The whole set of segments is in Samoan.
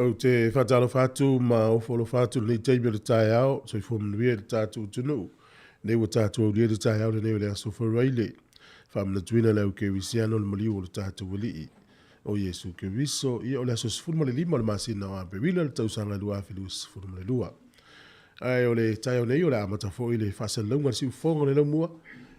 Ou te faatalofa atu ma ofo alofa atu i lenei taimi o le taeao, soifua manuia i le tatou atunuu. Nei ua tatou aulia le taeao lenei o le Aso Faraile, faamanatuina le au kerisiano le maliu o le tatou Alii o Iesu Keriso. Ia o le aso 15 o le masina o Aperila le tausaga 2022. Ae o le taeao nei o le a amata foi le faasalalauga a le siufofoga o le laumua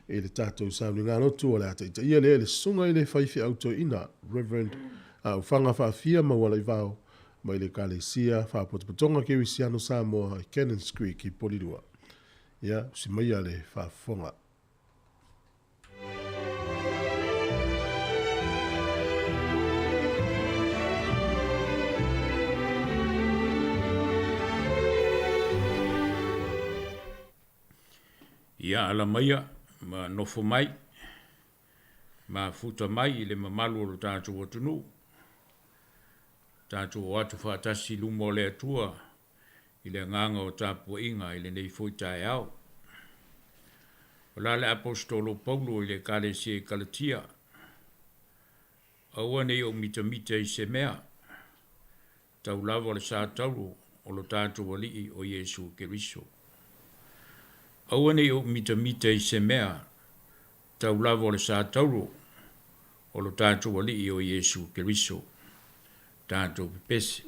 i le tatou sauniga lotu o le a taitaia lea e le susuga i le faifeau toeaina Reverend Aufaga Faafia Maualaivao mai le Ekalesia Faapotopotoga Kerisiano Samoa i Cannons Creek i Polilua. Ia, usi maia le faafofoga. Ia ala maia ma nofo mai, mafuta mai i le mamalu o lo tatou atunuu, tatou o atu faatasi i luma o le Atua i le agaga o tapuaiga i lenei foi taeao. O la le Aposetolo Paulo i le Ekalesia i Kalatia, Aua ne i ou mitamita i se mea, tau lava le sa tauro o lo tatou Alii o Iesu Keriso. Aua ne i ou mitamita i se mea, tau lava le sa tauro o lo tatou Alii o Iesu Keriso. Tatou pepese.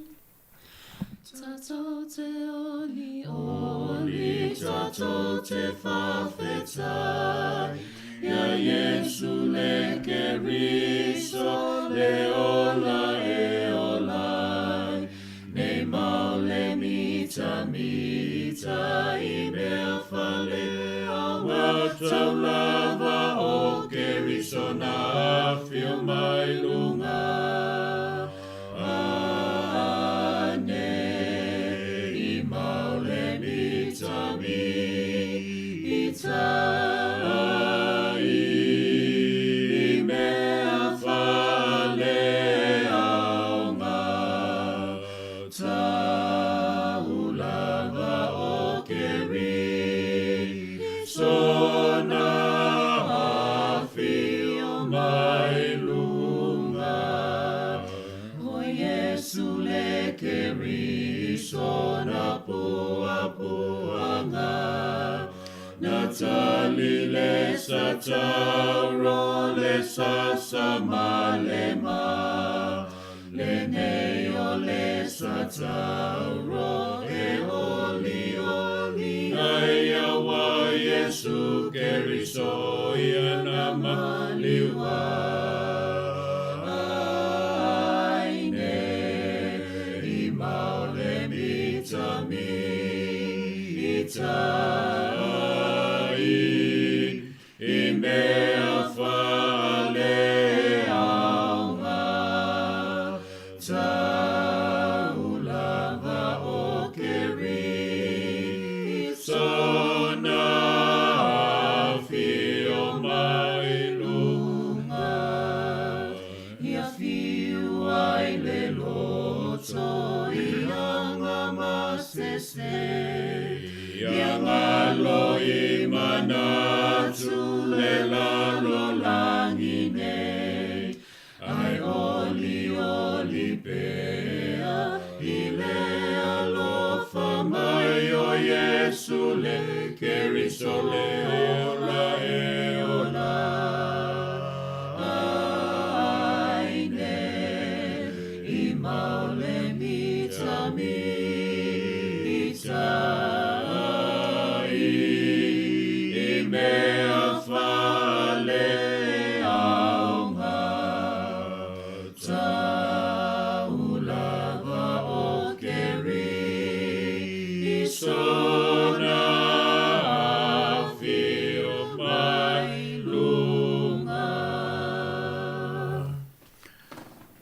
Tatou te oni oni, tatou te whawhetai, Ia Iesu le Keriso, le ola e olai, Nei mau le mita mita i mea fale awa, Tau lava o Keriso na awhio mai lunga.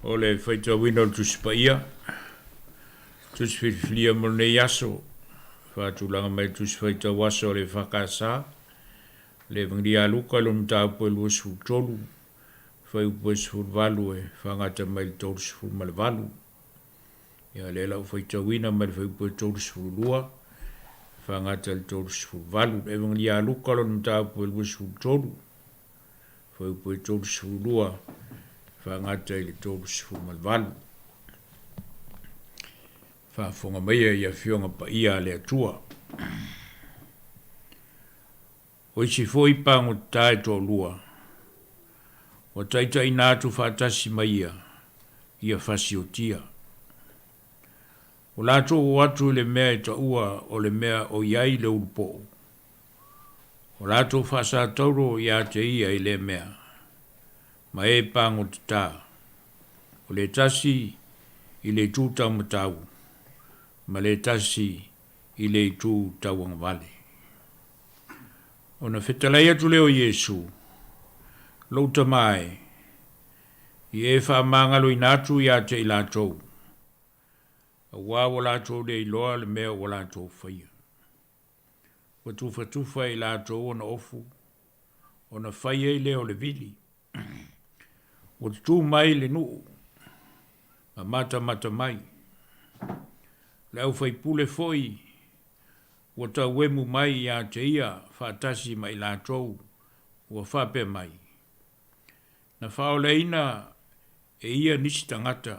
O le faitauina o le Tusi Paia, Tusi Filifilia mo lenei aso, faatulaga mai le Tusi Faitau Aso a le EFKS, le Evagelia a Luka i lona mataupu e 23, fuaiupu e 18 e faagata mai le 38. Ia, lea la ua faitauina mai le fuaiupu e 32, faagata i le 38. Le Evagelia a Luka lona mataupu e 23, fuaiupu e 32, faagata i le 38. Faafofoga maia i Afioga Paia a le Atua. O isi foi pagotata e toalua, ua taitaiina atu faatasi ma ia, ia fasiotia. Ua latou o atu i le mea e taua o le mea o i ai le ulupoo. Ua latou faasatauro ia te ia i lea mea, ma e pagotata, o le tasi i le itu taumatau, ma le tasi i le itu tauagavale. Ona fetalai atu lea o Iesu, Lou Tama e, i e faamagaloina atu ia te i latou, auā ua latou le iloa le mea ua latou faia. Ua tufatufa e i latou ona ofu, ona fai ai lea o le vili. Ua tutū mai le nuu ma matamata mai. O le aufaipule foi ua tauemu mai ia te ia faatasi ma i latou ua faapea mai, Na faaolaina e ia nisi tagata,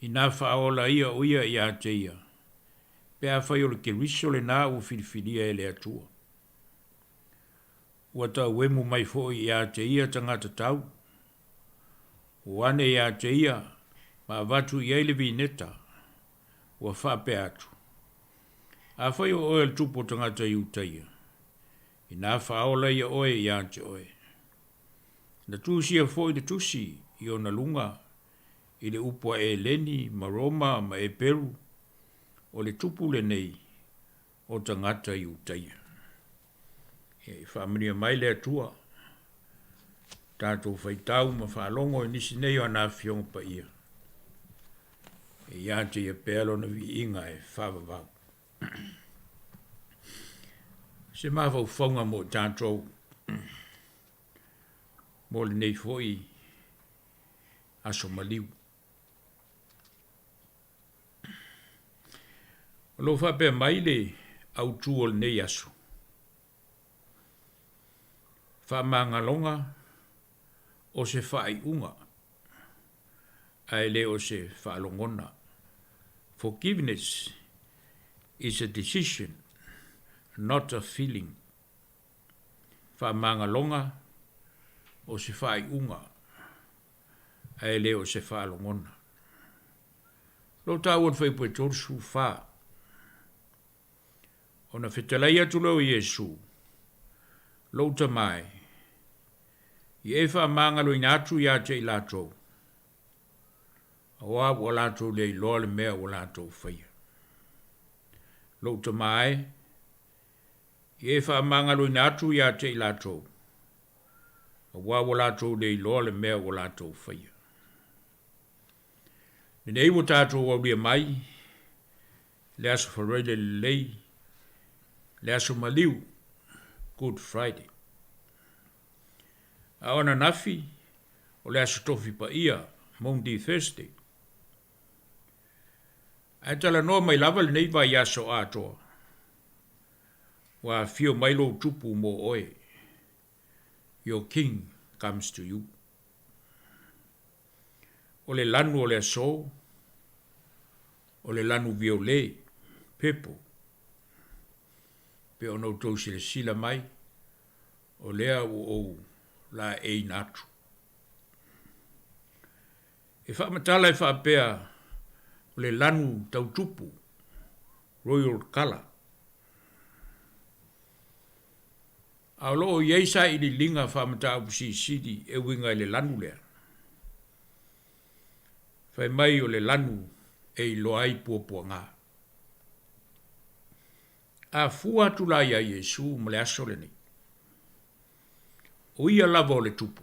inā faaola ia o ia ia te ia, pe afai o le Keriso lenā ua filifilia e le Atua. Ua tauemu mai foi ia te ia tagata tau, ua ane ia te ia ma avatu i ai le vineta, ua faapea atu, Afai o oe o le tupu o tagata Iutaia, inā faaola ia oe ia te oe. Na tusia foi le tusi i ona luga i le upu a Eleni ma Roma ma Eperu, o le tupu lenei o tagata Iutaia. Ia faamanuia mai le Atua, tatou faitau ma faalogo i nisi nei o ana Afioga Paia, e ia te ia pea Lona viiga e faavavau. Se mafaufauga mo i tatou mo lenei foi aso maliu. O lo o faapea mai le autu o lenei aso, Faamagaloga o se faaiuga ae le o se faalogona, Forgiveness is a decision, not a feeling. Faamagaloga o se faaiuga ae le o se faalogona. O lo o taua i le Fuaiupu e 34, Ona fetalai atu lea o Iesu, Lou Tama e, ia e faamagaloina atu ia te i latou, auā ua latou le iloa le mea ua latou faia. Lou Tama e, ia e faamagaloina atu ia te i latou, auā ua latou le iloa le mea ua latou faia. Lenei ua tatou aulia mai le Aso Faraile lelei, le Aso Maliu, Good Friday. A o ananafi, o le Aso Tofi Paia, Maundy Thursday. Ae talanoa mai lava lenei vaiaso atoa, ua afio mai lou Tupu mo oe, Your King comes to you. O le lanu o le aso, o le lanu viole, purple. Pe ona outou silasila mai, o lea ua ou laeiina atu. E faamatala e faapea o le lanu tau tupu, royal colour. A o lo o i ai sailiiliga faamataupu silisili e uiga i le lanu lea. Fai mai o le lanu e iloa ai puapuaga. A fua atu la iā Iesu ma le aso lenei, o ia lava o le Tupu,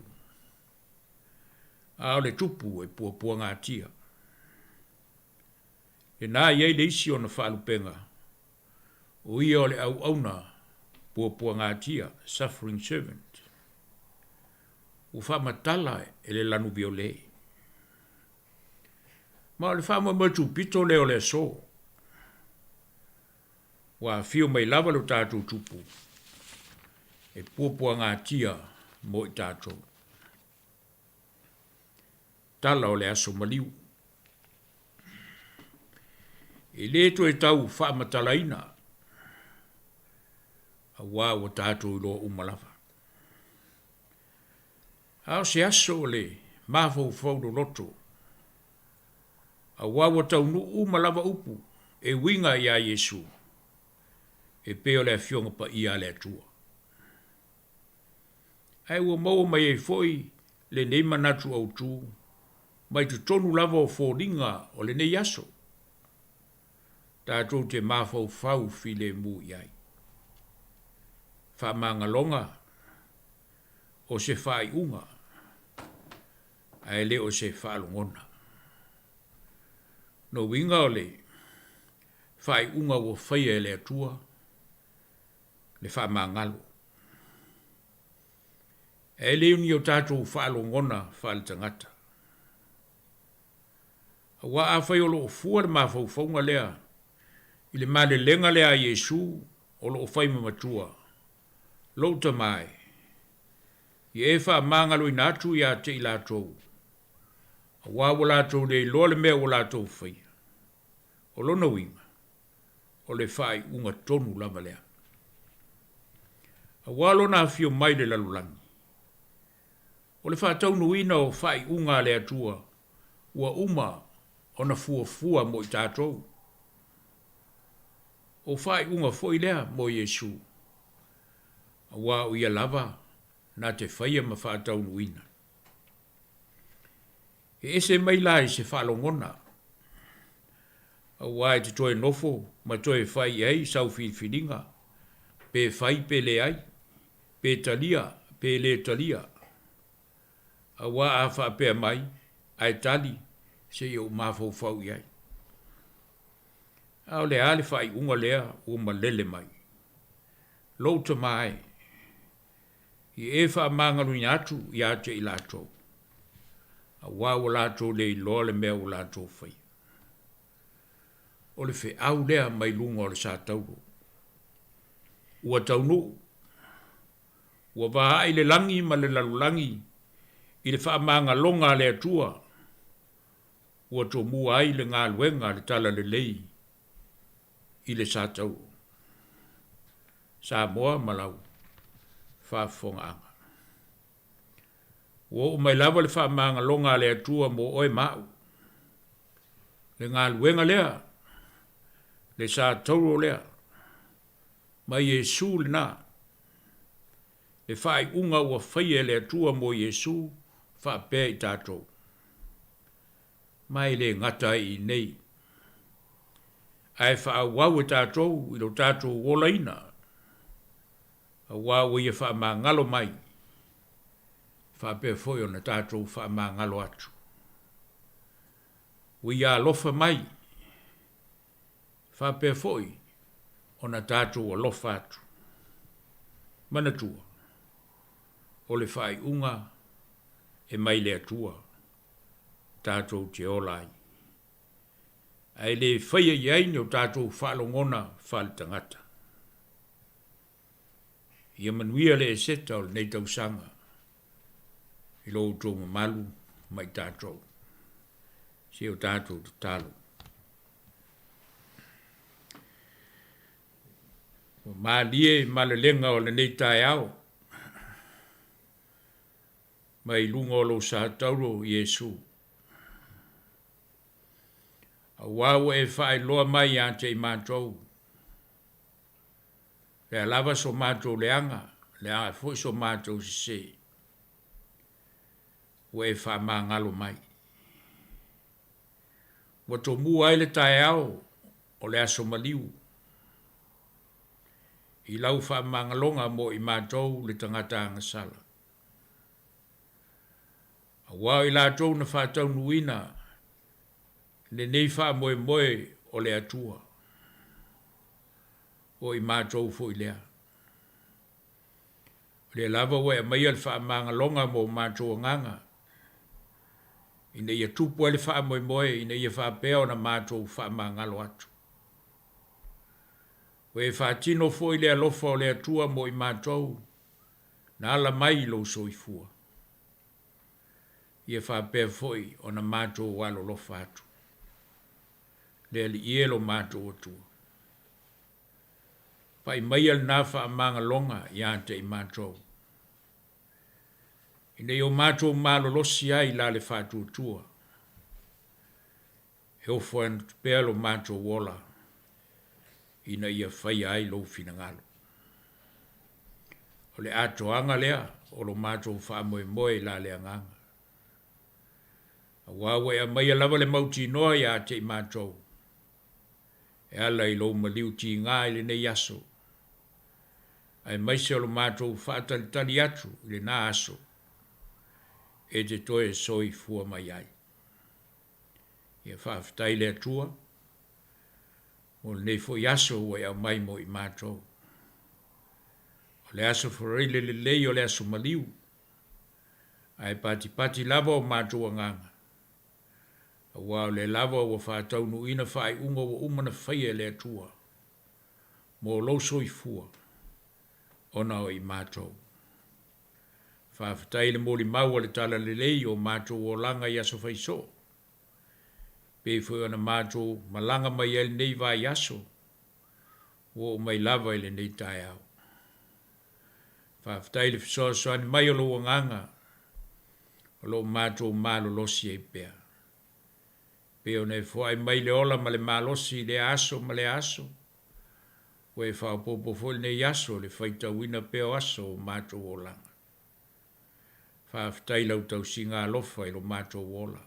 a o le Tupu e puapuagatia. Lena e i ai le isi ona faalupega, o ia o le auauna puapuagatia, suffering servant, ua faamatala e le lanu viole. Ma o le faamoemoe tupito lea o le aso, ua afio mai lava lo tatou Tupu e puapuagatia mo i tatou. Tala o le aso maliu. E le toe tau faamatalaina, auā ua tatou iloa uma lava. A o se aso o le mafaufau loloto, auā ua taunuu uma lava upu e uiga iā Iesu, e pei o le Afioga Paia a le Atua. Ae ua maua mai ai foi lenei manatu autu mai totonu lava o foliga o lenei aso, tatou te mafaufau filemu i ai. Faamagaloga o se faaiuga ae le o se faalogona. Lona uiga o le faaiuga ua faia e le Atua le faamagalo. Ae le o ni o tatou faalogona faaletagata. Aua afai o lo o fua le mafaufauga lea i le malelega lea a Iesu o lo o fai ma matua, Lou Tama e, ia e faamagaloina atu ia te i latou, aua ua latou le iloa le mea ua latou faia. O lona uiga, o le faaiuga tonu lava lea. Aua lona afio mai i le lalolagi, o le faataunuuina o faaiuga a le Atua ua uma ona fuafua mo i tatou. O faaiuga foi lea mo Iesu, aua o Ia lava na te faia ma faataunuuina. E ese mai la i se faalogona, aua e te toe nofo ma toe fai i ai sau filifiliga, pe fai pe leai, pe talia pe le talia. Aua a faapea mai, ae tali, se i ou mafaufau i ai. A o le a le faaiuga lea ua malele mai? Lou tama e, ia e faamagaloina atu ia te i latou, aua ua latou le iloa le mea ua latou faia. O le feau lea mai luga o le satauro. Ua taunuu, ua vaai le lagi ma le lalolagi i le faamagaloga a le Atua ua tomua ai le galuega a le Talalelei i le satauro. Samoa ma lau faafofogaaga. Ua oo mai lava le faamagaloga a le Atua mo oe ma au. Le galuega lea, le satauro lea, ma Iesu lena, le faaiuga ua faia e le Atua mo Iesu faapea i tatou. Ma e le gata ai i inei, ae faaauau e tatou i lo tatou olaina, aua ua Ia faamagalo mai, faapea foi ona tatou faamagalo atu. Ua Ia alofa mai, faapea foi ona tatou alofa atu. Manatua, o le faaiuga e mai le Atua tatou te ola ai, ae le faia i ai ni o tatou faalogona faaletagata. Ia manuia le Eseta o lenei tausaga i lo outou mamalu ma i tatou. Se o tatou tatalo. Ua malie malelega o lenei taeao mai luga o lou sa tauro, Iesu. Aua ua e faailoa mai ia te i matou, le a lava so matou leaga, le a foi so matou sese, ua e faamagalo mai. Ua tomua ai le taeao o le aso maliu i lau faamagaloga mo i matou le tagata agasala. Aua o i latou na faataunuuina lenei faamoemoe o le Atua, o i matou foi lea. O lea lava ua e aumaia le faamagaloga mo matou agaga, ina ia tupu ai le faamoemoe ina ia faapea ona matou faamagalo atu. Ua e faatino foi le alofa o le Atua mo i matou na ala mai i lou soifua. Ia faapea foi ona matou alolofa atu. Le Alii e lo matou Atua. Pai maia lena faamagaloga ia te i matou, ina ia o matou malolosi ai la le faatuatua, e ofo atu pea lo matou ola ina ia faia ai lou finagalo. O le atoaga lea o lo matou faamoemoe i la le Agaga. Aua ua e aumaia lava le mautinoa ia te i matou, e ala i lou maliu tiga i lenei aso, aemaise o lo matou faatalitali atu i lena aso e te toe soifua mai ai. Ia faafetai i le Atua mo lenei foi aso ua e aumai mo i matou. O le aso faraile lelei o le aso maliu, ae patipati lava o matou agaga, aua o lea lava ua faataunuuina faaiuga ua uma ona faia e le Atua mo lou soifua ona o i matou. Faafetai i le molimau a le Talalelei o matou olaga i aso faisoo, pei foi ona matou malaga mai ai lenei vaiaso, ua oo mai lava i lenei taeao. Faafetai i le fesoasoani mai o lou Agaga o lo o matou malolosi ai pea. Pei ona e foai mai le ola ma le malosi i lea aso ma lea aso, ua e faaopoopo foi lenei aso i le faitauina pea o aso o matou olaga. Faafetai i lau tausiga alofa i lo matou ola,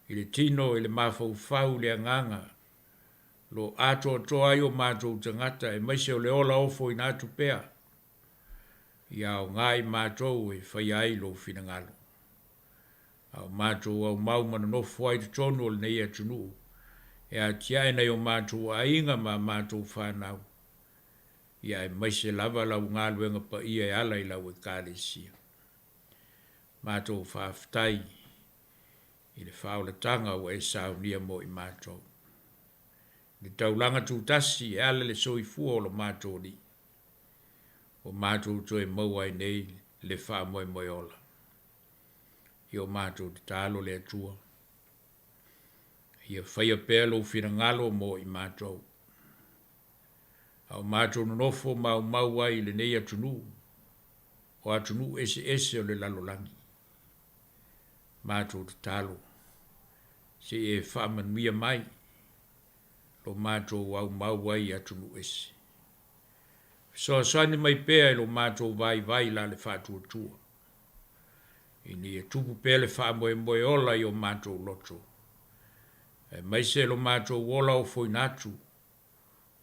i le tino, i le mafaufau, i le agaga, o lo o atoatoa ai o matou tagata aemaise o le ola ofoina atu pea ia aoga i matou e faia ai lou finagalo. A o matou aumau ma nonofo ai i totonu o lenei atunuu e atiae nai o matou aiga ma a matou fanau, ia aemaise lava lau galuega paia e ala i lau Ekalesia. Matou faafetai i le faaolataga ua e saunia mo i matou. I le taulaga tutasi e ala i le soifua o lo matou Alii, ua matou toe maua ai nei le faamoemoe ola. I o matou tatalo le Atua, ia faia pea lou finagalo mo i matou. A o matou nonofo maumau ai i lenei atunuu, o atunuu eseese o le lalolagi. Matou tatalo, se i e faamanuia mai lo matou aumau ai i atunuu ese. Fesoasoani mai pea i lo matou vaivai la le faatuatua, ina ia tupu pea le faamoemoe ola i o matou loto, aemaise lo matou ola ofoina atu,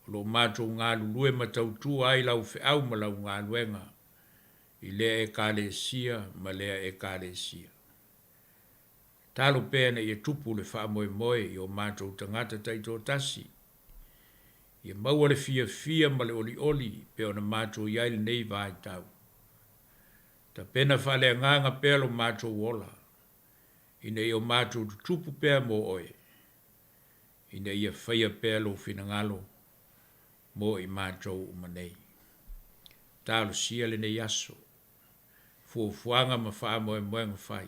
o lo o matou galulue ma tautua ai lau feau ma lau galuega i lea Ekalesia ma lea Ekalesia. Tatalo pea ina ia tupu le faamoemoe i o matou tagata taitoatasi, ia maua le fiafia ma le olioli pei ona matou i ai lenei vaitau. Tapena faaleagaga pea lo matou ola, ina ia o matou tutupu pea mo oe, ina ia faia pea lou finagalo mo i matou uma nei. Talosia lenei aso, fuafuaga ma faamoemoega fai,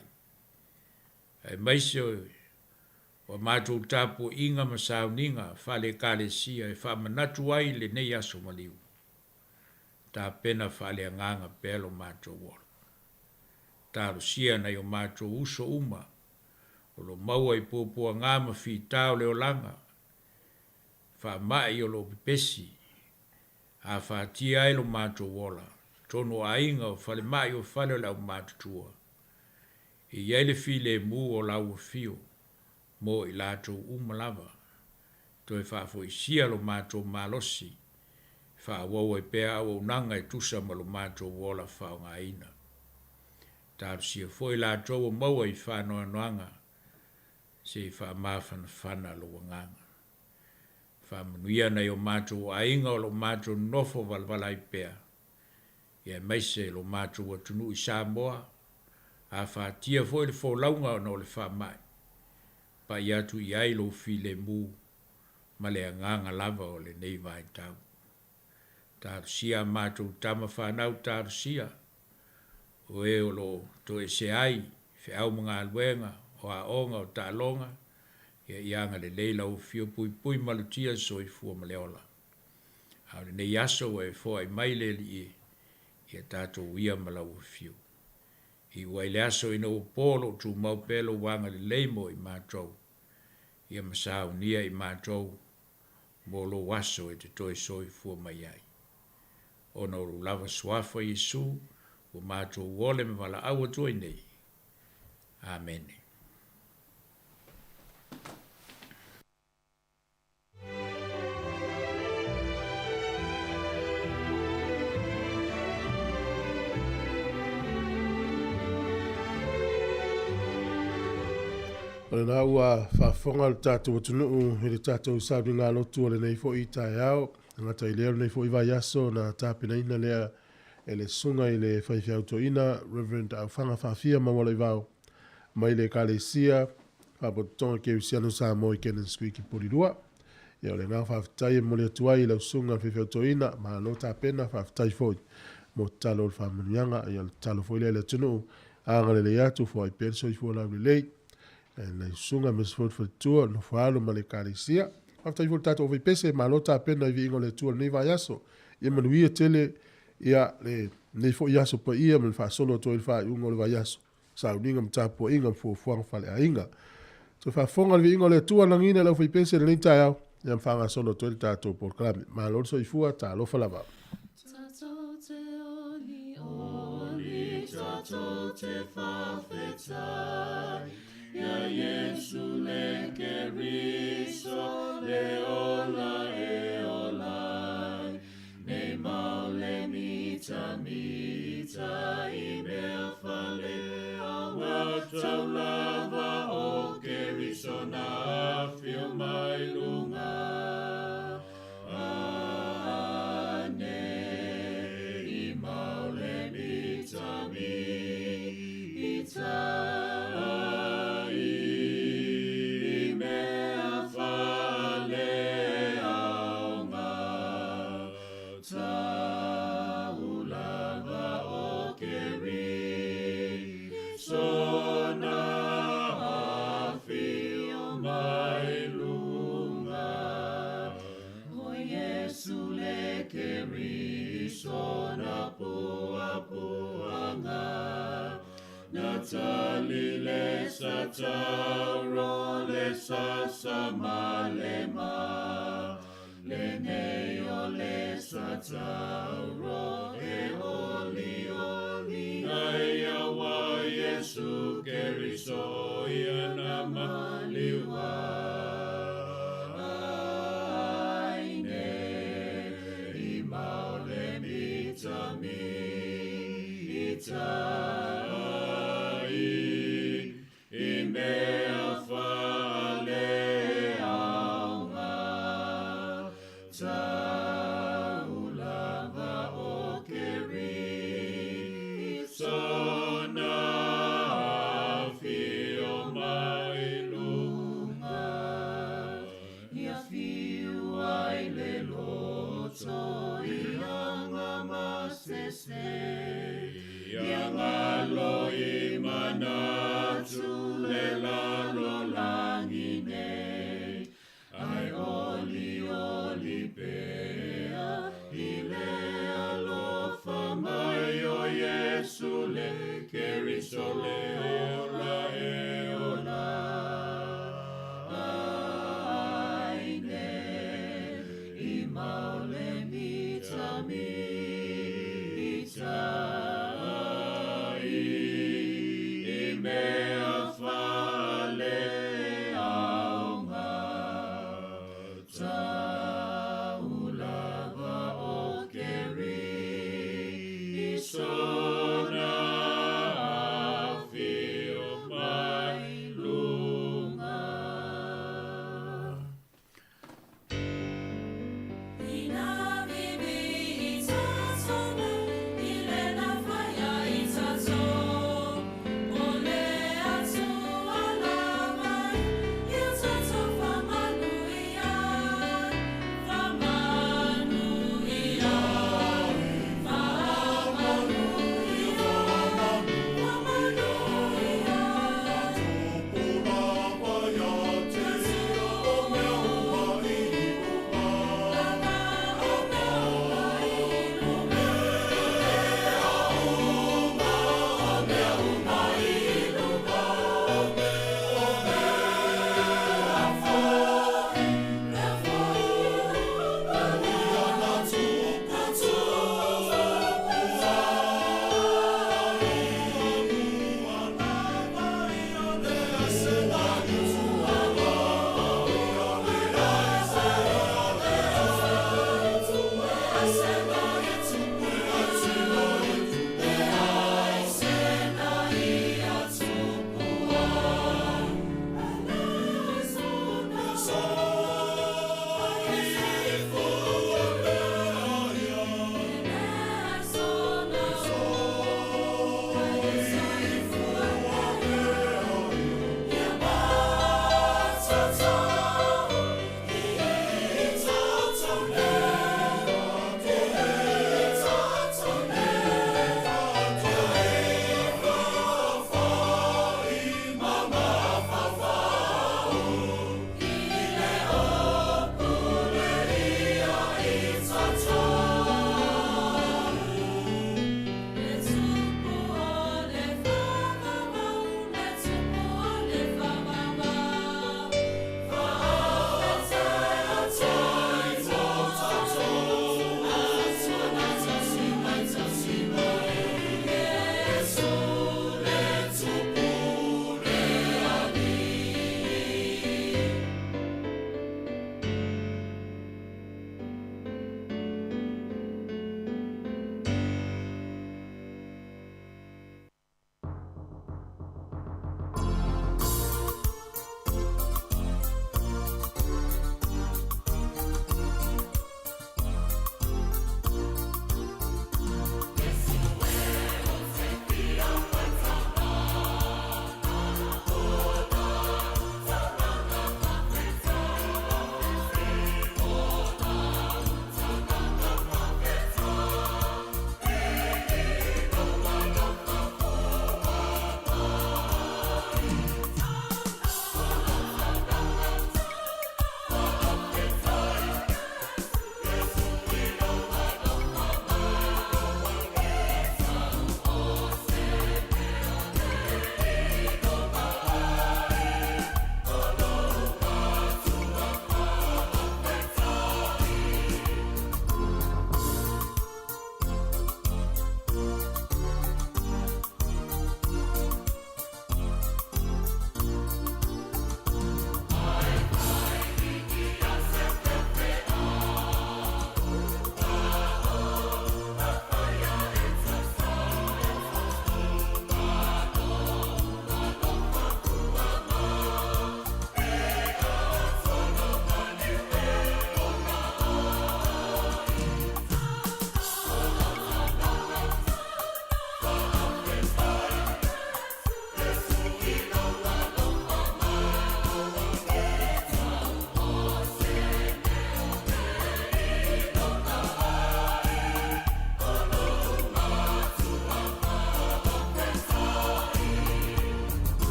aemaise o a matou tapuaiga ma sauniga faale-Ekalesia e faamanatu ai lenei aso maliu, tapena faaleagaga pea lo matou ola. Talosia nai o matou uso uma o lo o maua i puapuaga ma fita o le olaga, faamai o lo o pepesi, afatia ai lo matou ola, totonu o aiga, o falemai, o fale o le aumatutua, e i ai le filemu o lau afio mo i latou uma lava. Toe faafoisia lo matou malosi e faaauau ai pea auaunaga e tusa ma lo matou ola faaaogaina. Talosia foi latou o maua i faanoanoaga se i faamafanafana lou agaga. Faamanuia nai o matou aiga o lo o matou nonofo valavala ai pea, ia aemaise lo matou atunuu i Samoa, afatia foi le folauga ona o le faamai, pai atu i ai lou filemu ma le agaga lava o lenei vaitau. Talosia a matou tama fanau, talosia o e o lo o toesea ai i feau ma galuega, o aoga, o taaloga, Ia ia agalelei lau afio puipui malutia le soifua ma le ola. A o lenei aso ua e foai mai le Alii e, ia tatou uia ma lau afio. Iu ai le aso ina ua po o lo o tumau pea lou agalelei mo i matou, ia ma saunia i matou mo lou aso e te toe soifua mai ai. Ona o lou lava Suafa Iesu ua matou ole ma valaau atu ai nei. Amene. O lena ua faafofoga le tatou atunuu i le tatou sauniga lotu o lenei foi taeao. E gata i lea o lenei foi vaiaso na tapenaina lea e le susuga i le faifeau toeaina Reverend Aufaga Faafia Maualaivao mai le Ekalesia Faapotopotoga Kerisiano Samoa i Cannons Creek i Porirua. Ia o le agaga faafetai e momoli atu ai i lau susuga i le faifeau toeaina, malo tapena, faafetai foi mo tatalo o le faamanuiaga. Ia o le tatalo foi lea i le atunuu, agalelei atu, foai pea le soifua laulelei i lau susuga aemaise foi le faletua, le nofoaalo ma le Ekalesia. Faafetai foi i le tatou aufaipese, malo tapena i viiga o le Atua i lenei vaiaso. Ia manuia tele ia lenei foi aso paia ma le faasolo atu ai i le faaiuga o le vaiaso. Sauniga ma tapuaiga ma fuafuaga faaleaiga. Toe faafofoga le viiga o le Atua lagiina i le aufaipese i lenei taeao, ia ma faagasolo atu ai le tatou polokalame. Malo le soifua, talofa lava. Tatou te olioli, tatou te faafetai, ia Iesu le Keriso, le ola e ola ai, Nei mau le mitamita i mea faaleaoga tau lava o Keriso na afio mai luga. A nei mau le mitamita i mea faaleaoga tau lava o Keriso na afio mai luga. O Iesu le Keriso na puapuaga, na tali le satauro le sasa ma le ma, lenei o le satauro e oli oli ai aua Iesu Keriso ia na maliua ai nei mau le mita mita ai i mea faaleaoga tau lava o Keriso na afio mai luga. Ia fiu ai le loto i aga masese, ia galo i manatu le lalolagi nei, ai olioli pea i le alofa mai o Iesu le Keriso le ola e ola ai nei mau le mitamita ai i mea faaleaoga tau lava o Keriso na afio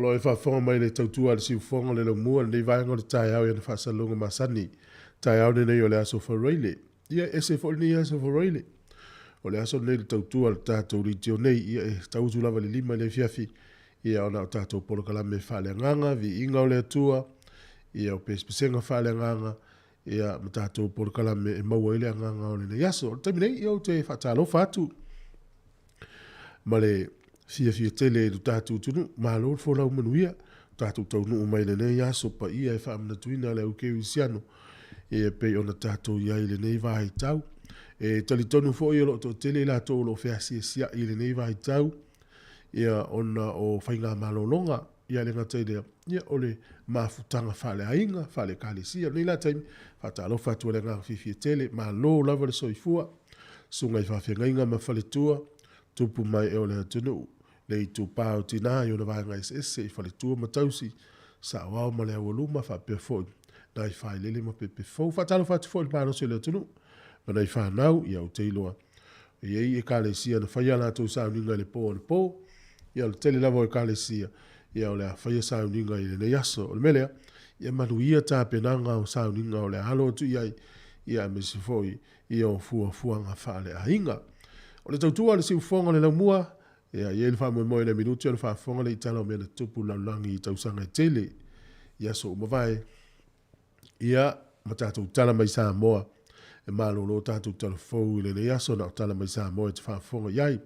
O lo o e faafofoga mai i le tautua a le siufofoga o le laumua i lenei vaega o le taeao i ana faasalalauga masani. Taeao lenei o le Aso Faraile. Ia, e ese foi lenei Aso Faraile. O le aso lenei le tautua a le tatou leitio nei, ia e tau atu lava i le 5 i le afiafi, ia ona o tatou polokalame faaleagaga, viiga o le Atua, ia o pesepesega faaleagaga, ia ma tatou polokalame e maua ai le agaga o lenei aso. O le taimi nei, ia ou te faatalofa atu ma le fiafia tele i lo tatou atunuu. Malo le folau manuia, tatou taunuu mai lenei aso paia e faamanatuina le au kerisiano e pei ona tatou i ai i lenei vaitau. E talitonu foi o lo o toatele i latou o lo o feasiasiai i lenei vaitau ia ona o faigamalologa ia le gata i lea, ia o le mafutaga faaleaiga, faale-ekalesia. O lenei la taimi, faatalofa atu i le agaga fiafia tele, malo lava le soifua, susuga i faafeagaiga ma faletua, tupu ma ee o le atunuu, le itupa o tina i ona vaega eseese i faletua ma tausi, saoao ma le aualuma faapea foi nai failele ma pepe fou. Faatalofa atu foi i le malosi o le atunuu ma nai fanau, ia ou te iloa e i ai ekalesia na faia a latou sauniga i le po anapo, ia o le tele lava o ekalesia, ia o le a faia sauniga i lenei aso. O le mea lea, ia manuia tapenaga o sauniga o le a alo atu i ai, ia aemaise foi ia o fuafuaga faaleaiga. O le tautua a le siufofoga o le laumua, ia e i ai le faamoemoe i le minute ona faafofoga lea i tala o mea na tutupu i le lalolagi i tausaga e tele i aso ua mavae, ia ma tatou tala mai Samoa. E malolo tatou tala fou i lenei aso na o tala mai Samoa e te faafofoga i ai.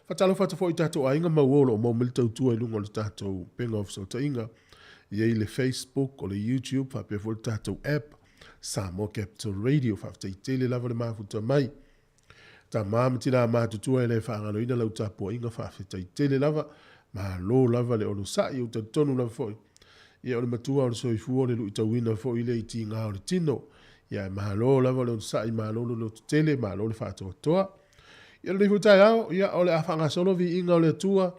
Faatalofa atu foi i tatou aiga ma uo o lo o maua mai le tautua i luga o le tatou upega o fesootaiga. E i ai le Facebook, o le YouTube, faapea foi le tatou app Samoa Capital Radio. Faafetai tele lava le mafuta mai. Tama ma tina matutua e le faagaloina lau tapuaiga faafetai tele lava. Malo lava le onosai, ou talitonu lava foi. Ia o le matua o le soifua o le luitauina foi lea i tiga o le tino. Ia malo lava le onosai, malo le lototele, malo le faatoatoa. Ia lenei foi taeao, ia o le a faagasolo viiga o le Atua,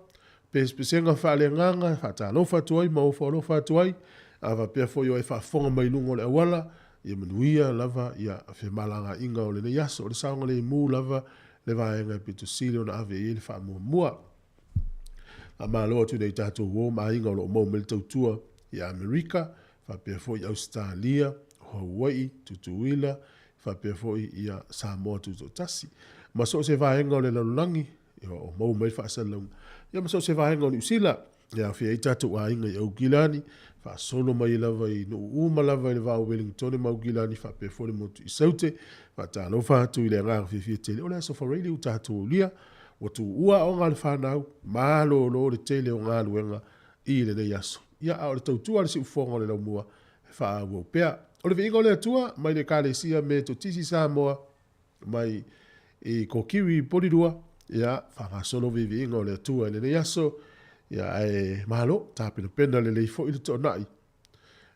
pesepesega faaleagaga e faatalofa atu ai ma ofo alofa atu ai, a faapea foi o e faafofoga mai luga o le auala, ia manuia lava ia femalagaaiga o lenei aso. O le saogalemu lava le vaega e pito sili ona ave i ai le faamuamua. Faamalo atu i nai tatou uo ma aiga o lo o maua mai le tautua i Amerika, faapea foi Ausetalia, o Hawaii, Tutuila, faapea foi ia Samoa Tutoatasi. Ma so o se vaega o le lalolagi, ia o maua mai le faasalalauga. Ia ma so o se vaega o Niu Sila, e aofia ai tatou aiga i Aukilani, faasolo mai lava i nuu uma lava i le va o Wellingtone ma Aukilani faapea foi le motu i Saute. Faatalofa atu i le agaga fiafia tele o le Aso Faraile ua tatou aulia, ua tuua aoga a le fanau, malolo le tele o galuega i lenei aso. Ia, a o le tautua a le siufofoga o le laumua, e faaauau pea. O le viiga o le Atua mai le Ekalesia Metotisi Samoa, mai i Kokiwi i Porirua, ia, faagasolo viiviiga o le Atua i lenei aso, ia, ae malo, tapenapena lelei foi le toonai.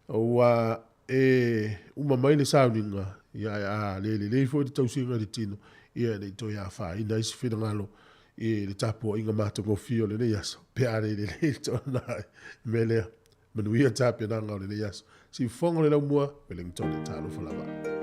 Ua e uma mai le sauniga, ia, ae a le lelei foi le tausiga i le tino, ia, ne i toe afaina ai se finagalo i le tapuaiga matagofie o lenei aso, pe a le lelei le toonai. Mea lea. Manuia tapenaga o lenei aso. Siufofoga o le laumua, Wellington, talofa lava.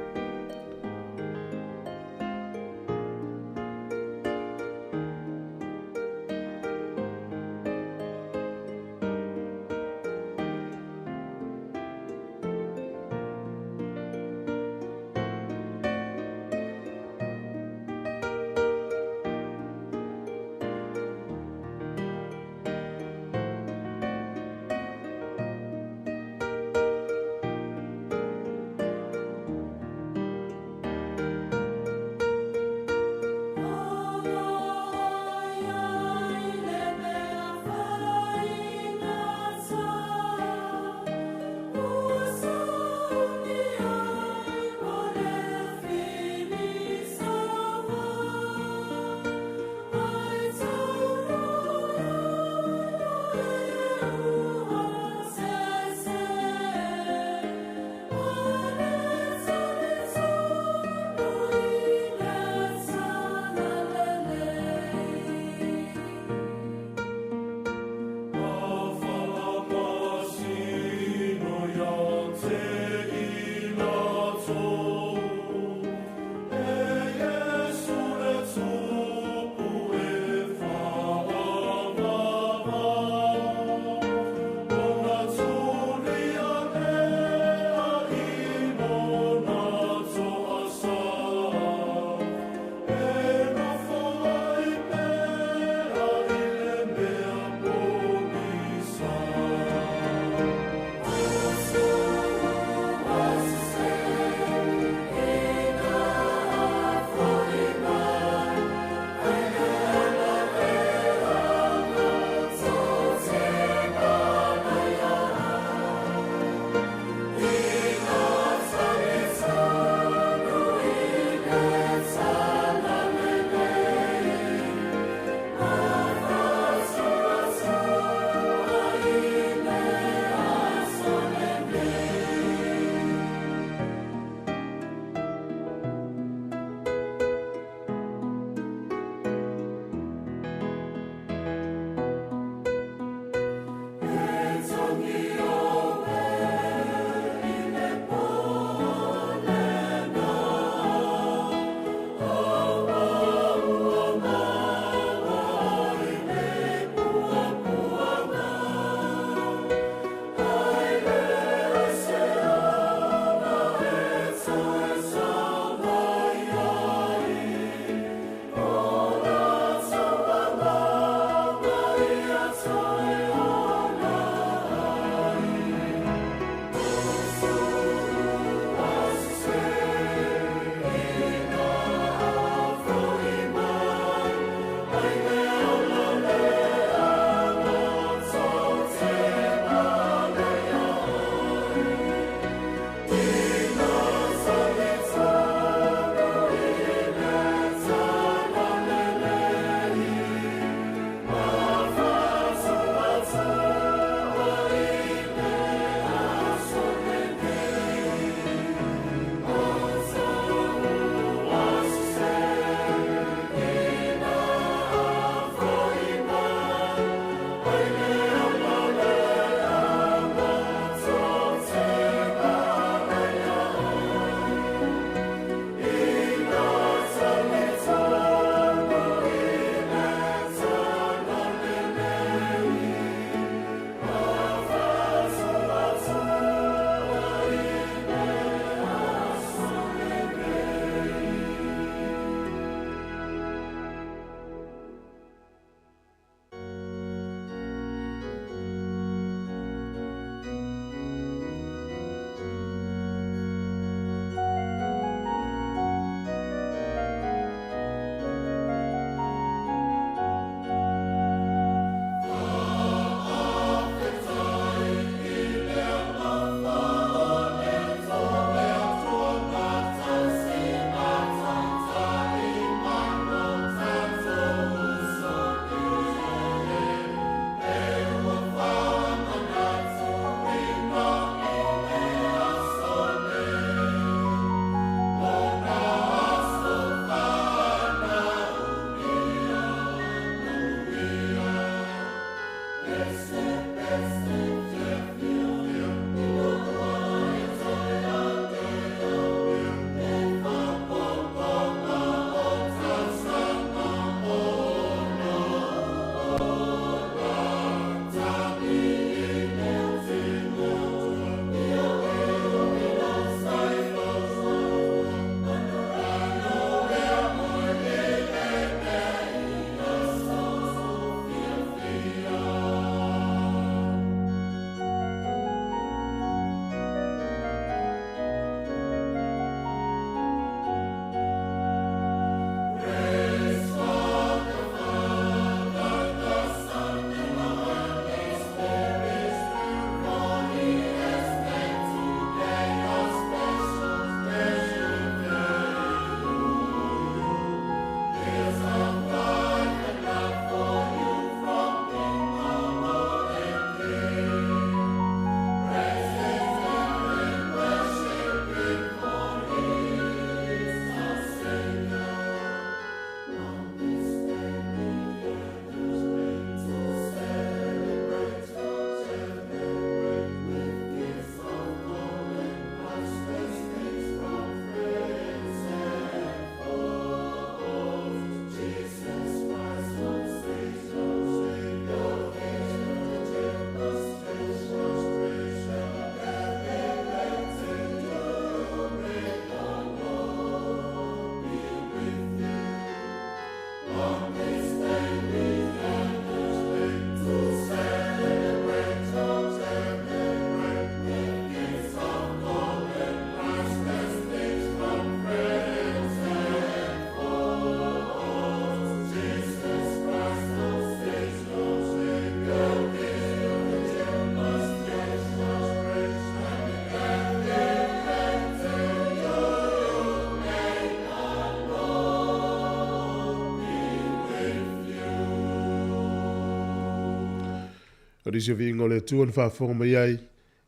O nisi o viiga o le Atua na faafofoga mai ai,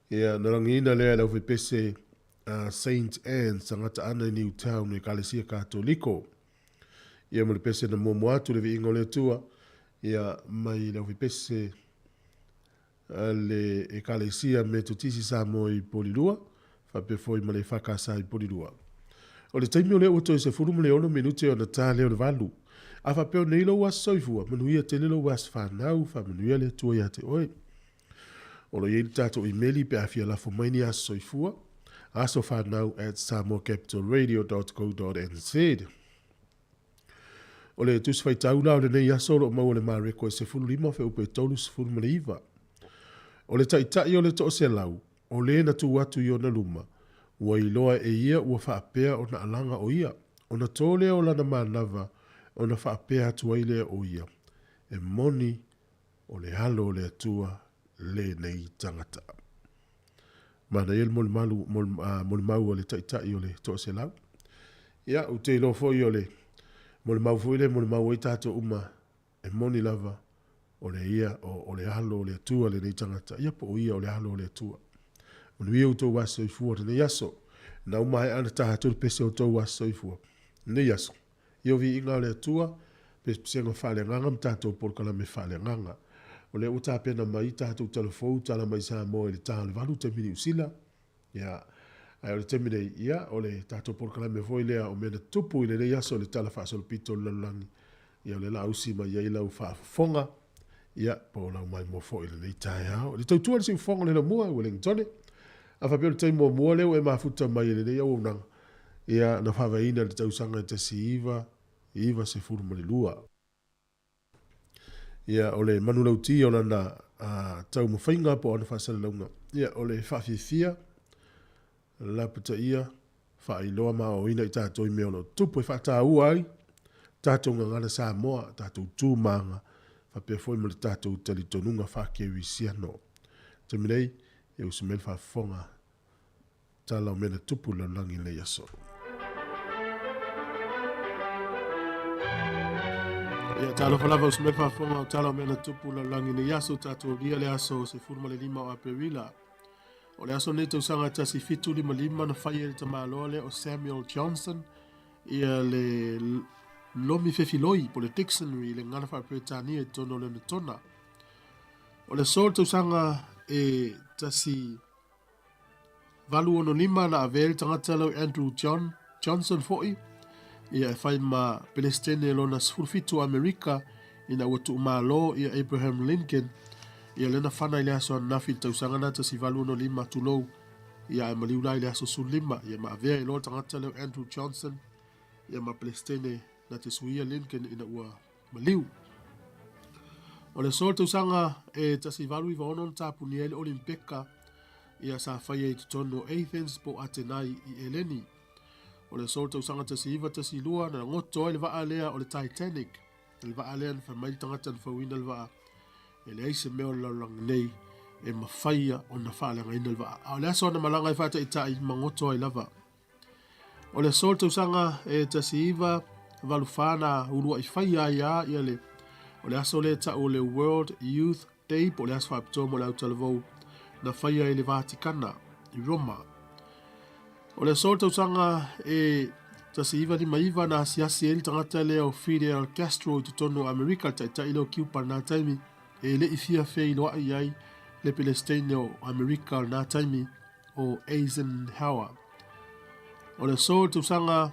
ia, na lagiina lea e le aufaipese a Saint Anne sa gataana i Newtown i Ekalesia Katoliko. Ia ma le pese na muamua atu le viiga o le Atua, ia, mai le aufaipese a le Ekalesia Metotisi Samoa i Polilua, faapea foi ma le EFKS i Polilua. O le taimi o lea ua toe 16 minute ona ta lea o le 8. A faapea o nei lou aso soifua, manuia tele lou aso fanau, faamanuia le Atua ia te oe. O lo o i ai le tatou imeli pe a fia lafo mai ni aso soifua, asofanau@samoacapitalradio.co.nz. O le Tusi Faitau la o lenei aso o lo o maua i le Mareko e 15 fe'upu e 39. O le taitai o le toaselau, o le na tu atu i ona luma, ua iloa e ia ua faapea ona alaga o ia, ona tō lea o lana manava ona faapea atu ai lea o ia, E moni o le Alo o le Atua lenei tagata. Manaia le molimau, molimau a le taitai o le toaselau. Ia, ou te iloa foi o le molimau foi lea e molimau ai tatou uma, e moni lava o le ia, o, o le Alo o le Atua lenei tagata. Ia po o ia o le Alo o le Atua. Manuia outou aso soifua lenei aso. Na uma ae ana taha atu le pese o outou aso soifua. Lenei aso. Ia o viiga o le Atua, pesepesega faaleagaga ma tatou polokalame faaleagaga. O lea ua tapena mai tatou talafou tala mai Samoa i le ta o le 8 taimi Niu Sila. Ia, ae o le taimi nei, ia, o le tatou polokalame foi lea o mea na tutupu i lenei aso i le Tala Faasolopito o le Lalolagi. Ia, o lea la ausi mai ai lau faafofoga, ia, po o lau maimoa foi i lenei taeao. I le tautua i le siufofoga o le Holomua, Wellingtone, a faapea o le taimi muamua lea ua e mafuta mai i lenei auaunaga, ia, na faavaeina i le tausaga e 1992. Ia, o le manulauti o lana taumafaiga po o ana faasalalauga, ia, o le faafiafia, lapataia, faailoa ma aoaoina i tatou i mea o lo o tutupu e faataua ai tatou gagana Samoa, tatou tu ma aga, faapea foi ma le tatou talitonuga faa-kerisiano. Taimi nei, ia usu mai le faafofoga tala o mea na tupu i le lalolagi i lenei aso. Ia, talofa lava usu mai le faafofoga o tala o mea na tupu i le lalolagi i lenei aso, tatou aulia le aso 15 o Aperila. O le aso lenei tausaga 1755 na fai ai le tamaloa lea o Samuel Johnson ia le lomi fefiloi po le dictionary i le gagana faa-Peretania i totonu o Lenetona. O le aso o le tausaga e 1865 na avea ai le tagata lau Andrew John Johnson foi ia e fai ma Pelesitene lona 17 o Amerika ina ua tuumalo ia Abraham Lincoln ia lea na fana i le aso ananafi i le tausaga na 1865 tulou ia ae maliu la i le aso 15 ia ma avea ai loa le tagata lea o Andrew Johnson ia ma Pelesitene na te suia Lincoln ina ua maliu. O le aso o le tausaga e 1896 na tapunia ai le Olimpeka ia sa faia i totonu o Athens po o Atenai i Eleni. O le aso o le tausaga 1912 na goto ai le vaa lea o le Titanic. Le vaa lea na fai mai le tagata na fauina le vaa, e leai se mea o le lalolagi nei e mafaia ona faaleagaina le vaa. A o le aso na malaga ai faataitai ma goto ai lava. O le aso o le tausaga e 1984 na uluai faia ai a ia le o le aso lea tau o le World Youth Day po o le aso faapitoa mo le autalavou na faia i le Vatikana i Roma. O le aso o le tausaga e 1959 na asiasi ai le tagata lea o Fidel Castro i totonu o Amerika, le taitai lea o Kiupa i lena taimi, e le i fia feiloai ai le Pelesiteine o Amerika o lena taimi o Eisenhower. O le aso o le tausaga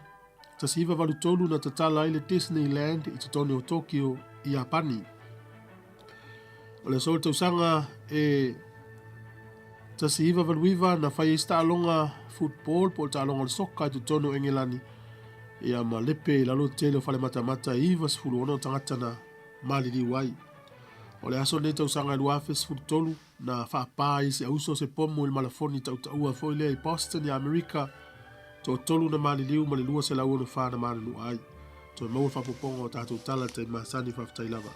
1983 na tatala ai le Disneyland i totonu o Tokyo i Iapani. O le aso o le tausaga e 1989 na fai ai se taaloga football po o le taaloga o le soka i totonu o Engelani ia ma lepe i lalo tele o falematamata e 96 tagata na maliliu ai. O le aso lenei tausaga e 2013 na faapā ai se auso se pomu i le malafoni tautaua foi lea i Boston i Amerika, toatolu na maliliu ma le 264 na manunua ai. Toe maua le faaopoopoga o tatou tala i le taimi masani, faafetai lava.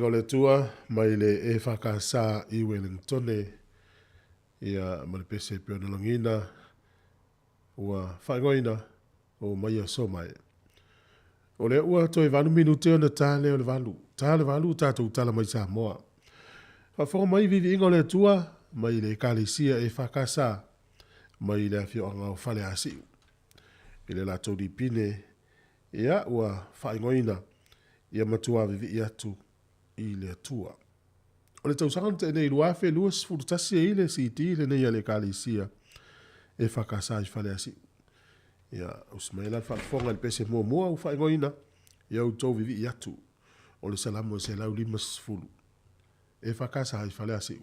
Viiviiga o le Atua mai le EFKS i Wellingtone, ia ma le pese e pei ona lagiina ua faaigoaina o Maia Somae. O lea ua toe 8 minute ona ta lea o le 8. Ta le 8 ua tatou tala mai Samoa. Faafofoga mai viiviiga o le Atua mai le Ekalesia EFKS mai le afioaga o Faleasiu. I le latou lipine, ia ua faaigoaina ia matua vivii atu i le Atua. O le tausaga na tea nei 2021 e i ai le CD lenei a le Ekalesia EFKS i Faleasiu. Ia, usi mai la le faafofoga i le pese muamua ua faaigoaina ia outou vivii atu o le Salamo e 150. EFKS i Faleasiu.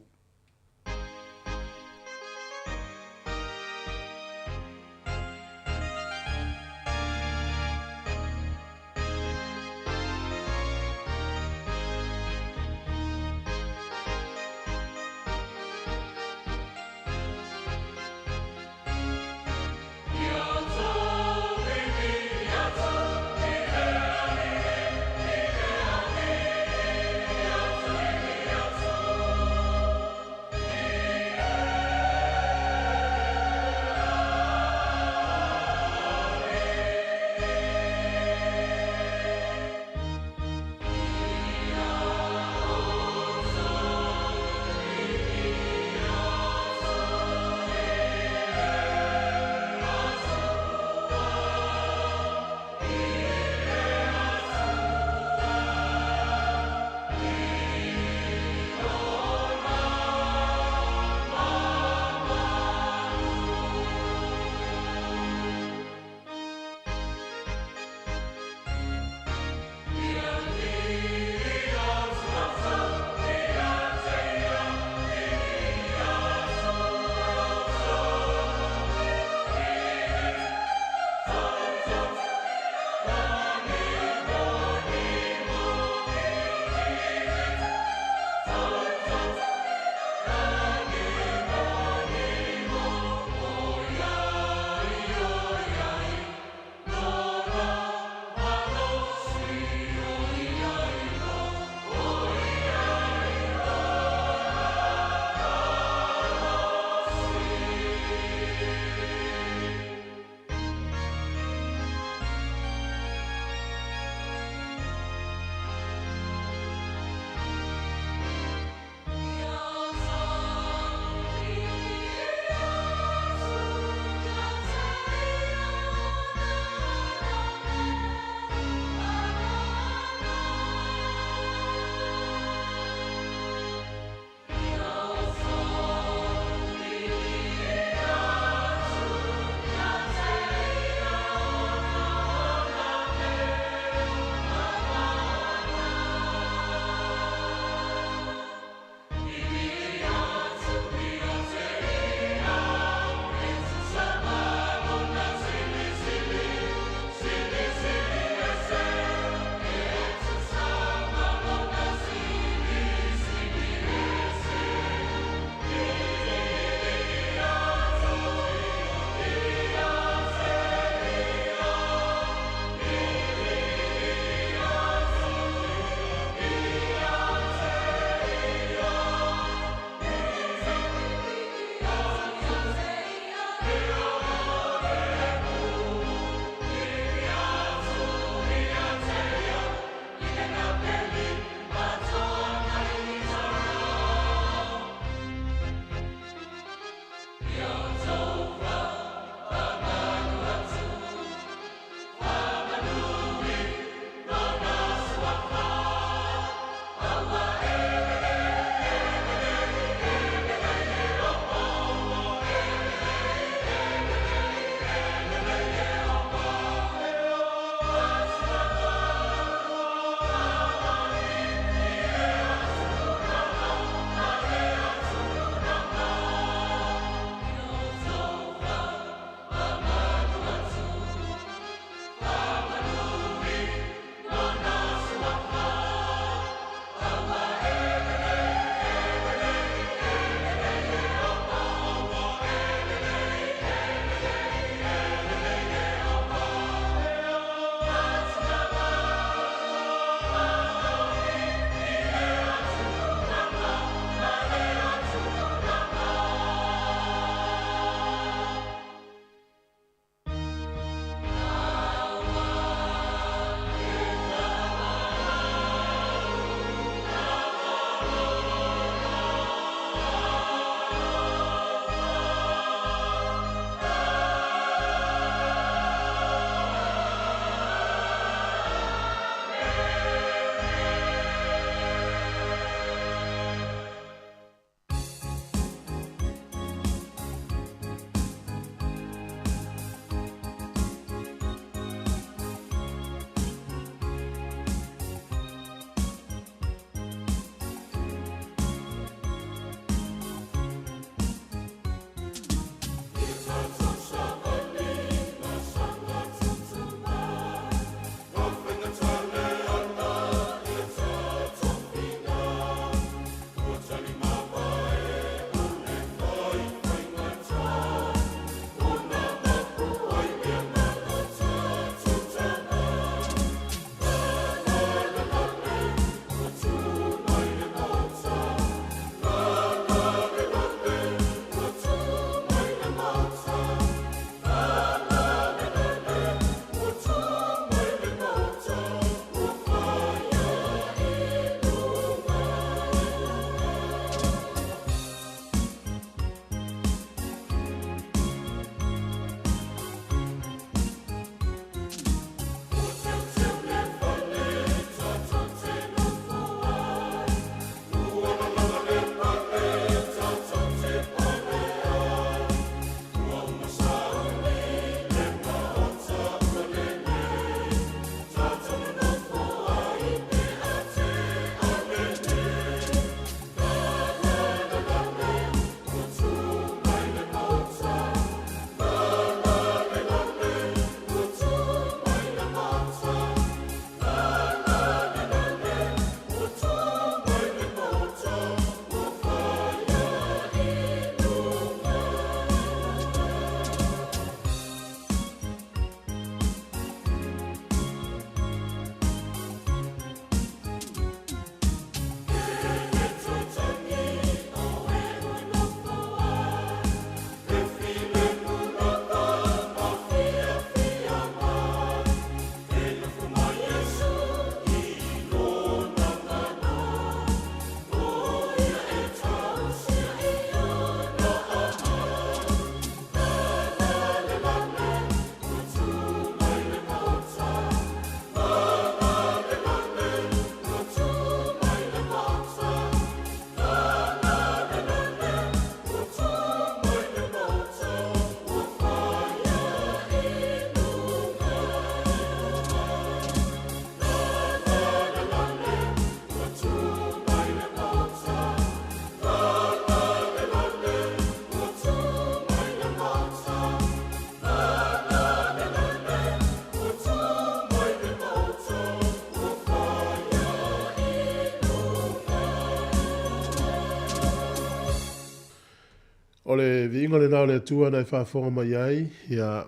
O le viiga lena o le Atua na e faafofoga mai ai, ia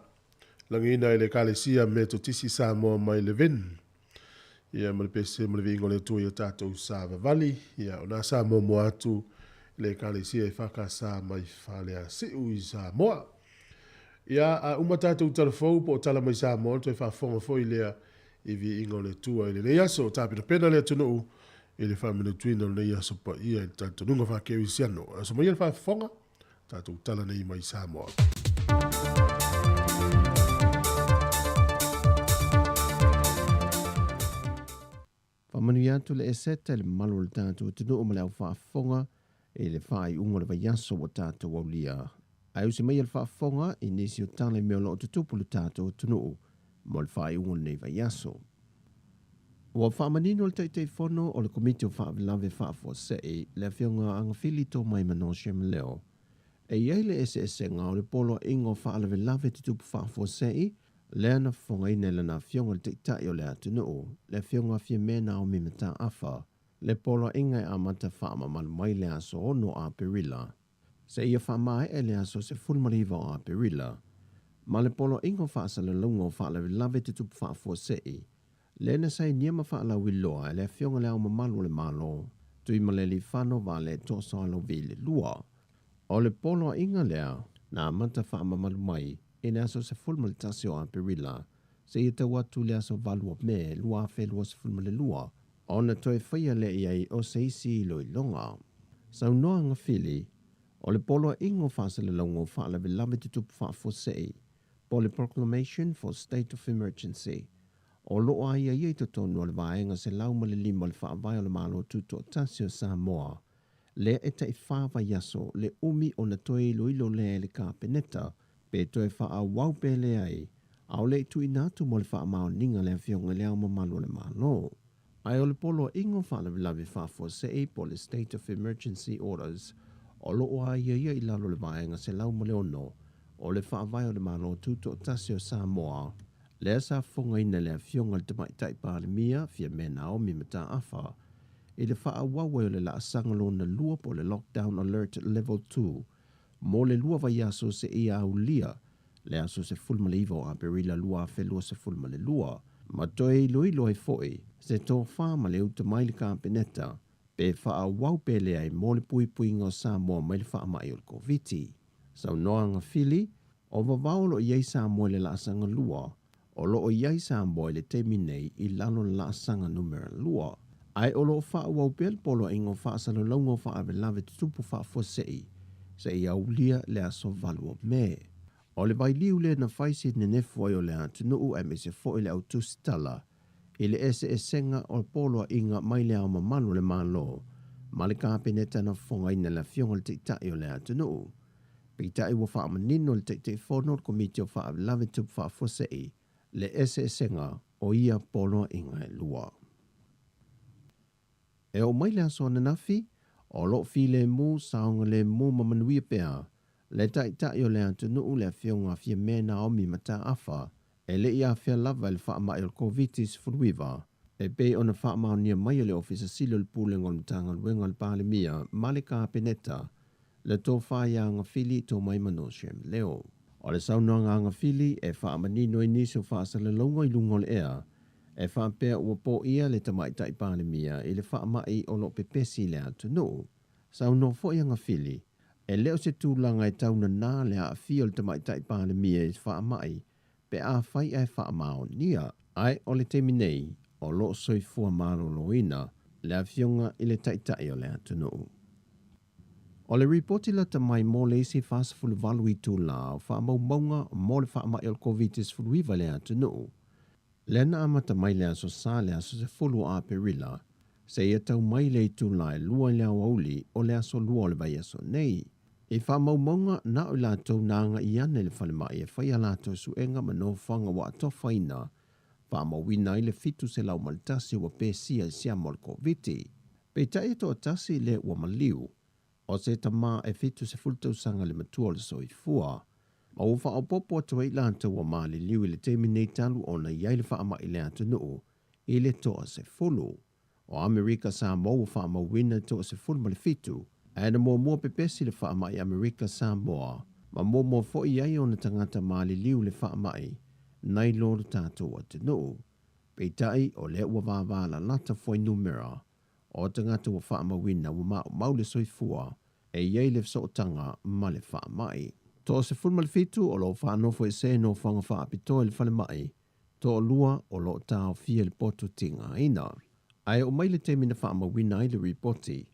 lagiina i le Ekalesia Metotisi Samoa mai Levin. Ia ma le pese ma le viiga o le Atua ia tatou savavali, ia o na sa muamua atu le Ekalesia EFKS mai Faleasiu i Samoa. Ia, a uma tatou tala fou po o tala mai Samoa, ona toe faafofoga foi lea i viiga o le Atua i lenei aso. Tapenapena le atunuu i le faamanatuina o lenei aso paia i le talitonuga faakerisiano. Aso maia le faafofoga, tatou tala nei mai Samoa. Faamanuia atu le Eseta i le mamalu o le tatou atunuu ma le au faafofoga i le faaiuga o le vaiaso ua tatou aulia. Ae usi maia le faafofoga i nisi o tala i mea o lo o tutupu i le tatou atunuu mo le faaiuga o lenei vaiaso. Ua faamanino le Taitaifono o le Komiti o Faalavelave Faafuasei, le Afioga a Agafili Tomaimano Shemleo, e i ai le eseesega o le poloaiga o faalavelave tutupu faafuasei lea na fofogaina e lana Afioga i le Taitai o le atunuu, le Afioga a Fiame Naomi Mataafa, le poloaiga e amata faamamalu mai le aso 6 o Aperila seia faamaea i le aso 19 o Aperila, ma le poloaiga o faasalalauga o faalavelave tutupu faafuasei lea na sainia ma faalauiloa e le Afioga i Le Ao Mamalu o le Malo, Tuimalealiifano Vaaletoa Sualauvi II. O le poloaiga lea na amata faamamalu mai i le aso 11 o Aperila seia tau atu i le aso 8 o Me 2022, ona toe faia lea i ai o se isi iloiloga. Saunoa Agafili, o le poloaiga o faasalalauga o faalavelave tutupu faafuasei, po o le Proclamation for State of Emergency, o lo o aiaia i totonu o le Vaega 105 o le Faavae o le Malo Tutoatasi o Samoa, lea e tai fa vaiaso le umi ona toe iloilo lea e le Kapeneta pe toe faaauau pe leai, a o le i tuuina atu mo le faamaoniga le Afioga i Le Ao Mamalu o le Malo. Ae o le poloaiga o faalavelave faafuasei po o le State of Emergency Orders o lo o aiaia i lalo o le Vaega 106 o le Faavae o le Malo Tutoatasi o Samoa, lea sa fofogaina e le Afioga i le Tamaitai Palemia, Fiame Naomi Mataafa, i le faaauau ai o le laasaga lona lua po o le Lockdown Alert Level 2 mo le lua vaiaso seia aulia le aso 19 o Aperila 2022, ma toe iloilo ai foi se tofa ma le uta mai le Kapeneta pe faaauau pe leai mo le puipuiga o Samoa mai le faamai o le Koviti. Saunoa Agafili, o vavao o lo o i ai Samoa i le laasaga lua, o lo o i ai Samoa i le taimi nei i lalo o le laasaga numera lua, ae o lo o faaauau pea le poloaiga o faasalalauga o faalavelave tutupu faafuasei seia aulia le aso 8 o Me. O le vailiu lea na fai si nenefu ai o le atunuu aemaise foi le au tusitala i le eseesega o poloaiga mai le Ao Mamalu o le Malo ma le Kapeneta na fofogaina e le Afioga i le Taitai o le atunuu. Peitai ua faamanino e le Taitaifono o le Komiti o Faalavelave Tupu Faafuasei le eseesega o ia poloaiga e lua. E oo mai le aso ananafi, o lo o filemu, saogalemu ma manuia pea le Taitai o le atunuu le Afioga a Fiame Naomi Mataafa e le i afea lava i le faamai o le Koviti-19, e pei ona faamaonia mai e le Ofisa Sili o le Pulega o le Matagaluega a le Palemia ma le Kapeneta le tofa ia Agafili Tomaimano Shem Leo. O le saunoaga a Agafili e faamanino ai nisi o faasalalauga i luga o le ea e faapea ua poia le Tamaitai Palemia i le faamai o lo o pepesi i le atunuu. Saunoa foi Agafili, e le o se tulaga e taunana le aafia o le Tamaitai Palemia i se faamai pe afai ae faamaonia, ae o le taimi nei o lo o soifua maloloina le Afioga i le Taitai o le atunuu. O le ripoti lata mai mo le isi 48 itula o faamaumauga mo le faamai o le Koviti-19 i le atunuu, lea na amata mai le aso Sa le aso 10 o Aperila seia tau mai le itula e 2 i le aoauli o le aso 2 o le vaiaso nei. I faamaumauga, na o i latou na agai ane i le falemai e fai a latou suega ma nofoaga ua atofaina, faamauina ai le 701 ua pesia i siama o le Koviti. Peitai e toatasi lea ua maliu, o se tama e 70 tausaga le matua o le soifua, ma ua faaopoopo atu ai i latou ua maliliu i le taimi nei talu ona i ai le faamai i le atunuu i le toasefulu. O Amerika Samoa ua faamauina le toasefulu ma le fitu. Ae na muamua pepesi le faamai i Amerika Samoa, ma muamua foi i ai ona tagata maliliu i le faamai nai lo le tatou atunuu. Peitai, o lea ua vavalalata fuainumera o tagata ua faamauina ua maumau le soifua e i ai le fesootaga ma le faamai. Toa 17 o lo o faanofoesea i nofoaga faapitoa i le falemai, toalua o lo o taofia i le potu tigaina. Ae oo mai le taimi na faamauina ai le ripoti,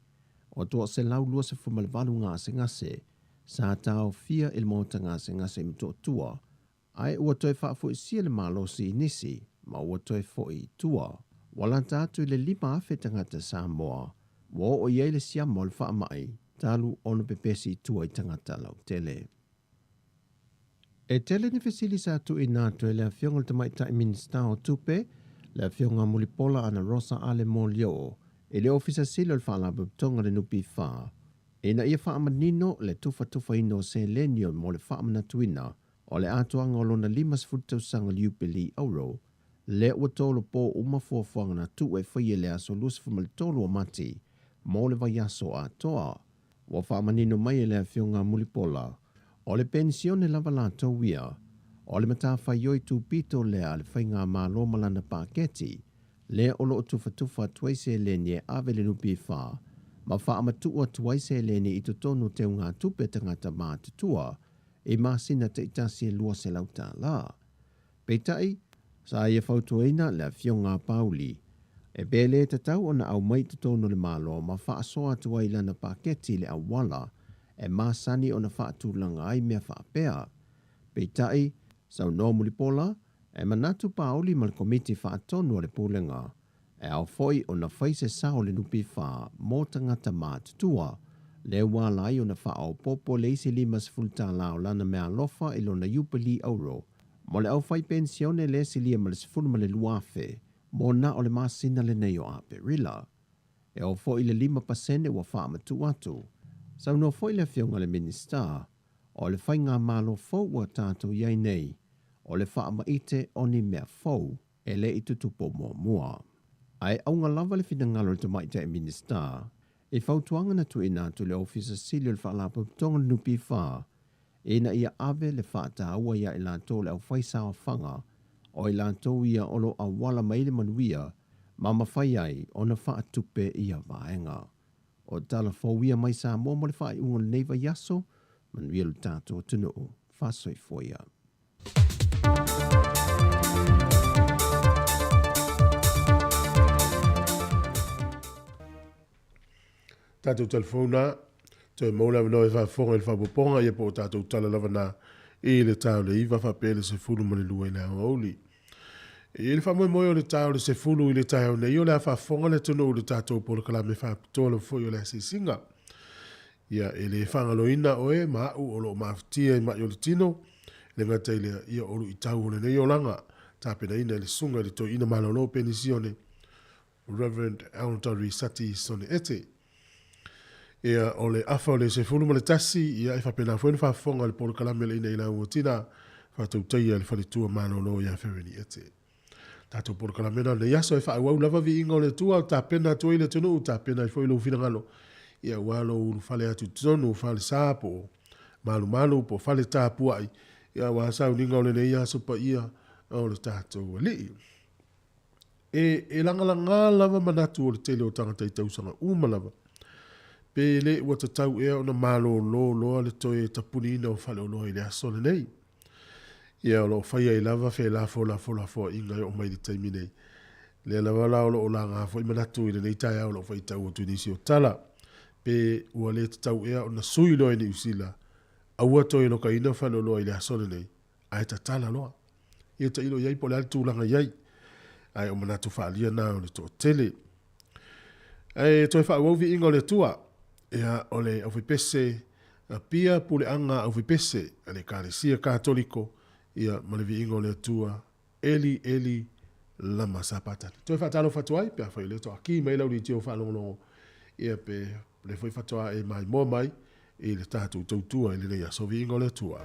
ua toa 128 gasegase sa taofia i le maota gasegase i Motootua, ae ua toe faafoisia le malosi i nisi ma ua toe foi i tua. Ua lata atu i le 5,000 tagata Samoa ua oo i ai le siama o le faamai talu ona pepesi i tua i tagata lautele. E tele ni fesili sa tuuina atu e le Afioga i le Tamaitai Minisita o Tupe, le Afioga Mulipola Anarosa Ale Molioo, i le Ofisa Sili o le Faalapotopotoga a le NPF, ina ia faamanino le tufatufaina o seleni mo le faamanatuina o le atoaga o lona 50 tausaga Iupeli Auro, lea ua tolopo uma fuafuaga na tuu e faia i le aso 23 o Mati mo le vaiaso atoa. Ua faamanino mai e le Afioga a Mulipola, o le penisione lava latou ia, o le matafaioi tupito lea a le Faigamalo ma lana paketi, lea o lo o tufatufa atu ai seleni e ave i le NPF ma faamatuu atu ai seleni i totonu o teugatupe a tagata matutua i masina taitasi e $200. Peitai, sa ia fautuaina le Afioga a Pauli, e pe le tatau ona aumai i totonu o le Malo ma faasoa atu ai i lana paketi le auala e masani ona faatulaga ai mea faapea. Peitai, saunoa Mulipola, e manatu Pauli ma le Komiti Faatonu a le Pulega, e ao foi ona fai se sao o le NPF mo tagata matutua, lea ua ala ai ona faaopoopo le isi $50 o lana meaalofa i lona Iupeli Auro mo le aufaipenisione lea silia ma le 12,000 mo na o le masina lenei o Aperila. E oo foi i le 5% ua faamatuu atu. Saunoa foi le Afioga i le Minisita, o le faigamalo fou ua tatou i ai nei, o le faamaite o ni mea fou e le i tutupu muamua. Ae auga lava le finagalo o le Tamaitai Minisita i fautuaga na tuuina atu i le Ofisa Sili o le Faalapotopotoga o le NPF ina ia ave le faataua ia i latou le aufaisaofaga o i latou ia o lo o auala mai le manuia ma mafai ai ona faatupe ia vaega. O tala fou ia mai Samoa mo le faaiuga o lenei vaiaso, manuia lo tatou atunuu. Faasoifua ia. Tatou telefona, toe maua le avanoa e faafofoga i le faaopoopoga, ia po o tatou tala lava na i le ta o le 9 faapea le 12 i le aoauli. I le faamoemoe o le ta o le 10 i le taeao nei, o le a faafofoga le atunuu i le tatou polokalame faapitoa lava foi o le asiasiga. Ia, e le faagaloina oe ma a'u o lo o mafatia i ma'i o le tino, e le gata i lea, ia o luitau o lenei olaga, tapenaina e le Susuga i le Toeaina Malolo Penisione, Rev. Elder Sati Sone Ete. Ia, o le afa o le 11, ia, e faapena foi ona faafofoga i le polokalame a le Ina i Lauga Tina, faatautaia e le Faletua Malolo ia Fereni Ete. Tatou polokalame na o lenei aso e faaauau lava viiga o le Atua, o tapena atu ai le atunuu, tapena ai foi lou finagalo, ia aua lou ulufale atu i totonu o falesa po o malumalu po o fale tapuai, ia aua sauniga o lenei aso paia o le tatou Alii. E, e lagalaga lava manatu o le tele o tagata i tausaga uma lava, pe le ua tatau ea ona malolo loa le toe tapuniina o faleoloa i le aso lenei. Ia, o lo o fai ai lava felafolafoaina e oo mai i le taimi nei. Lea lava la o lo o laga foi manatu i lenei taeao o lo o faitau atu i nisi o tala, pe ua le tatau ea ona sui loa e Niu Sila, aua toe lokaina faleoloa i le aso lenei, ae tatala loa. Ia tailo i ai po o le a le tulaga i ai. Ae o manatu faaalia na o le toatele. Ae toe faaauau viiga o le Atua. Ia, o le aufaipese Apia Puleaga Aufaipese a le Ekalesia Katoliko, ia, ma le viiga o le Atua, Eli, Eli, lama sapatani. Toe faatalofa atu ai, pe afai o lea toa ki mai lau leitio faalogologo, ia, pe lea foi faatoa e maimoa mai i le tatou tautua i lenei aso viiga o le Atua.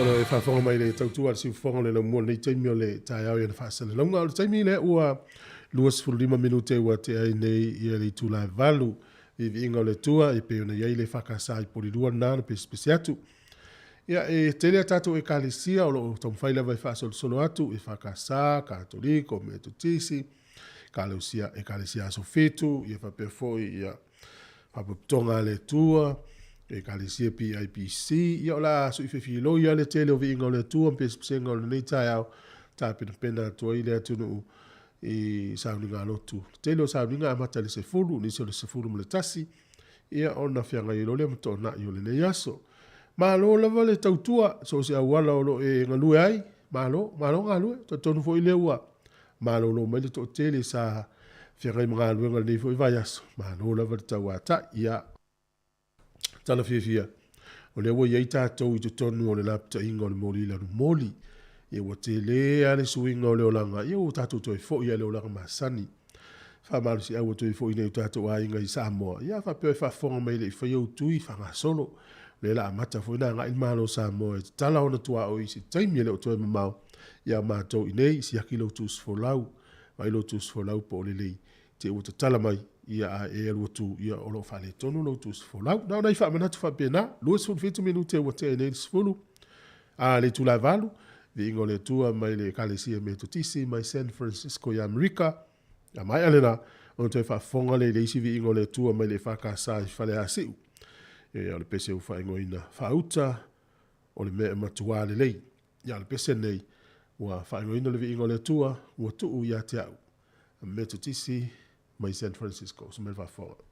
O lo e faafofoga mai le tautua a le siufofoga o le laumua lenei taimi o le taeao i ana faasalalauga. O le taimi lea ua 25 minute ua tea ai nei ia le itula e 8. Viiviiga o le Atua e pei ona i ai le EFKS i Polilua lena na pesepese atu. Ia, e tele a tatou ekalesia o lo o taumafai lava e faasolosolo atu, EFKS, Katoliko, Metotisi, Ekalesia, Ekalesia Aso Fitu, ia faapea foi ia Faapotopotoga a le Atua, Ekalesia PIPC, ia o le a suifefiloi lava le tele o viiga o le Atua ma pesepesega o lenei taeao, tapenapena atu ai le atunuu i sauniga lotu. Le tele o sauniga e amata i le 10, nisi o le 11, ia ona feagai ai loa lea ma toonai o lenei aso. Malo lava le tautua, so o se auala o lo o e galue ai, malo, malo galue. Talitonu foi lea ua malolo mai le toatele sa feagai ma galuega i lenei foi vaiaso, malo lava le tauatai. Ia, tala fiafia, o lea ua i ai tatou i totonu o le lapataiga o le moli lanumoli. Ia ua tele lava le suiga o le olaga, ia ua tatou toe foi lava i le olaga masani. Faamalosiau atu ai foi i nai o tatou aiga i Samoa, ia faapea e faafofoga mai e le i faia utui faagasolo. O lea la amata foi ona agai le Malo o Samoa e tatala ona tuaoi i se taimi e le o toe mamao ia matou i inei, siaki lou tusifolau, vaai lou tusifolau po o lelei, te ua tatala mai, ia a e alu atu, ia o lo o faaletonu lou tusifolau. Na o nai faamanatu faapena, 27 minute ua tea nei le 10, a le itula e 8, viiga o le Atua mai le Ekalesia Metotisi mai San Francisco i Amerika, a maea lena, ona toe faafofoga lea i le isi viiga o le Atua mai le EFKS i Faleasiu. Ia, o le pese ua faaigoaina Faauta, o le mea e matuā lelei. Ia, o le pese lenei, ua faaigoaina le viiga o le Atua, ua tuu ia te au. Metotisi mai San Francisco. Se mea faafofoga.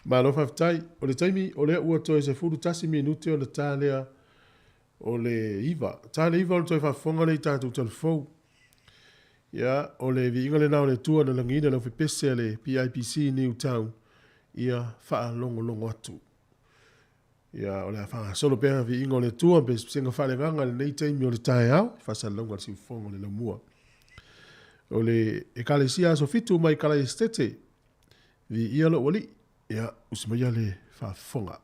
Malo faafetai. O le taimi o lea ua toe 11 minute ona ta lea o le 9. Ta le 9 ona toe faafofoga lea i tatou talafou. Ia, o le viiga lena o le Atua na lagiina le aufepese a le PIPC i Newtown, ia faalogologo atu. Ia, o le a faagasolo pea viiga o le Atua ma pesepesega faaleagaga i lenei taimi o le taeao, i faasalalauga a le siufofoga o le laumua. O le Ekalesia Aso Fitu mai Kalaesetete, viia lou Alii, ia, usi maia le faafofoga.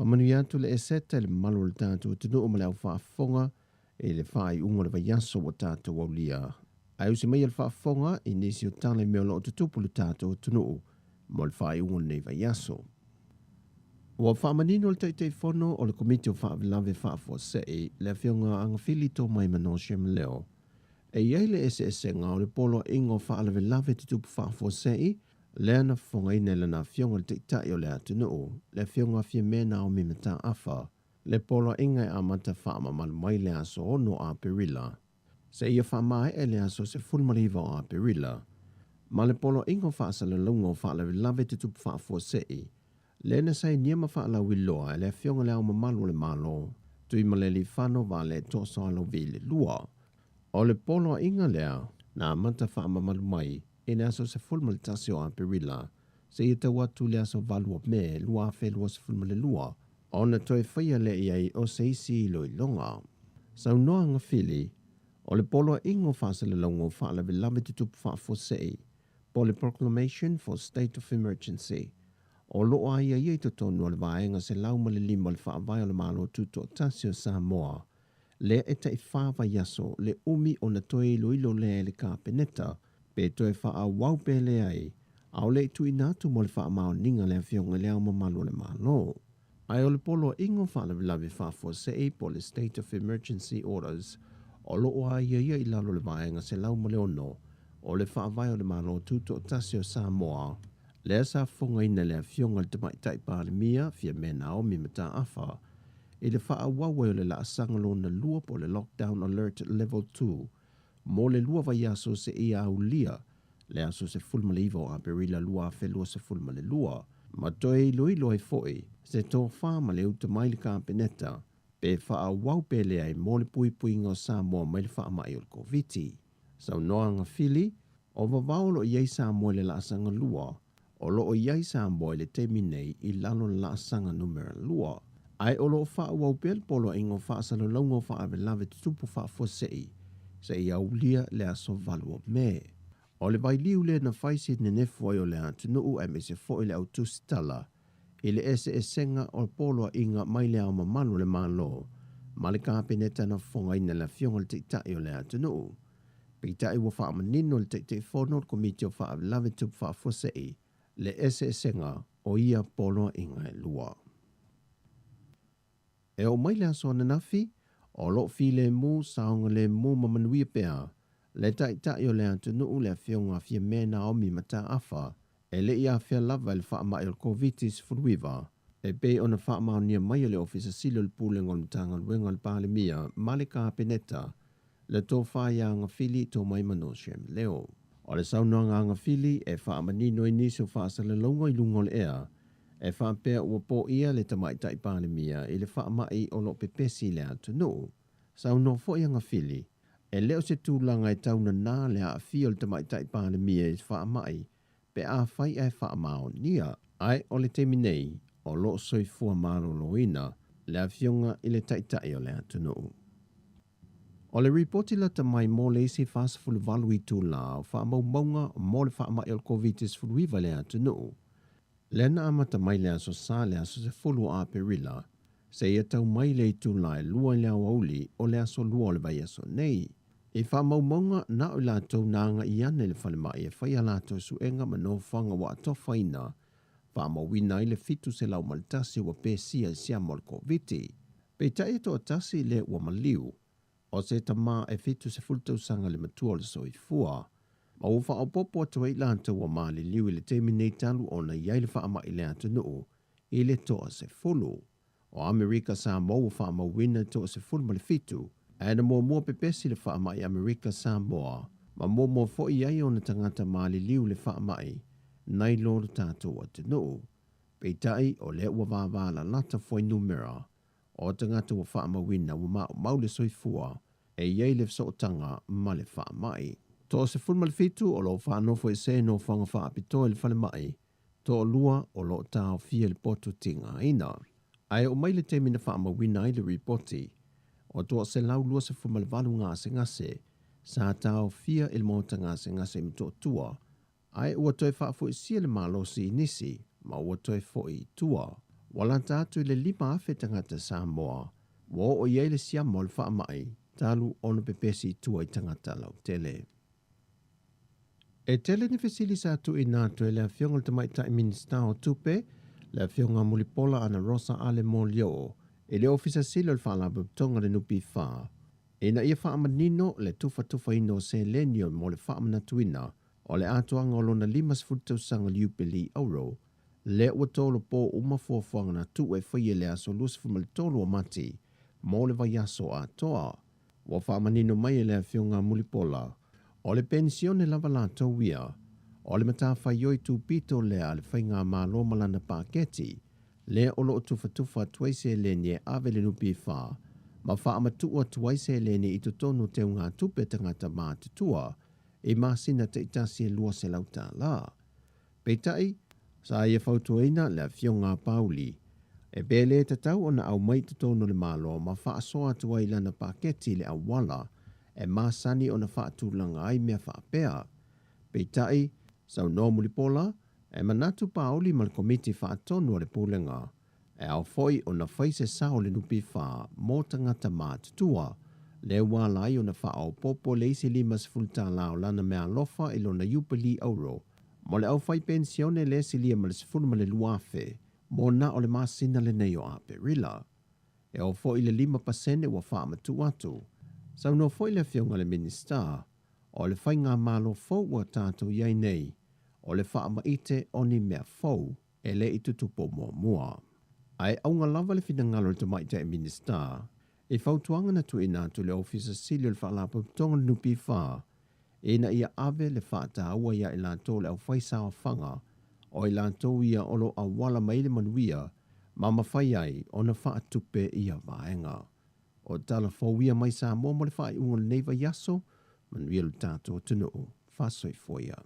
Faamanuia atu le Eseta i le mamalu o le tatou atunuu ma le au faafofoga i le faaiuga o le vaiaso ua tatou aulia. Ae usi maia le faafofoga i nisi o tala i mea o lo o tutupu i le tatou atunuu mo le faaiuga o lenei vaiaso. Ua faamanino le Taitaifono o le Komiti o Faalavelave Faafuasei, le Afioga Agafili Tomaimano Shemaleo, e i ai le eseesega o le Poloaiga o Faalavelave Tutupu Faafuasei lea na fofogaina e lana Afioga le Taitai o le atunuu, le Afioga Fiame Naomi Mataafa, le Poloaiga e amata faamamalu mai le aso 6 Aperila seia faamaea i le aso 19 o Aperila, ma le Poloaiga o Faasalalauga o Faalavelave Tutupu Faafuasei, lea na sainia ma faalauiloa e le Afioga i Le Ao Mamalu o le Malo, Tuimalealiifano Vaaletoa Sualauvi le Lua. O le poloaiga lea na amata faamamalu mai i le aso 11 o Aperila seia tau atu i le aso 8 o Me 2022, ona toe faia lea i ai o se isi iloiloga. Saunoa Agafili, o le poloaiga o faasalalauga o faalavelave tutupu faafuasei, po o le Proclamation for State of Emergency, o lo o aiaia i totonu o le Vaega 105 o le Faavae o le Malo Tutoatasi o Samoa, lea e tai fa vaiaso le umi ona toe iloilo lea e le Kapeneta pe toe faaauau pe leai, a o le i tuuina atu mo le faamaoniga le Afioga i Le Ao Mamalu o le Malo. Ae o le Poloaiga o Faalavelave Faafuasei po o le State of Emergency Orders o lo o aiaia i lalo o le Vaega 106 o le Faavae o le Malo Tutoatasi o Samoa, lea sa fofogaina e le Afioga i le Tamaitai Palemia, Fiame Naomi Mataafa, i le faaauau ai o le laasaga lona lua po o le Lockdown Alert Level 2 mo le lua vaiaso seia aulia le aso 19 o Aperila 2022, ma toe iloilo ai foi se tofa ma le uta mai le Kapeneta pe faaauau pe leai mo le puipuiga o Samoa mai le faamai o le Koviti. Saunoa Agafili, o vavao o lo o i ai Samoa i le laasaga lua, o lo o i ai Samoa i le taimi nei i lalo o le laasaga numera lua, ae o lo o faaauau pea le Poloaiga o Faasalalauga o Faalavelave Tutupu Faafuasei seia aulia le aso 8 o Me. O le vailiu lea na fai se nenefu ai o le atunuu aemaise foi le au tusitala i le eseesega o poloaiga mai le Ao Mamalu o le Malo ma le Kapeneta na fofogaina e le Afioga i le Taitai o le atunuu. Peitai ua faamanino e le Taitaifono o le Komiti o Faalavelave Tupu Faafuasei le eseesega o ia poloaiga e lua. E oo mai le aso ananafi, o lo o filemu, saogalemu ma manuia pea le Taitai o le atunuu le Afioga Fiame Naomi Mataafa e le i afea lava i le faamai o le Koviti-19, e pei ona faamaonia mai e le Ofisa Sili o le Pulega o le Matagaluega a le Palemia ma le Kapeneta le tofa ia Agafili Tomaimano Shem Leo. O le saunoaga a Agafili e faamanino ai nisi o faasalalauga i luga o le ea e faapea ua poia le Tamaitai Palemia i le faamai o lo o pepesi i le atunuu. Saunoa foi Agafili, e le o se tulaga e taunana le aafia o le Tamaitai Palemia i faamai pe afai ae faamaonia. Ae o le taimi nei, o lo o soifua maloloina le Afioga i le Taitai o le atunuu. O le ripoti lata mai mo le isi 48 itula o faamaumauga mo le faamai o le Koviti-19 i le atunuu, lea na amata mai le aso Sa le aso 10 o Aperila seia tau mai le itula e 2 i le aoauli o le aso 2 o le vaiaso nei. I faamaumauga na o i latou na agai ane i le falemai e fai a latou suega ma nofoaga ua atofaina, faamauina ai le 701 ua pesia i siama o le Koviti. Peitai e toatasi le ua maliu, o se tama e 70 tausaga le matua o le soifua, ma ua faaopoopo atu ai i latou ua maliliu i le taimi nei talu ona i ai le faamai i le atunuu i le toasefulu. O Amerika Samoa ua faamauina le 17, ae na muamua pepesi le faamai Amerika Samoa, ma muamua foi i ai ona tagata maliliu i le faamai nai lo le tatou atunuu. Peitai, o lea ua vavalalata fuainumera o tagata ua faamauina ua maumau le soifua e i ai le fesootaga ma le faamai. 17 o lo o faanofoesē i nofoaga faapitoa i le falemai, toalua o lo o taofia i le poto tigaina. Ae oo mai le taimi na faamauina ai le ripoti, o 128 gasegase sa taofia i le maota gasegase i Motootua, ae ua toe faafoisia le malosi i nisi ma ua toe foi i tua. Ua lata atu i le 5,000 tagata Samoa ua oo i ai le siama o le faamai talu ona pepesi i tua i tagata lautele. E tele ni fesili sa tuuina atu e le Afioga i le Tamaitai Minisita o Tupe, le Afioga Mulipola Anarosa Ale Molioo, i le Ofisa Sili o le Faalapotopotoga a le NPF, ina ia faamanino le tufatufaina o seleni mo le faamanatuina o le atoaga o lona 50 tausaga o le Iupeli Auro, lea ua tolopo uma fuafuaga na tuu e faia i le aso 23 o Mati mo le vaiaso atoa. Ua faamanino mai e le Afioga a Mulipola, o le penisione lava latou ia, o le matafaioi tupito lea a le Faigamalo ma lana paketi, lea o lo o tufatufa atu ai seleni e ave i le NPF ma faamatuu atu ai seleni i totonu o teugatupe a tagata matutua i masina taitasi e $200. Peitai, sa ia fautuaina le Afioga a Pauli, e pe le tatau ona aumai i totonu o le Malo ma faasoa atu ai i lana paketi i le auala e masani ona faatulaga ai mea faapea. Peitai, saunoa Mulipola, e manatu Pauli ma le Komiti Faatonu a le Pulega, e ao foi ona fai se sao o le NPF mo tagata matutua, lea ua ala ai ona faaopoopo le isi $50 o lana meaalofa i lona Iupeli Auro mo le aufaipenisione le silia ma le 12,000 mo na o le masina lenei o Aperila. E oo foi i le 5% ua faamatuu atu. Saunoa foi le Afioga i le Minisita, o le faigamalo fou ua tatou i ai nei, o le faamaite o ni mea fou e le i tutupu muamua. Ae auga lava le finagalo o le Tamaitai Minisita i fautuaga na tuuina atu i le Ofisa Sili o le Faalapotopotoga o le NPF ina ia ave le faataua ia i latou le aufaisaofaga o i latou ia o lo o auala mai le manuia ma mafai ai ona faatupe ia vaega. O tala fou ia mai Samoa mo le faaiuga o lenei vaiaso. Manuia lo tatou atunuu. Faasoifua ia.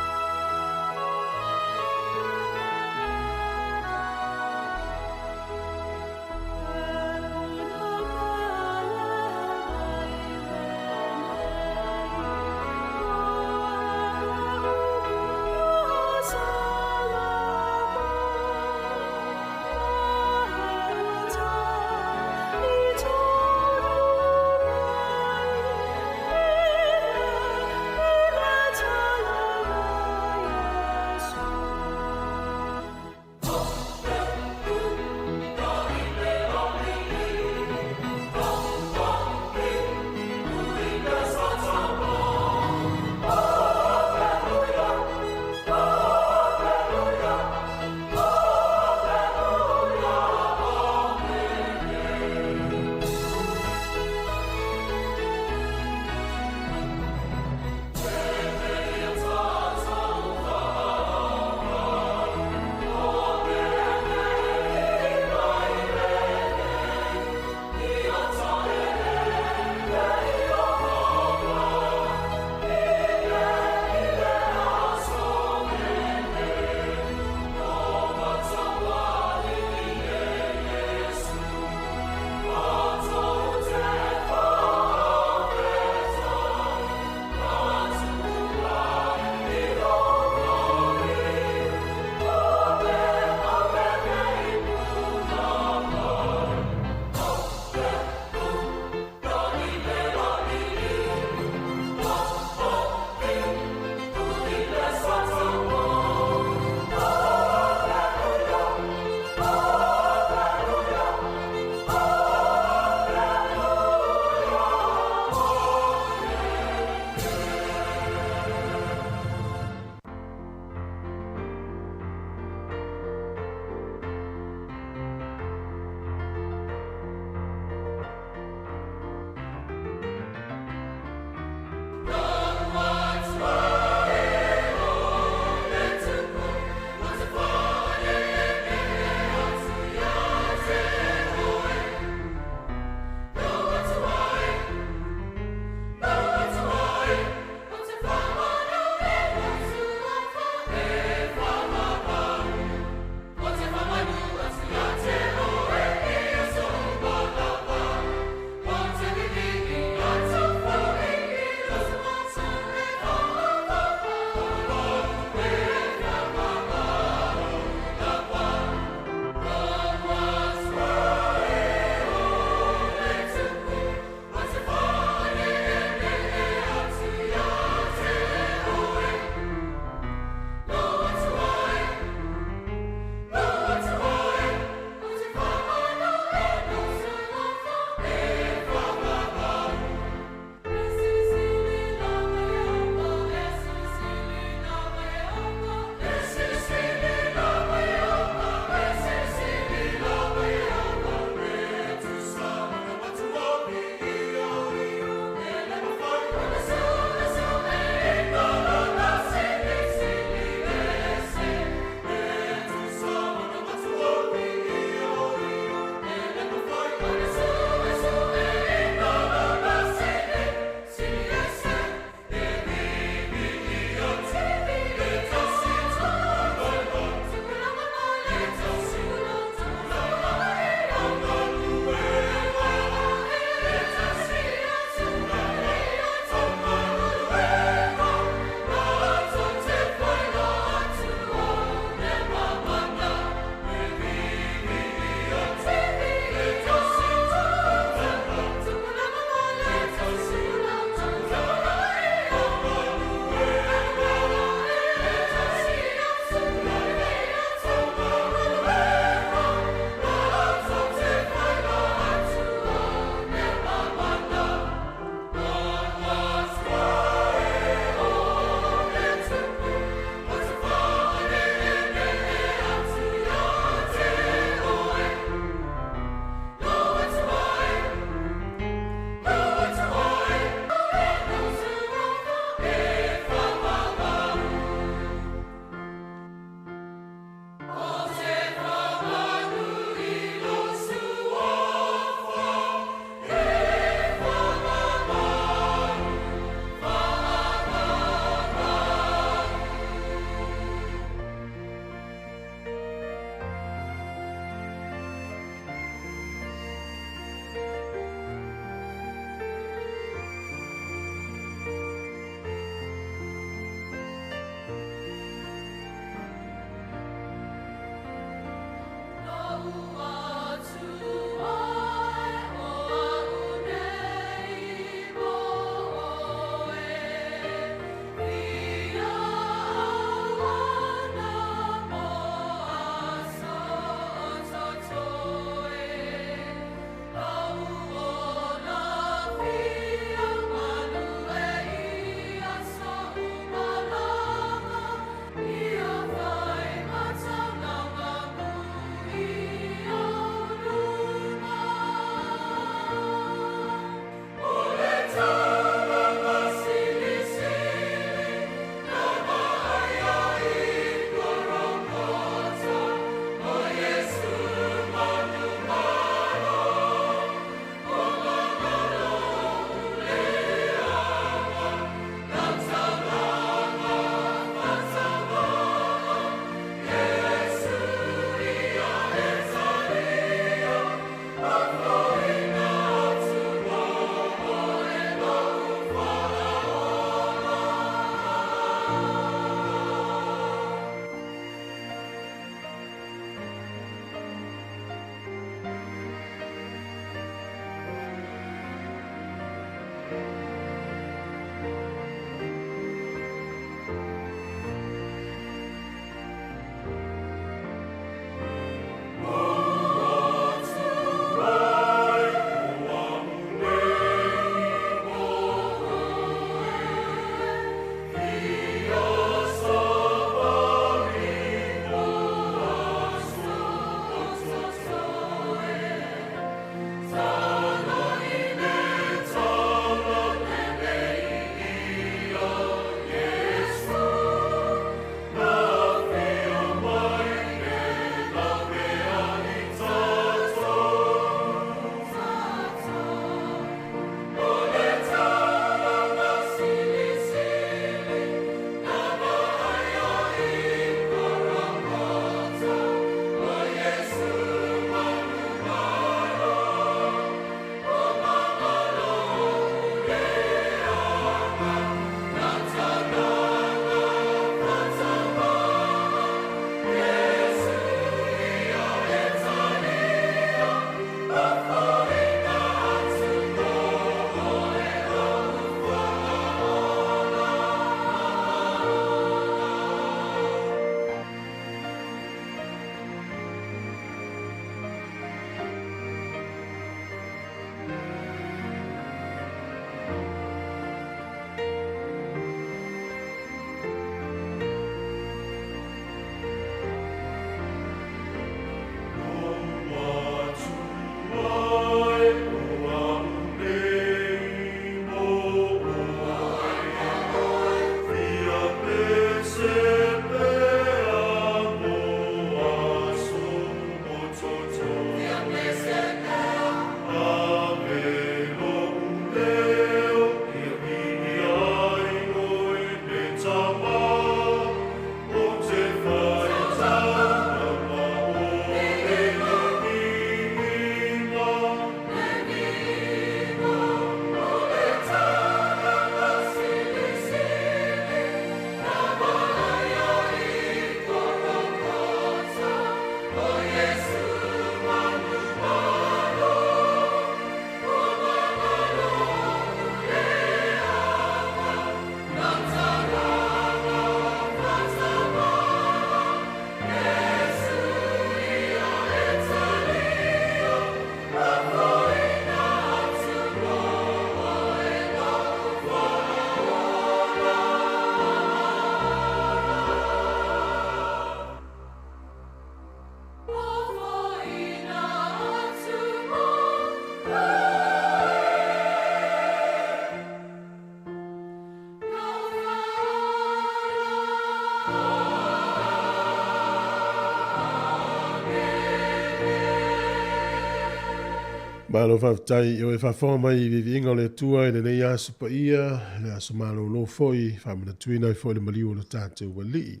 Malo faafetai i oe faafofoga mai i viiviiga o le Atua i lenei aso paia, le aso malolo foi, faamanatuina ai foi le maliu o le tatou Alii.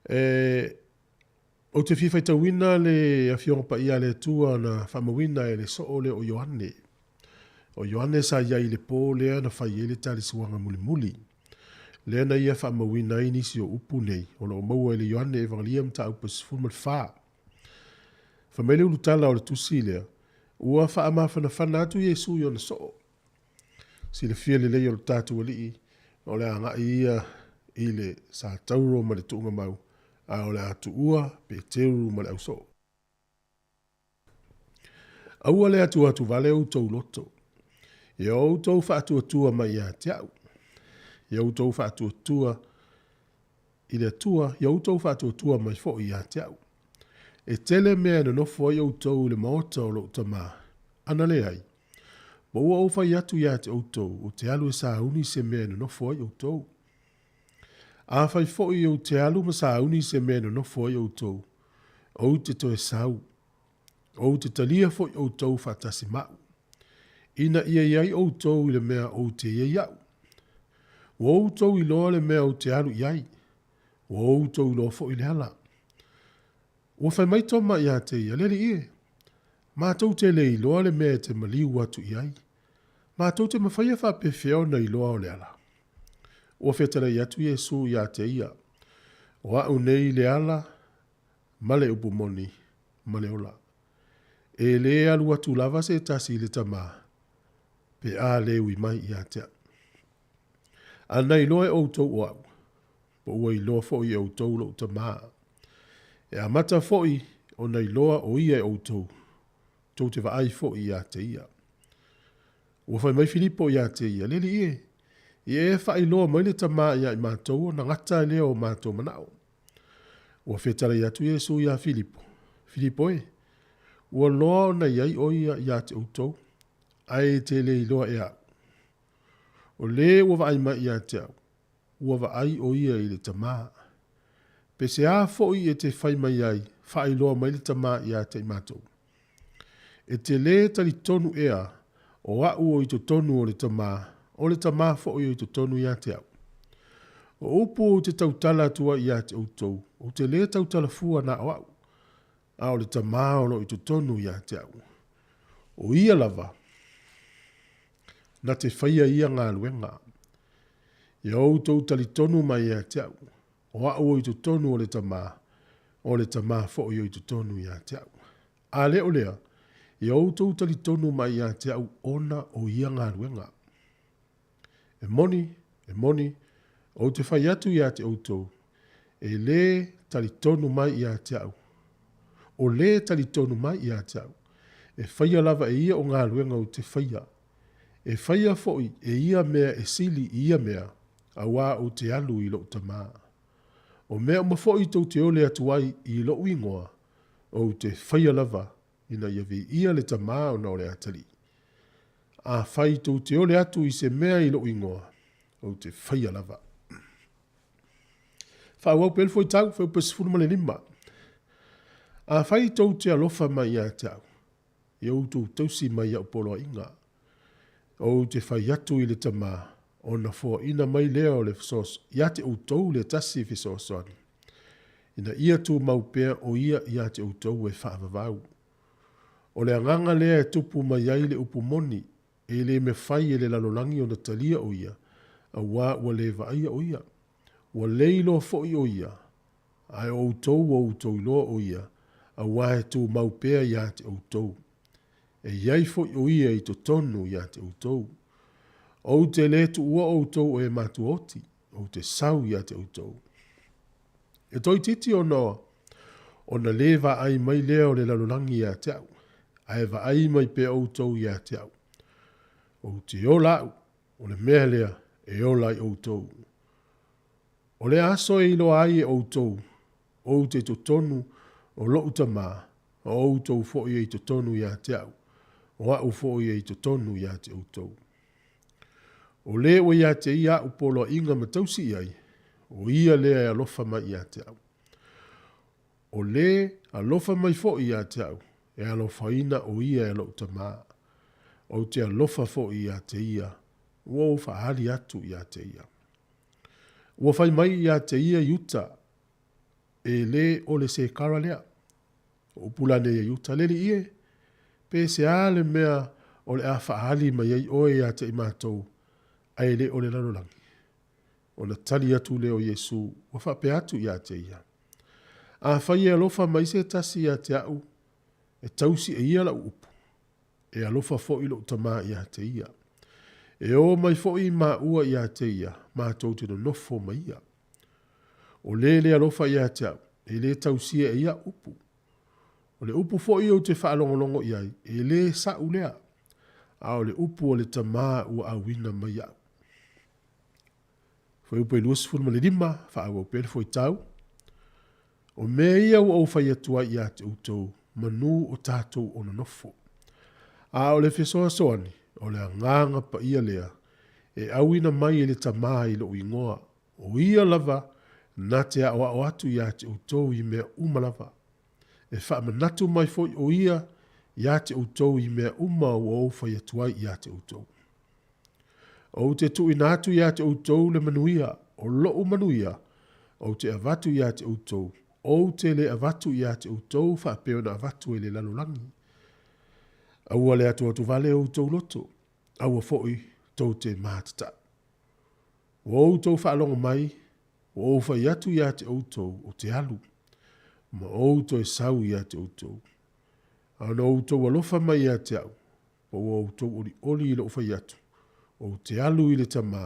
E, ou te fia faitauina le Afioga Paia a le Atua na faamauina e le soo lea o Ioane. O Ioane sa i ai i le pō lea na fai ai le talisuaga mulimuli. Lea na ia faamauina ai nisi o upu nei o lo o maua i le Ioane Evangelia Mataupu 14. Fai mai le ulutala o le tusi lea, ua faamafanafana atu Iesu i ona soo. Silafia lelei o le tatou Alii, o le agai ia i le Satauro ma le Tuugamau, a o le a tuua Peteru ma le ausoo. Aua le atuatu vale outou loto. Ia outou faatuatua mai ia te au. Ia outou faatuatua i le Atua, ia outou faatuatua mai foi ia te au. E tele mea e nonofo ai outou i le maota o lou Tama, ana leai, ma ua ou fai atu ia te outou, ou te alu e sauni se mea e nonofo ai outou. Afai foi ou te alu ma sauni se mea e nonofo ai outou, ou te toe sau, ou te talia foi outou faatasi ma au, ina ia i ai outou i le mea ou te i ai au. Ua outou iloa le mea ou te alu i ai, ua outou iloa foi le ala. Ua fai mai Toma ia te ia, Le Alii e, matou te le iloa le mea e te maliu atu i ai. Matou te mafaia faapefea ona iloa o le ala? Ua fetalai atu Iesu ia te ia, O au nei le ala ma le upu moni ma le ola. E lē alu atu lava se tasi i le Tama, pe a lē ui mai ia te au. A na iloa e outou o au, po ua iloa foi e outou lou Tama. E amata foi ona iloa o ia e outou, tou te vaai foi ia te ia. Ua fai mai Filipo ia te ia, Le Alii e, ia e faailoa mai le Tama ia i matou ona gata lea o matou manao. Ua fetalai atu Iesu iā Filipo, Filipo e, ua loa ona i ai ʻo ia iā te ʻoutou, ae e te le iloa e aʻu. O lē ua vaai mai iā te au, ua vaai ʻo ia i le Tamā. Peseā foʻi e te fai mai ai, faailoa mai le Tamā iā te i matou? E te lē talitonu ea o aʻu o i totonu o le Tamā, o le Tamā foʻi o i totonu iā te au? O upu ou te tautala atu ai iā te ʻoutou, ou te lē tautala fua na o aʻu, a o le Tamā o lo o i totonu iā te au. O ia lava na te faia ia galuega. Ia outou talitonu mai ia te au, o aʻu o i totonu o le Tamā, o le Tamā foʻi o i totonu iā te au. A le o lea, ia outou talitonu mai ia te au ona o ia galuega. E moni, e moni, ou te fai atu ia te outou, e lē talitonu mai ia te au. O lē talitonu mai ia te au, e faia lava e ia o galuega ou te faia. E faia foʻi e ia mea e sili i ia mea, auā ou te alu i lou Tamā. O mea uma foʻi tou te ole atu ai i loʻu ingoa, ou te faia lava ina ia viia le Tamā ona o le atalii. Afai tou te ole atu i se mea i loʻu ingoa, ou te faia lava. Faaauau pea le fuaitau, fuaiupu 15. Afai tou te alofa mai ia te au, ia outou tausi mai iaʻu poloaiga. Ou te fai atu i le Tamā, ona foaina mai lea o le fesoasoani ia te outou le tasi fesoasoani, ina ia tumau pea o ia ia te outou e faavavau. O le agaga lea e tupu mai ai le upu moni, e le mafai e le lalolagi ona talia o ia, auā ua le vaaia o ia. Ua le iloa foi o ia, ae o outou ua outou iloa o ia, auā e tumau pea ia te outou. E i ai foi o ia i totonu ia te outou. Ou te lē tuua outou o e matua oti, ou te sau ia te outou. E toeitiiti ona ona lē vaai mai lea o le lalolagi ia te au, ae vaai mai pea outou ia te au. Ou te ola au, o le mea lea e ola ai outou. O le aso e iloa ai e outou, ou te i totonu o loʻu Tamā, o outou foʻi e i totonu ia te au, o aʻu foʻi e i totonu ia te outou. O lē ua ia te ia aʻu poloaiga ma tausi i ai, o ia lea e alofa mai ia te au. O lē alofa mai foʻi ia te au, e alofaina o ia e loʻu Tamā. Ou te alofa foi iā te ia, ua ou faaali atu iā te ia. Ua fai mai iā te ia i uta, E lē ʻole se kara lea. O upu la nei a Iuta, Le alii e, pe se a le mea o le a faaali mai ai ʻoe iā te i mātou, a e lē ʻole lalolagi? Ona tali atu lea o Iesū, ua faapea atu iā te ia, Afai e alofa mai se tasi iā te aʻu, e tausi e ia laʻu upu, e alofa foi loʻu Tamā iā te ia. E ō mai foi māua iā te ia, mātou te nonofo ma ia. O lē le alofa iā te aʻu, e lē tausia e ia upu. O le upu foi ou te faalogologo i ai, e lē saʻu lea, a o le upu a le Tamā ua auina mai iaʻu. Fuaiupu e 25, faaauau pea le fuaitau. O mea ia ua ou fai atu ai iā te outou, manū o tātou o nonofo. A o le fesoasoani, o le Agaga Paia lea, e auina mai e le Tamā i loʻu ingoa, o ia lava na te aʻoaʻo atu iā te outou i mea uma lava. E faamanatu mai foi o ia iā te outou i mea uma ua ou fai atu ai iā te outou. Ou te tuuina atu iā te outou le manuia, o loʻu manuia, ou te avatu iā te outou, ou te le avatu iā te outou faapea ona avatu e le lalolagi. Aua le atuatu vale o outou loto, aua foi tou te mātataʻu. Ua outou faalogo mai, ua ou fai atu iā te outou o te alu, ma ou toe sau iā te outou. A ona outou alofa mai iā te aʻu, ma ua outou ʻoliʻoli i loʻu fai atu, ou te alu i le Tamā,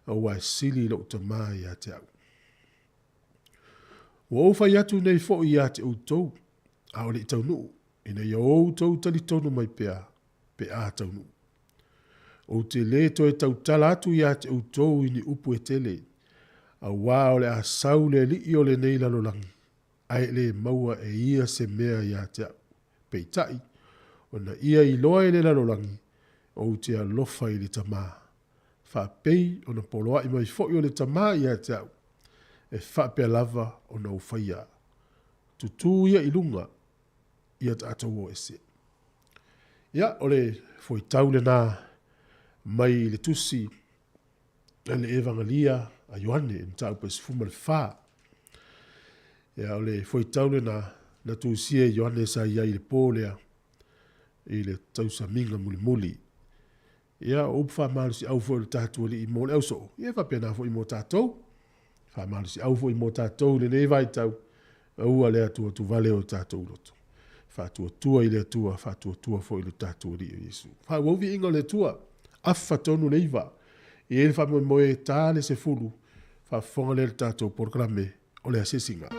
a ua e sili i loʻu Tamā iā te aʻu. Ua ou fai atu nei foi iā te outou, ʻaʻole i taunuu, ina ia outou talitonu mai pea, pe a taunuu. Ou te lē toe tautala atu iā te outou i ni upu e tele, auā o le a sau le alii o lenei lalolagi, a e lē maua e ia se mea iā te aʻu. Peitai, ona ia iloa e le lalolagi, ou te alofa i le Tamā. Faapei ona poloaʻi mai foi o le Tamā ia te aʻu, e faapea lava ona ou faia. Tutū ia i luga, ia tatou o ese. Ia, o le fuaitau lenā mai i le tusi a le Evangelia a Ioane, mataupu e 14. Ia, o le fuaitau lenā na tusia e Ioane sa i ai i le pō lea i le tausamiga mulimuli. Ia, o upu faamalosiau foi o le tatou Alii mo le ausoo, ia e faapena foi mo tatou. Faamalosiau foi mo tatou i lenei vaitau, aua le atuatuvale o tatou loto. Faatuatua i le Atua, faatuatua foi i lo tatou Alii o Iesu. Faaauau viiga o le Atua, afa tonu le 9. E i ai le faamoemoe e ta le 10, faafofoga lea i le tatou polokalame o le asiasiga.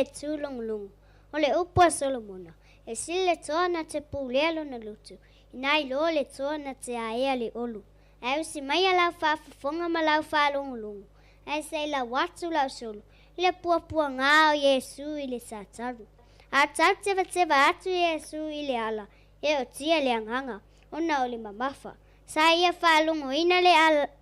e tūlogologo. O le upu a Solomona, E sili le toa na te pulea lona loto, ina iloa le toa na te aea le olu. Ae usi maia lau faafofoga ma lau faalogologo, ae se i lau atu lau solo i le puapuaga o Iesu i le Sataru. A tau tevateva atu Iesu i le ala, e otia le agaga, ona o le mamafa. Sa ia faalogoina le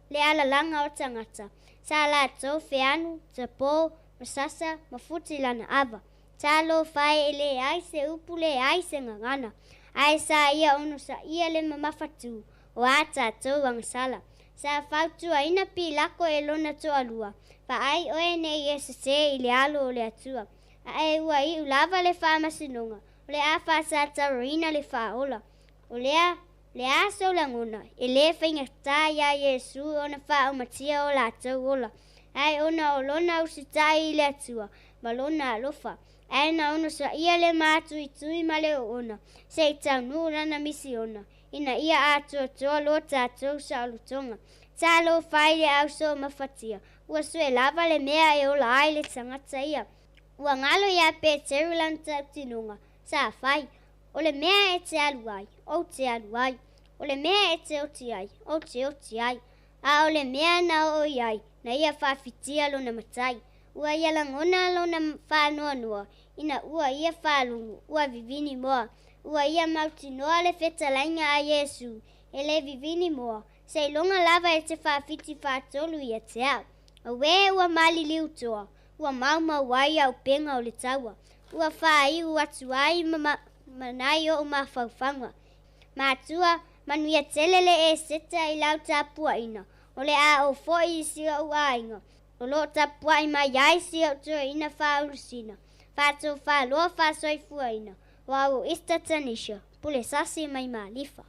le alalaga o tagata, sa latou feanu, tapo, ma sasa, ma futi lana ava. Talofa e, e leai se upu, leai se gagana, ae sa ia onosaia le mamafatu o a tatou agasala. Sa fautuaina Pilako e lona toalua, Vaai oe ne i e sesē i le alo o le Atua, ae ua iu lava le faamasinoga, o le a faasataroina le faaola. O lea, le a sou lagona, e lē faigata iā Iesu ona faaumatia o latou ola, ae ona o lona usitai i le Atua ma lona alofa, ae na onosaia le mātuitui ma le oona, se i taunuu lana misiona, ina ia atoatoa lo tatou saolotoga. Talofa i le au soomafatia, ua sue lava le mea e ola ai le tagata ia. Ua galo iā Peteru lana tautinoga sa fai, O le mea e te alu ai, ou te alu ai. O le mea e te oti ai, ou te oti ai. A o le mea na oo i ai, na ia faafitia lona matai. Ua ia lagona lona faanoanoa, ina ua ia faalogo, ua vivini moa. Ua ia mautinoa le fetalaiga a Iesu, e le vivini moa, seiloga lava e te faafiti faatolu ia te au. Auē ua maliliu toa, ua maumau ai auupega o le taua. Ua faaiu atu ai ma nai o'u mafaufauga. Matua, manuia tele le Eseta i lau tapuaʻina, o le a oo foi i si o'u aiga, o loo tapuaʻi mai ai si o'u toeaina faaulusina, faatofaloa faasoifuaina, o au o Easter Tanisha, pule sasi mai Malifa.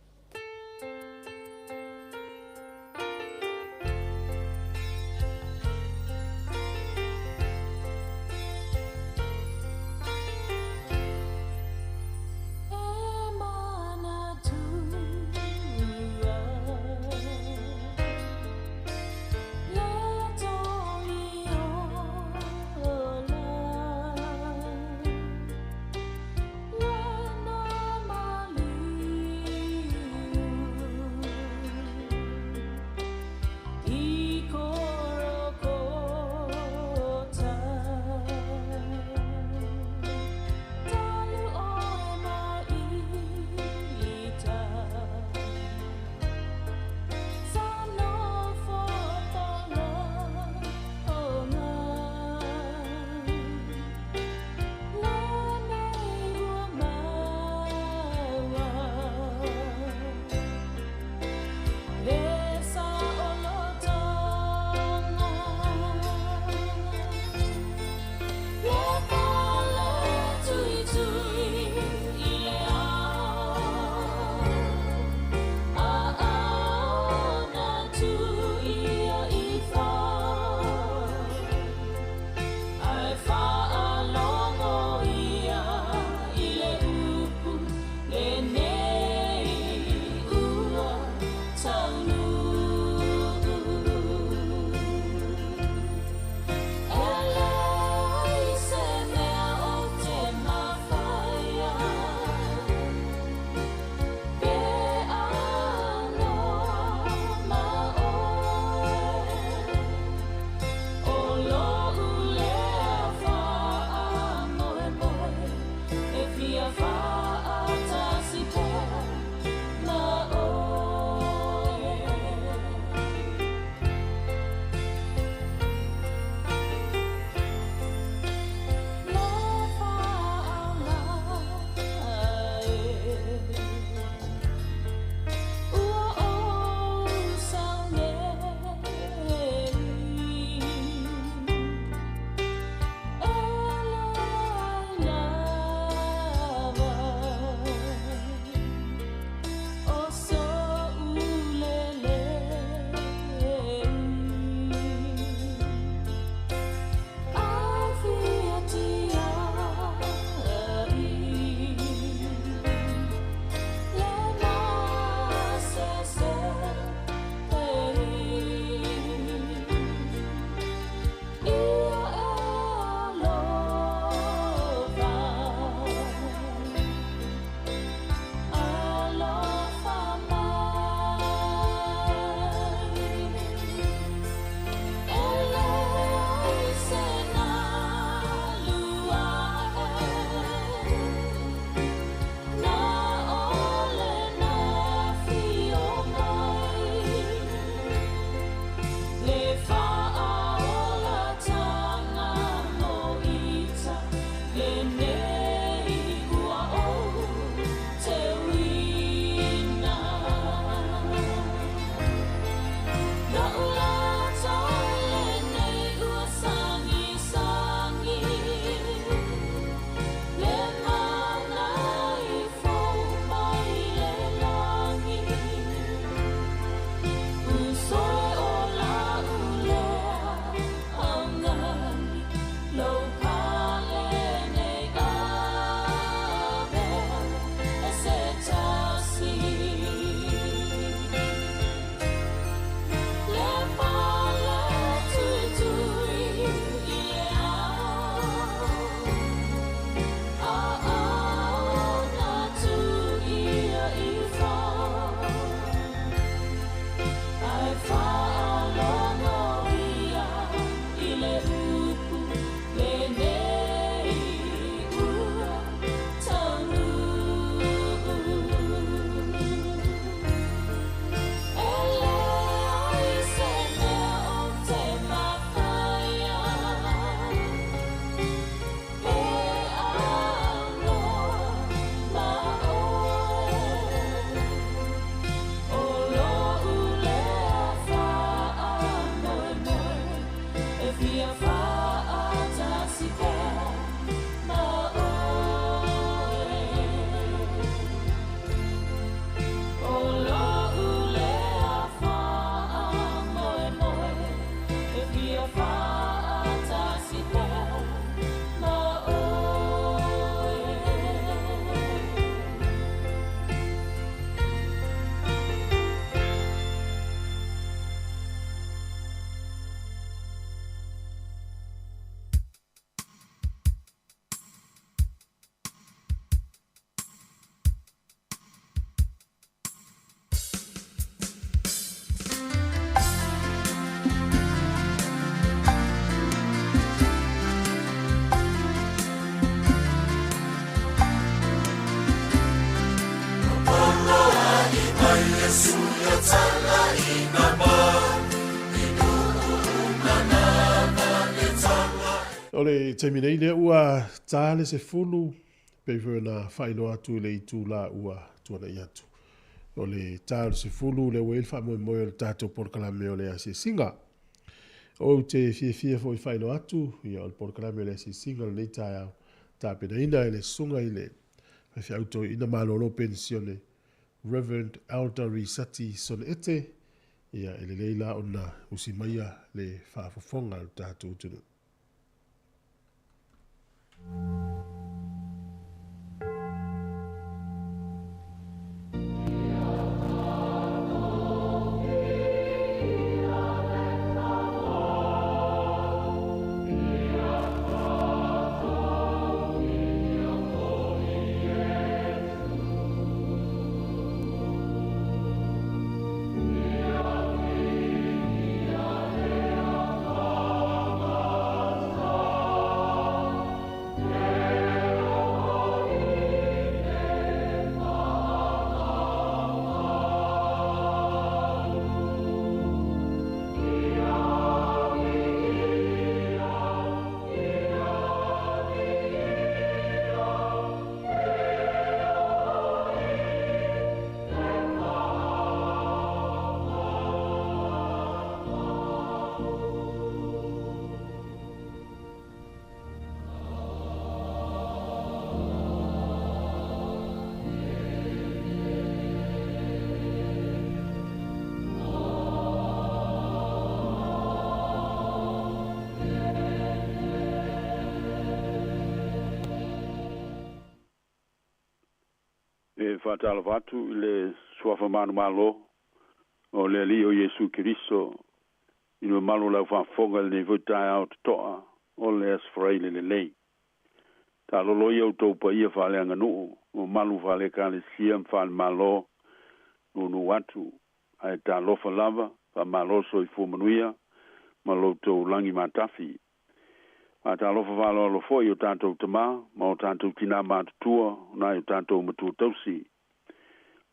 O le taimi nei lea ua ta le 10 pei foi ona faailoa atu i le itula ua tuanai atu. O le ta o le 10 lea ua i ai le faamoemoe o le tatou polokalame o le asiasiga. Ou te fiafia foi faailoa atu ia o le polokalame o le asiasiga o lenei taeao tapenaina e le susuga i le faifeau toeaina malolo penisione Reverend Elder Risati Soneete, ia e lelei la ona usi maia le faafofoga a le tatou atunuu. E faatalofa atu i le suafa manumalo o le Alii o Iesu Keriso i le mamalu o le aufaafofoga i lenei foi taeao totoa o le Aso Faraile lelei. Taalolo ia outou paia faaleaganuu, mamalu faale-Ekalesia ma faale-Malo nuunuu atu, ae talofa lava, faamalo soifua manuia ma lo outou lagi matafi. Faatalofa faaaloalo foi i o tatou tamā ma o tatou tinā matutua o nai o tatou matua tausi.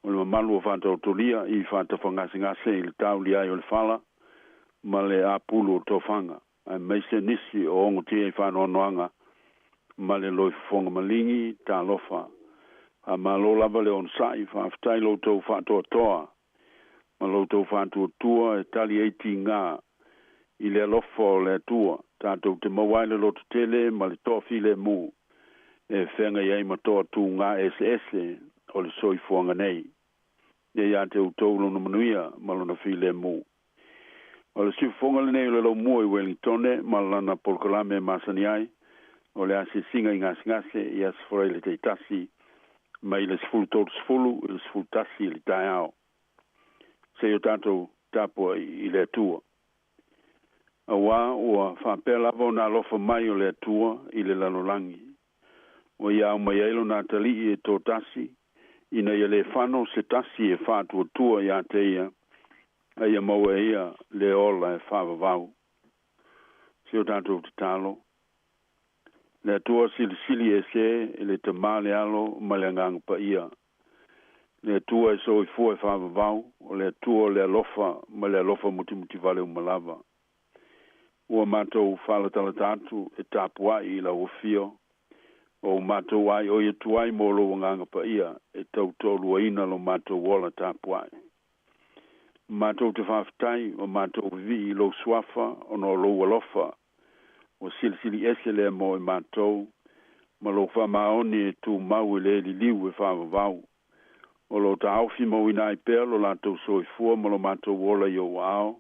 O le mamalu o faataotolia i faatafagasegase i le tauli ai o le fala ma le apulu o tofaga, aemaise nisi o ogotia i faanoanoaga ma le loifofoga maligi talofa. Faamalo lava le onosai, faafetai lo outou faatoatoa ma lo outou faatuatua e tali ai tiga i le alofa o le Atua, tatou te maua ai le lototele ma le toafilemu e feagai ai ma toatuga eseese o le soifuaga nei. Ia ia te outou lona manuia ma lona filemu. O le siufofoga lenei o le laumua i Wellingtone ma lana polokalame e masani ai, o le asiasiga i gasegase i Aso Faraile taitasi mai le 13:30 i le 11 i le taeao. Se i o tatou tapuai i le Atua. Auā ua faapea lava ona alofa mai o le Atua i le lalolagi. Ua ia aumai ai lona atalii e toatasi, ina ia le fano se tasi e faatuatua ia te ia, a ia maua e ia le ola e faavavau. Se o tatou tatalo. Le Atua silisili ese e le Tamā le Alo ma le Agaga Paia. Le Atua e soifua e faavavau, o le Atua o le alofa ma le alofa mutimutivale uma lava. Ua matou faalatalata atu e tapuai i lau afio, o matou aioi atu ai mo lou Agaga Paia e tautoaluaina lo matou ola tapuai. Matou te faafetai ma matou vivii i lou suafa ona o lou alofa, ua silisili ese lea mo i matou, ma lou faamaoni e tumau e le liliu e faavavau. O lo taofi mauina ai pea lo latou soifua ma lo matou ola i ou aao,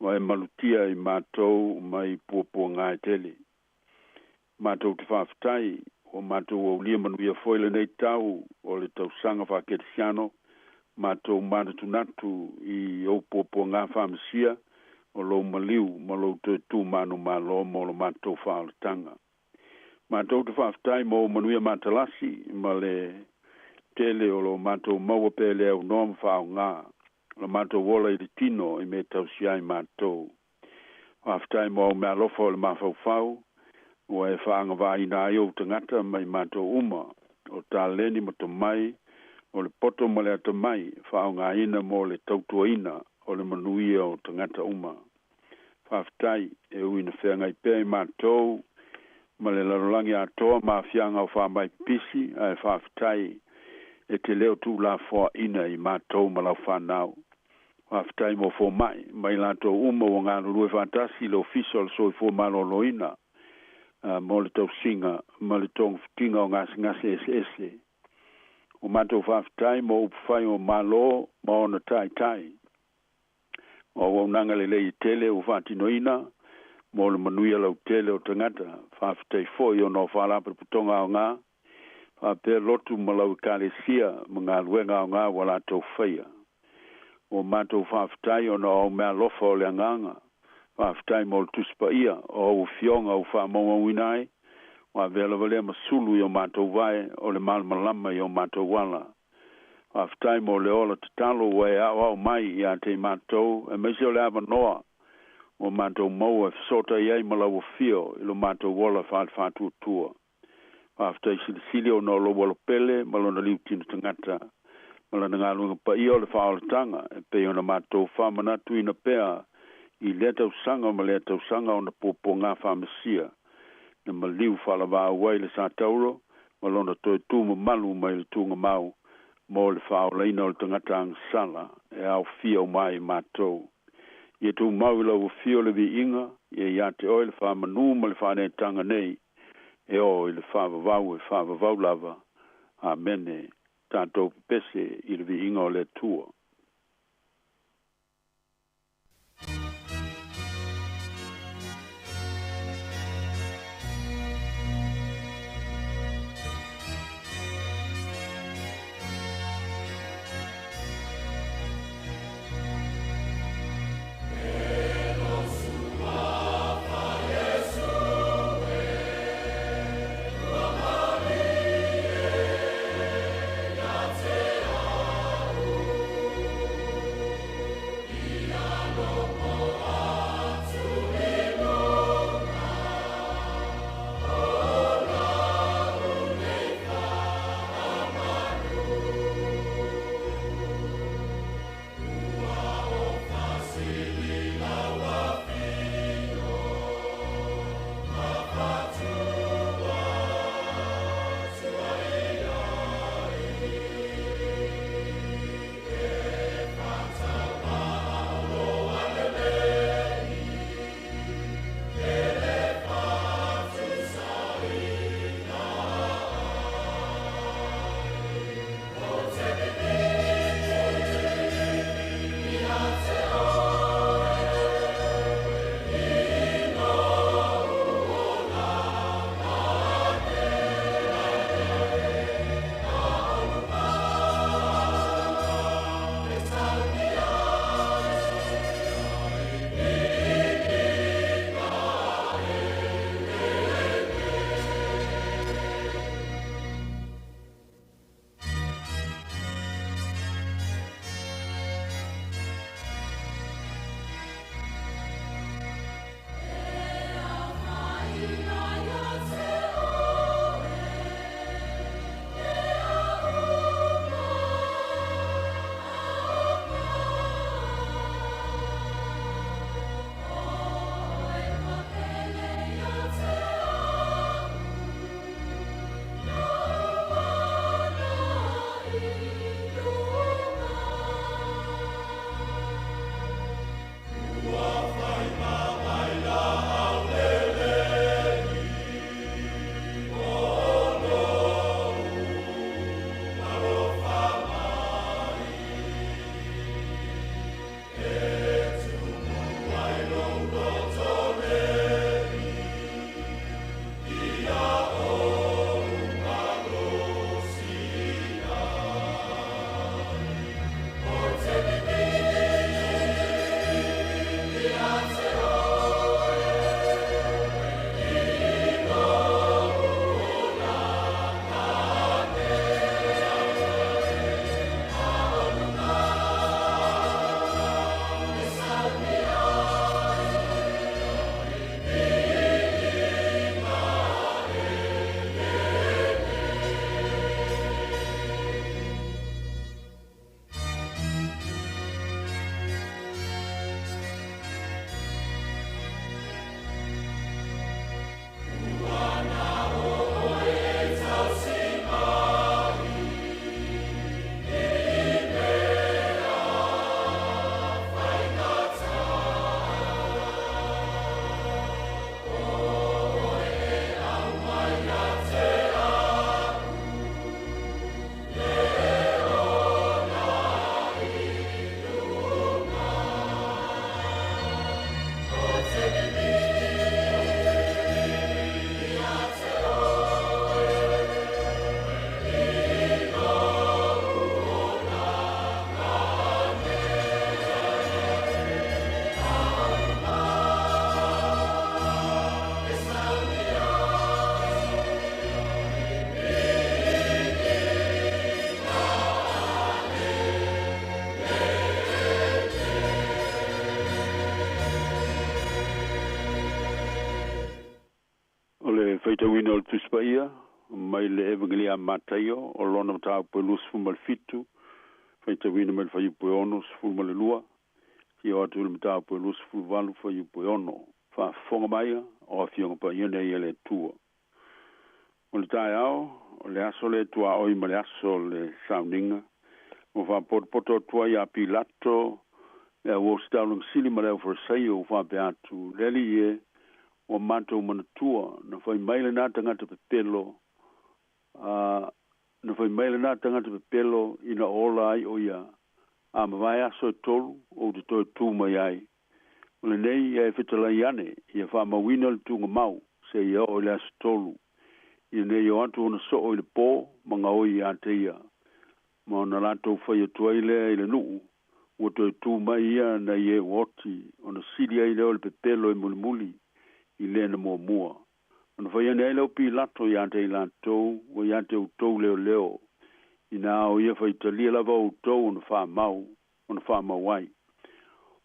ma e malutia i matou mai puapuaga e tele. Matou te faafetai, ua matou aulia manuia foi lenei tau o le tausaga faakerisiano, matou manatunatu i ou puapuaga faamasia o lou maliu ma lou toe tu manumalo mo lo matou faaolataga. Matou te faafetai mo ou manuia matalasi ma le tele o lo matou maua pea le aunoa ma faaaoga lo matou ola i le tino i mea tausia ai matou. Faafetai mo au meaalofa o le mafaufau, ua e faagavāina ai ou tagata ma i matou uma, o taleni ma tomai O le poto ma le atamai faaaogaina mo le tautuaina o le manuia o tagata uma. Faafetai e ui ina feagai pea i matou ma le lalolagi atoa ma aafiaga o faamai pipisi, ae faafetai e te le o tuulafoaina i matou ma lau fanau. Faafetai mo fomai ma i latou uma ua galulue faatasi i le Ofisa o le Soifua Maloloina mo le tausiga ma le togafitiga o gasegase eseese. O matou faafetai mo upufai o Malo ma ona taitai. O auaunaga lelei e tele ua faatinoina mo le manuia lautele o tagata. Faafetai foi ona o faalapotopotoga aoga faapea lotu ma lau Ekalesia ma galuega aoga ua latou faia. Ua matou faafetai ona o au meaalofa o le agaga. Faafetai mo le Tusi Paia o au afioga ua faamaumauina ai, ua avea lava lea ma sulu i o matou vae, o le malamalama i o matou ala. Faafetai mo le ola tatalo ua e aoao mai ia te i matou, aemaise o le avanoa ua matou maua e fesootai ai ma lau afio i lo matou ola faale-faatuatua. Faafetai silisili ona o lou alopele ma lona liutino tagata ma lana galuega paia o le faaolataga e pei ona matou faamanatuina pea i lea tausaga ma lea tausaga ona puapuaga faamesia na maliu faalavaau ai le Satauro ma lona toe tu mamalu mai le tugamau mo le faaolaina o le tagata agasala e aofia uma ai matou. Ia tumau i lau afio le viiga, ia ia te oe le faamanu ma le faaneetaga nei, e oo i le faavavau e faavavau lava. Amene. Tatou pepese i le viiga o le Atua. Faitauina o le Tusi Paia mai le Evagelia a Mataio o lona mataupu e 27, faitauina mai le fuaiupu e 62 seia oo atu i le mataupu e 28 fuaiupu e 6. Faafofoga mai o Afioga Paia nei a le Atua. O le taeao, o le aso lea e tuaoi ma le aso o le sauniga, ua faapotopoto atu ai ia Pilato le au ositaulaga sili ma le au Farisaio ua faapea atu, Le Alii e, ua matou manatua, na fai mai lenā tagata pepelo, a, na fai mai lenā tagata pepelo ina ola ai ʻo ia, a mavae aso e tolu ou te toe tū mai ai. O lenei ia e fetalai ane, ia faamauina le tuugamau, seia oo i le aso tolu, ina ne i o atu ona soo i le pō ma gaoi ia te ia, ma ona latou fai atu ai lea i le nuu, ua toe tū mai ia nai e ua oti, ona sili ai lea o le pepelo e mulimuli i le na muamua. Ona fai ane ai lea o Pilato ia te i latou, Ua ia te outou leoleo, inā o ia faitalia lava outou ona faamau, ona faamau ai.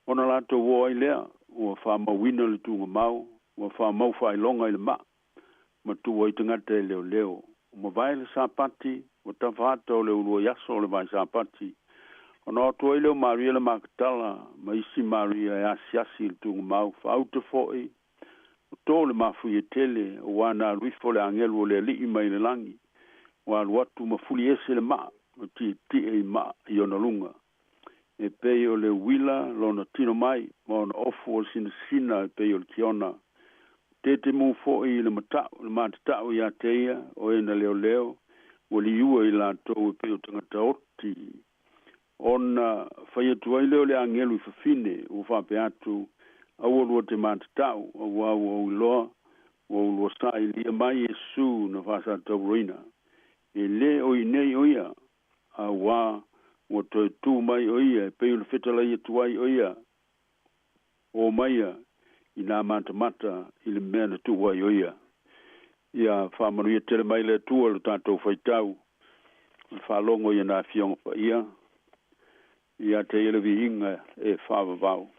Ona latou o ai lea, ua faamauina le tuugamau, ua faamau faailoga i le maa, ma tuu ai tagata e leoleo. Ua mavae le Sapati, ua tafa ata o le uluai aso o le vae Sapati, ona o atu ai lea o Maria le Makatala ma isi Maria e asiasi i le tuugamau, faauta foi, ua to le mafuie tele, auā na alu ifo le agelu o le Alii mai le lagi, ua alu atu ma fuli ese le maa, ma tietie i maa i ona luga. E pei o le uila lona tino mai, ma ona ofu o le sinasina e pei o le tiona. Tetemu foi i le mata'u, le matata'u iā te ia, o e na leoleo, ua liua i latou e pei o tagata oti. Ona fai atu ai lea o le agelu i fafine, ua faapea atu, Aua lua te matata'u, auā ua ou iloa, ua ou lua sailia mai Iesu na faasatauroina. E lē o i inei ʻo ia, auā ua toe tū mai ʻo ia e pei ona fetalai atu ai ʻo ia, o maia i nā matamata i le mea na tuu ai ʻo ia. Ia faamanuia tele mai le Atua i lo tatou faitau o le faalogo i ana Afioga Paia. Ia te ia le viiga e faavavau.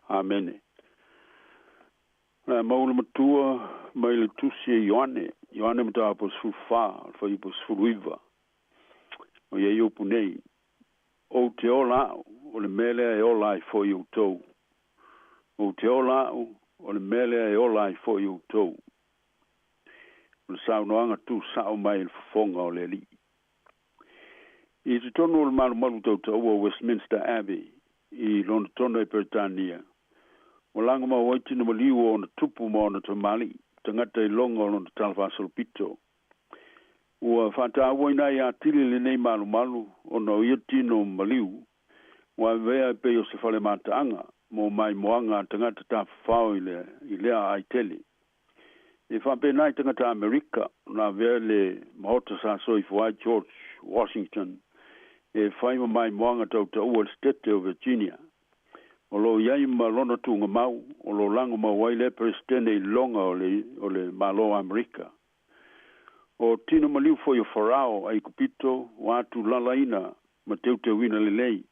Amene. O le a maua le matua mai le Tusi a Ioane, Ioane mataupu e 14, o le fuaiupu e 19. O ia i upu nei, Ou te ola au, o le mea lea e ola ai foi outou. Ou te ola au, o le mea lea e ola ai foi outou. O le saunoaga tuusao mai i le fofoga o le Alii. I totonu o le malumalu tautaua o Westminster Abbey i Lonetona i Peretania, ua lagomau ai tino maliu o ona tupu ma ona tamalii, tagata iloga o lona talafaasolopito. Ua faatauaina ai atili lenei malumalu ona o ia tino maliu ua avea e pei o se fale mataaga mo maimoaga a tagata tafafao i le i lea aai tele. E faapena i tagata Amerika ona avea le maota sa soifua ai George Washington e fai ma maimoaga tautaua i le Setete o Virginia. O lo o i ai ma lona tuugamau o lo o lagomau ai lea Peresetene i loga o le o le Malo o Amerika. O tino maliu foi o Farao Aikupito ua atulalaina ma teuteuina lelei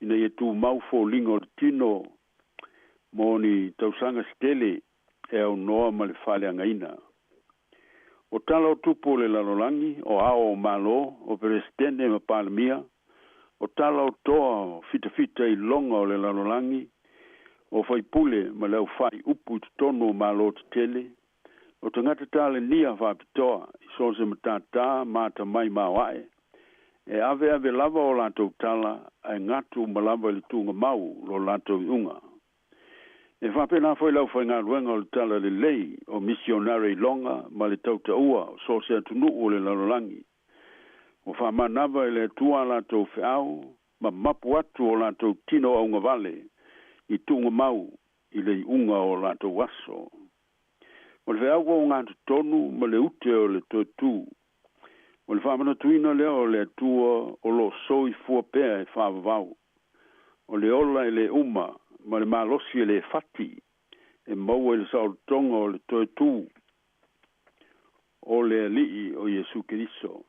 ina ia tumau foliga o le tino mo ni tausaga se tele e aunoa ma le faaleagaina. O tala o tupu o le lalolagi, o ao o Malo, o Peresetene ma Palemia, o tala o toa o fitafita i loga o le lalolagi, o faipule ma le aufai upu i totonu o Malo tetele, O tagata talenia faapitoa i so o se matatā ma atamai maoae, e aveave lava o latou tala ae gatu uma lava i le tuugamau lo latou iuga. E faapena foi le aufaigaluega o le Tala Lelei o misionare iloga ma le tautaua o so o se atunuu o le lalolagi. Ua faamanava e le Atua a latou feau ma mapu atu o latou tino augavale i tuugamau i le iuga o latou aso. O le feau ua ogatotonu ma le ute o le toe tū. O le faamanatuina lea o le Atua o lo o soifua pea e faavavau. O le ola e le uma ma le malosi e le fati e maua i le saolotoga o le toe tū o le Alii o Iesu Keriso.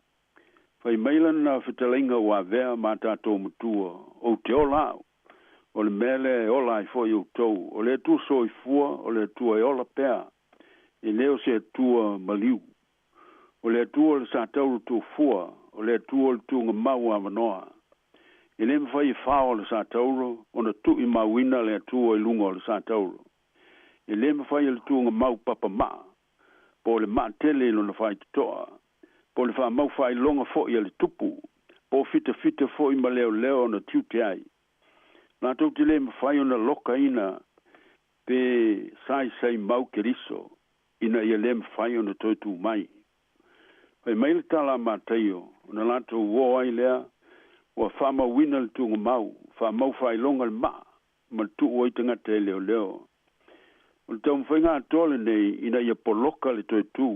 Fai mai lana fetalaiga ua avea ma tatou matua, Ou te ola au, o le mea lea e ola ai foi outou, o le Atua soifua, o le Atua e ola pea, E lē o se Atua maliu. O le Atua o le satauro tufua, o le Atua o le tugamau avanoa. E lē mafai e fao le satauro ona tu'imauina le Atua i luga o le satauro. E lē mafai e le tugamau papamaa, po o le maatele i lona faitotoa, po o le faamau faailoga fo'i a le tupu, po o fitafita fo'i ma leoleo ona tiute ai. Latou te lē mafai ona lokaina pe saisai mau Keriso ina ia lē mafai ona toe tū mai. Fai mai le tala a Mataio, ona latou uō ai lea, ua faamauina le tugamau, faamau faailoga le maa, ma le tuu ai tagata e leoleo. O le taumafaiga atoa lenei ina ia poloka le toe tū,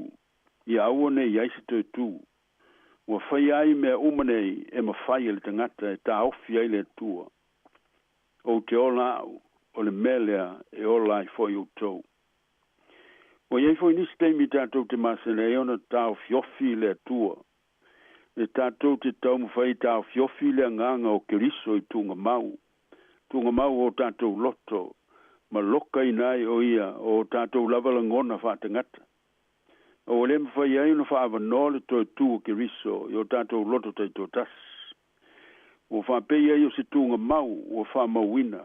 ia aua ne i ai se toe tū. Ua faia ai mea uma nei e mafai e le tagata e taofi ai le Atua. Ou te ola au, o le mea lea e ola ai foi outou. Ua i ai foi nisi taimi tatou te masani ai ona taofiofi i le Atua. E tatou te taumafai e taofiofi le agaga o Keriso i tugamau, tugamau o tatou loto, ma lokaina ai o ia o tatou lava lagona faatagata. A ua lē mafai ai ona faaavanoa le toe tū o Keriso i o tatou loto taitoatasi. Ua faapei ai o se tugamau ua faamauina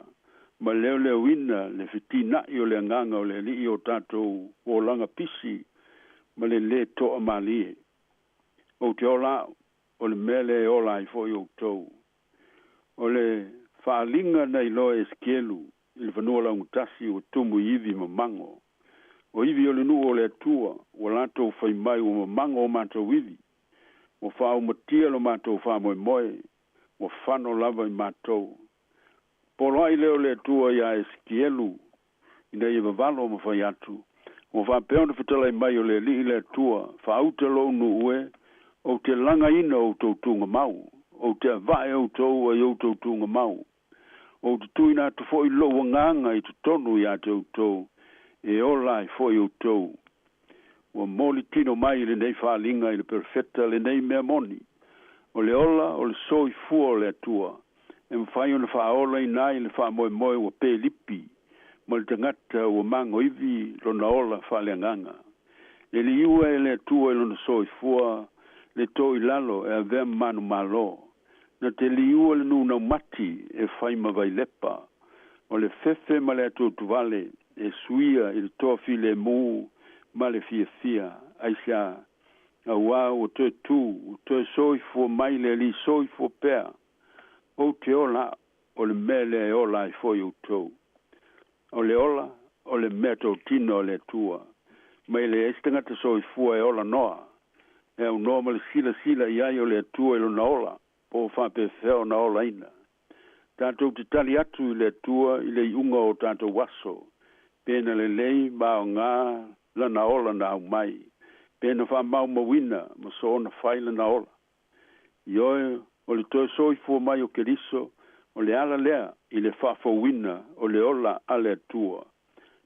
ma leoleoina le fetina'i o le agaga o le Alii o tatou olaga pisi ma le lē toamalie. Ou te ola au, o le mea lea e ola ai foi outou. O le faaaliga na iloa e Esekielu i le fanua laugatasi ua tumu i ivi mamago. O ivi o le nuu o le Atua, ua latou fai mai ua mamago o matou ivi. Ua faaumatia lo matou faamoemoe, ua fano lava i matou. Poloai lea o le Atua iā Esekielu ina ia vavalo ma fai atu, Ua faapea ona fetalai mai o le Alii le Atua, Faauta lou nuu e, ou te lagaina outou tugamau, ou te avae outou ai outou tugamau. Ou te tuuina atu foi lou agaga i totonu iā te outou, e ola ai foi outou. Ua moli tino mai lenei faaaliga i le perofeta lenei mea moni, o le ola o le soifua o le Atua, e mafai ona faaolaina ai le faamoemoe ua pelipi ma le tagata ua magoivi lona ola faaleagaga. E liua e le Atua i lona soifua le to i lalo e avea ma manumalo, na te liua le nunaumati e fai ma vailepa, o le fefe ma le atuatuvale e suia i le toafilemu ma le fiafia. Aisea? Auā ua toe tū, ua toe soifua mai le Alii soifua pea. Ou te ola au, o le mea lea e ola ai foi outou. O le ola, o le mea totino a le Atua. Ma e leai se tagata soifua e ola noa, e aunoa ma le silasila i ai o le Atua i lona ola, po o faapefea ona olaina. Tatou te tali atu i le Atua i le iuga o tatou aso, pe na lelei ma aoga lana ola na aumai, pe na faamaumauina ma soona fai lana ola. Ioe, o le toe soifua mai o Keriso, o le ala lea i le faafouina o le ola a le Atua.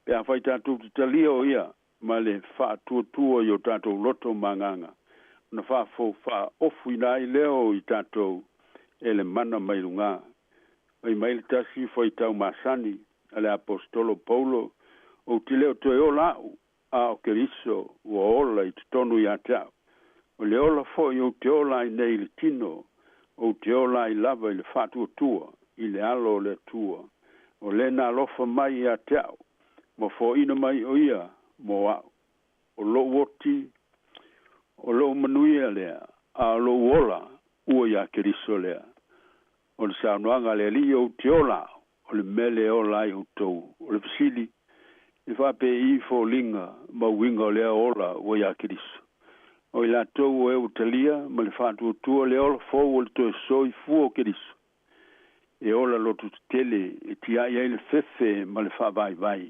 Pe afai tatou te talia o ia ma le faatuatua i o tatou loto ma agaga, ona faafou faaofuina ai lea o i tatou e le mana mai lugā. Fai mai le tasi faitau masani a le aposetolo Paulo, Ou te le o toe ola au, a o Keriso ua ola i totonu iā te au. O le ola foi ou te ola ai nei i le tino, ou te ola ai lava i le faatuatua i le alo o le Atua, o le na alofa mai iā te au, ma foaina mai o ia mo au. O lou oti, o lou manuia lea, a o lou ola ua iā Keriso lea. O le saunoaga a le Alii, Ou te ola au, o le mea lea e ola ai outou. O le fesili, e faapei foliga ma uiga o lea ola ua iā Keriso? O i latou o e ua talia ma le faatuatua le ola fou o le toe soifua o Keriso, e ola loto tetele e tiai ai le fefe ma le faavaivai,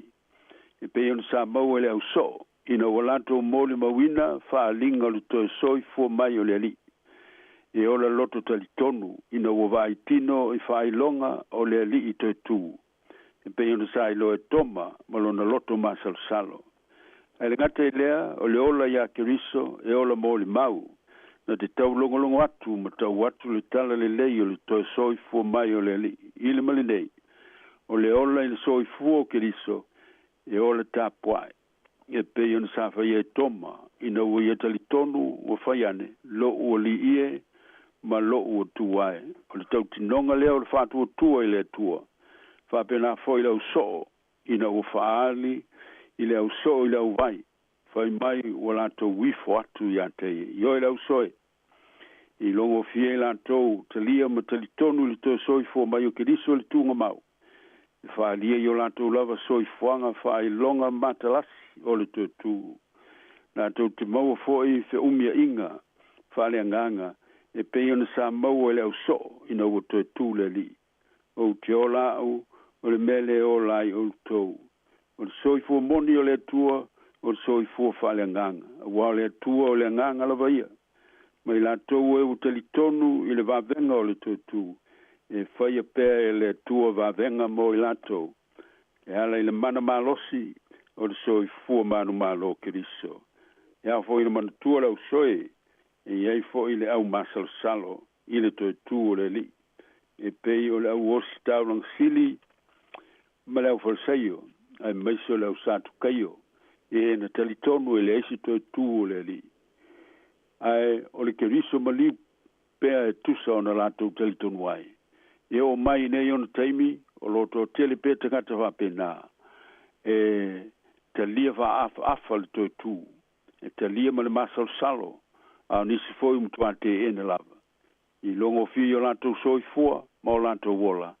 e pei ona sa maua e le ausoo ina ua latou molimauina faaaliga o le toe soifua mai o le Alii. E ola loto talitonu ina ua vaai tino i faailoga o le Alii toe tū, e pei ona sa iloa e Toma ma lona loto masalosalo. Ae le gata i lea, o le ola iā Keriso e ola molimau, na te taulogologo atu ma tau atu le tala lelei o le toe soifua mai o le Alii i le ma lenei, o le ola i le soifua o Keriso e ola tapuai. E pei ona sa faia e Toma, ina ua ia talitonu ua fai ane, Lo'u Alii e, ma lo'u Atua e. O le tautinoga lea o le faatuatua i le Atua. Faapena foi le ausoo, ina ua faaali i le ausoo i le auvai, fai mai ua latou ifo atu ia te ia. Ioe le auso e, i logofie ai latou, talia ma talitonu i le toe soifua mai o Keriso i le tugamau, e faaalia i o latou lava soifuaga faailoga matalasi o le toe tu. Latou te maua foi feumiaiga faaleagaga e pei ona sa maua i le ausoo ina ua toe tu le Alii. Ou te ola au, o le mea lea e ola ai outou. O le soifua moni o le Atua, o le soifua faaleagaga, aua o le Atua o le agaga lava ia. Ma i latou e ua talitonu i le vavega o le toe tu, e faia pea e le Atua vavega mo i latou, e ala i le mana malosi o le soifua manumalo o Keriso. E ao foi ona manatua le ausoe, e i ai foi le aumasalosalo i le toe tu o le Alii, e pei o le auosi taulaga sili ma le aufalesaio, aemaise o le ausatukaio, e na talitonu e leai se toe tu o le Alii. Ae o le Keriso maliu pea e tusa ona latou talitonu ai. E oo mai i nei ona taimi, o lo o toatele pea tagata faapena, e talia faaafaafa le toe tu, e talia ma le masalosalo, a o nisi foi ua matua teena lava. I logofia i o latou soifua ma o latou ola,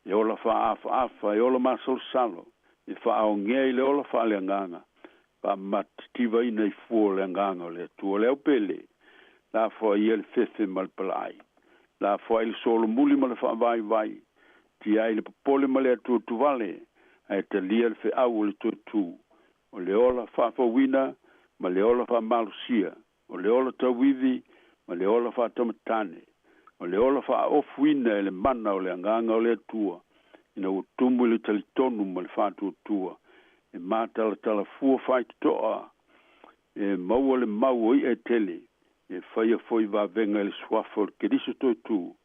e ola faaafaafa, e ola masalosalo, e faaogea i le ola faaleagaga, faamatitivaina i fua o le agaga o le Atua. Le aupele, lafoai ia le fefe ma le palaai, lafoai le solomuli ma le faavaivai, tiai le popole ma le atuatuvale, ae talia le feau o le toe tu, o le ola faafouina ma le ola faamalosia, o le ola tauivi ma le ola faatamatane, o le ola faaofuina e le mana o le agaga o le Atua, ina ua tumu i le talitonu ma le faatuatua, e matalatala fua faitotoa, e maua le mau o i'a e tele, e faia foi vavega i le suafa o le Keriso toe tu,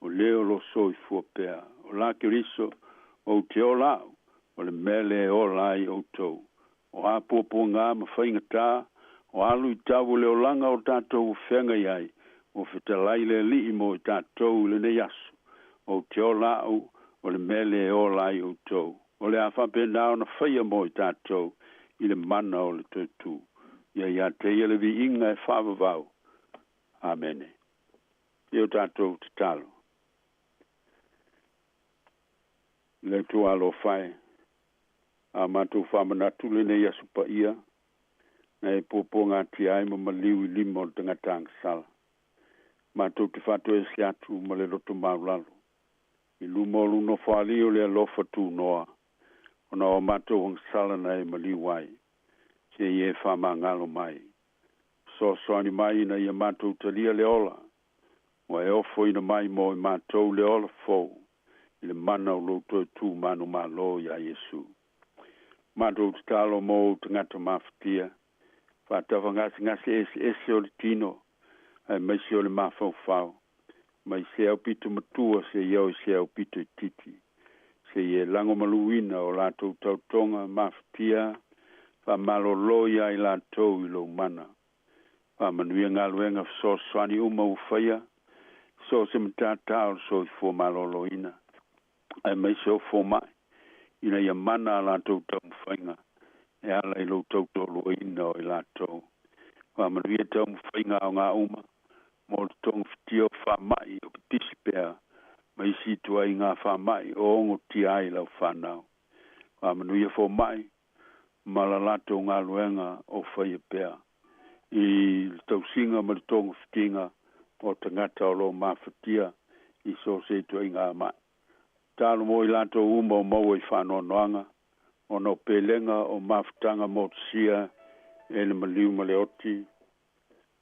o le o lo o soifua pea. O la Keriso, ou te ola au, o le mea lea e ola ai outou. O a puapuaga ma faigata, o a luitau o le olaga o tatou ua feagai ai, ua fetalai le Alii mo i tatou i lenei aso, ou te ola au, o le mea lea e ola ai outou. O le a faapena ona faia mo i tatou i le mana o le toe tu. Ia ia te ia le viiga e faavavau. Amene. Ia o tatou tatalo. Le Atua alofa e, a matou faamanatu lenei aso paia, na e puapuagatia ai ma maliu i lima o le tagata agasala. Matou te faatoese atu ma le loto maulalo, i luma o lou nofoalii o le alofa tunoa, ona o a matou agasala na e maliu ai, seia e faamagalo mai. Fesoasoani mai ina ia matou talia le ola, ua e ofoina mai mo i matou le ola fou, i le mana o lou toe tu manumalo iā Iesu. Matou tatalo mo ou tagata mafatia, faatafagasegase eseese o le tino, aemaise o le mafaufau, mai se aupito matua seia oo i se aupito itiiti, seia e lagomaluina o latou tautoga mafatia faamalolo iā i latou i lou mana. Faamanuia galuega fesoasoani uma ua faia, so o se matatā o le soifua maloloina, aemaise o fomai, ina ia mana a latou taumafaiga e ala i lou tautoaluaina o i latou. Faamanuia taumafaiga aoga uma mo le togafitia o faamai o pipisi pea ma isi ituaiga faamai o ogotia ai lau fanau. Faamanuia fomai ma la latou galuega o faia pea i le tausiga ma le togafitiga o tagata o lo o mafatia i so o se ituaiga ma'i. Tatalo mo i latou uma o maua i faanoanoaga ona o pelega o mafutaga motusia e le maliu ma le oti,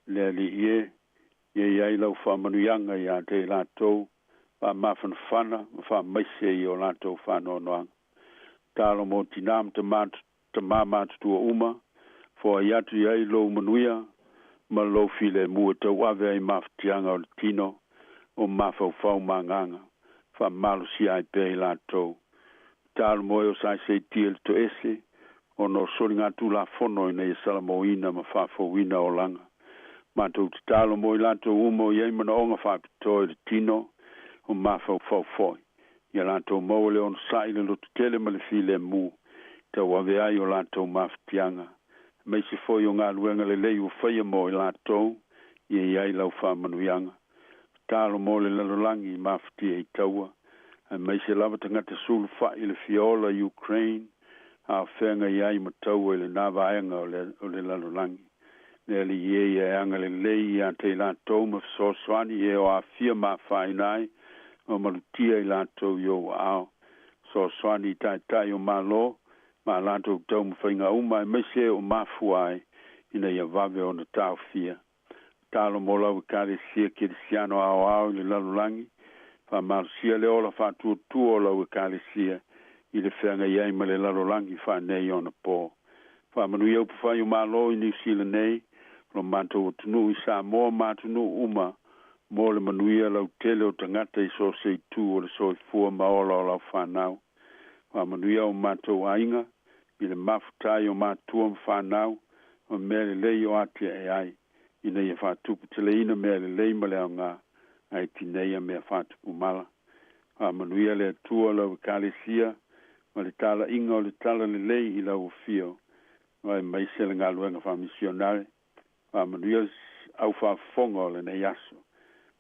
le Alii e, ia i ai lau faamanuiaga ia te i latou, faamafanafana ma faamaise i o latou faanoanoaga. Tatalo mo tinā ma tama, tama matutua uma, foai atu i ai lou manuia ma lou filemu e tauave ai mafatiaga o le tino o mafaufau ma agaga, faamalosia ai pea i latou. Tatalo mo e o saiseitia i le toese, Ona o soligatulafono ina ia salamoina ma faafouina olaga. Matou tatalo mo i latou uma o i ai manaoga faapitoa i le tino o mafaufau fo'i. Ia latou maua le onosa'i le lototele ma le filemu tauave ai o latou mafatiaga. Aemaise foi o galuega lelei ua faia mo i latou ia i ai lau faamanuiaga. Tatalo mo le lalolagi i mafatia i taua, aemaise lava tagata sulufai i le fia ola i Ukraine, a o feagai ai ma taua i lenā vaega o le, o le lalolagi. Le Alii e ia e agalelei ia te i latou ma fesoasoani i e o aafia ma afaina ai, ma malutia i latou i ou aao. Fesoasoani i taitai o Malo ma a latou taumafaiga uma aemaise e o mafua ai ina ia vave ona taofia. Tatalo mo lau Ekalesia Kerisiano aoao i le lalolagi, faamalosia le ola faatuatua o lau Ekalesia i le feagai ai ma le lalolagi faaneionapo. Faamanuia upufai o Malo i Niu Sila nei, lo matou atunuu i Samoa ma atunuu uma, mo le manuia lautele o tagata i so o se itu o le soifua ma ola o lau fanau. Faamanuia o matou aiga i le mafuta ai o matua ma fanau ma mea lelei o atiae ai, ina ia faatuputeleina mea lelei ma le aoga, ae tineia mea faatupu mala. Faamanuia le Atua lau Ekalesia ma le talaiga o le talalelei i lau afio, aemaise le galuega faamisionare. Faamanuia le au faafofoga o lenei aso.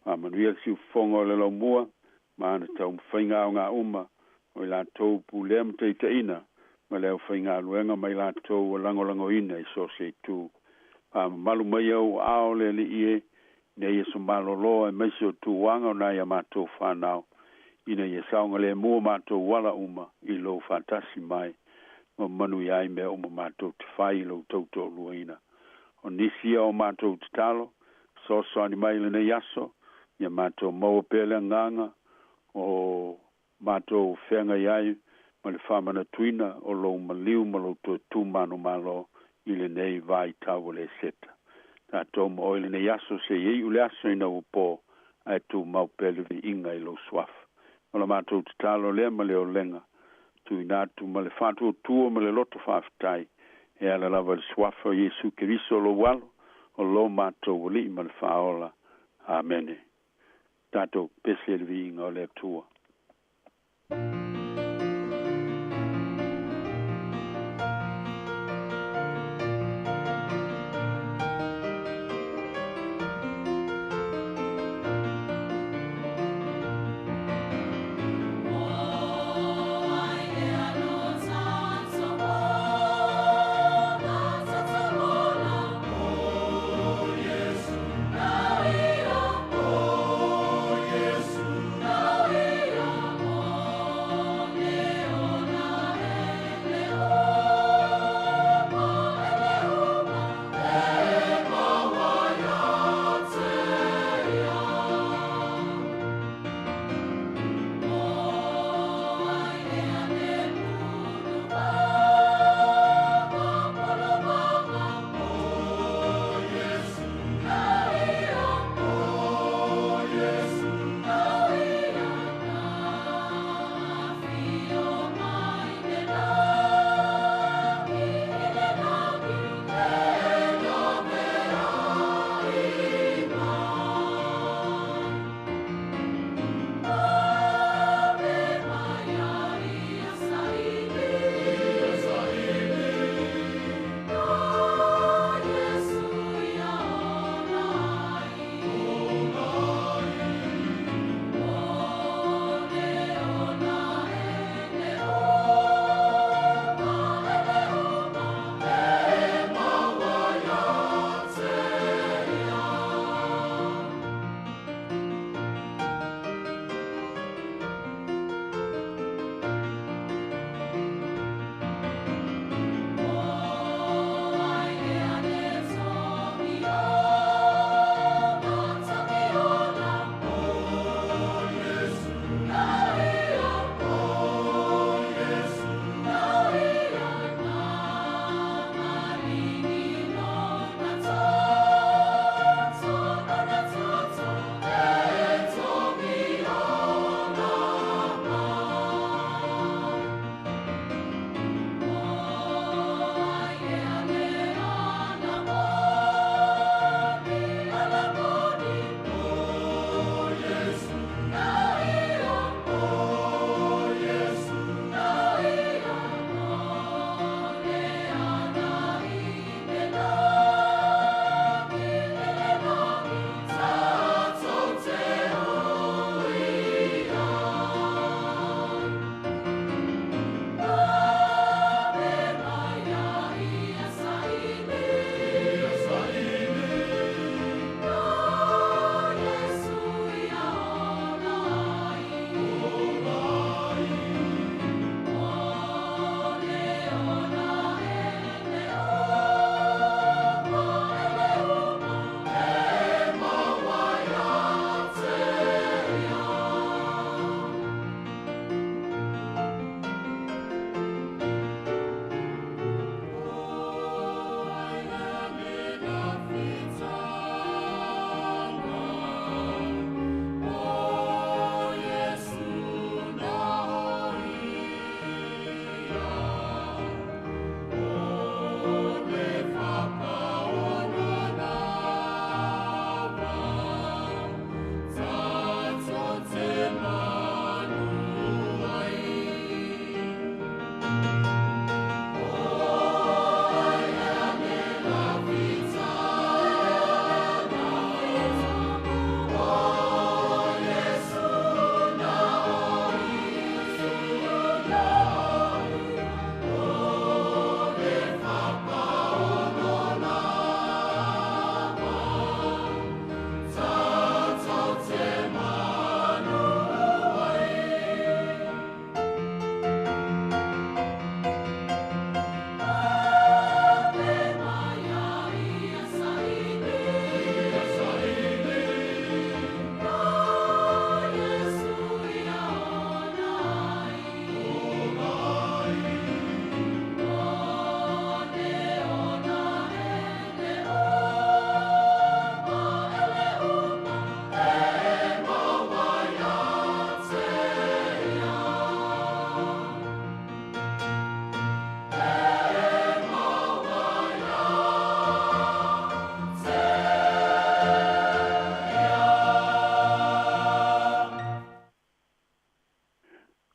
Faamanuia le siufofoga o le laumua ma ana taumafaiga aoga uma, o i latou pulea ma taitaiina ma le aufaigaluega ma i latou ua lagolagoina i so o se itu. Faamamalu mai ou aao le Alii e, ina ia somalōlō aemaise o tuaga o nai a matou fanau, ina ia saogalemu o matou ala uma i lou faatasi mai, ma manuia ai mea uma matou te fai i lou tautoaluaina. O nisi ia o matou tatalo, fesoasoani mai i lenei aso, ia matou maua pea le agaga o matou feagai ai ma le faamanatuina o lou maliu ma lou toe tu manumalo i lenei vaitau o le Eseta. Tatou ma oe i lenei aso seia iu le aso ina ua po, ae tumau pea le viiga i lou suafa. O la matou tatalo lea ma le olega, tuuina atu ma le faatuatua ma le loto faafetai, e ala lava i le suafa o Iesu Keriso lou Alo, o lo matou Alii ma le Faaola. Amene. Tatou pese i le viiga o le Atua.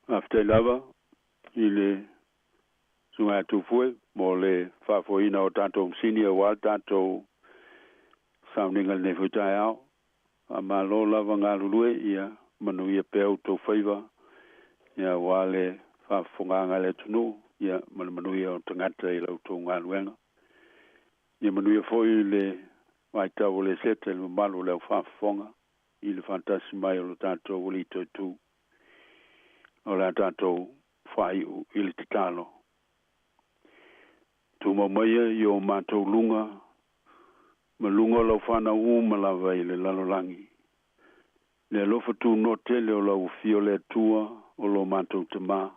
Faafetai lava i le susuga ia Tufue mo le faafoeina o tatou masini aua le tatou sauniga i lenei foi taeao. Faamalo lava galulue, ia manuia pea outou faiva aua le faafofogaaga a le atunuu ma le manuia o tagata i la outou galuega. Ia manuia foi le vaitau o le Eseta i le mamalu o le au faafofoga i le faatasi mai o lo tatou Alii Toetū. O le a tatou faaiu i le tatalo. Tumau maia i o matou luga ma luga o lau fanau uma lava i le lalolagi. Le alofa tunoa tele o lau Afio le Atua o lo matou Tamā.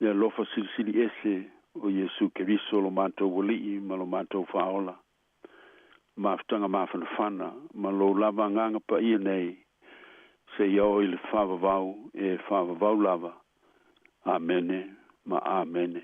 Le alofa silisili ese o Iesu Keriso lo matou Alii ma lo matou Faaola. Mafutaga mafanafana ma lou lava Agaga Paia nei seia oo i le faavavau e faavavau lava. Amene ma Amene.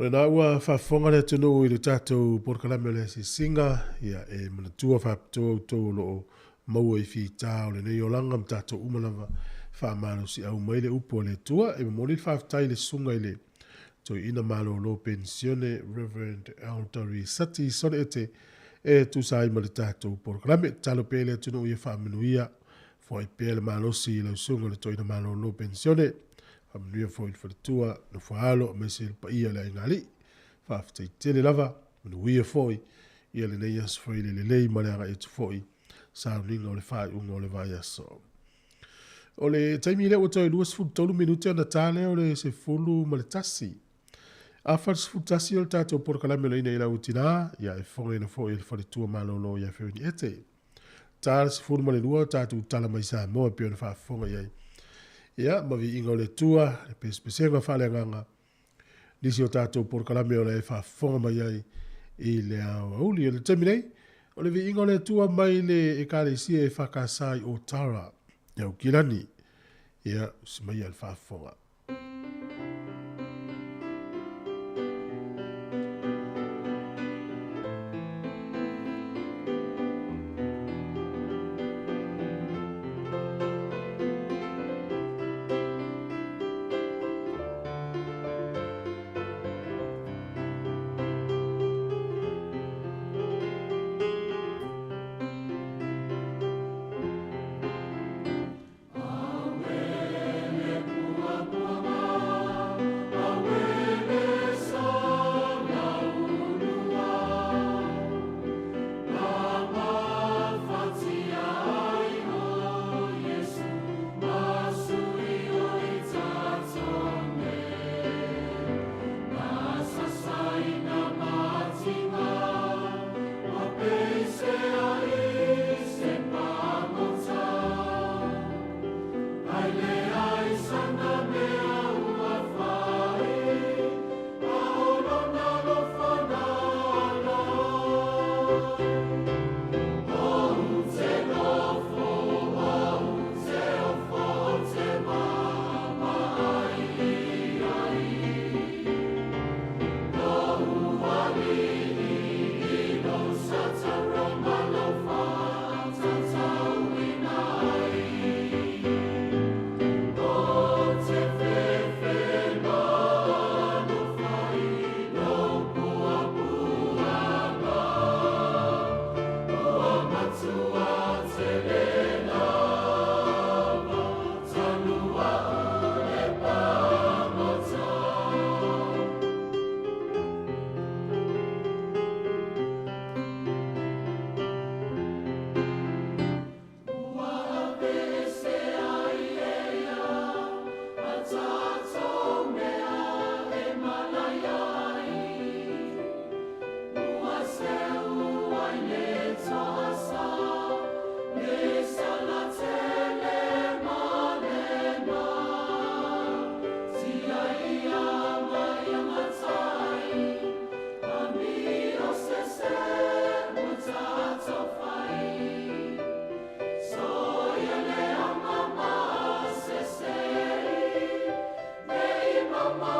O lena ua faafofoga le atunuu i le tatou polokalame o le asiasiga, ia e manatua faapitoa outou o lo o maua i fita o lenei olaga ma tatou uma lava faamalosiau mai le upu a le Atua. E momoli le faafetai i le susuga i le Toeaina Malolo Penisione Rev. Elder Sati Sone Ete e tusa ai ma le tatou polokalame. Tatalo pea le atunuu ia faamanuia foai pea le malosi i lau susuga i le Toeaina Malolo Penisione. Faamanuia foi i le faletua, nofo alo aemaise le paia o le aiga alii. Faafetai tele lava, manuia foi ia lenei aso fai le lelei ma le agai atu foi sauniga o le faaiuga o le vaiaso. O le taimi lea ua toe 23 minute ona ta lea o le 11. A fa le 11 o le tatou polokalame o le ina i lau tina, ia e fofogaina foi e le faletua malolo ia Feuni Ete. Ta le 12 o tatou tala mai Samoa e pei ona faafofoga i ai. Ia, ma viiga o le Atua, le pesepesega faaleagaga, nisi o tatou polokalame o le e faafofoga mai ai i le aoauli. O le taimi nei, o le viiga o le Atua mai le Ekalesia e EFKS i Otara, i Aukilani. Ia, usi maia le faafofoga. O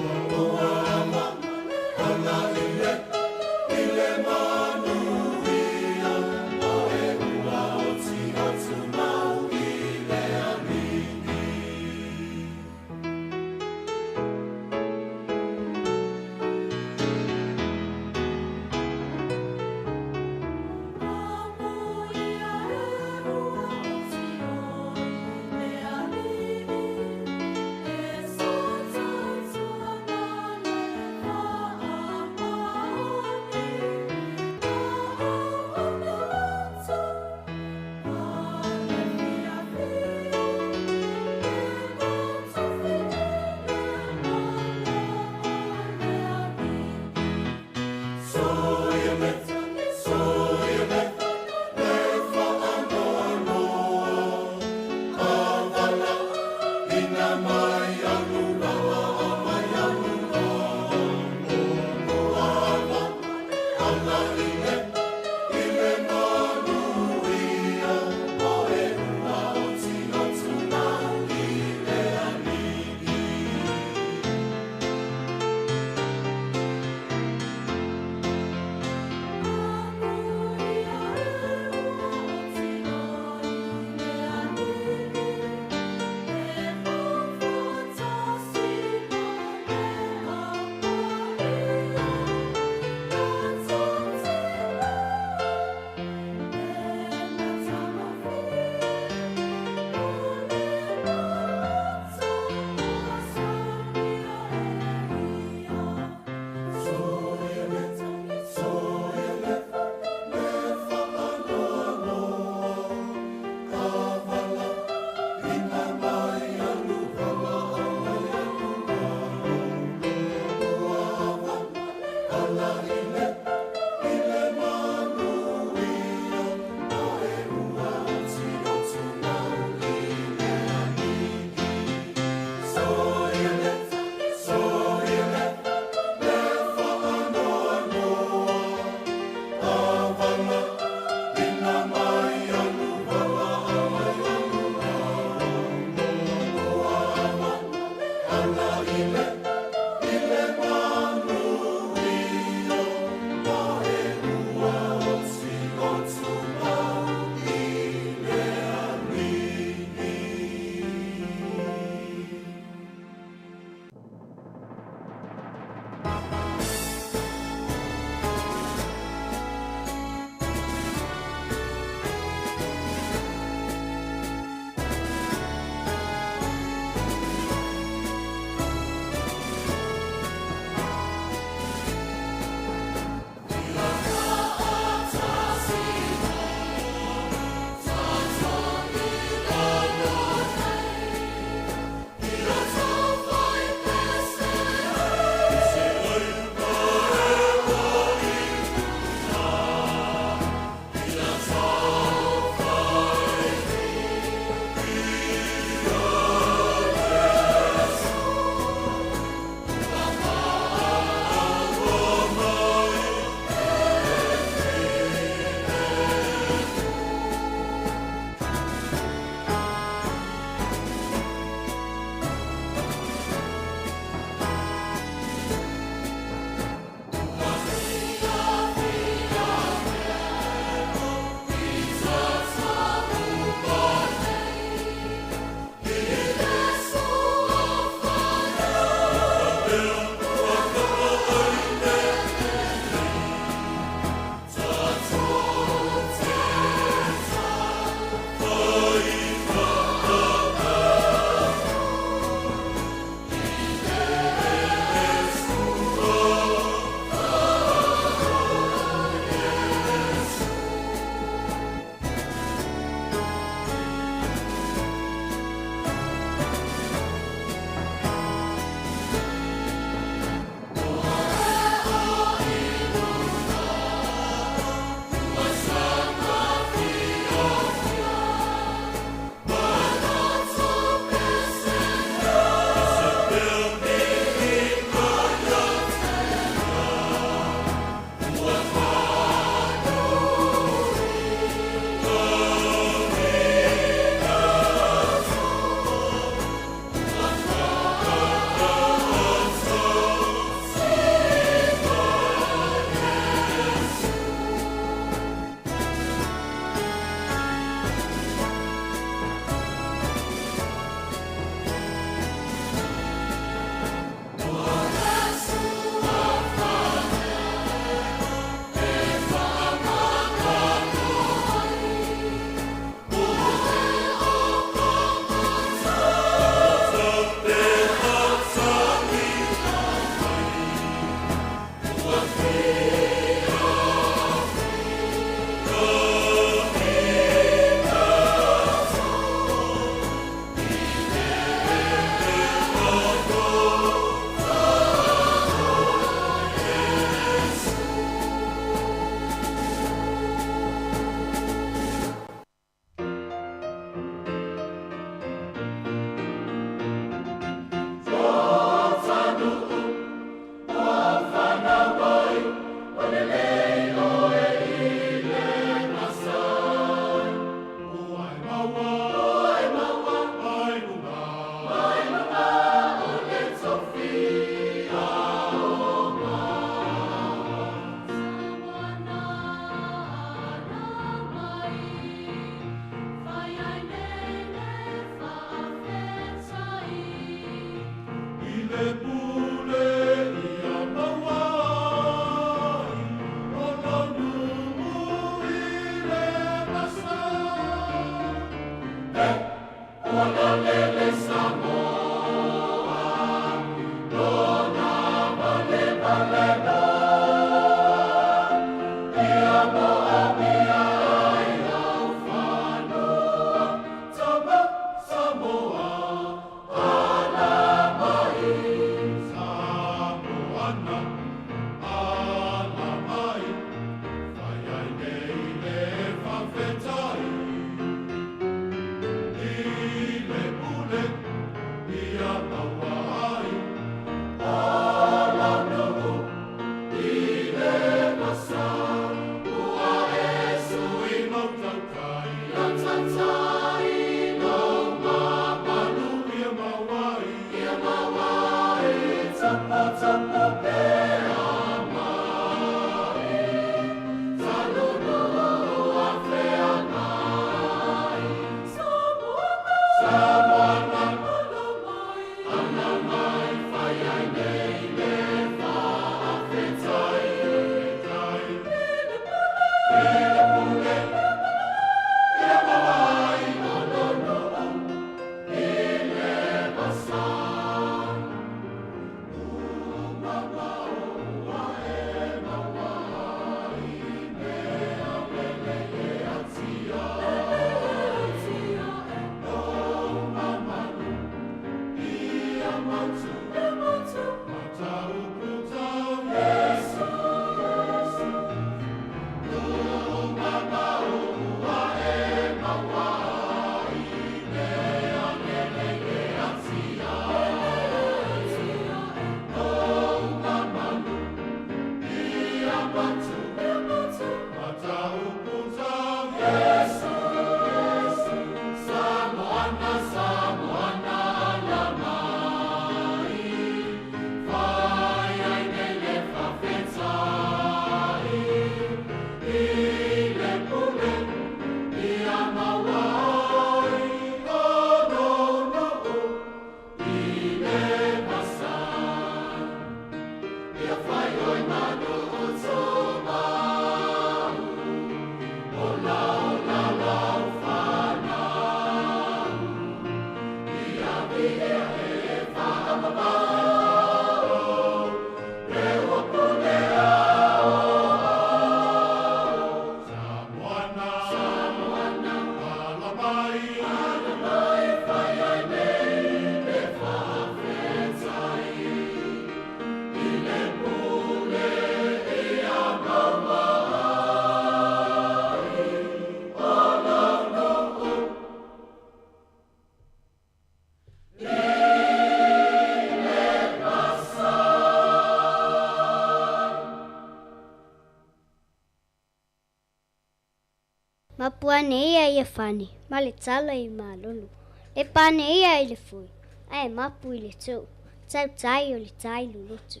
Mapu ane ia i Fane ma le tala i Malolo. Lepa ane ia i le foe, ae mapu i le too, tautai o le tai loloto.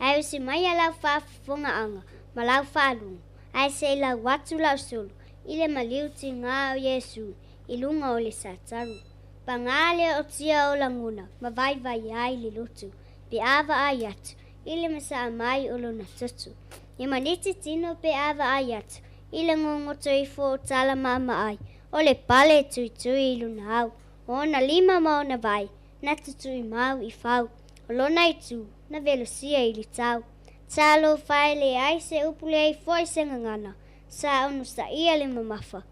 Ae usi maia lau faafofogaaga ma lau faalogo, ae se i lau atu lau solo i le maliu tigā o Iesu i luga o le sataro. Paga le ootia o lagona ma vaivai ai le loto, pe a vaai atu i le masaa mai o lona toto. E maniti tino pe a vaai atu i le gogoto ifo o tala maamaai o le pale e tuitui i lona au, o ona lima ma ona vae na tutuimau i fau, o lona itu na velosia i le tau. Talofa e leai se upu leai foi se gagana, sa onosaia le mamafa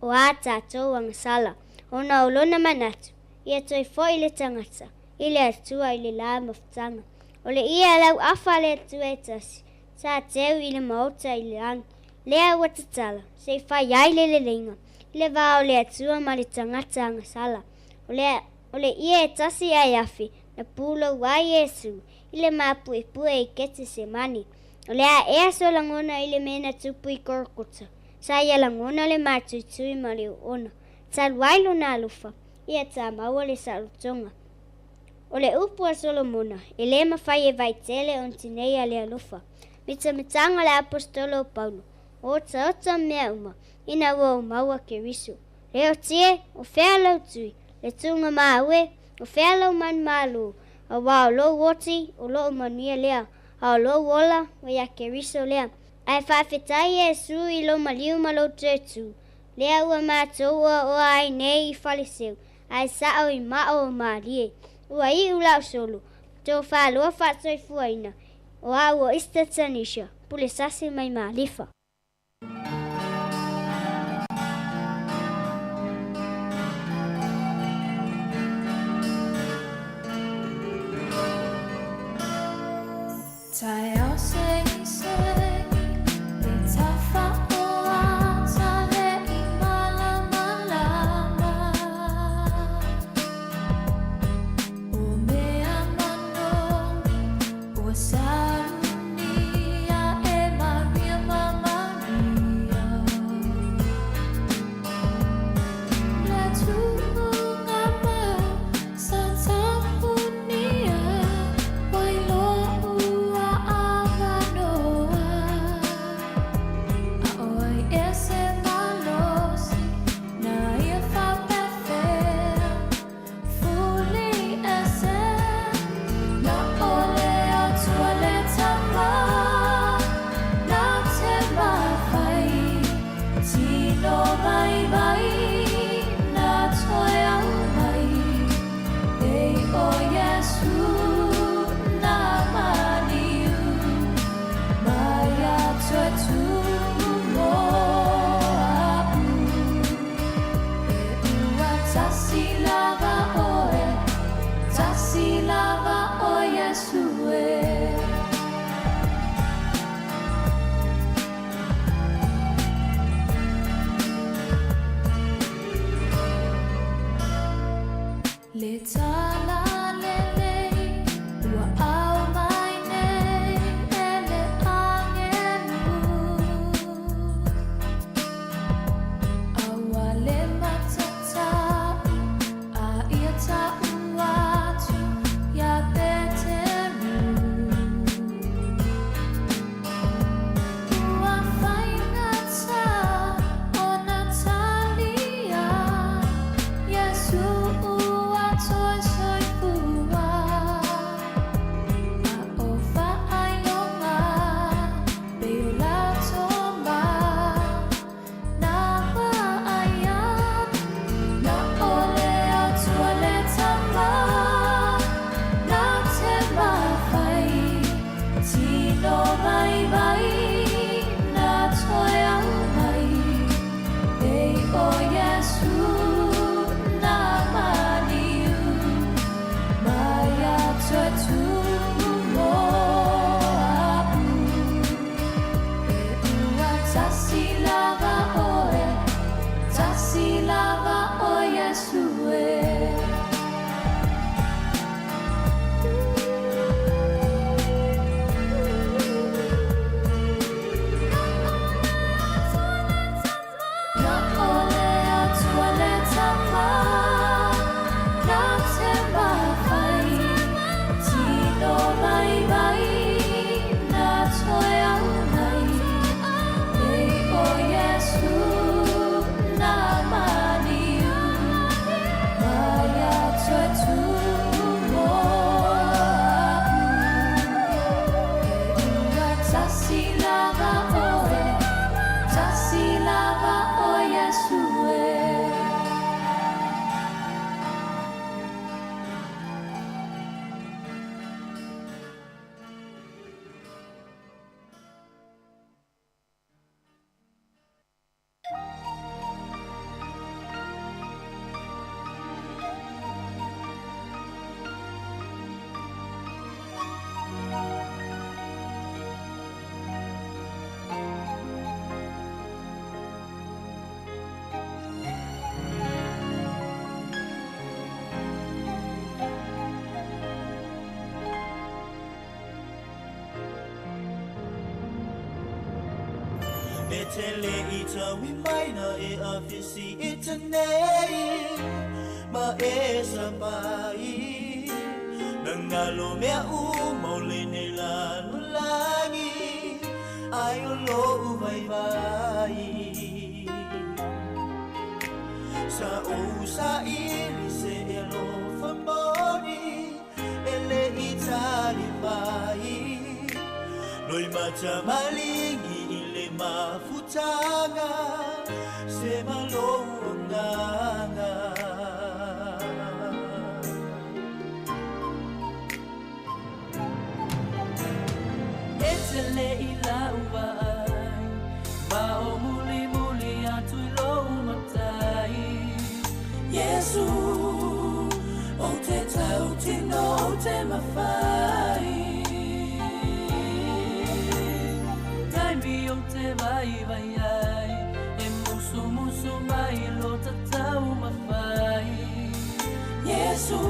o a tatou agasala, ona o lona manatu ia toe foi le tagata i le Atua i le la mafutaga. O le ie a lau afa a le Atua e tasi, sa teu i le maota i le lagi, lea ua tatala, se i fai ai le leleiga i le va o le Atua ma le tagata agasala. O le, o le ie e tasi ae afe, na pulou ai Iesu i le mapuepue i Ketesemane. O le a ea so lagona i le mea na tupu i Kolokota, sa ia lagona le matuitui ma le oona, talu ai lona alofa, ia ta maua le saolotoga. O le upu a Solomona, e lē mafai e vaitele ona tineia le alofa. Mitamitaga le Aposetolo o Paulo, o otaota mea uma, ina ua ou maua Keriso. Le oti e, o fea lou tui, le tuuga e, o fea lou manumalo, auā o lou oti, o loo manuia lea, a o lou ola, ua iā Keriso lea. Ae faafetai Iesu i lou maliu ma lou toe tu, lea ua matou oaoa ai nei i Faleseu, ae sao i mao o Malie. Ua iu lau solo, tofāloa faasoifuaina, o au o Easter Tanisha, pule sasi mai Malifa. Taeao segisegi le tafaoata le i malamalama O mea manogi ua saunia e Maria ma Maria Le tuuga mau sa tapunia ua iloa ua. te le i taui mai na e awhisi i te nei Ma e sapai Na ngalo mea u maule nei lalo langi Ai o lo u vai vai Sa o sa ili se e lo famoni E le i tali mai Loi mata malingi i le mafutanga Se malo anganga E te le i lau vaai Ma o muli muli atu i lou matai Yesu o te tautino o te mawhai Taimi o te vai vai ai E musu musu mai lo tatau mawhai Yesu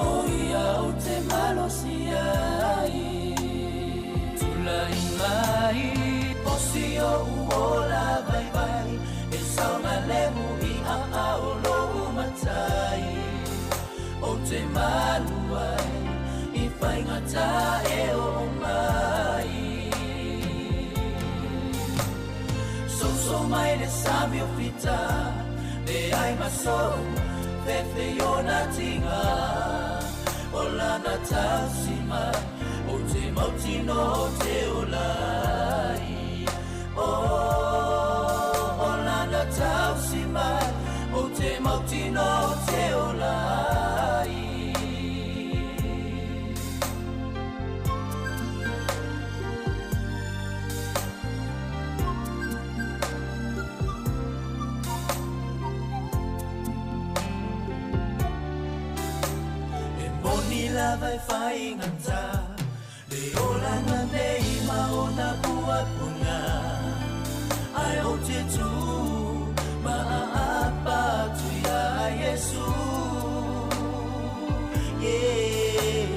o ia o te malosi ai Tulai mai o si o uola vai vai E saunga lemu i a ao lo matai O te maluai i whaingata e o mai So so mai le sami o fita Le ai maso fefe ona tinga O lana tausi mai O te mautino o te olai O, o lana tausi mai O te mautino o te olai E moni lava e whaingata Le olanga nei ma ona puapunga Ai o te tū ma a apa tu ia Yesu Yeah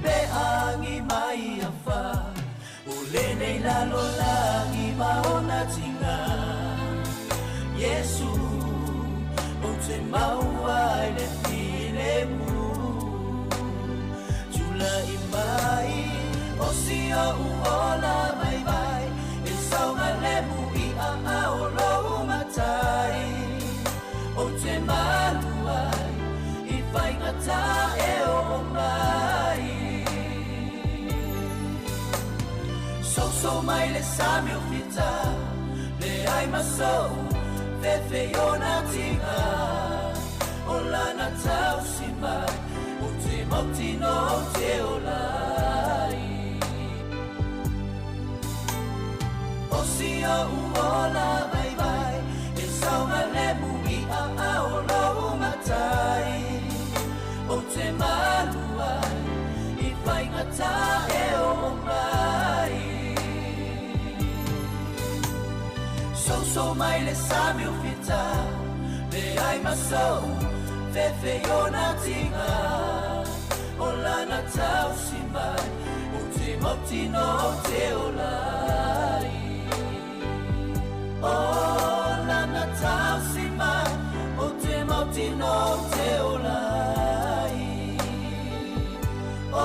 Pe angi mai a wha O le nei lalo langi ma ona tinga Yesu O te maua i le file mu Tula i mai O si o uola vai vai E saunga lemu i a ao lo matai O te maluai I whaingata e o mai So so mai le sami o fita Le ai maso Fefe ona tinga O lana tausi mai O te mautino o te olai O si o uola vai vai E saunga lemu i a ao lo matai O te maluai I whaingata e o mai So so mai le sami o fita Le ai maso Fefe ona tinga O lana tausi mai O te mautino o te olai O lana tausi mai O te mautino o te olai O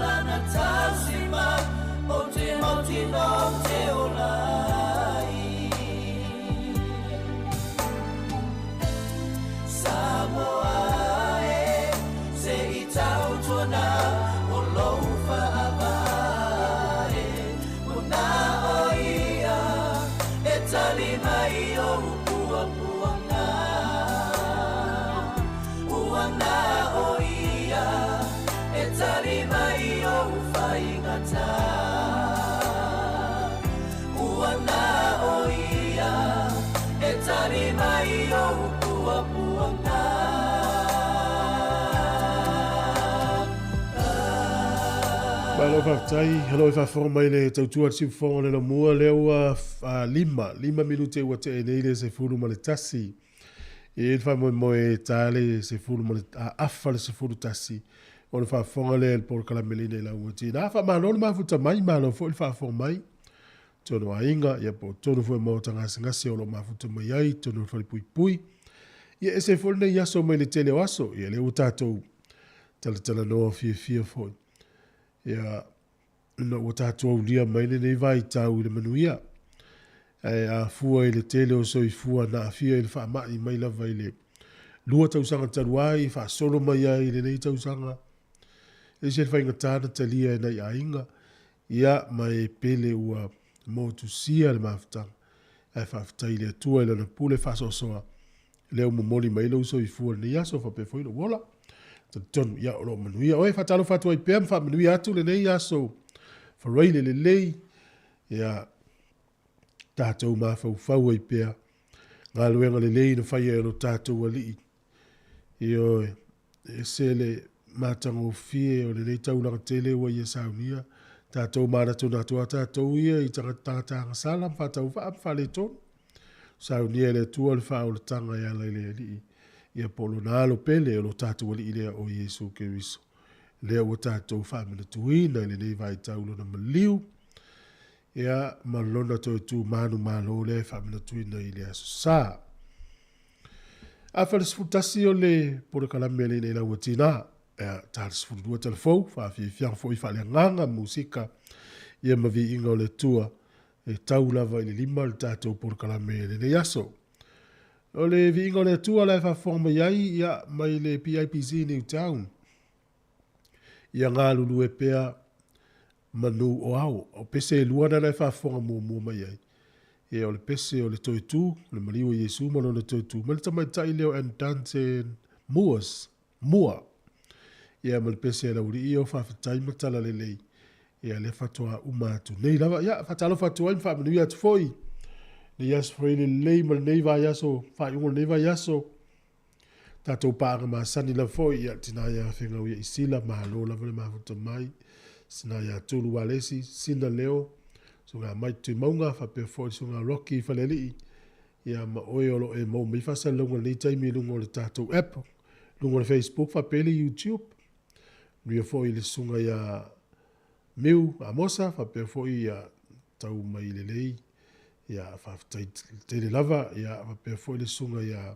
lana tausi mai O te mautino o te olai Samoa e se i tautuana o lou whaavae Mona o ia e tali mai o puapuanga Uana o ia e tali mai o whaingata Uana o ia e tali mai o puapuanga Malo whaftai, hello i whawhonga mai le tautua le siufonga le lamua lea ua 5 minute ua te e nei le se fulu ma le tasi. E le wha moe tā le se fulu ma le afa le se fulu tasi. O le whawhonga le le por kalamelina i la ua tina. Wha malo le mafuta mai, malo fo le whawhonga mai. Tonu o aiga, ia po o totonu foi o maota gasegase o lo o mafuta mai ai, totonu o le falepuipui. Ia ese foi lenei aso mai le tele o aso, ia lea ua tatou talatalanoa fiafia foi. Ia, ina ua tatou aulia mai lenei vaitau i le manuia. Ae a fua i le tele o soifua na aafia i le faamai mai lava i le 2 tausaga talu ai, faasolo mai ai i lenei tausaga, e ese le faigata na talia e nai aiga, ia, ma e pele ua motusia le mafutaga. Ae faafetai i le Atua i Lana pule faasoasoa, lea ua momoli mai lou soifua i lenei aso faapea foi lou ola. Talitonu, ia, o lo o manuia oe. Faatalofa atu ai pea ma faamanuia atu lenei aso Faraile lelei, ia, tatou mafaufau ai pea galuega lelei na faia e lo tatou Alii. Ioe, e ese le matagofie o lenei taulaga tele ua ia saunia, tatou manatunatu lava tatou ia i tagata tagasala ma faatauvaa ma faaletonu. Saunia e le Atua le faaolataga e ala i le Alii, ia po o lona alo pele o lo tatou Alii lea o Iesu Keriso. Lea ua tatou faamanatuina i lenei vaitau lona maliu, ia, ma lona toe tu manumalo lea e faamanatuina i le Aso Sa. Afa le 11 o le polokalame a le Ina Ua Tina, ia, ta le 12 talafou, faafiafiaga foi faaleagaga, musika, ia ma viiga o le Atua, e tau lava i le 5 le tatou polokalame i lenei aso. O le viiga o le Atua la e faafofoga mai ai, ia, mai le PIPC Newtown, ia galulue pea manu o ao. O pese e lua na e faafofoga muamua mai ai. Ia, o le pese o le Toetu, le maliu o Iesu ma lona Toetu, ma le tamaitai lea o Andante Moores, Moore. Ia, ma le pese a Laualii o faafetai ma talalelei. Ia, lea faatoa uma atu nei lava. Ia, faatalofa atu ai ma faamanuia atu foi. Lenei aso foi lelei ma lenei vaiaso, faaiuga o lenei vaiaso. Tatou paaga masani lava foi, ia, tina ia Fegau ia Isila, malo lava le mafuta mai, sina ia Tulu Walesi, sina Leo, suga Mike Tuimauga, faapea foi suga Rocky Falealii, ia ma oe o lo e maua mai faasalalauga i lenei taimi i luga o le tatou app, luga o le Facebook faapea le YouTube. Manuia foi le susuga ia Miu Amosa, faapea foi ia tau mai lelei, ia faafetai tele lava, ia faapea foi le susuga ia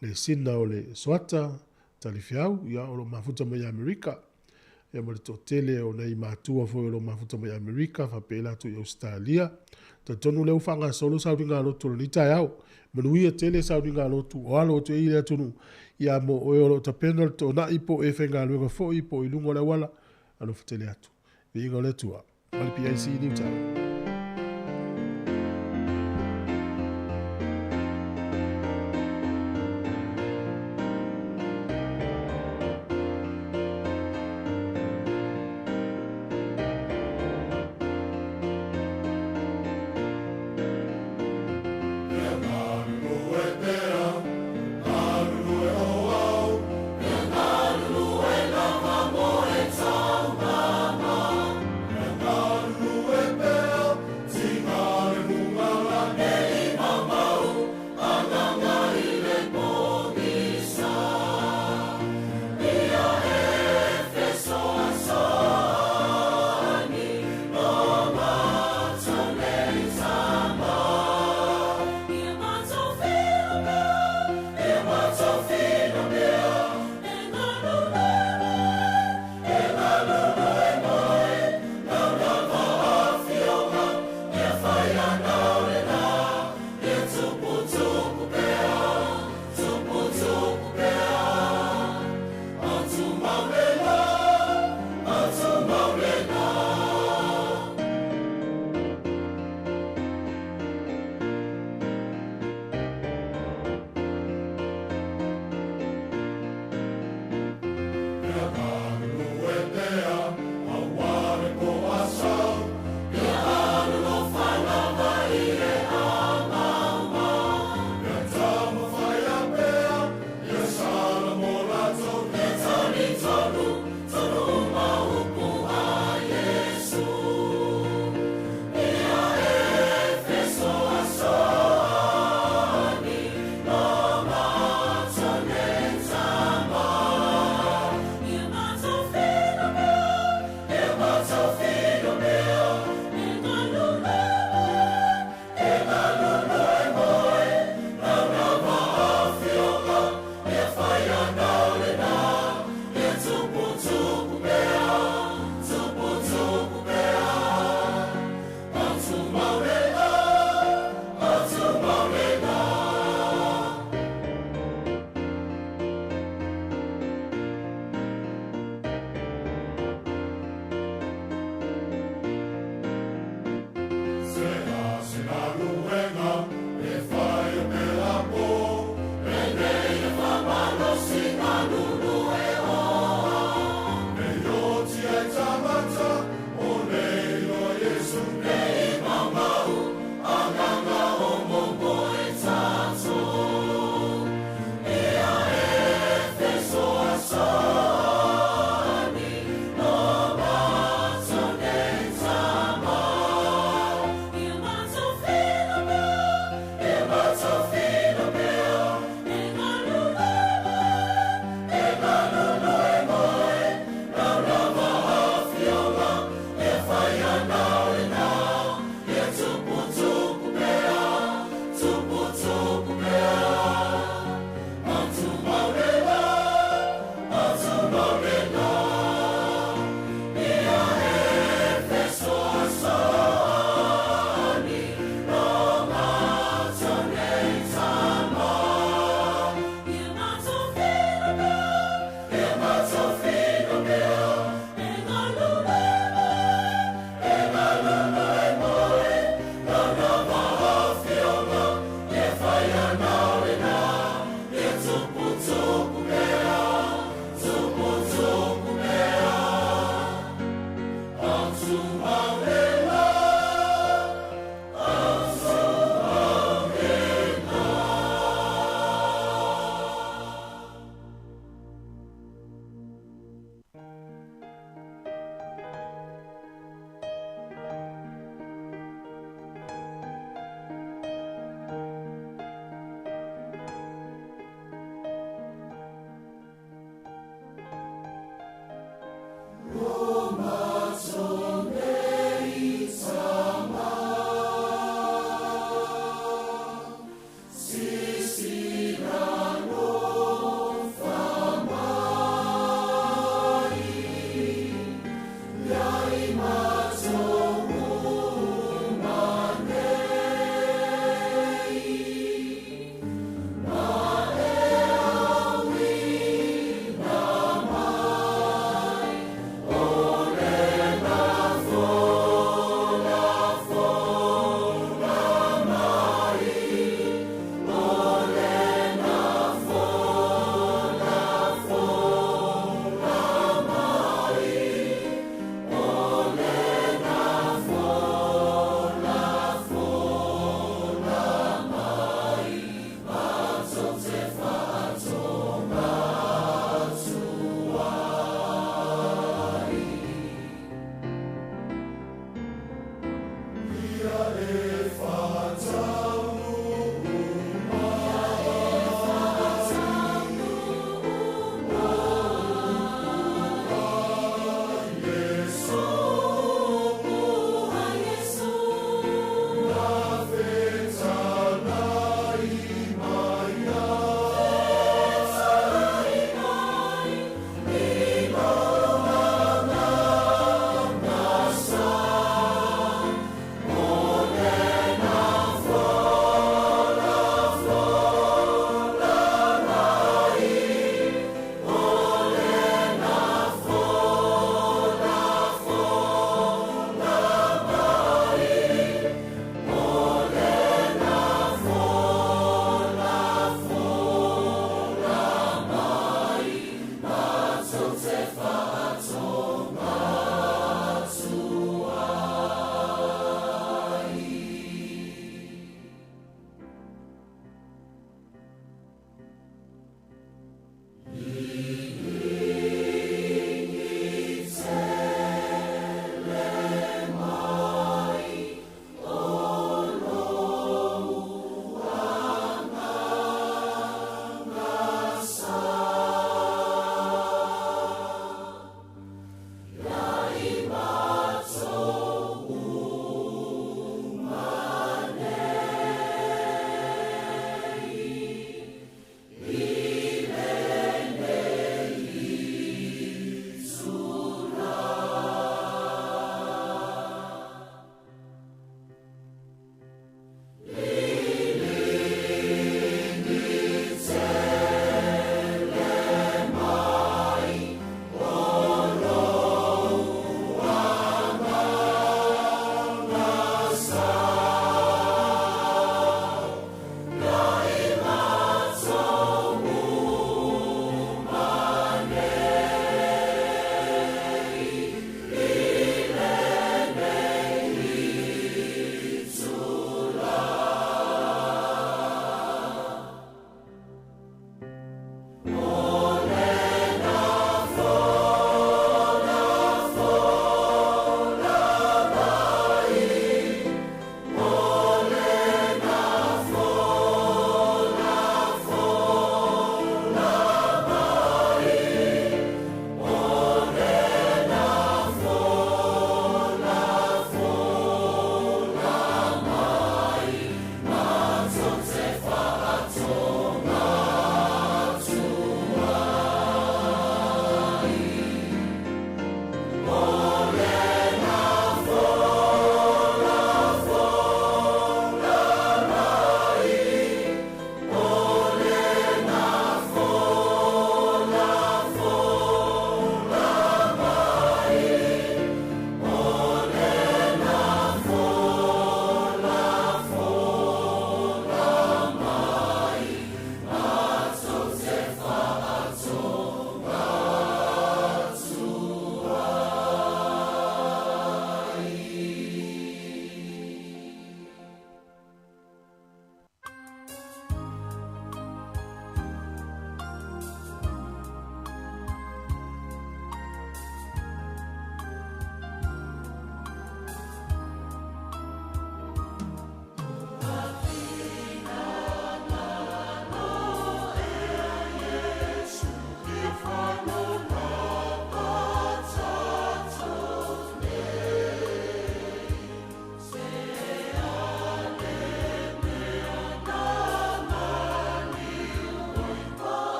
le sina o le Soata Talifeau, ia o lo o mafuta mai Amerika, ia ma le toatele o nai matua foi o lo o mafuta mai Amerika, faapea latou i Ausetalia. Talitonu lea ua faagasolo sauniga lotu o lenei taeao. Manuia tele sauniga lotu o alo atu ai i le atunuu, ia mo oe o lo o tapena le toonai po o e faigaluega foi po o i luga o le auala, alofa tele atu. Viiga o le Atua. Ma le PIC Newtown.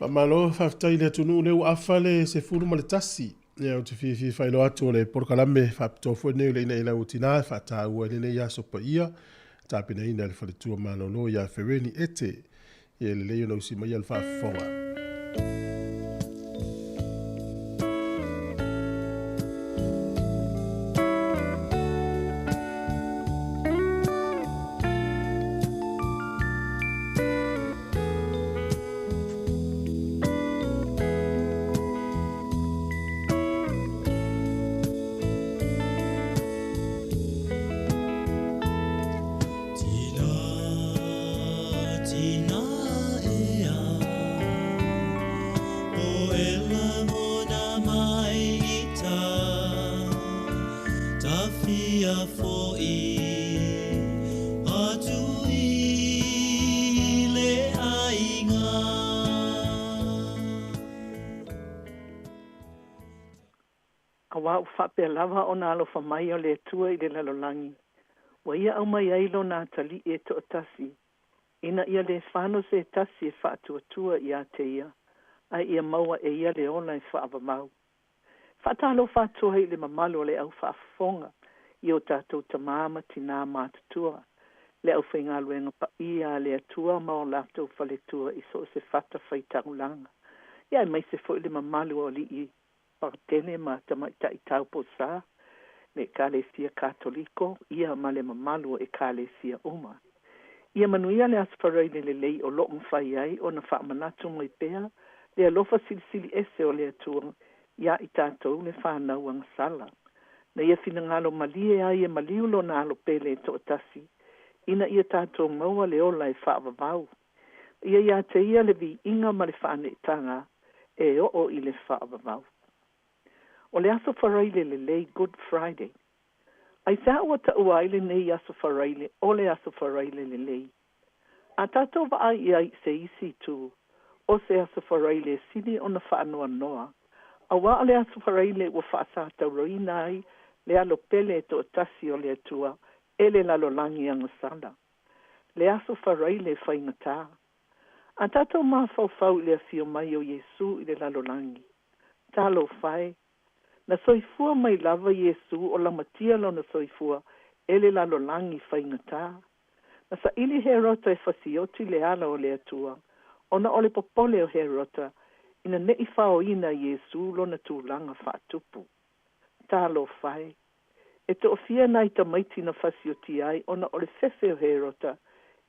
Faamalo, faafetai i le atunuu lea ua afa le 11. Ia, ou te fiafia e faailoa atu o le polokalame faapitoa foi lenei o le Ina Ia Lau Tina e faataua ai lenei aso paia, tapenaina e le Faletua Malolo ia Fereni Ete. Ia e lelei ona usi maia le faafofoga. Auā ua faapea lava ona alofa mai o le Atua i le lalolagi, ua Ia aumai ai Lona atalii e toatasi, ina ia lē fano se tasi e faatuatua iā te Ia, ae ia maua e ia le ola e faavavau. Faatalofa atu ai i le mamalu o le au faafofoga i o tatou tamā ma tinā matutua, le aufaigaluega paia a le Atua ma o latou faletua i so o se fatafaitaulaga, ia aemaise foi le mamalu o alii patele ma tamaitai tauposa, le Ekalesia Katoliko, ia ma le mamalu o Ekalesia uma. Ia manuia le Aso Faraile lelei o lo o mafai ai ona faamanatu mai pea le alofa silisili ese o le Atua iā i tatou le fanau agasala. Na Ia finagalo malie ai e maliu Lona Alo pele e toatasi, ina ia tatou maua le ola e faavavau. Ia iā te Ia le viiga ma le faaneetaga e oo i le faavavau. O le Aso Faraile lelei, Good Friday. Aisea ua taua ai lenei Aso Faraile o le Aso Faraile lelei? A tatou vaai i ai i se isi itu, o se Aso Faraile e sili ona faanoanoa, auā o le Aso Faraile ua faasatauraina ai le Alo pele e toatasi o le Atua e le lalolagi agasala. Le Aso Faraile faigata. A tatou mafaufau i le afio mai o Iesu i le lalolagi, talofa e! Na soifua mai lava Iesu o lamatia lona soifua e le lalolagi faigata. Na saili Herota e fasioti le ala o le Atua, ona o le popole o Herota ina ne i faoina e Iesu lona tulaga faatupu. Talofa e! E toafia nai tamaiti na fasiotia ai ona o le fefe o Herota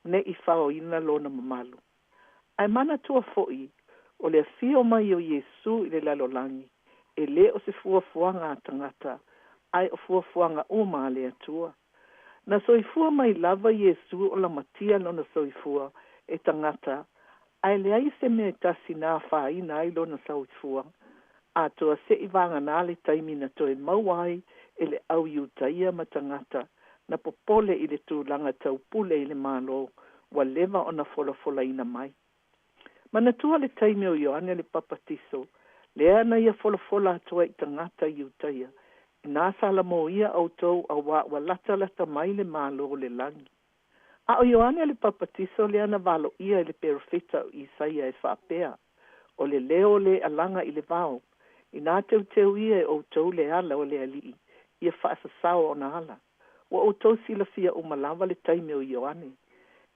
ne i faoina lona mamalu. Ae manatua foi, o le afio mai o Iesu i le lalolagi, e lē o se fuafuaga a tagata, ae o fuafuaga uma a le Atua. Na soifua mai lava Iesu o lamatia lona soifua e tagata, ae leai se mea e tasi na afaina ai lona soifua, atoa seʻi vagana le taimi na toe maua ai e le au Iutaia ma tagata na popole i le tulaga taupule i le Malo ua leva ona folafolaina mai. Manatua le taimi o Ioane le Papatiso, lea na ia folafola atu ai i tagata Iutaia, Inā salamoia ʻoutou auā ua latalata mai le Malo o le lagi. A o Ioane le Papatiso lea na valoia e le perofeta o Isaia e faapea, O le leo o le e alaga i le vao, inā teuteu ia e ʻoutou le ala o le Alii, ia faasasao ona ala. Ua ʻoutou silafia uma lava le taimi o Ioane.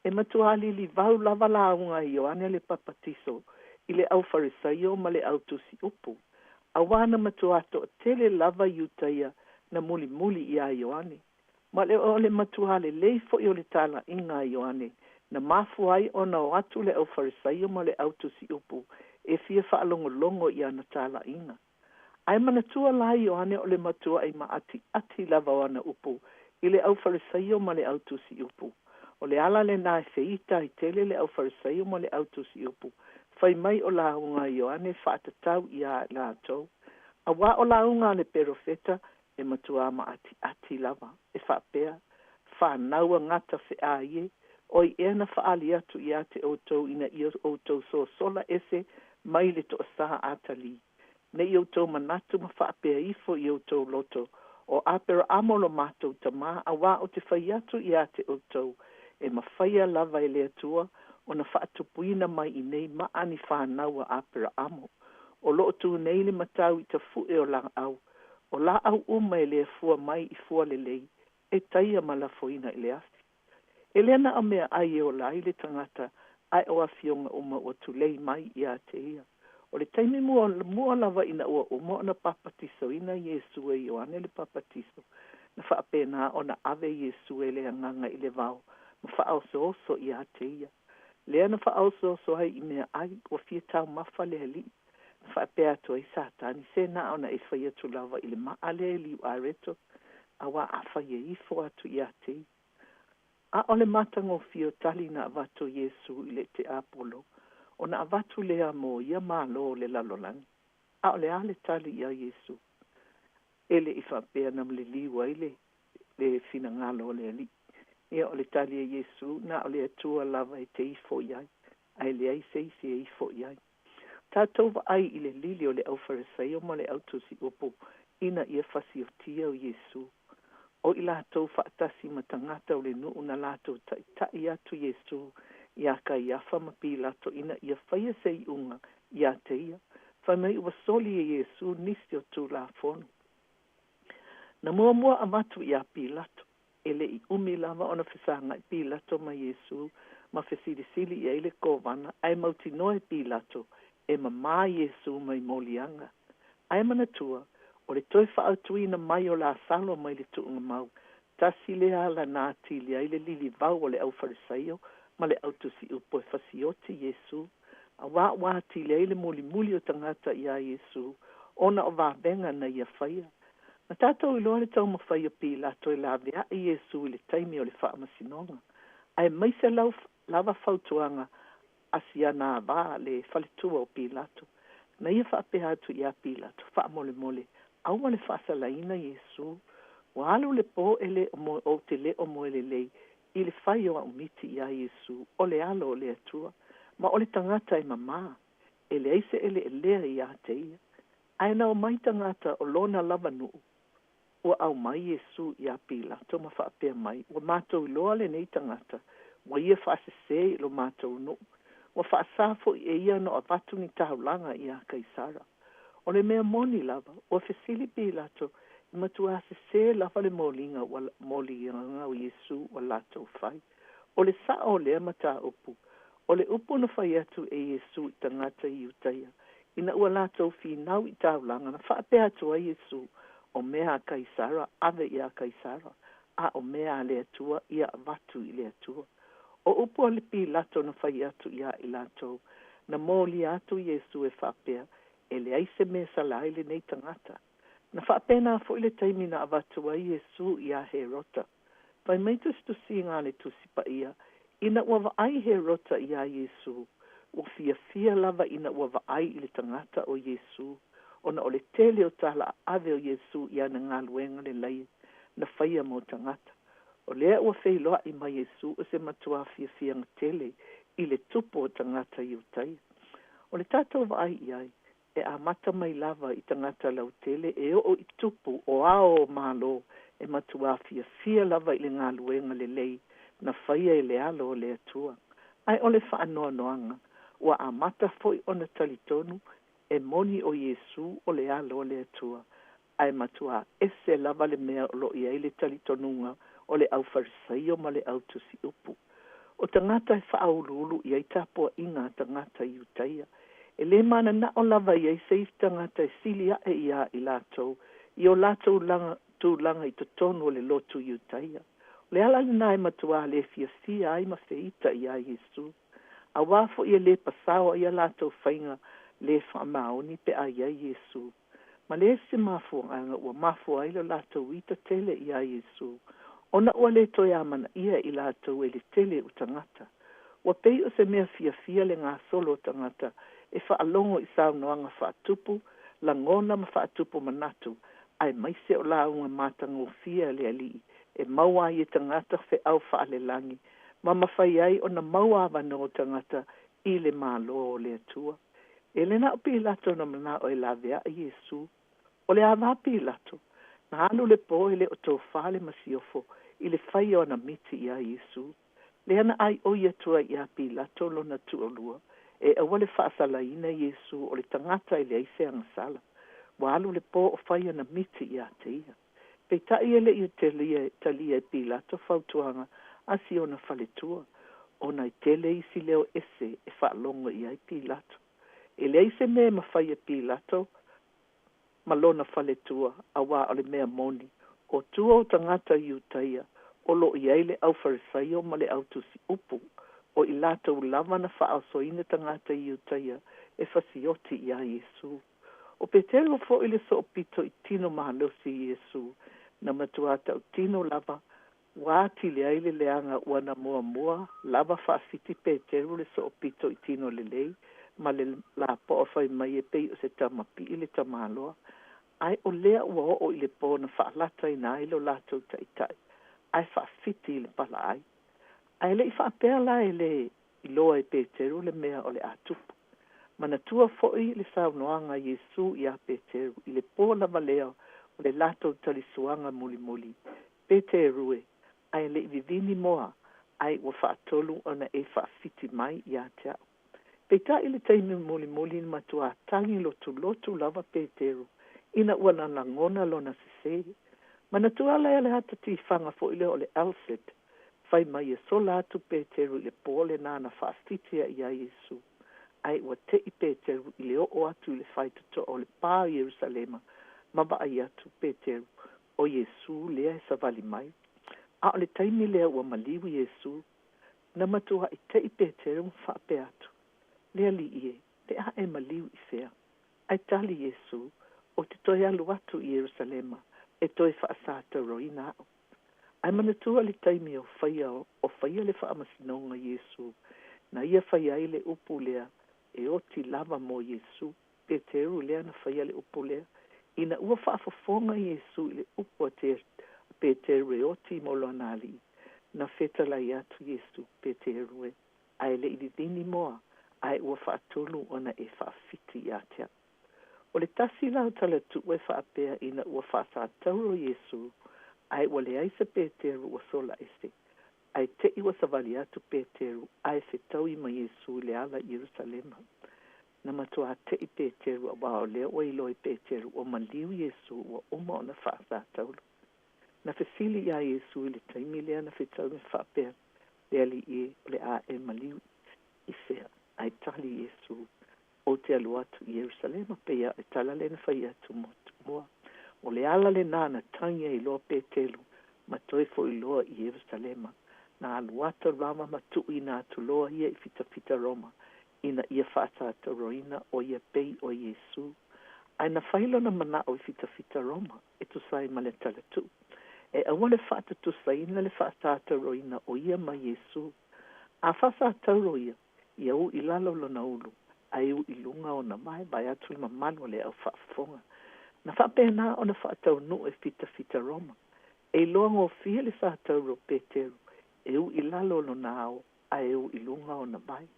E matuā lilivau lava lauga a Ioane le Papatiso i le au Farisaiō ma le au tusi upu, auā na matuā toatele lava Iutaia na mulimuli iā Ioane. Ma o le matuā lelei foi o le talaiga a Ioane, na mafua ai ona o atu le au Farisaiō ma le au tusi upu e fia faalogologo i ana talaiga. Ae manatua la Ioane o le matuaʻi maʻatiʻati lava o ana upu i le au Farisaiō ma le au tusi upu. O le ala lenā e feita ai tele le au Farisaiō ma le au tusi upu, fai mai o lauga a Ioane faatatau iā latou. Auā o lauga a le perofeta e matuā maʻatiʻati lava, e faapea, Fanau a gata feʻai e, o ai ea na faaali atu iā te ʻoutou ina ia ʻoutou sosola ese mai le toasā atalii, ne i outou manatu ma faapea ifo i outou loto, ʻO Aperaamo lo matou tamā, auā ou te fai atu iā te ʻoutou, e mafaia lava e le Atua ona faatupuina mai iinei maa ni fanau a Aperaamo. O loo tu nei le matau i tafuʻe o laau, o laau uma e le fua mai i fua lelei, e taia ma lafoina i le afi. E le na o meaai e ola ai le tagata, ae o afioga uma ua tulei mai ia te ia. O le taimi muamua lava ina ua uma ona papatisoina Iesu e Ioane le Papatiso, na faapena ona ave Iesu e le Agaga i le vao ma faaosooso ia te ia. Lea na faaosooso ai i meaai, ua fia taumafa le Alii. Na faapea atu ai Satani, se na ona e fai atu lava i le maa lea e liuareto, auā afai e ifo atu ia te ia. A o le matagofie o tali na avatu e Iesu i le tiapolo, ona avatu lea mo ia malo o le lalolagi. A o le a le tali iā Iesu? E le i faapea na liliu ai le finagalo o le Alii. Ia o le tali a Iesu, na o le Atua lava e te ifo i ai, ae leai se isi e ifo i ai. Tatou vaai i le lili o le Aufarisaio ma le Autusiupu ina ia fasiotia o Iesu. O i latou faatasi ma tagata o le nuu na latou taʻitaʻi atu Iesu iā Kaiafa ma Pilato ina ia faia se iuga ia te ia, fai mai ua soli e Iesu nisi o Tulafono. Na muamua avatu iā Pilato. E le i umi lava ona fesagaʻi Pilato ma Iesu ma fesilisili i ai le kovana, ae mautinoa e Pilato e mamā Iesu mai moliaga. Ae manatua, o le toe faaautuina mai o Lasalo mai le tuugamau, tasi lea ala na atili ai le lilivau o le Aufarisaio ma le Autusiupu e fasioti Iesu, auā ua atili ai le mulimuli o tagata iā Iesu ona o vavega na ia faia. Na tatou iloa le taumafai o Pilato e laveai Iesu i le taimi o le faamasinoga, aemaise lava fautuaga a si ana avā le faletua o Pilato. Na ia faapea atu iā Pilato, faamolemole, aua le faasalaina Iesu. Ua alu le po e le o ou te le o moe lelei i le fai o au miti iā Iesu, o le Alo o le Atua, ma o le tagata e mamā, e leai se eleelea ia te ia. Ae na omai tagata o lona lava nuu, ua aumai Iesu iā Pilato ma faapea mai, Ua matou iloa lenei tagata, ua ia faasesē i lo matou nuu, ua faasā foi e ia ona avatu ni taulaga iā Kaisara. O le mea moni lava, ua fesili Pilato, e matuā sesē lava le moliga ua moliaga o Iesu ua latou fai. O le sao o lea mataupu, o le upu na fai atu e Iesu i tagata i Iutaia, ina ua latou finau i taulaga, na faapea atu ai Iesu, O mea a Kaisara, ave iā Kaisara, a o mea a le Atua, ia avatu i le Atua. O upu a le Pilato na fai atu iā i latou, na molia atu Iesu e faapea, E leai se mea e sala ai lenei tagata. Na faapena foi le taimi na avatu ai Iesu iā Herota. Fai mai tusitusiga a le Tusi Paia, ina ua vaai Herota iā Iesu, ua fiafia lava ina ua vaai i le tagata o Iesu, ona o le tele o tala aave o Iesu i ana galuega lelei na faia mo tagata. O lea ua feiloai ma Iesu o se matuā fiafiaga tele i le tupu o tagata Iutaia. O le tatou vaai i ai, e amata mai lava i tagata lautele e oo i tupu o ao o Malo e matuā fiafia lava i le galuega lelei na faia e le Alo o le Atua. Ae o le faanoanoaga, ua amata foi ona talitonu e moni o Iesu o le Alo o le Atua, ae matuā ese lava le mea o lo o i ai le talitonuga o le Aufarisaio ma le Autusiupu. O tagata e faauluulu i ai tapuaiga a tagata Iutaia. E lē mananao lava i ai se isi tagata e sili aʻe iā i latou i o latou tulaga i totonu o le lotu Iutaia. O le ala lenā e matuā le fiafia ai ma feita iā Iesu, auā foi e lē pasao ai a latou faiga lē faamaoni pe a i ai Iesu. Ma le isi mafuaaga ua mafua ai lo latou ita tele iā Iesu, ona ua le toe amanaia e i latou e le tele o tagata. Ua pei o se mea fiafia le gasolo o tagata e faalogo i saunoaga faatupu lagona ma faatupu manatu, aemaise o lauga matagofie a le Alii e maua ai e tagata feau faalelagi ma mafai ai ona maua avanoa o tagata i le Malo o le Atua. E le na o Pilato na manao e laveai Iesu. O le avā Pilato, na alu le po e le o tofa le masiofo i le fai o ana miti iā Iesu. Lea na ʻaiʻoi atu ai iā Pilato lona toalua e aua le faasalaina Iesū o le tagata e leai se agasala. Ua alu le pō o fai ana miti iā te ia. Peitai e leʻi talia e Pilato fautuaga a si ona faletua, ona e tele isi leo ese e faalogo i ai Pilato. E leai se mea e mafai e Pilato ma lona faletua, auā o le mea moni, o tua o tagata Iutaia o loo i ai le au Farisaio ma le au tusi upu, o i latou lava na faaosoina tagata Iutaia e fasioti iā Iesū. O Peteru foʻi le soopito i tino malosi i Iesū, na matuā tautino lava ua atili ai le leaga ua na muamua lava faafiti Peteru le soopito i tino lelei ma le lapoa fai mai e pei o se tamapii le tamaloa. Ae o lea ua oo i le pō na faalataina ai lo latou taʻitaʻi ae faafiti i le palaai. Ae leʻi faapea la e lē iloa e Peteru le mea o le a tupu. Manatua foʻi le saunoaga a Iesū iā Peteru i le pō lava lea o le latou talisuaga mulimuli, Peteru e, ae leʻi vivini moa, ae ua faatolu ona e faafiti mai iā te aʻu. Peitai i le taimi mulimuli na matuā tagi lotulotu lava Peteru ina ua lagona lona sesē. Manatua lea le ata tifaga foʻi lea o le Alcid fai mai e sola atu Peteru i le pō lenā na faafiti ai iā Iesū. Ae ua teʻi Peteru i le oo atu i le faitotoa o le pā o Ierusalema ma vaai atu Peteru o Iesū lea e savali mai. A o le taimi lea ua maliu Iesū. Na matuaʻi teʻi Peteru ma faapea atu, Le Alii e, le a e maliu i fea? Ae tali Iesū, Ou te toe alu atu i Ierusalema e toe faasatauroina aʻu. Ae manatua le taimi o faia o faia le faamasinoga o Iesū, na ia fai ai le upu lea e oti lava mo Iesū, Peteru lea na faia le upu lea, ina ua faafofoga Iesū i le upu a Peteru e oti mo lona Alii, na fetalai atu Iesū, Peteru e, ae leʻi vivini moa, ae ua faatolu ona e faafiti iā te aʻu. O le tasi la o talatuu e faapea ina ua faasatauro Iesū, ae ua leai se Peteru ua sola ese, ae teʻi ua savali atu Peteru ae fetaui ma Iesū i le ala i Ierusalema. Na matuā teʻi Peteru auā o lea ua iloa e Peteru ua maliu Iesū ua uma ona faasatauro. Na fesili iā Iesū i le taimi lea na fetaui ma faapea, Le Alii e, o le a e maliu i fea? Ae tali Iesū, Ou te alu atu i Ierusalema, pei lava o le tala lea na fai atu mua. O le ala lenā na tagi ai loa Petelu ma toe foʻi loa i Ierusalema. Na alu atu lava ma tuuina atu loa ia i fitafita Roma ina ia faasatauroina ʻo ia pei ʻo Iesū. Ae na fai lona manaʻo i fitafita Roma e tusa ai ma le talatuu e aua le faatutusaina le faasatauroina o ia ma Iesū. A faasatauro ia, ia uu i lalo lona ulu, ae uu i luga ona vae, vaeatu le mamalu o le au faafofoga. Na faapena ona faataunuu e fitafita Roma. E iloa gofie le satauro o Peteru e uu i lalo lona ao ae uu i luga ona vae.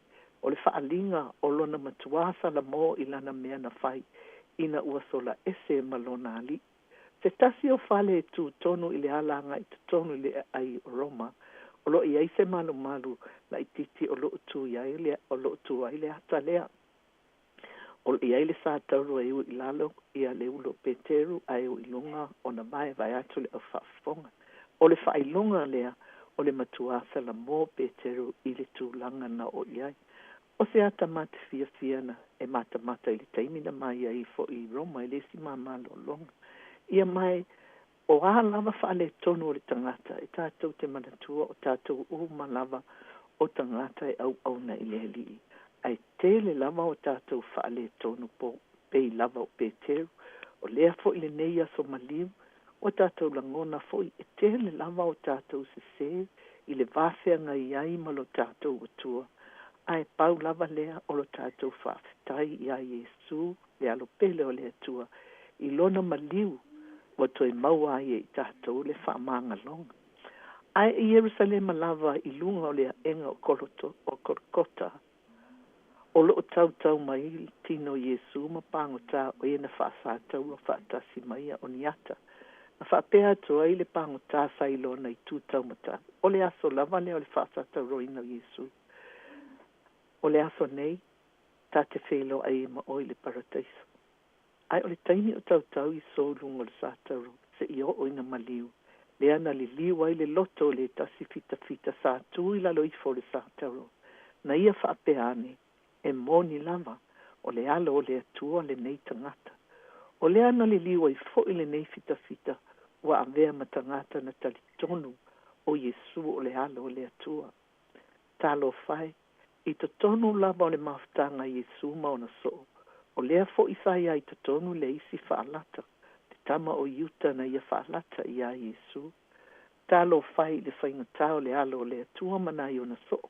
O le faaaliga o lona matuā salamo i lana mea na fai ina ua sola ese ma lona Alii. Se tasi o fale e tu tonu i le ala agai totonu i le aai o Roma, o loo i ai se malumalu laitiiti o loo tu ai le o loo tu ai le ata lea. O loo i ai le satauro e uu i lalo ia le ulu o Peteru ae uu i luga ona vae, vaeatu le au faafofoga. O le faailoga lea o le matuā salamo o Peteru i le tulaga na oo i ai. O se ata matafiafia na e matamata i le taimi na ma ai foʻi i Roma e le isi māmā lologa. Ia mai o a lava faaletonu o le tagata e tatou te manatua o tatou uma lava o tagata e auauna i le Alii, ae tele lava o tatou faaletonu po pei lava o Peteru. O lea foʻi lenei aso maliu ua tatou lagona foʻi e tele lava o tatou sesē i le va feagai ai ma lo tatou Atua, ae pau lava lea o lo tatou faafetai iā Iesū le Alo pele o le Atua i lona maliu ua toe maua ai e i tatou le faamagaloga. Ae i Ierusalema lava i luga o le aega o Koloto o Kolokota, o loo tautau mai le tino o Iesū ma pagota o e na faasatauro faatasi ma ia o ni ata. Na faapea atu ai le pagota sa i lona itu taumatau, O le aso lava lea o le faasatauroina o Iesu. O le aso nei, ta te feiloai ai ma oe i le Parataiso. Ae o le taimi o tautau Iesō i luga o le satauro, seia oo ina maliu, lea na liliu ai le loto o le tasi fitafita sa tu i lalo ifo o le satauro, na ia faapea ane, E moni lava, o le Alo o le Atua lenei tagata. O lea na liliu ai foi lenei fitafita ua avea ma tagata na talitonu o Iesu o le Alo o le Atua. Talofa e, i totonu lava o le mafutaga a Iesu ma ona soo, o lea foi sa i ai i totonu le isi faalata, le tama o Iuta na ia faalata iā Iesu. Talofa e i le faigata o le Alo o le Atua ma nai ona soo,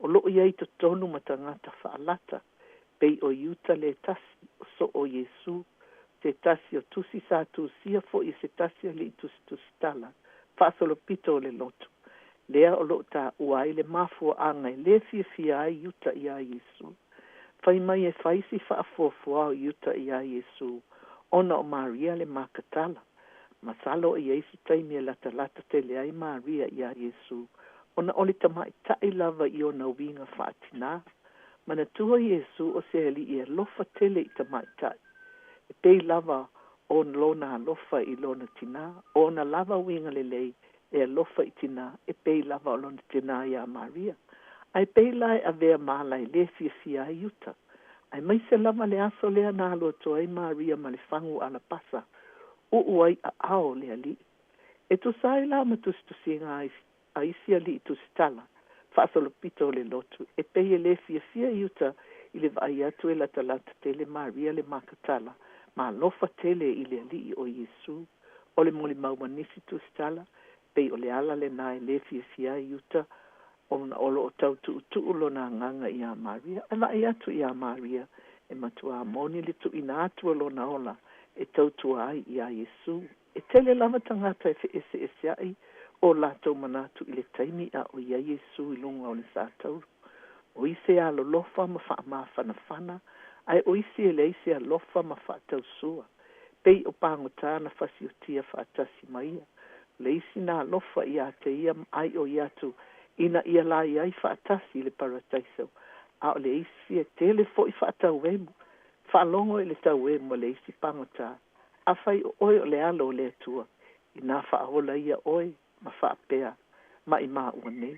o loo i ai i totonu ma tagata faalata, pei o Iuta le tasi o soo o Iesu, se tasi o tusi sa tusia foi e se tasi alii tusitusitala faasolopito o le lotu, lea o loo taua ai le mafuaaga e lē fiafia ai Iuta iā Iesu. Fai mai e fai si faafuafua o Iuta iā Iesu ona o Maria le Makatala. Masalo e i ai se taimi e latalata tele ai Maria iā Iesu ona o le tamaitai lava i ona uiga faatinā. Manatua Iesu o se alii e alofa tele i tamaitai, e pei lava o lona alofa i lona tinā, o ona lava uiga lelei e alofa i tinā e pei lava o lona tinā iā Maria. Ae pei la e avea ma ala e lē fiafia ai Iuta. Aemaise lava le aso lea na alu atu ai Maria ma le fagu alapasa, uu ai aao o le Alii. E tusa ai la ma tusitusiga a isi alii tusitala faasolopito o le lotu, e pei e lē fiafia Iuta i le vaai atu e latalata tele Maria le Makatala ma alofa tele i le Alii o Iesu. O le molimau a nisi tusitala, pei o le ala lenā e lē fiafia ai Iuta ona o lo o tau tuutuu lona agaga iā Maria. Ae vaai atu iā Maria, e matuā moni le tuuina atu o lona ola e tautua ai iā Iesu. E tele lava tagata e feʻeseʻeseaʻi o latou manatu i le taimi a o i ai Iesu i luga o le satauro. O isi e alolofa ma faamafanafana, ae o isi e leai se alofa ma faatausua. Pei o pagota na fasiotia faatasi ma ia. O le isi na alofa iā te ia ma ʻaiʻo atu ina ia la i ai faatasi i le Parataiso, a o le isi e tele foi faatauemu. Faalogo i le tauemu a le isi pagota, Afai o oe o le Alo o le Atua, inā faaola ia oe ma faapea, Maʻimaua nei.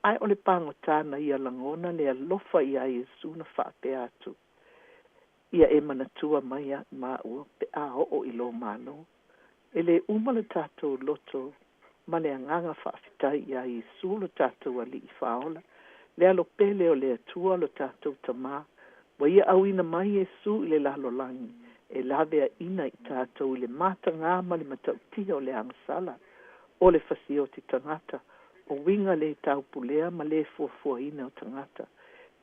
Ae o le pagota na ia lagona le alofa iā Iesu na faapea atu, Ia e manatua mai ia māua pe a oo i lō Malo. E lē uma lo tatou loto ma le agaga faafetai iā Iesu lo tatou Alii Faaola, le Alo pele o le Atua lo tatou Tamā, ua Ia auina mai Iesu i le lalolagi e laveaina i tatou i le matagā ma le matautia o le agasala, o le fasioti tagata, o uiga lē taupulea ma lē fuafuaina o tagata.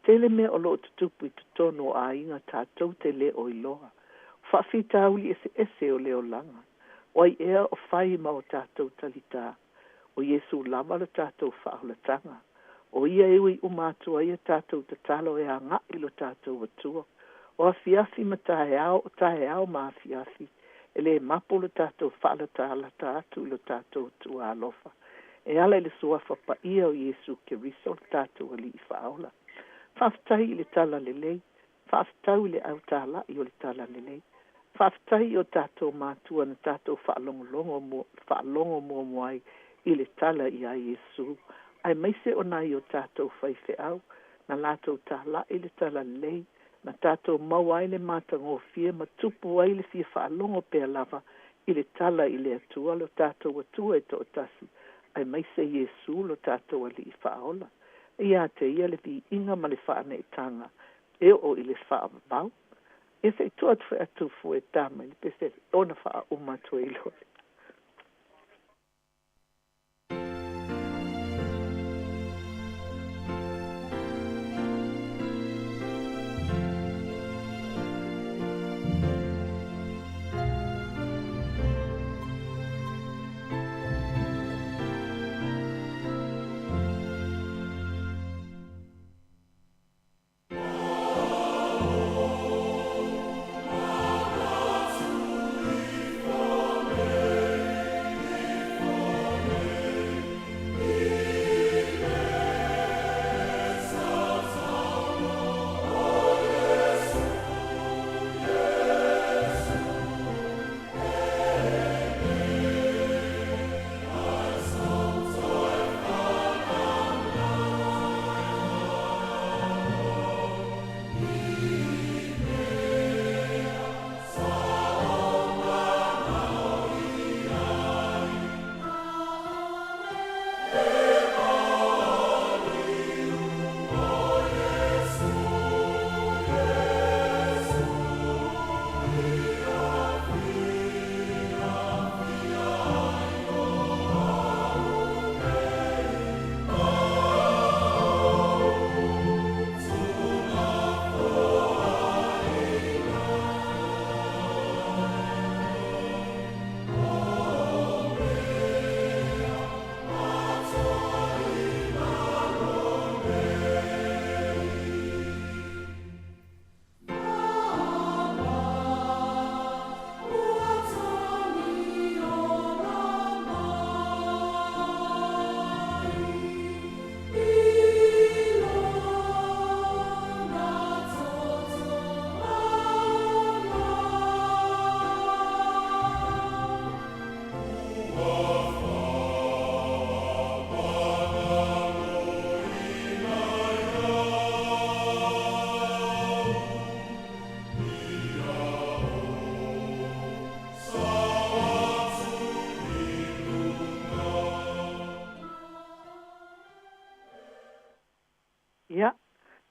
Tele mea o loo tutupu i totonu o aiga tatou te lē o iloa. O faafitauli eseese o le olaga. O ai ea o fai ma o tatou talitā? O Iesu lava lo tatou faaolataga. O ia e ui uma atu ai a tatou tatalo e agaʻi i lo tatou Atua. O afiafi ma taeao, o taeao ma afiafi, e lē mapu lo tatou faalatalata atu i lo tatou Atua alofa, e ala i le Suafa Paia o Iesu Keriso lo tatou Alii Faaola. Faafetai i le Talalelei. Faafetau i le au tālaʻi o le Talalelei. Faafetai i o tatou matua na tatou faalogologo mua, faalogo muamua ai i le tala iā Iesu, aemaise o nai o tatou faifeau, na latou tālaʻi le Talalelei, na tatou maua ai le matagofie ma tupu ai le fia faalogo pea lava i le tala i le Atua lo tatou Atua e toatasi, aemaise Iesu lo tatou Alii Faaola. Ia te Ia le viiga ma le faaneetaga e oo i le faavavau. Ia se i tuu atu foi atu fua e tama i le pesele ona faauma atu ai loa lea.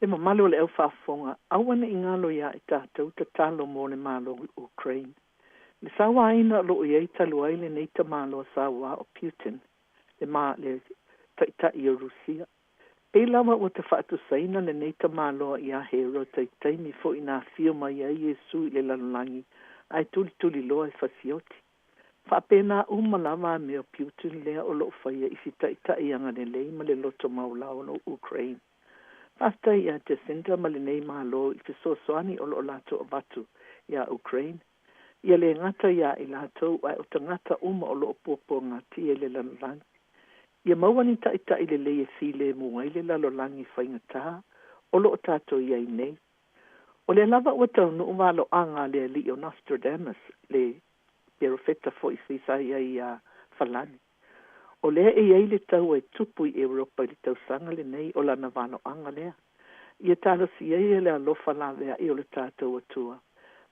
Le mamalu o le au faafofoga, aua ne i galo iā i tatou tatalo mo le Malo o Ukraine. Le sauaina o loo i ai talu ai lenei tamaloa sauā o Putin, le ma le Taitai o Rusia. Pei lava ua tafaatusaina lenei tamaloa iā Herota i taimi foi na afio mai ai Iesu i le lalolagi ae tulituliloa e fasioti. Faapena uma lava amio a Putin lea o loo faia i si Taitai agalelei ma le loto maualalo o Ukraine. Faafetai ia Jacinda ma lenei Malo i fesoasoani o loo latou avatu iā Ukraine. Ia le gata iā i latou ae o tagata uma o loo puapuagatia i le lalolagi. Ia maua ni taitai lelei e filemu ai le lalolagi faigata o loo tatou i ai nei. O lea lava ua taunuu valoaga a le alii o Nostradamus, le perofeta foi sei sa i ai iā Falani. O lea e i ai le taua e tupu i Europa i le tausaga lenei, o lana valoaga lea. Ia talosia ia le alofa laveai o le tatou Atua,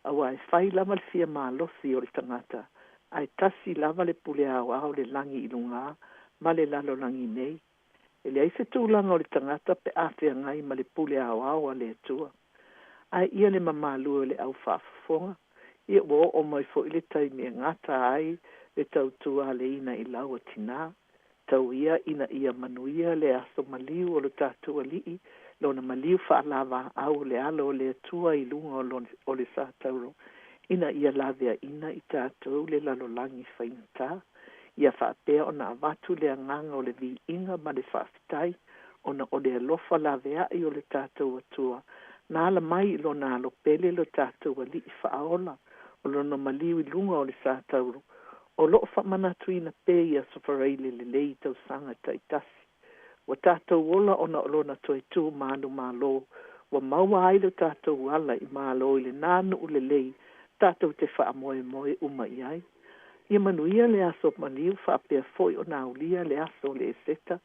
auā e fai lava le fia malosi o le tagata, ae tasi lava le pule aoao o le lagi i lugā ma le lalolagi nei. E leai se tulaga o le tagata pe a feagai ma le pule aoao a le Atua. Ae ia le mamalu e o le au faafofoga, ia ua oo mai foi le taimi e gata ai le tautua a le ina i lau a tinā. Tau ia ina ia manuia le aso maliu o lo tatou Alii, lona maliu faalavaau o le alo o le Atua i luga o lona o le sa tauro, ina ia laveaina i tatou le lalolagi faigata. Ia faapea ona avatu le agaga o le viiga ma le faafetai, ona o le alofa laveai o le tatou Atua, na ala mai i lona Alo pele lo tatou Alii Faaola, o lona maliu i luga o le sa tauro, o loo faamanatuina pea i Aso Faraile lelei i tausaga taitasi. Ua tatou ola ona o lona toe tu manumalo, ua maua ai lo tatou ala i Malo i lenā nuu lelei tatou te faamoemoe uma i ai. Ia manuia le aso maliu faapea foi ona aulia le aso o le Eseta.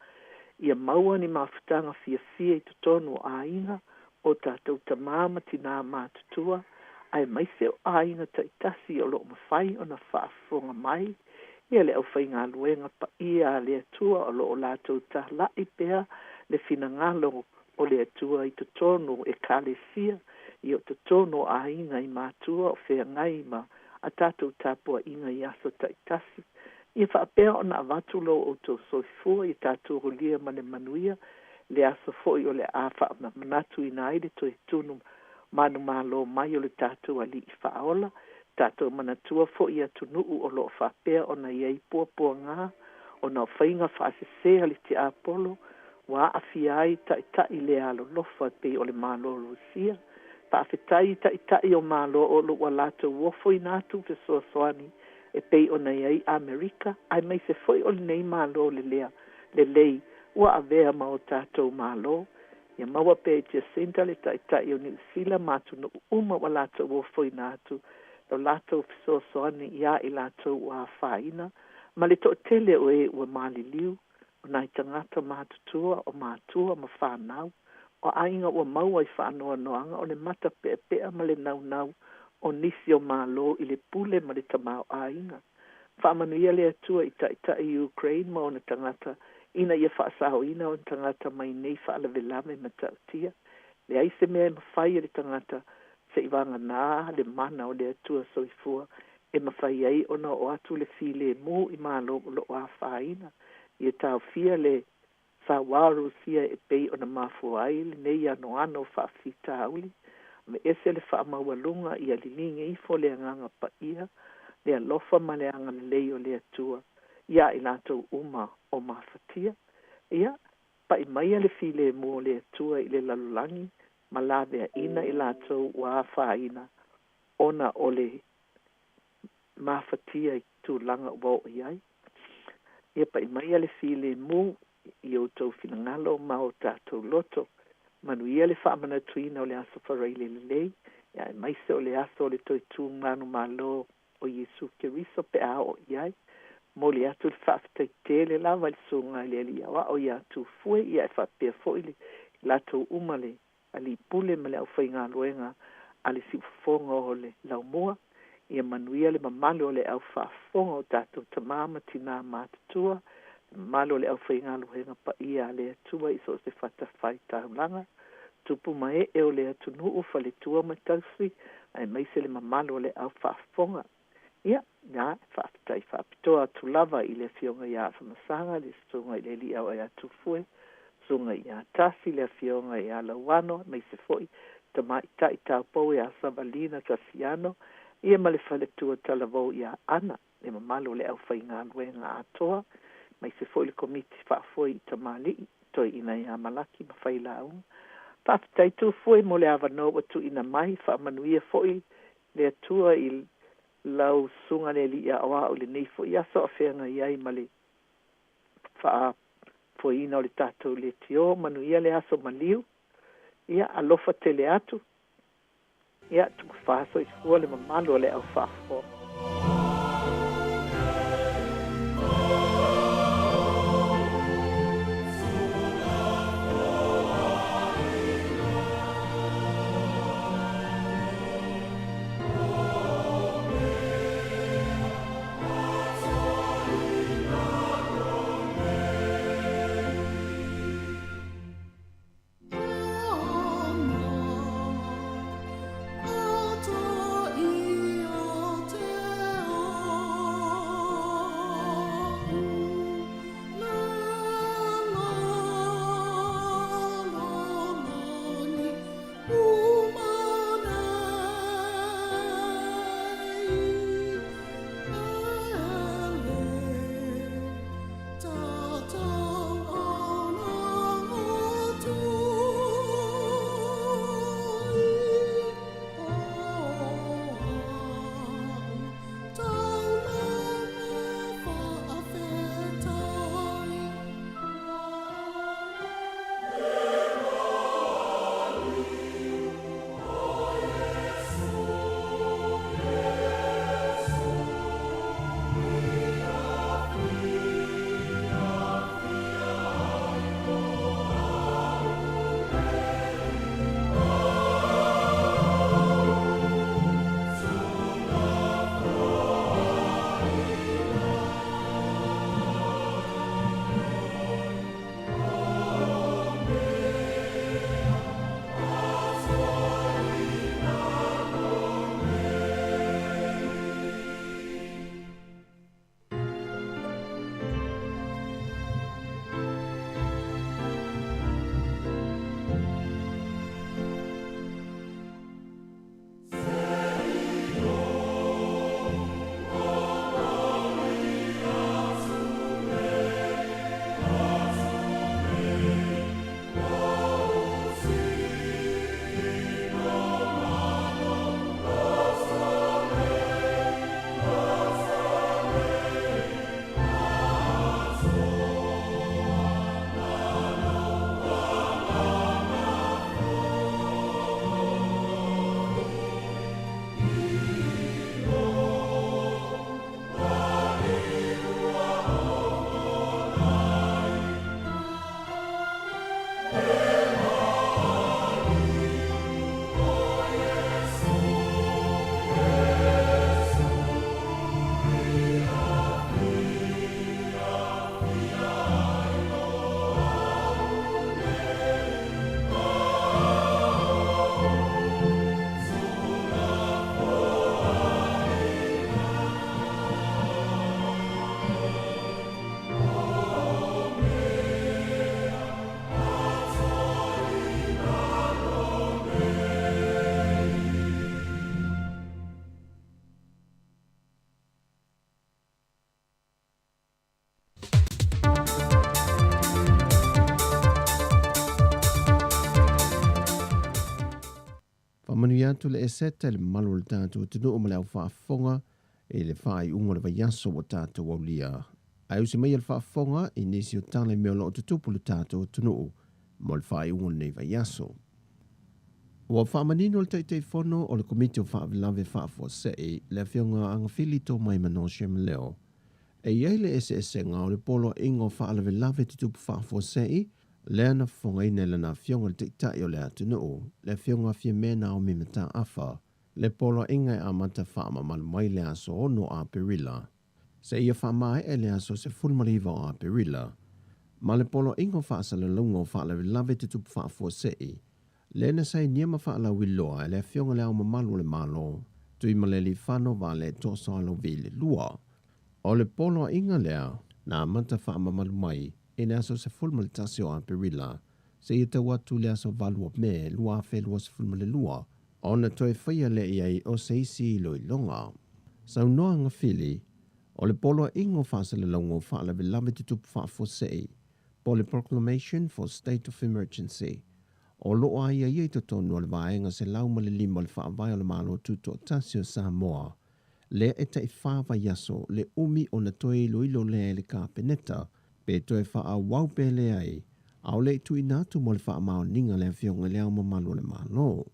Ia maua ni mafutaga fiafia i totonu o aiga, o tatou tamā ma tinā matutua, aemaise o aiga taitasi o loo mafai ona faafofoga mai ia le aufaigaluega paia a le Atua o loo latou talai pea le finagalo o le Atua i totonu o Ekalesia, ia o totonu o aiga i matua o feagai ma a tatou tapuaiga i aso taitasi. Ia faapea ona avatu lo outou soifua ia tatou aulia ma le manuia le aso foi o le a faamanatuina ai le toe tunu manumalo mai o le tatou Alii Faaola. Tatou manatua foi atunuu o loo faapea ona i ai puapuagā ona o faiga faasese a le tiapolo ua aafia ai taitai le alolofa e pei o le Malo o Rusia. Faafetai i taitai o Malo o lo ua latou ofoina atu fesoasoani e pei ona i ai Amerika, aemaise foi o lenei Malo lelea lelei ua avea ma o tatou Malo. Ia maua pea i Jacinda le Taitai o Niu Sila ma atunuu uma ua latou ofoina atu lo latou fesoasoani iā i latou ua afaina ma le toatele o e ua maliliu, o nai tagata matutua, o matua ma fanau, o aiga ua maua i faanoanoaga o le mata peapea ma le naunau o nisi o Malo i le pule ma le tamaoaiga. Faamanuia le Atua i Taitai i Ukraine ma ona tagata ina ia faasaoina ona tagata mai nei faalavelave matautia. Leai se mea e mafai e le tagata se'i vaganā le mana o le Atua soifua e mafai ai ona oo atu le filemu i Malo o loo afaina. Ia taofia le sauā o Rusia e pei ona mafua ai lenei anoano o faafitauli. Aveese le faamaualuga, ia liligi ifo le agaga paia, le alofa ma le agalelei o le Atua iā i latou uma o mafatia. Ia pa'i maia le filemu o le Atua i le lalolagi ma laveaina i latou ua afaina ona o le mafatia i tulaga ua oo i ai. Ia pa'i maia le filemu i outou finagalo ma o tatou loto. Manuia le faamanatuina o le Aso Faraile lelei, aemaise o le aso o le toe tu manumalo o Iesu Keriso pe a oo i ai. Momoli atu le faafetai tele lava i le susuga i le Alii Aoao ia Tufue, ia e faapea foi le latou uma le alii pule ma le aufaigaluega a le siufofoga o le Laumua. Ia manuia le mamalu o le au faafofoga, o tatou tamā ma tinā matutua, le mamalu o le aufaigaluega paia a le Atua i so o se fatafaitaulaga. Tupu ma e'e o le atunuu, faletua ma tausi, aemaise le mamalu o le au faafofoga. Ia, na, faafetai faapitoa atu lava i le Afioga ia Afamasaga, le Susuga i le Alii Aoao ia Tufue, Susuga ia Tasi, le Afioga ia Lauano, aemaise foi Tamaitai Taupou ia Savalina Kasiano, ia ma le faletua talavou ia Ana, le mamalu o le aufaigaluega atoa, aemaise foi le Komiti Faafoe i Tamalii, Toeaina ia Malaki ma Failauga. Faafetai Tufue mo le avanoa ua tuuina mai, faamanuia foi le Atua i lau Susuga le Alii Aoao i lenei foi aso a feagai ai ma le faafoeina o le tatou leitio. Manuia le aso maliu. Ia, alofa tele atu. Ia, tufafa soifua le mamalu o le au faafofoga. Faamanuia atu le Eseta i le mamalu o le tatou atunuu ma le au faafofoga i le faaiuga o le vaiaso ua tatou aulia. Ae usi maia le faafofoga i nisi o tala i mea o lo o tutupu i le tatou atunuu mo le faaiuga o lenei vaiaso. Ua faamanino le Taitaifono o le Komiti o Faalavelave Faafuasei, le Afioga Agafili Tomaimano Shemleo, e i ai le eseesega o le poloaiga o faalavelave tutupu faafuasei lea na fofogaina e lana Afioga le Taitai o le atunuu, le Afioga Fiame Naomi Mataafa, le poloaiga e amata faamamalu mai le aso 6 o Aperila seia faamaea i le aso 19 o Aperila, ma le poloaiga o faasalalauga o faalavelave tutupu faafuasei. Lea na sainia ma faalauiloa e le Afioga i Le Ao Mamalu o le Malo, Tuimalealiifano Vaaletoa Sualauvi II. O le poloaiga lea na amata faamamalu mai i le aso 11 o Aperila seia tau atu i le aso 8 o Me 2022, ona toe faia lea i ai o se isi iloiloga. Saunoa Gafili, o le poloaiga o faasalalauga o faalavelave tutupu faafuasei, po o le Proclamation for State of Emergency, o lo o aiaia i totonu o le Vaega 105 o le Faavae o le Malo Tutoatasi o Samoa, lea e tai-fa vaiaso le umi ona toe iloilo lea e le Kapeneta pe toe faaauau pe leai, a o le i tuuina atu mo le faamaoniga le Afioga i Le Ao Mamalu o le Malo.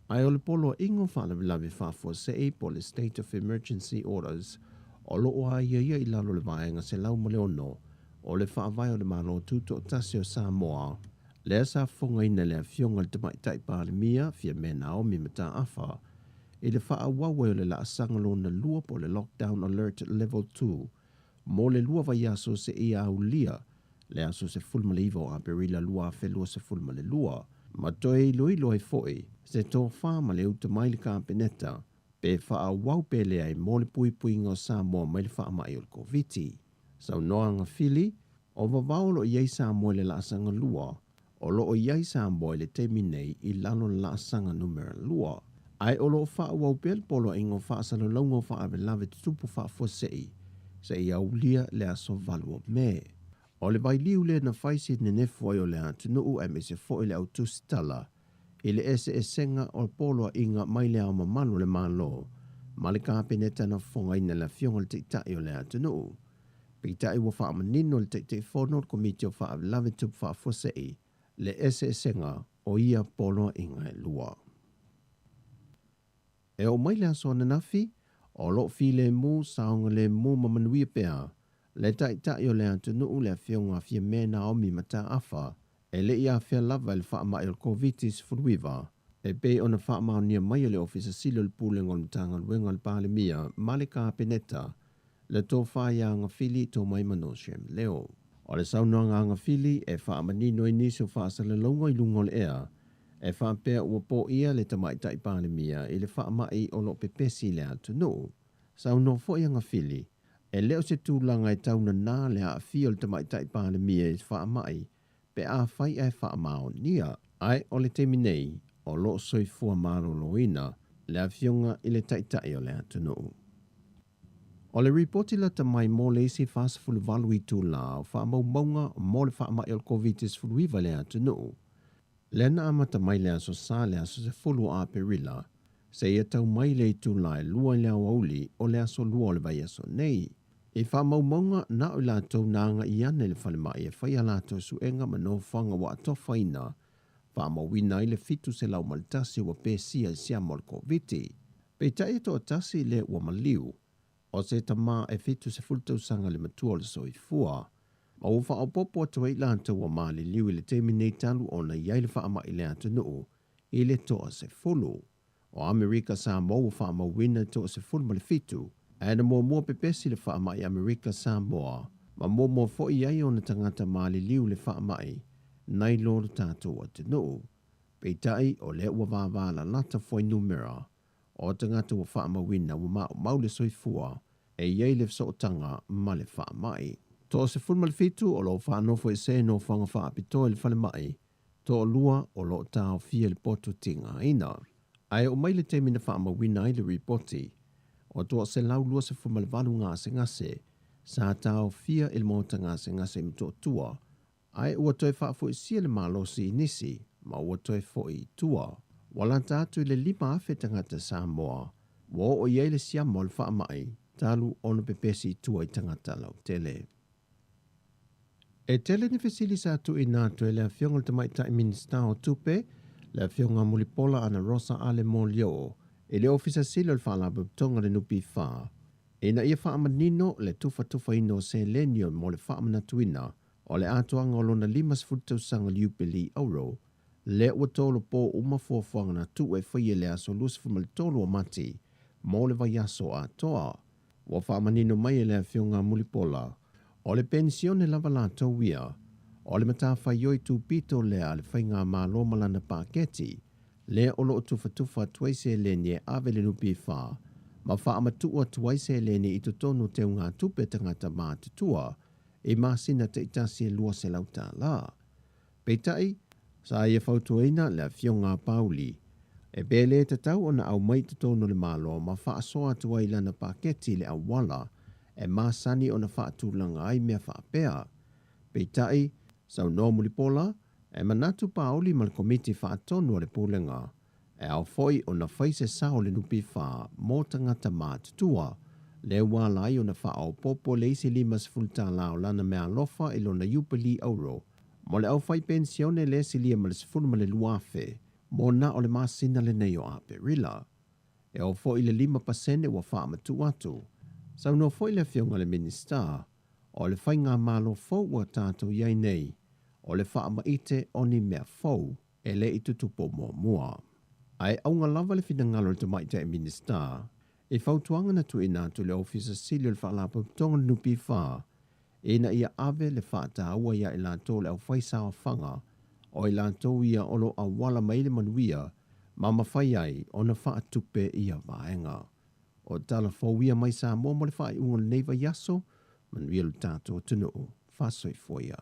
Ae o le poloaiga o faalavelave faafuasei po o le State of Emergency Orders o lo o aiaia i lalo o le Vaega 106 o le Faavae o le Malo Tutoatasi o Samoa, lea sa fofogaina e le Afioga i le Tamaitai Palemia, Fiame Naomi Mataafa, i le faaauau ai o le laasaga lona lua po o le Lockdown Alert Level 2 mo le lua vaiaso seia aulia le aso 19 o Aperila 2022, ma toe iloilo ai foi se tofa ma le uta mai le Kapeneta pe faaauau pe leai mo le puipuiga o Samoa mai le faamai o le Koviti. Saunoa Gafili, o vavao o lo o i ai Samoa i le laasaga lua, o lo o i ai Samoa i le taimi nei i lalo o le laasaga numera lua, ae o lo o faaauau pea le poloaiga o faasalalauga o faalavelave tutupu faafuasei seia aulia le aso 8 o Me. O le vailiu lea na fai si nenefu ai o le atunuu aemaise foi le au tusitala i le eseesega o poloaiga mai le Ao Mamalu o le Malo ma le Kapeneta na fofogaina e le Afioga i le Taitai o le atunuu. Peitai ua faamanino e le Taitaifono o le Komiti o Faalavelave Tupu Faafuasei le eseesega o ia poloaiga e lua. E oo mai le aso ananafi, o lo o filemu, saogalemu ma manuia pea le Taitai o le atunuu le Afioga a Fiame Naomi Mataafa e le i afea lava i le faamai o le Koviti-19, e pei ona faamaonia mai e le Ofisa Sili o le Pulega o le Matagaluega a le Palemia ma le Kapeneta le tofa ia Agafili Tomaimano Shem Leo. O le saunoaga a Agafili e faamanino ai nisi o faasalalauga i luga o le ea e faapea ua poia le Tamaitai Palemia i le faamai o lo o pepesi i le atunuu. Saunoa foi Agafili, e le o se tulaga e taunana le aafia o le Tamaitai Palemia i se faamai pe afai ae faamaonia. Ae o le taimi nei, o lo o soifua maloloina le Afioga i le Taitai o le atunuu. O le ripoti lata mai mo le isi 48 itulā o faamaumauga mo le faamai o le Koviti-19 i le atunuu, lea na amata mai le aso Sa le aso 10 o Aperila seia tau mai le itula e 2 i le aoauli o le aso 2 o le vaiaso nei. I faamaumauga, na o i latou na agai ane i le falemai e fai a latou suega ma nofoaga ua atofaina, faamauina ai le 701 ua pesia i siama o le Koviti. Peitai e toatasi lea ua maliu, o se tama e 70 tausaga le matua o le soifua, ma ua faaopoopo atu ai i latou ua maliliu i le taimi nei talu ona i ai le faamai i le atunuu i le toasefulu. O Amerika Samoa ua faamauina le toasefulu ma le fitu, ae na muamua pepesi le faamai i Amerika Samoa, ma muamua foi i ai ona tagata maliliu i le faamai nai lo le tatou atunuu. Peitai, o lea ua vavalalata fuainumera o tagata ua faamauina ua maumau le soifua e i ai le fesootaga ma le faamai. 17 o lo o faanofoesea i nofoaga faapitoa i le falemai, toalua o lo o taofia i le potu tigaina. Ae oo mai le taimi na faamauina ai le ripoti, o 128 gasegase sa taofia i le maota gasegase i Motootua, ae ua toe faafoisia le malosi i nisi ma ua toe foi i tua. Ua lata atu i le 5,000 tagata Samoa ua oo i ai le siama o le faamai talu ona pepesi i tua i tagata lautele. E tele ni fesili sa tuuina atu e le Afioga i le Tamaitai Minisita o Tupe, le Afioga Mulipola Anarosa Ale Molioo, i le Ofisa Sili o le Faalapotopotoga o le NPF, ina ia faamanino le tufatufaina o seleni mo le faamanatuina o le atoaga o lona 50 tausaga o le Iupeli Auro, lea ua tolopo uma fuafuaga na tuu e faia i le aso 23 o Mati mo le vaiaso atoa. Ua faamanino mai e le Afioga Mulipola, o le penisione lava latou ia, o le matafaioi tupito lea a le faigamalo ma lana paketi. lea o lo o tufatufa atu ai seleni e ave i le NPF ma faamatuu atu ai seleni i totonu o teugatupe a tagata matutua i masina taitasi e $200. Peitai, sa ia fautuaina le Afioga a Pauli, e pe le tatau ona aumai i totonu o le Malo ma faasoa atu ai i lana paketi le auala e masani ona faatulaga ai mea faapea. Peitai, saunoa Mulipola, e manatu Pauli ma le Komiti Faatonu a le Pulega, e ao foi ona fai se sao o le NPF mo tagata matutua, lea ua ala ai ona faaopoopo le isi $50 o lana meaalofa i lona Iupeli Auro mo le aufai penisione lea silia ma le 12,000 mo na o le masina lenei o Aperila. E oo foi i le 5% ua faamatuu atu. Saunoa foi le Afioga i le Minisita, o le faigamalo fou ua tatou i ai nei, o le faamaite o ni mea fou e le i tutupu muamua. Ae auga lava le finagalo o le Tamaitai Minisita i fautuaga na tuuina atu i le Ofisa Sili o le Faalapotopotoga o le NPF ina ia ave le faataua ia i latou le aufaisaofaga o i latou ia o lo o auala mai le manuia ma mafai ai ona faatupe ia vaega. O tala fou ia mai Samoa mo le faaiuga o lenei vaiaso, manuia lo tatou atunuu. Faasoifua ia.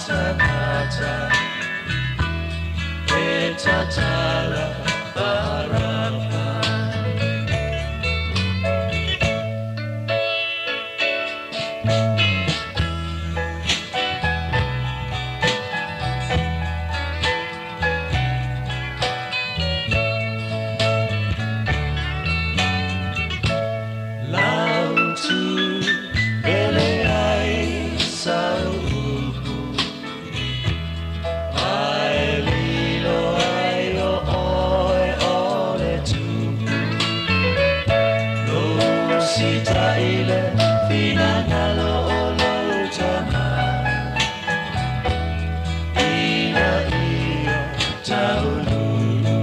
tagata E tatala barapa. Lautu ele ai sau upu Ai lilo ai o oe o le tupu Lo sita ile finangalo o lo tama Ina ia taululu.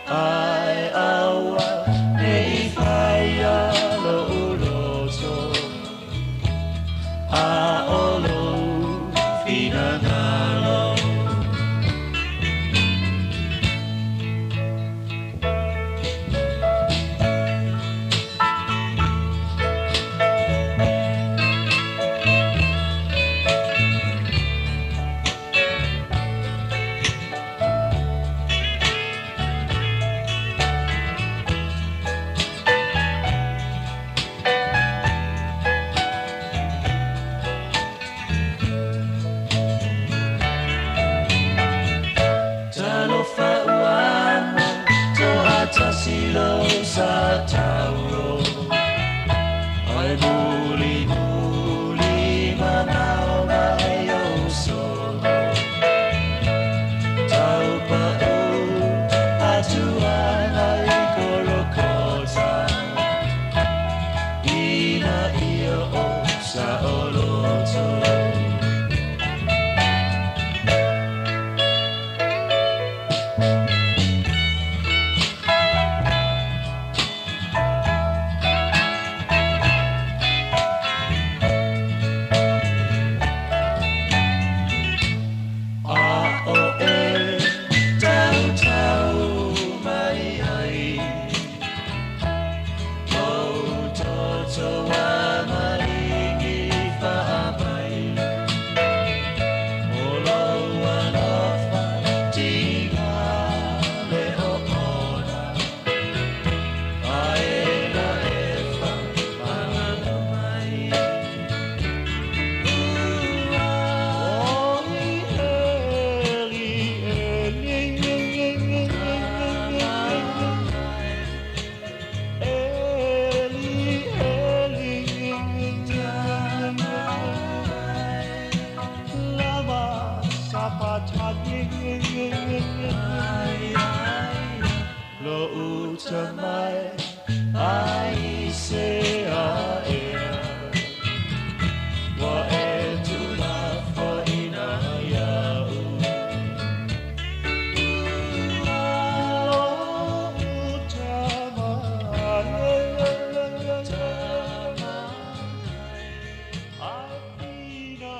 Ai aua nei whaia lo uloto A o lo finangalo. Talofa uamo to'atasi lo sa tauro Ai muli muli mamao mai o solo Taupa'u atuana i Kolokota Ina ia o Sa'oloto. A o e tau tau mai ai O toto a maringi whaamai O lau alofa tinga le o ona Ae la e wha mangalo mai. Lo uta mai ai se a ea Wa e tu la whaina iau. Lo uta mai ai fina.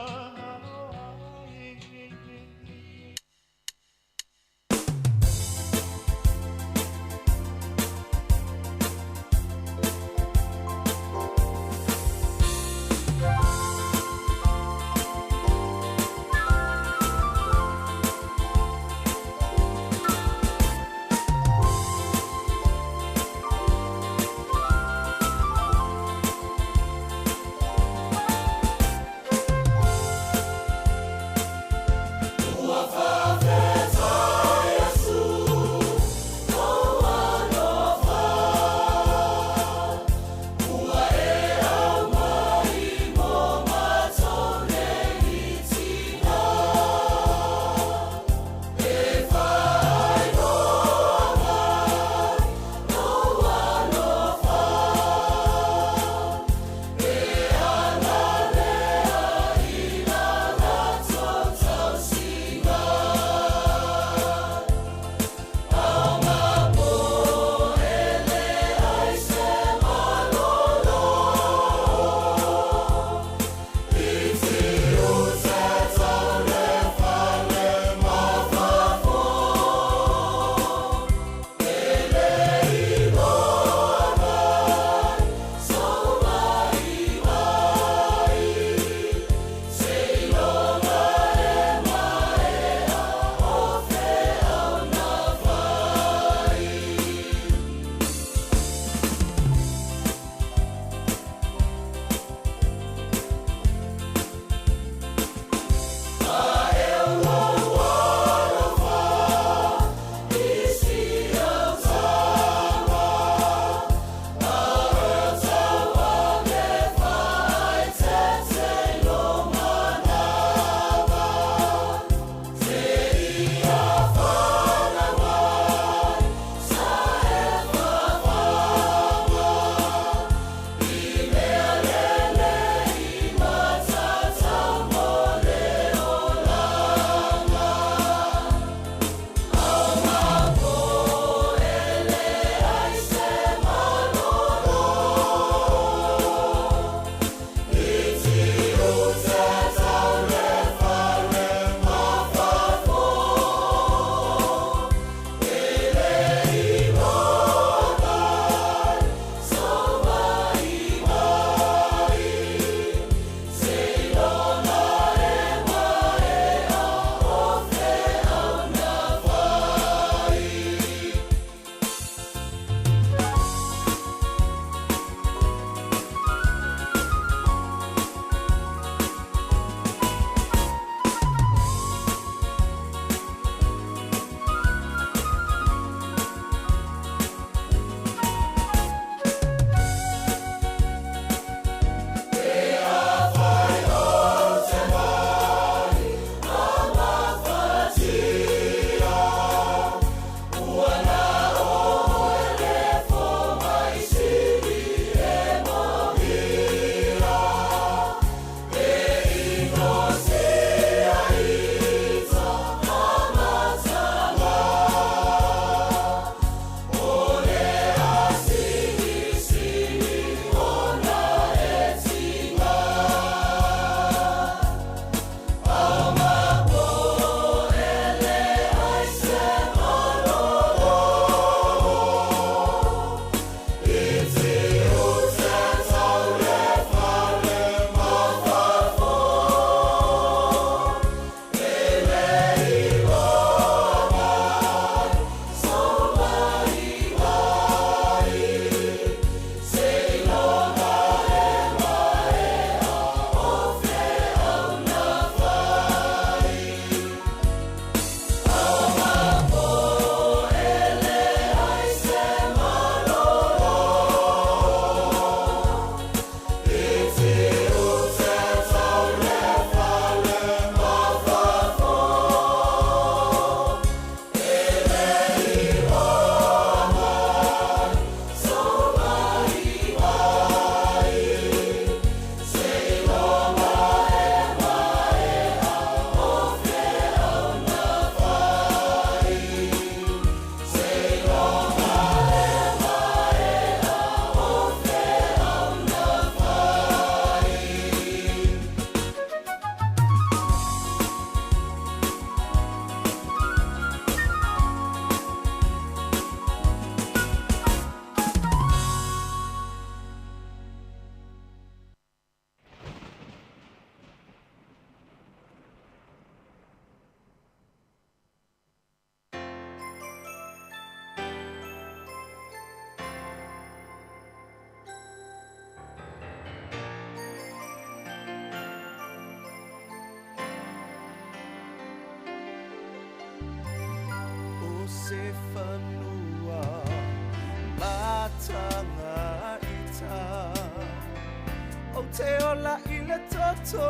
te ola i le toto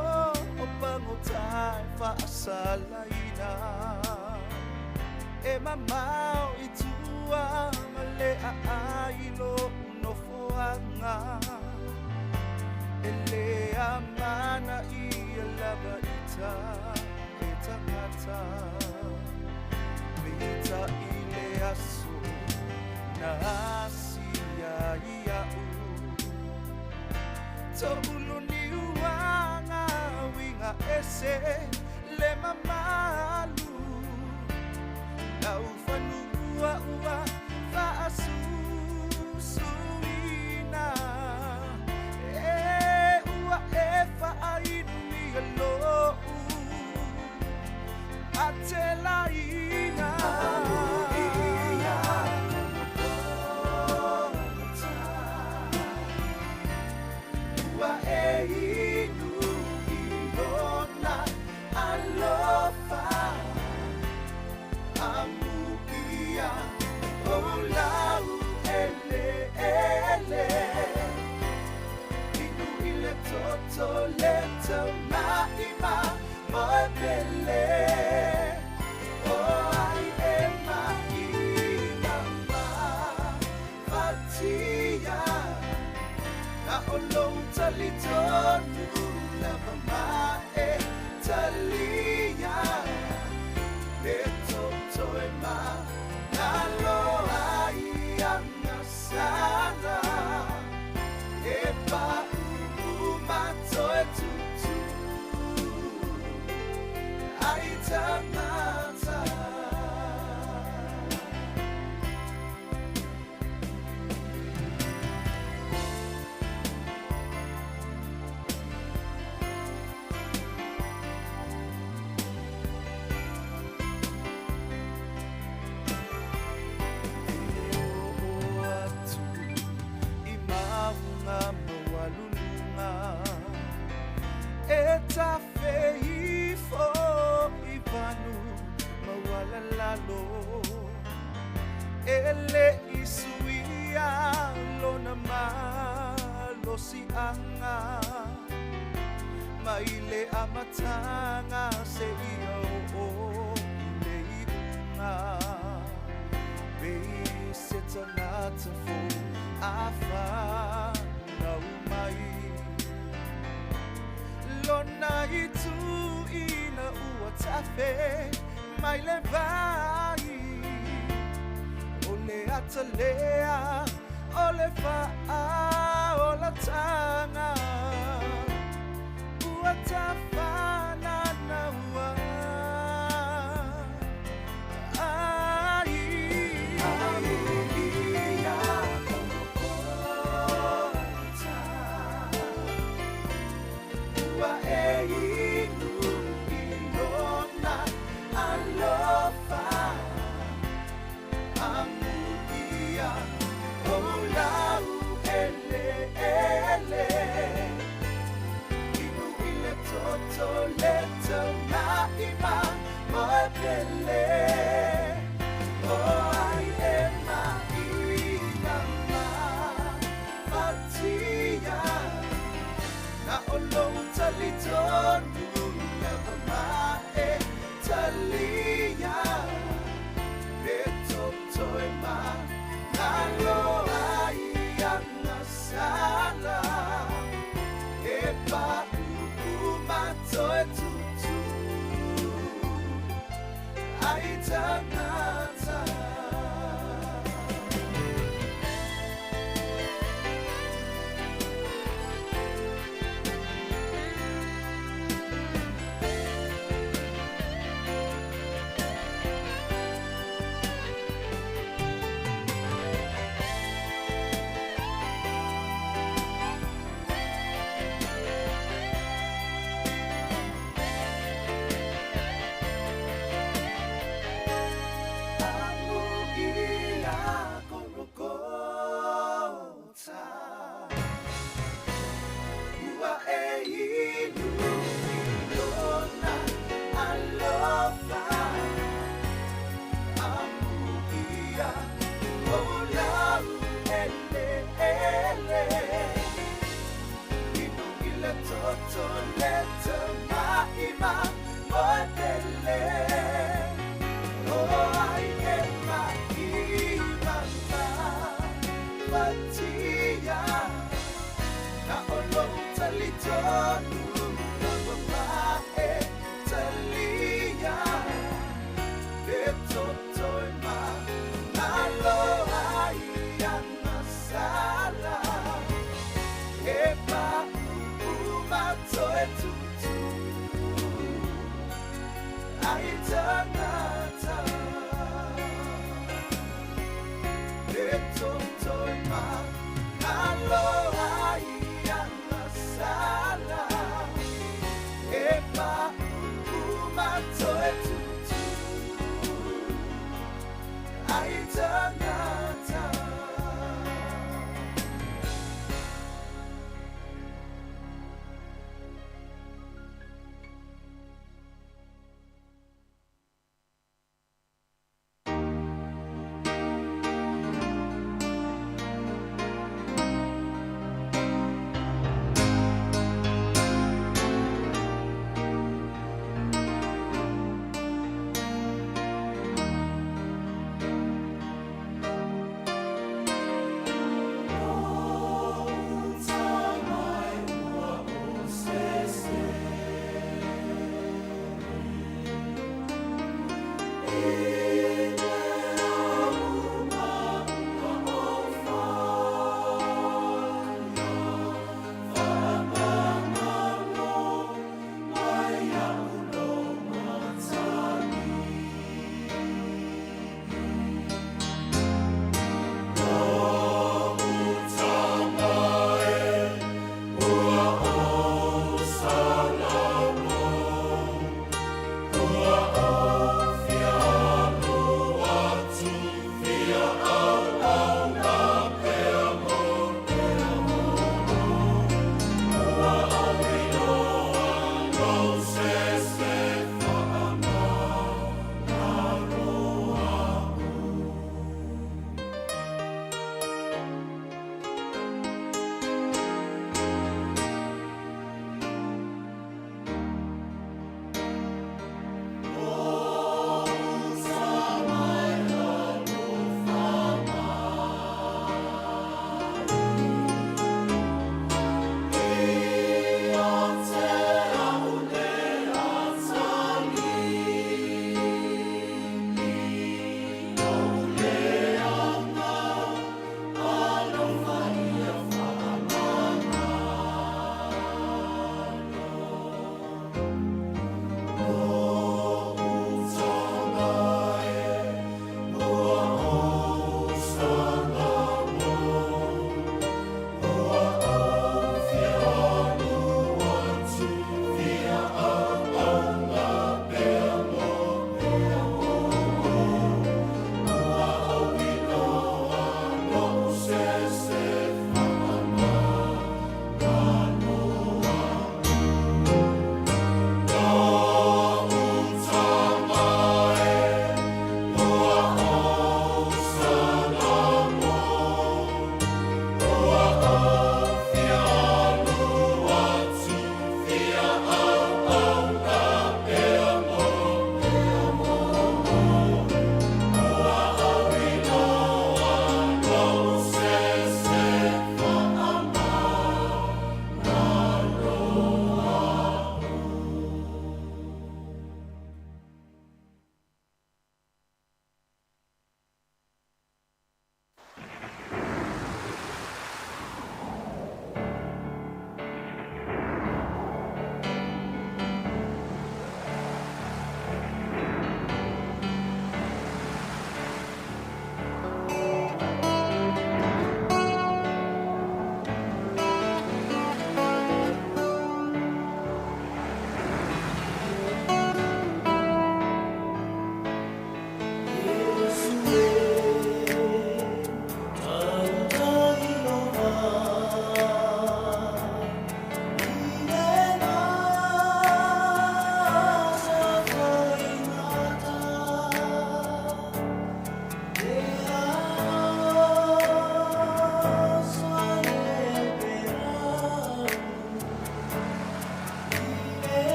o pagota e faasalaina e mamao i tua ma le aai loʻu nofoaga e lē amanaia lava ita e tagata peitaʻi le aso na asia iaʻu toʻulu niuaga uiga ese le mamalu lau fanua ua faasusuina e ua e faainuia loʻu atelaina. Ua e inu i lona alofa amuia o lau eleele inu i le toto le taumaʻima moe pele o ai e maʻina mafatia na o lou talitonu lava ma e talia le toto e magalo ai agasala e paʻu ma toe tutū ai tagata. Oo atu i mauga maualuluga e tafeifo i vanu maualalalo e leʻi suia lona malosiaga mai le amataga seia oo i le iuga pei se tagata fou afanau mai lona ituʻina ua tafe mai le vai o le atalea o le faaolataga ua tafananaua ai. Amuia ua e inu i lona alofa amuia o lau eleele inu i le toto gafatia Na o lou talitonu lava ma e talia Le toto e ma alo ai ana sala E pa upu ma toe tutu Ai tagata Le toto e ma alo ai ana sala E pa upu ma toe tutu Ai tagata.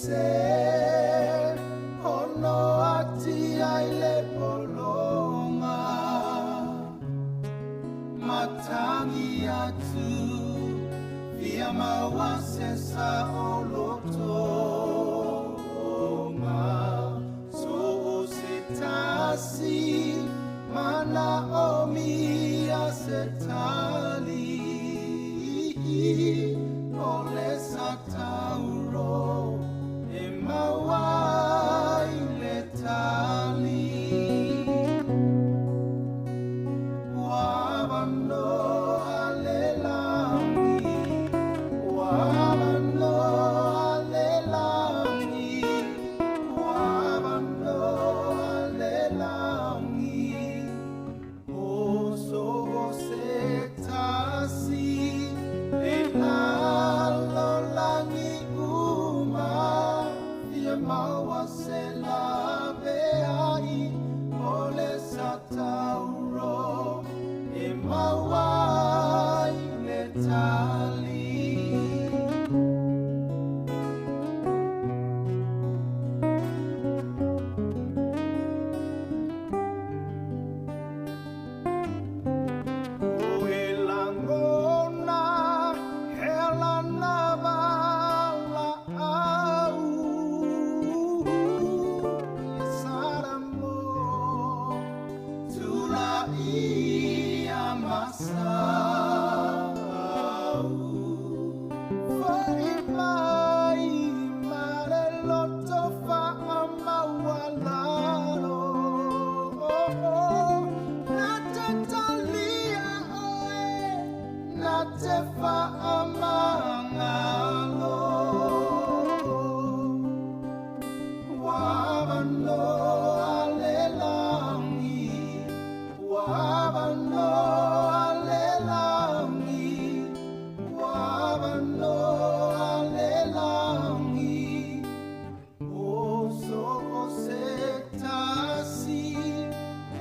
se ono ati ai le polonga matangi atu fia maua se sa o lotoga so o se tasi mana o mia se tali o le sa tauro e maua i le tali ua vanoa le lagi ua vanoa le lagi ua vanoa le lagi o so se tasi e lalo lagi uma fia maua se la veai o le sa tauro e maua i le tali. O e langona he lana vala au saramo tula ia masau Fai mai mare loto fa amaualalo Na te talia oe na te fa amangalo Ua vanoa le lagi ua vanoa le lagi ua vanoa le lagi o so se tasi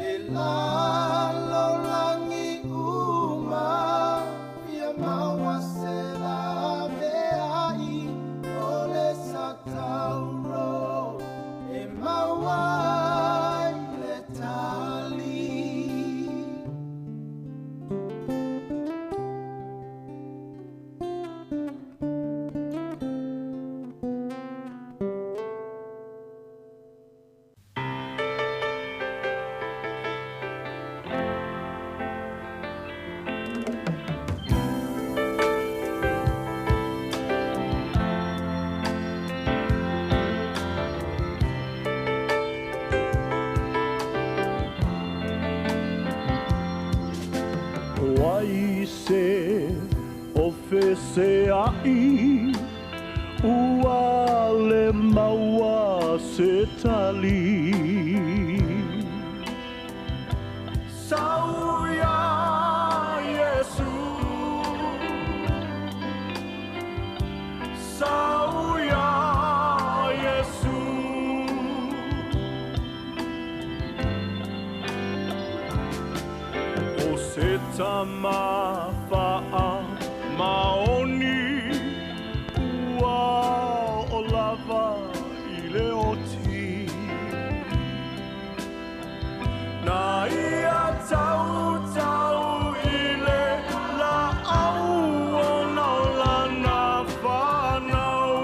e lalo lagi uma fia maua se la veai o le sa tauro e maua i le tali. Wai se o fese ai ua le maua se tali Sauia Yesu Sauia Yesu O se tama fa'a maoni ua o lava i le oti Na ia tautau i le la'au ona o lana fanau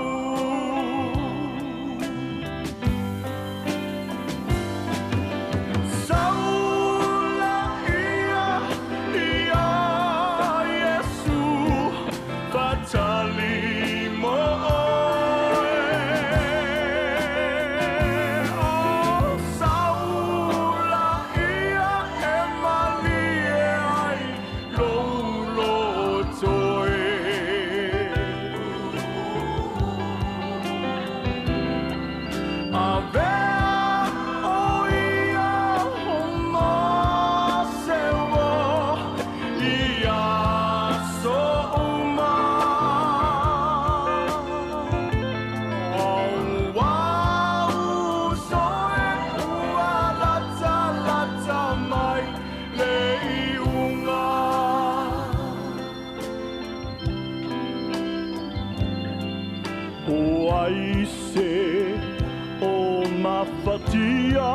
Saula ia ia Yesu fatali mo oe O saula ia e malie ai lou loto e Avea o ia o mase ua ia so uma Au soe ua lata lata mai le iuga O ai se tia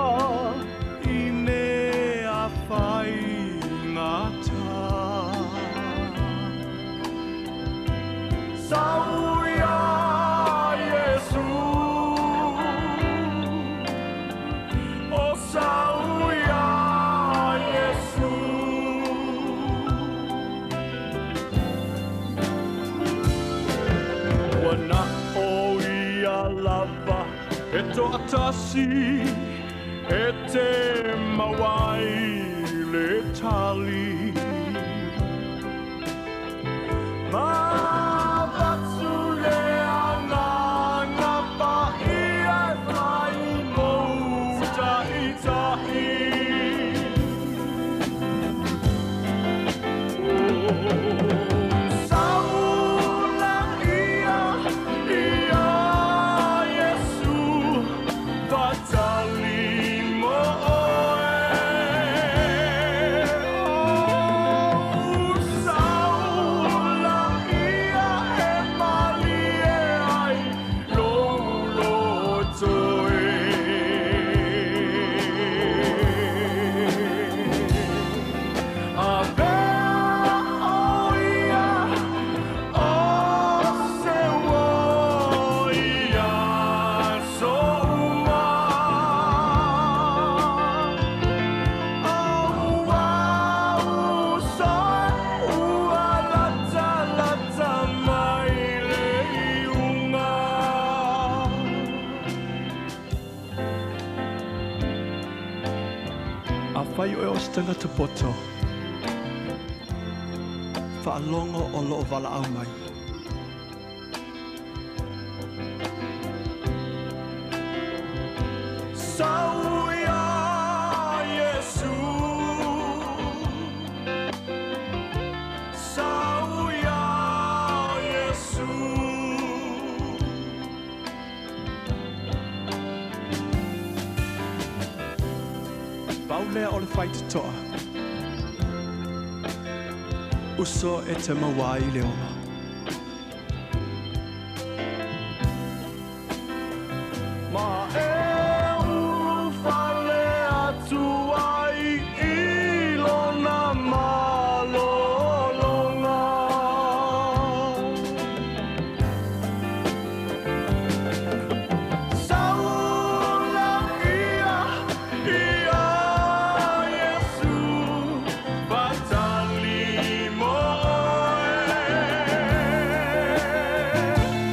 i mea faigata. Sau ia Iesu, o sau ia Iesu. Ua na o ia lava e toatasi e te mawai le tali. Ma vatsu le agaga paia e fai mou ta'ita'i. Sau la ia ia Iesu fatali mo oe. Oh, sau la ia e malie ai lou loto e. Avea o ia o se ua i aso uma. Auā uso ua latalata mai le iuga. Afai oe o se tagata poto, faalogo o loo valaau mai. Sau ia Iesu, sau ia Iesu. Pau lea o le faitotoa, uso e te maua ai le ola. Ma e ulufale atu ai i lona malologa. Sau la ia ia Iesu fatali mo oe.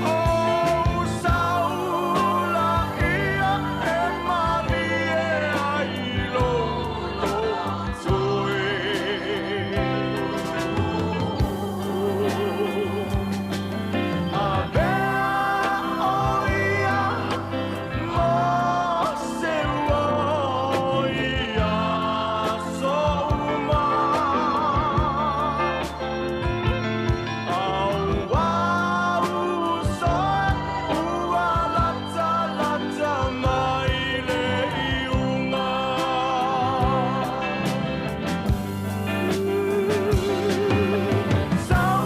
Oh, sau la ia e malie ai lou loto e. Avea o ia mo se ua i aso uma. Auā uso ua latalata mai le iuga. Sau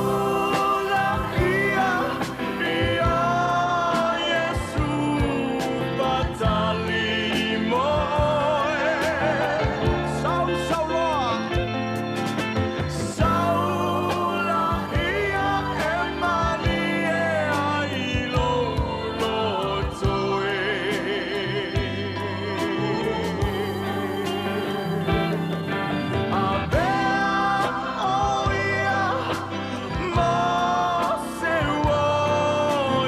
la ia ia Iesu fatali mo oe. Sau, sau loa. Sau la ia e malie ai lou loto e. Avea o ia mo se ua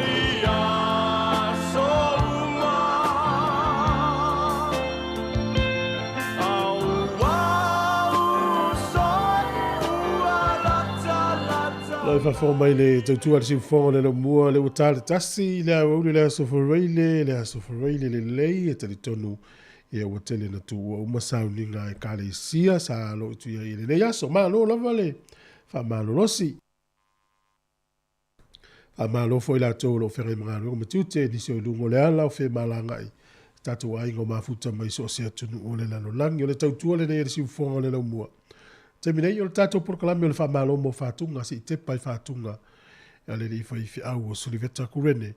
i aso uma. Auā uso ua latalata. Lau faafofoga mai le tautua a le siufofoga o le laumua le ua ta le tasi i le aoauli o le Aso Faraile, le Aso Faraile lelei e talitonu ia ua tele na tuua uma sauniga a Ekalesia sa aloituia i lenei aso. Malo lava le faamalolosi. Faamalo foi latou o lo o feagai ma galuega ma tiute, nisi o i luga o le ala o femalagaai tatou aiga o mafuta mai so o se atunuu o le lalolagi. O le tautua lenei a le siufofoga o le laumua. Taimi nei o le tatou polokalame o le faamalo mo fatuga, se i tepa i fatuga a le alii faifeau o Suliveta Kurene.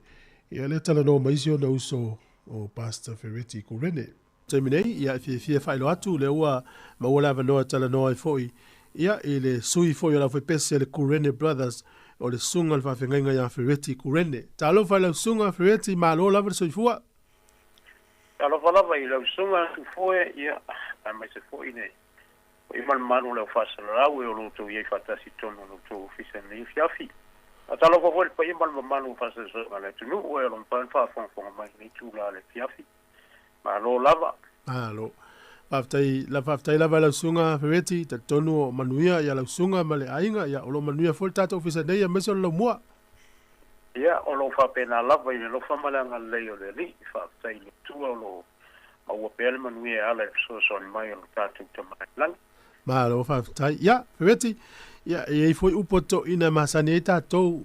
Ia lea talanoa ma isi ona uso o Pastor Fereti Kurene. Taimi nei, ia, e fiafia e faailoa atu lea ua maua le avanoa e talanoa ai foi ia i le sui foi o le aufaipese a le Kurene Brothers, o le susuga i le faafeagaiga ia Fereti Kurene. Talofa i lau susuga Fereti, malo lava le soifua. Talofa lava i lau susuga Tufoe, ia, aemaise foi le paia ma le mamalu o le au faasalalau e o lo outou i ai faatasi i totonu o lo outou ofisa i lenei afiafi. Faatalofa foi i le paia ma le mamalu o faasalasalaga a le atunuu e o lo o mafai ona faafogafoga mai i lenei itula o le afiafi. Malo lava. Malo. Faafetai, la, faafetai lava i lau susuga Fereti, talitonu o manuia ia lau susuga ma le aiga, ia o lo o manuia foi le tatou ofisa nei aemaise o le laumua. Ia, o lo o faapena lava i le alofa ma le agalelei o le Alii. Faafetai i le Atua o lo o maua pea le manuia e ala i le fesoasoani mai o lo tatou Tama i le Lagi. Malo faafetai. Ia, Fereti, ia, e i ai foi upu a toeaiina e masani ai tatou,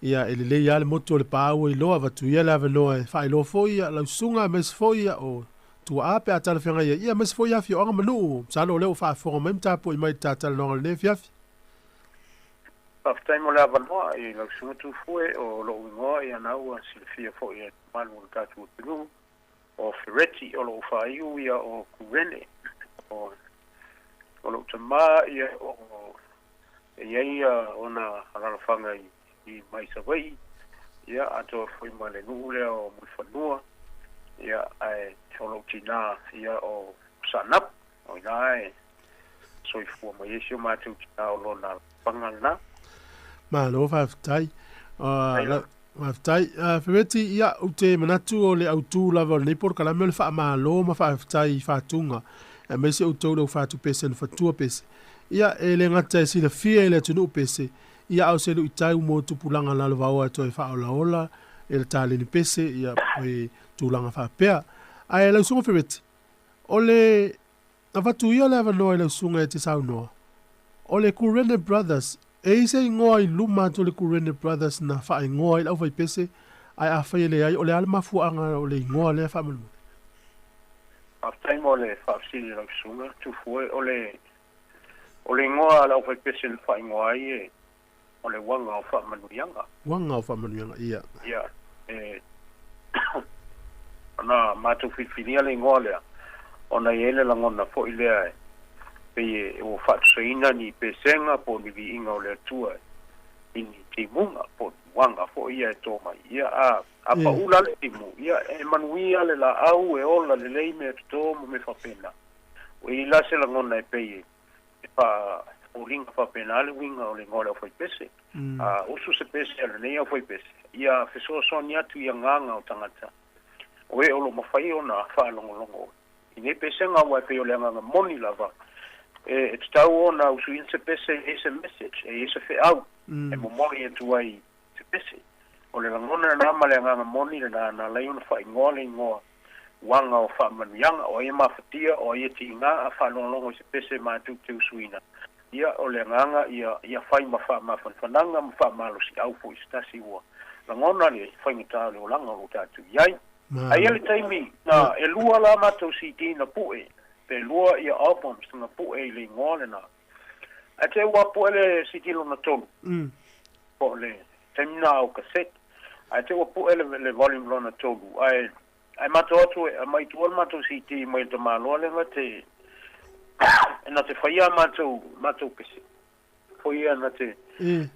ia, e lelei lava le motu o le paau e iloa, avatu ia le avanoa e faailoa foi ia lau susuga aemaise foi ia o tuaa pe a talafeagai ai, ia aemaise foi afioaga ma nuu. Masalo o lea ua faafofoga mai ma tapuai mai i le ta talanoaga i lenei afiafi. Faafetai mo le avanoa i lau susuga Tufue, o lou igoa ia na ua silafia foi e le mamalu o le tatou atunuu. O Fereti, o lou faaiu ia o Kurene, o lou tama ia o e i ai ona alalafaga i mai Savaii, ia atoa foi ma le nuu lea o Mulifanua, ia ae o lou tina ia o Saanapu, o ina e soifua mai ai si o matou tina o lona alalafaga lena. Malo faafetai. Faafetai. Fereti, ia, ou te manatu o le autu lava o lenei polokalame o le faamalo ma faafetai i faatuga, aemaise outou le au fatu pese na fatua pese. Ia, e le gata e silafia e le atunuu pese, ia a o se luitau mo tupulaga lalovaoa e toe faaolaola e le taleni pese, ia, e tulaga faapea. Ae lau Susuga Fereti, o le avatu ia le avanoa i lau susuga e te saunoa, o le Kurene Brothers, e i ai se igoa i luma atu o le Kurene Brothers na faaigoa ai le aufaipese, ae afai e leai, o le a le mafuaaga o le igoa lea faamolemole? Faafetai mo le faafesili i lau susuga, Tufue. O le o le igoa a le aufaipese na faaigoa ai e o le Uaga o Faamanuiaga. Uaga o Faamanuiaga, ia. Ia, e ona matou filifilia le igoa lea, ona e i ai le lagona foi lea e pei e ua faatusaina ni pesega po o ni viiga o le Atua i ni timuga po o ni uaga foi ia e to mai. Ia, a, a pau la le timu, ia, e manuia le laau, e ola lelei mea toto ma mea faapena. Ua i ai la se lagona e pei e E faafoliga faapena le uiga o le igoa o le aufaipese. A usu se pese a lenei aufaipese, ia fesoasoani atu i agaga o tagata o e o lo o mafai ona faalogologo i nei pesega aua e pei o le agaga moni lava e tatau ona usuina se pese e i ai se message, e i ai se feau e momoli atu ai se pese. O le lagona lena ma le agaga moni lena na ala ai ona faaigoa le igoa uaga o faamanuiaga, o ai e mafatia, o ai e tiga, a faalogologo i se pese matou te usuina, ia, o le agaga ia, ia fai ma faamafanafanaga ma faamalosiau foi se tasi ua lagona le faigata o le olaga o lo o tatou i ai. Ae i ai le taimi na e lua la matou CD na pue, pe lua ia albums na pue i le igoa lena. Ae te i ua pue le CD lona tolu, po o le taimi na o cassette, ae te i ua pue le volume lona tolu, ae Ae matou atu e aumai tua le matou CD mai le tamaloa lea na te na te faia a matou matou pese foi ia na te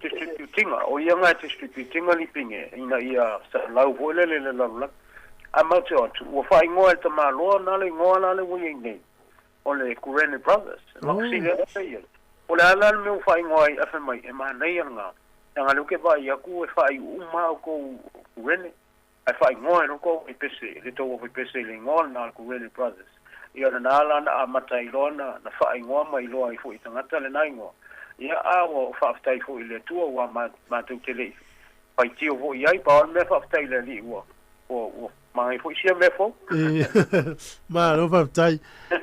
distributinga o ia na distributinga lipine ina ia salau foi lele le lalolagi ae matou atu ua faaigoa e le tamaloa na le igoa la le ua i ai nei o le Kurene Brothers oh. O le a la le mea ua faaigoa ai ae fai mai e manaia lena leaga lea ou te vaai atu e faaiu uma outou Kurene Ae faaigoa e loko au pese, le tou au pese i le igoa lena o le Kurene Brothers. Ia lena la na amata ai loa na, na faaigoa mai loa ai foi i tagata lena igoa. Ia a ua faafetai foi i le Atua ua ma, matou te le i faitio foi i ai, pau lava le mea faafetai i le Alii ua, ua, ua manaia foi sia mea fou. Malo faafetai.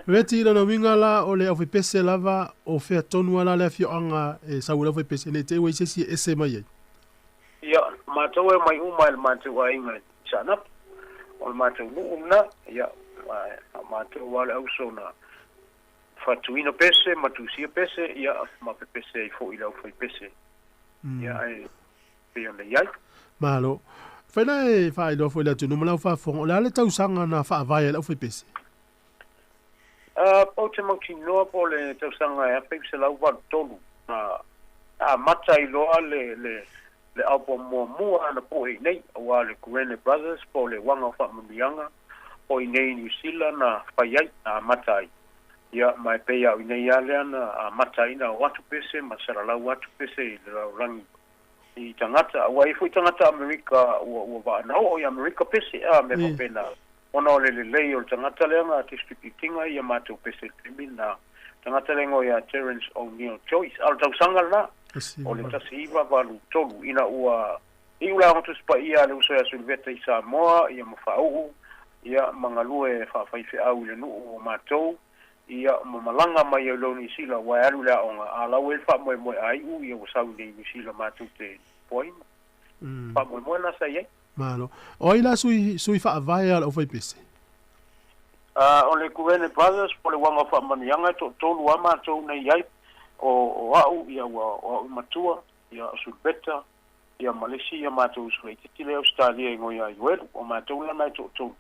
Reti, lona uiga la o le aufaipese lava o fea tonu lava la le afioaga e sau ai le aufaipese ne i te i ua i ai se isi e ese mai ai? Ia, matou e omai uma e le matou aiga i Saanapu, o le matou nuu lena, ia, a matou lava le auso na fatuina pese ma tusia pese, ia, ma pepese ai foi i le aufaipese, ia, ae pei ona i ai. Malo. Mafai ona e faailoa foi i le atunuu ma lau faafofoga, o le a le tausaga na faavae ai le aufaipese? Pau te mautinoa po o le tausaga e 1983 na amata ai loa le le le album muamua na po'e i nei, auā le Kurene Brothers po o le Uaga o Faamanuiaga o i nei i Niu Sila na fai ai, na amata ai. Ia, ma e pei a o i nei lava lea na amata ai na o atu pese ma salalau atu pese i le lalolagi i tagata, aua e i ai foi tagata Amerika ua ua vaa na oo i Amerika pese, a mea faapena, ona o le lelei o le tagata lea na distribute-ina ia matou pese i le taimi lena, tagata lea e igoa ia Terence O'Neill Joyce. A o le tausaga lena, o le 1983, ina ua iu le Aoga Tusi Paia a le uso ia Suliveta i Samoa, ia ma faauu, ia ma galue faafaifeau i le nuu o matou, ia ma malaga mai ai loa i Niu Sila, aua e alu i le aoga, a lau ai le faamoemoe a iu, ia ua sau i nei i Niu Sila matou te poaina. Faamoemoe lena sa i ai. Malo. O ai la sui, sui faavae a le aufaipese? O le Kurene Brothers po o le Uaga o Faamanuiaga, e toatolu lava matou na i ai, o, o au, ia ua, o au i matua, ia o Suliveta, ia ma le isi ia matou uso laitiiti lea i Ausetalia e igoa ia Ioelu, o matou la na e toatolu.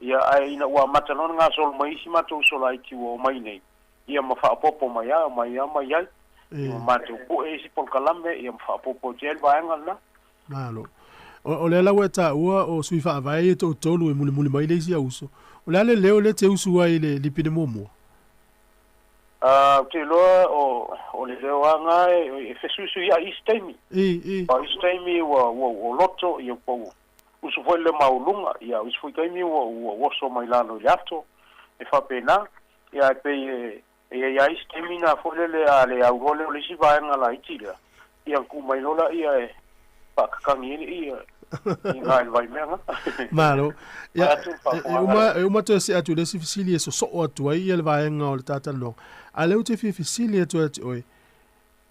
Ia, ae ina ua amata loa ona gasolo mai isi matou uso laiti ua omai nei, ia ma faaopoopo mai lava, omai lava ma i ai. Ia ma matou pue isi polokalame, ia ma faaopoopo atu ai le vaega lena. Malo. O, o lea la ua e taua o sui faavae ia e toatolu e mulimuli mai le isi au uso. O le a le leo lea e te usu ai i le lipine muamua? Ou te iloa o, o le leo lava lena e, e fesuisuiai isi taimi. O isi taimi ua, ua, ua loto, ia ua usu foi le maualuga, ia o isi foi taimi ua, ua oso mai lalo i le ato, e faapena. Ia ae pei e, e i ai lava isi taimi na foi lele a le au loa lea o le isi vaega laiti lea, ia ona tuu mai loa lea e faakakagi ai le ia i ina i le vaimea na. Malo. Ia, e uma, e uma toe see atu i le isi fesili e sosoo atu ai ia le vaega o le ta talanoaga. A o lea ou te fia fesili atu ia te oe,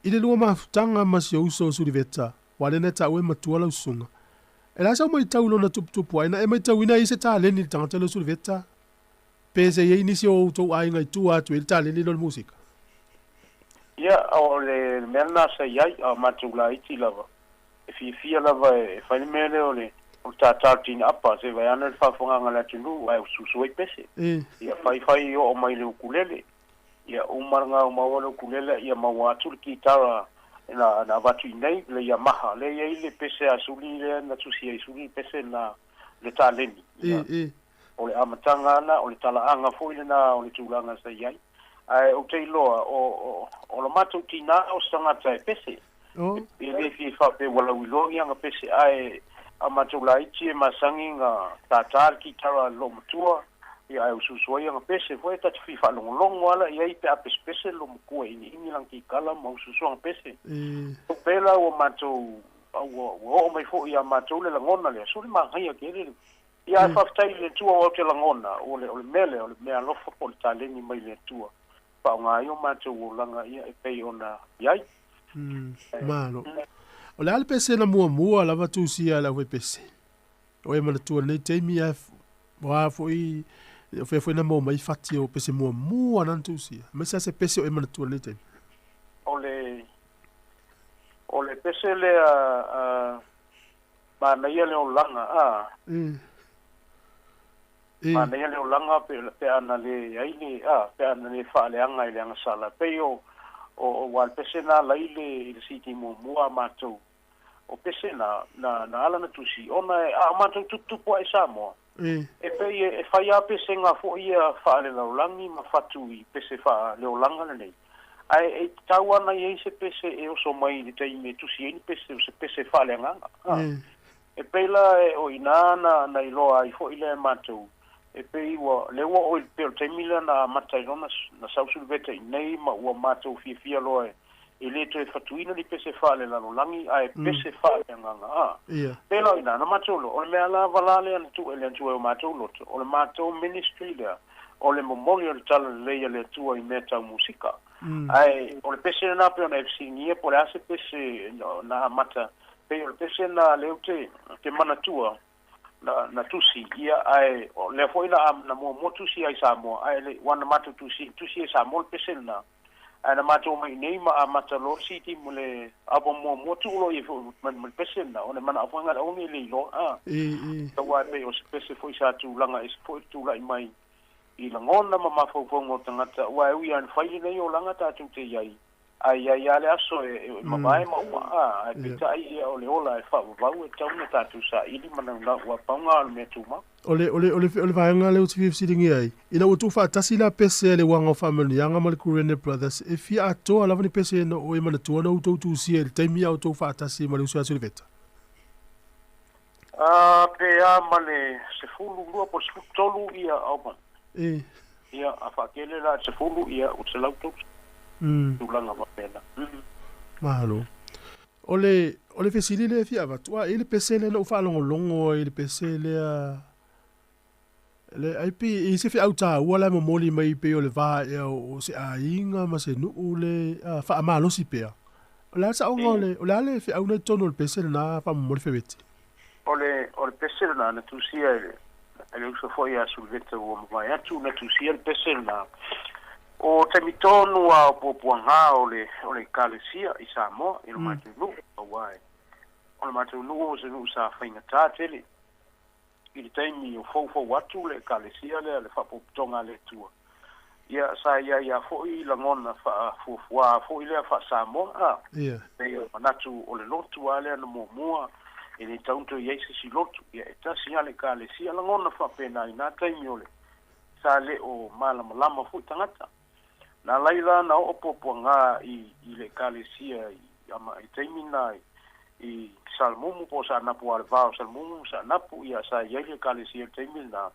i le lua mafutaga ma si ou uso o Suliveta, aua o lea na e taua e matua lau susuga, e le a sau matau i lona tuputupu ae na e matauina ai se taleni i le tagata lea o Suliveta? Pe se i ai nisi o outou aiga i tua atu i le taleni lea o le musika? Ia, o le mea lena sa i ai, a o matou laiti lava, e fiafia lava e fai le mea lea o le o le tātā o le tina apa, se vaeane le faafofogaaga a le atunuu ae usuusu ai pese. Ia faifai oo mai le ukulele. Ia uma lena ua maua le ukulele, ia maua atu le kitara na na avatu i inei, le Yamaha. Lea e i ai le pese a Suli lea na tusi ai Suli le pese lena, le taleni. Ia, o le amataga lena, o le talaaga foi lena o le tulaga sa i ai. Ae ou te iloa, o, o, o lo matou tinā o se tagata e pese. E le fia faapea ua lauiloa ni ana pese, ae a matou laiti e masani na tātā le kitara a le loomatua, ia ae usuusu ai ana pese foi, ta te fia faalogologo lava la i ai pe a pesepese le loomatua e iniini lana kikala ma usuusu ana pese. O pela ua matou, ua, ua oo mai foi ia matou le lagona lea, sole manaia tele le Ia, ae faafetai i le Atua o au te lagona, o le, o le mea lea, o le mea alofa po o le taleni mai le Atua, faaaoga ai o matou olaga ia e pei ona i ai. Malo. O le a le pese na muamua lava tusia e le aufaipese? O e manatua lenei taimi ae o a foi, o fea foi na maua mai fati o pese muamua na na tusia? Aemaise lava se pese o e manatua lenei taimi. O le, o le pese lea a, Manaia le olaga, a. Manaia le olaga pe, pe a na le ai le, a, pe a na le faaleaga i le agasala. Pei o, o, o ua le pese na ala i le, i le CD muamua a matou. O pese na, na, na ala na tusi, ona e, a o matou tuputupu ae i Samoa, e pei e, e fai lava pesega foi ia faalelaolagi ma fatu i pese faaleolaga lenei. Ae e tatau lava ona i ai se pese e oso mai i le taimi e tusi ai ni pese, o se pese faaleagaga. A. E pei la e o i inā na, na iloa ai foi lea e matou, e pei ua, lea ua oo i le pei o le taimi lea na amata ai loa na, na sau Suluveta i inei ma ua matou fiafia loa e, e le toe fatuina ni pese faalelalolagi ae pese faaleagaga. A. Pei la o i inā na matou iloa, o le mea lava la lea na tuu e le Atua i o matou loto, o le matou ministry lea, o le momoli o le talalelei a le Atua i mea tau musika. Ae o le pese lena pei ona e fesiligia po o le a se pese na amata, pei o le pese lena lea ou te, te manatua na, na tusi, ia, ae o lea foi na, na muamua tusi ai i Samoa, ae le, ua na matou tusi, tusi ai i Samoa le pese lena. Ae na matou omai iinei ma amata loa le CD mo le album muamua tuu loa i ai foi ma le pese lena o le manao foi lena o le aua nei le iloa a. Aua e pei o se pese foi sa tulaga ese foi le tulai mai i lagona ma mafaufauga o tagata aua e ui lava ina fai lenei olaga tatou te i ai ae i ai lava le aso e mavae ma uma a, ae peitai ia o le ola e faavavau e tatau ona tatou saili ma naunau aua pau lena o le mea tumau. O le vaega lea ou te fia fesiligia ai, ina ua tuufaatasi la pese a le Uaga o Faamanuiaga ma le Kurene Brothers, e fia atoa lava ni pese na oe manatua na outou tusia i le taimi a outou faatasi ma le uso ia Suliveta? A, pe a ma le 12 po o le 13 ia album. Ia, a faatele la i le 10, ia ua 130. Tulaga faapena. Malo. O le fesili lea e fia avatu, a i le pese lea na ou faalogologo ai i le pese lea le ai pei e i ai se feau taua la e momoli mai pei o le va ea o se aiga ma se nuu le faamalosi pea. O le a le saoga o le o le a le feau na i totonu o le pese lena faamomoli Feveti? O le pese lena na tusia e le uso foi ia Suliveta ua mavae atu na tusia le pese lena. O taimi tonu lava o puapuaga o le Ekalesia i Samoa i lo matou nuu aua e o le matou nuu o se nuu sa faigata tele i le taimi o foufou atu le Ekalesia lea le Faapotopotoga a le Atua. Ia sa iai lava foi lagona faafuafuā foi lea faa-Samoa a. Pei o manatu o le lotu lava lea na muamua e le tatau ona toe i ai se isi lotu. Ia e tasi lava le Ekalesia lagona faapena i na taimi o le sa le o malamalama foi tagata. Na laila na oo puapuaga i le Ekalesia i ama i taimi na i Salamumu po o Saanapu aua le va o Salamumu ma Saanapu ia sa i ai le Ekalesia i le taimi lena.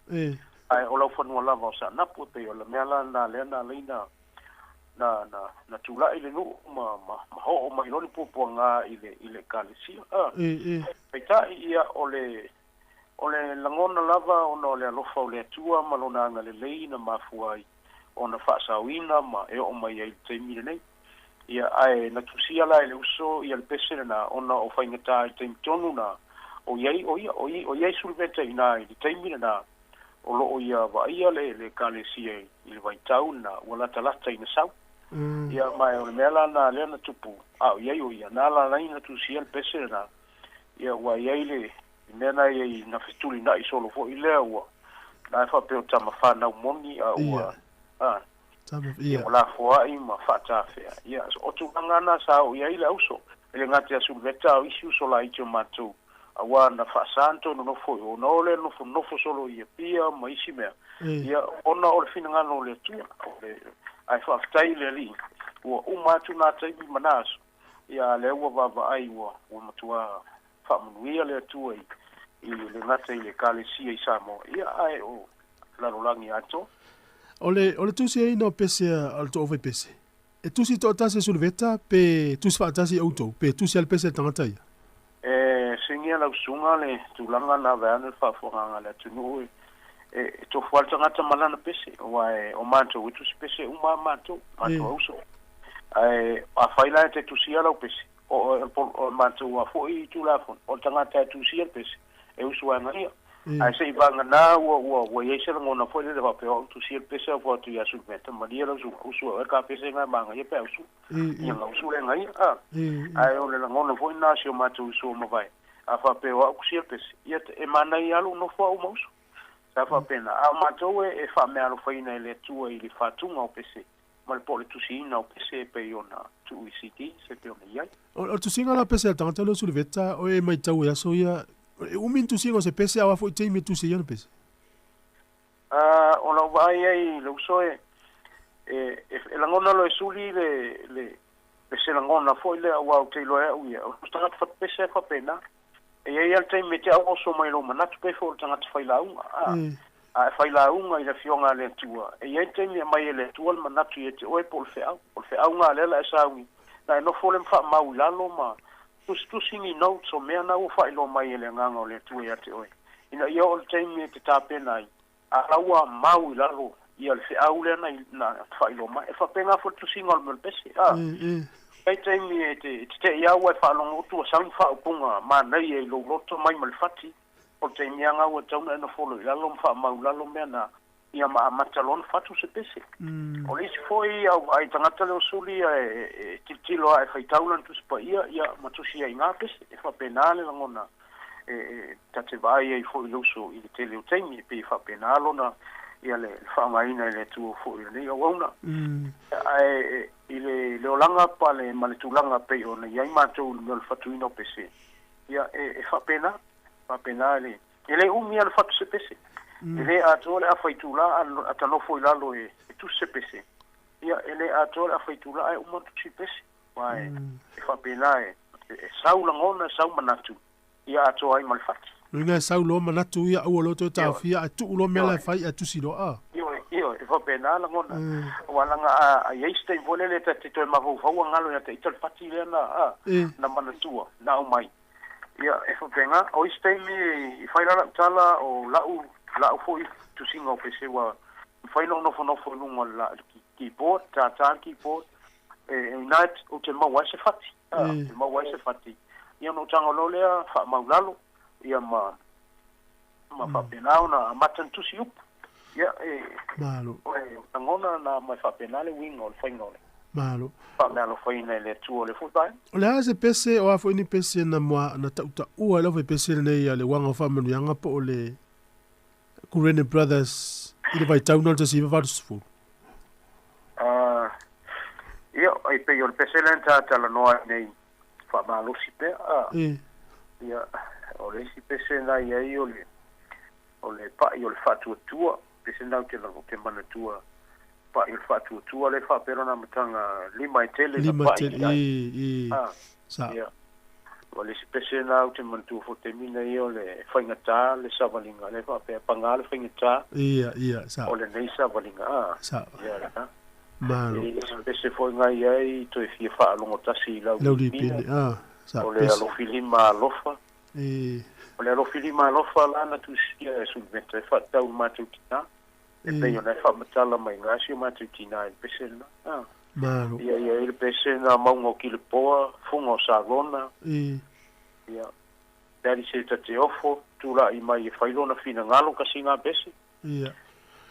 Ae o laufanua lava o Saanapu e pei o le mea la lena lea na alai na tulai le nuu ma oo mai loa le puapuaga i le Ekalesia a. Peitai ia o le lagona lava ona o le alofa o le Atua ma lona agalelei na mafua ai ona faasaoina ma e oo mai ai i le taimi lenei. Ia ae na tusia la e le uso ia le pese lena ona o faigata i le taimi tonu na o i ai o ia o i ai Suliveta iina i le taimi lena o loo ia vaaia le Ekalesia i le vaitau lena ua latalata ina sau. Ia ma o le mea la lena lea na tupu a o i ai o ia na ala ai na tusia le pese lena. Ia ua i ai le mea na i na fetulinai solo foi lea ua na e faapea o tama fanau moni a ua a Tama, ia ua lafoai ma faatafea. Ia o tulaga na sa oo i ai le auso e le gata ia Suliveta a o isi uso laiti o matou aua na faasa ona toe nonofo i o ona o lea nofonofo solo i Apia ma isi mea. Ia ona o le finagalo o le Atua o le ae faafetai i le Alii ua uma atu na taimi ma na aso. Ia a lea ua vaavaai ua matuā faamanuia le Atua i le gata i le Ekalesia i Samoa ia ae o lalolagi atoa. O le tusiaina o pese a le toofai pese. E tusi toatasi e Suliveta pe tusi faatasi e outou pe tusi a le pese a le tagata ia? E sigia lau susuga le tulaga na vaeane le faafofogaaga a le atunuu e tofu lava le tagata ma lana pese aua e o matou e tusi pese uma lava matou auso. Ae afai la e te tusia lau pese o matou lava foi Tulafono o le tagata e tusia le pese e usu ae ia. Ae se'i vagana ua i ai se lagona foi lele faapea o au tusia le pese au atu ia Suliveta malie lau susuga usu e oe ka pese ga e magaia pe a usu. Ia ga usu le gaia a. Ae o le lagona foi lena o si o matou uso ua mavae a faapea o au tusia le pese ia e manaia lava lou nofo au ma usu. Sa faapena a o matou e faameaalofaina e le Atua i le faatuga o pese ma le po o le tusiina o pese e pei ona tuu i CD se pei ona i ai. O le tusiga la o pese a le tagata lea o Suliveta o e matau e aso ia e umi ni tusiga o se pese a o a foi taimi e tusi ai ana pese? O lau vaai ai le uso e lagona loa e suli le se lagona foi lea aua ou te iloa ai au ia o se tagata fatupese e faapena. E i ai lava le taimi e te au oso mai lou manatu pe foi o le tagata failauga a. A e failauga i le Afioga a le Atua e i ai le taimi e aumai e le Atua le manatu ia te oe po o le feau. O le feauga lea la e sauni na e nofo lea ma faamau i lalo ma tusitusi ni notes o mea na ua faailoa mai e le Agaga o le Atua ia te oe. Ina ia oo i le taimi e te tapena ai a la ua mau i lalo ia le feau lea na faailoa mai. E faapena foi le tusiga o le mea o le pese a. Ai taimi e te te'i au e faalogo atu ua sau ni faaupuga manaia i lou loto mai ma le fati o le taimi lava ua tatau ona e nofo loa i lalo ma faamau i lalo mea na. Ia ma amata loa ona fatu se pese. O le isi foi au vaai tagata lea o suli ae e tilotilo lava e faitau lana Tusi Paia, ia ma tusi ai i ina pese. E faapena le lagona e e ta te vaai ai foi i le uso i le tele o taimi, e pei e faapena lona ia le faaaogaina e le Atua foi o lenei auauna. Ae i le le olaga pa le ma le tulaga pei ona i ai matou i le mea o le fatuina o pese, ia e e faapena, faapena le E le umi lava le fatu se pese. E le atoa le afa itula a ta nofo i lalo e tusi se pese. Ia, e le atoa le afa itula ae uma ona tusi le pese. Aua e faapena e sau lagona, e sau manatu, ia atoa ai ma le fati. Lona uiga e sau loa manatu ia, aua loa toe taofia, ae tuu loa mea la e fai ae tusi loa a. Ioe, ioe, e faapena lagona. Aua leaga a i ai se taimi foi lele ta te toe mafaufau a galo ia te ita le fati lea na manatua, na aumai. Ia, e faapena, o isi taimi i fai la lau tala, o lau, lau foi tusiga o pese ua mafai ona ou nofonofo i luga o le la, le keyboard, tātā le keyboard, e, e ina ou te maua ai se fati, a, ou te maua ai se fati, ia ona ou tago loa lea faamau lalo, ia ma, ma faapena ona amata ona tusi upu. Ia, e, Malo. o le lagona na ma e faapena le uiga o le faiga o le. Malo. Faameaalofaina e le Atua o le foi vaega. O le a se pese, o a foi ni pese na mua na tautaua e le aufaipese lenei a le Uaga o Faamanuiaga po o le Kurene Brothers i le vaitau na o le 1980? Ia, e pei o le pese lea na ta talanoa ai nei, faamalosi pea. Ia, o le isi pese na i ai o le, o le pa'i o le faatuatua, pese na ou te manatua, pa'i o le faatuatua lea e faapea lona amataga lima e tele na Lima pa'i tele, i ai. i, i, Ah, sa. ia. O le isi pese na ou te manatua foi i le taimi lenei o le faigata le savaliga lea e faapea, paga le faigata Ia, ia, sa. o lenei savaliga, ah, Sa. ia lena. Malo. E i ai se pese foi na i ai toe fia faalogo tasi i lau Lau lipina, lipine, ah, sa, o le pese. alofi lima alofa. E. O le alofi lima alofa la na tusia e Suliveta e faatatau i le matou tinā. E pei ona e faamatala mai ngā si o matou tinā i le pese lena. Ah. Malo. Ia ia i le pese na mauga o Kilepoa, fuga o Salona. E. Ia. Leali se ta te ofo, tula'i mai e fai lona finagalo kasi ngā pese. Ia.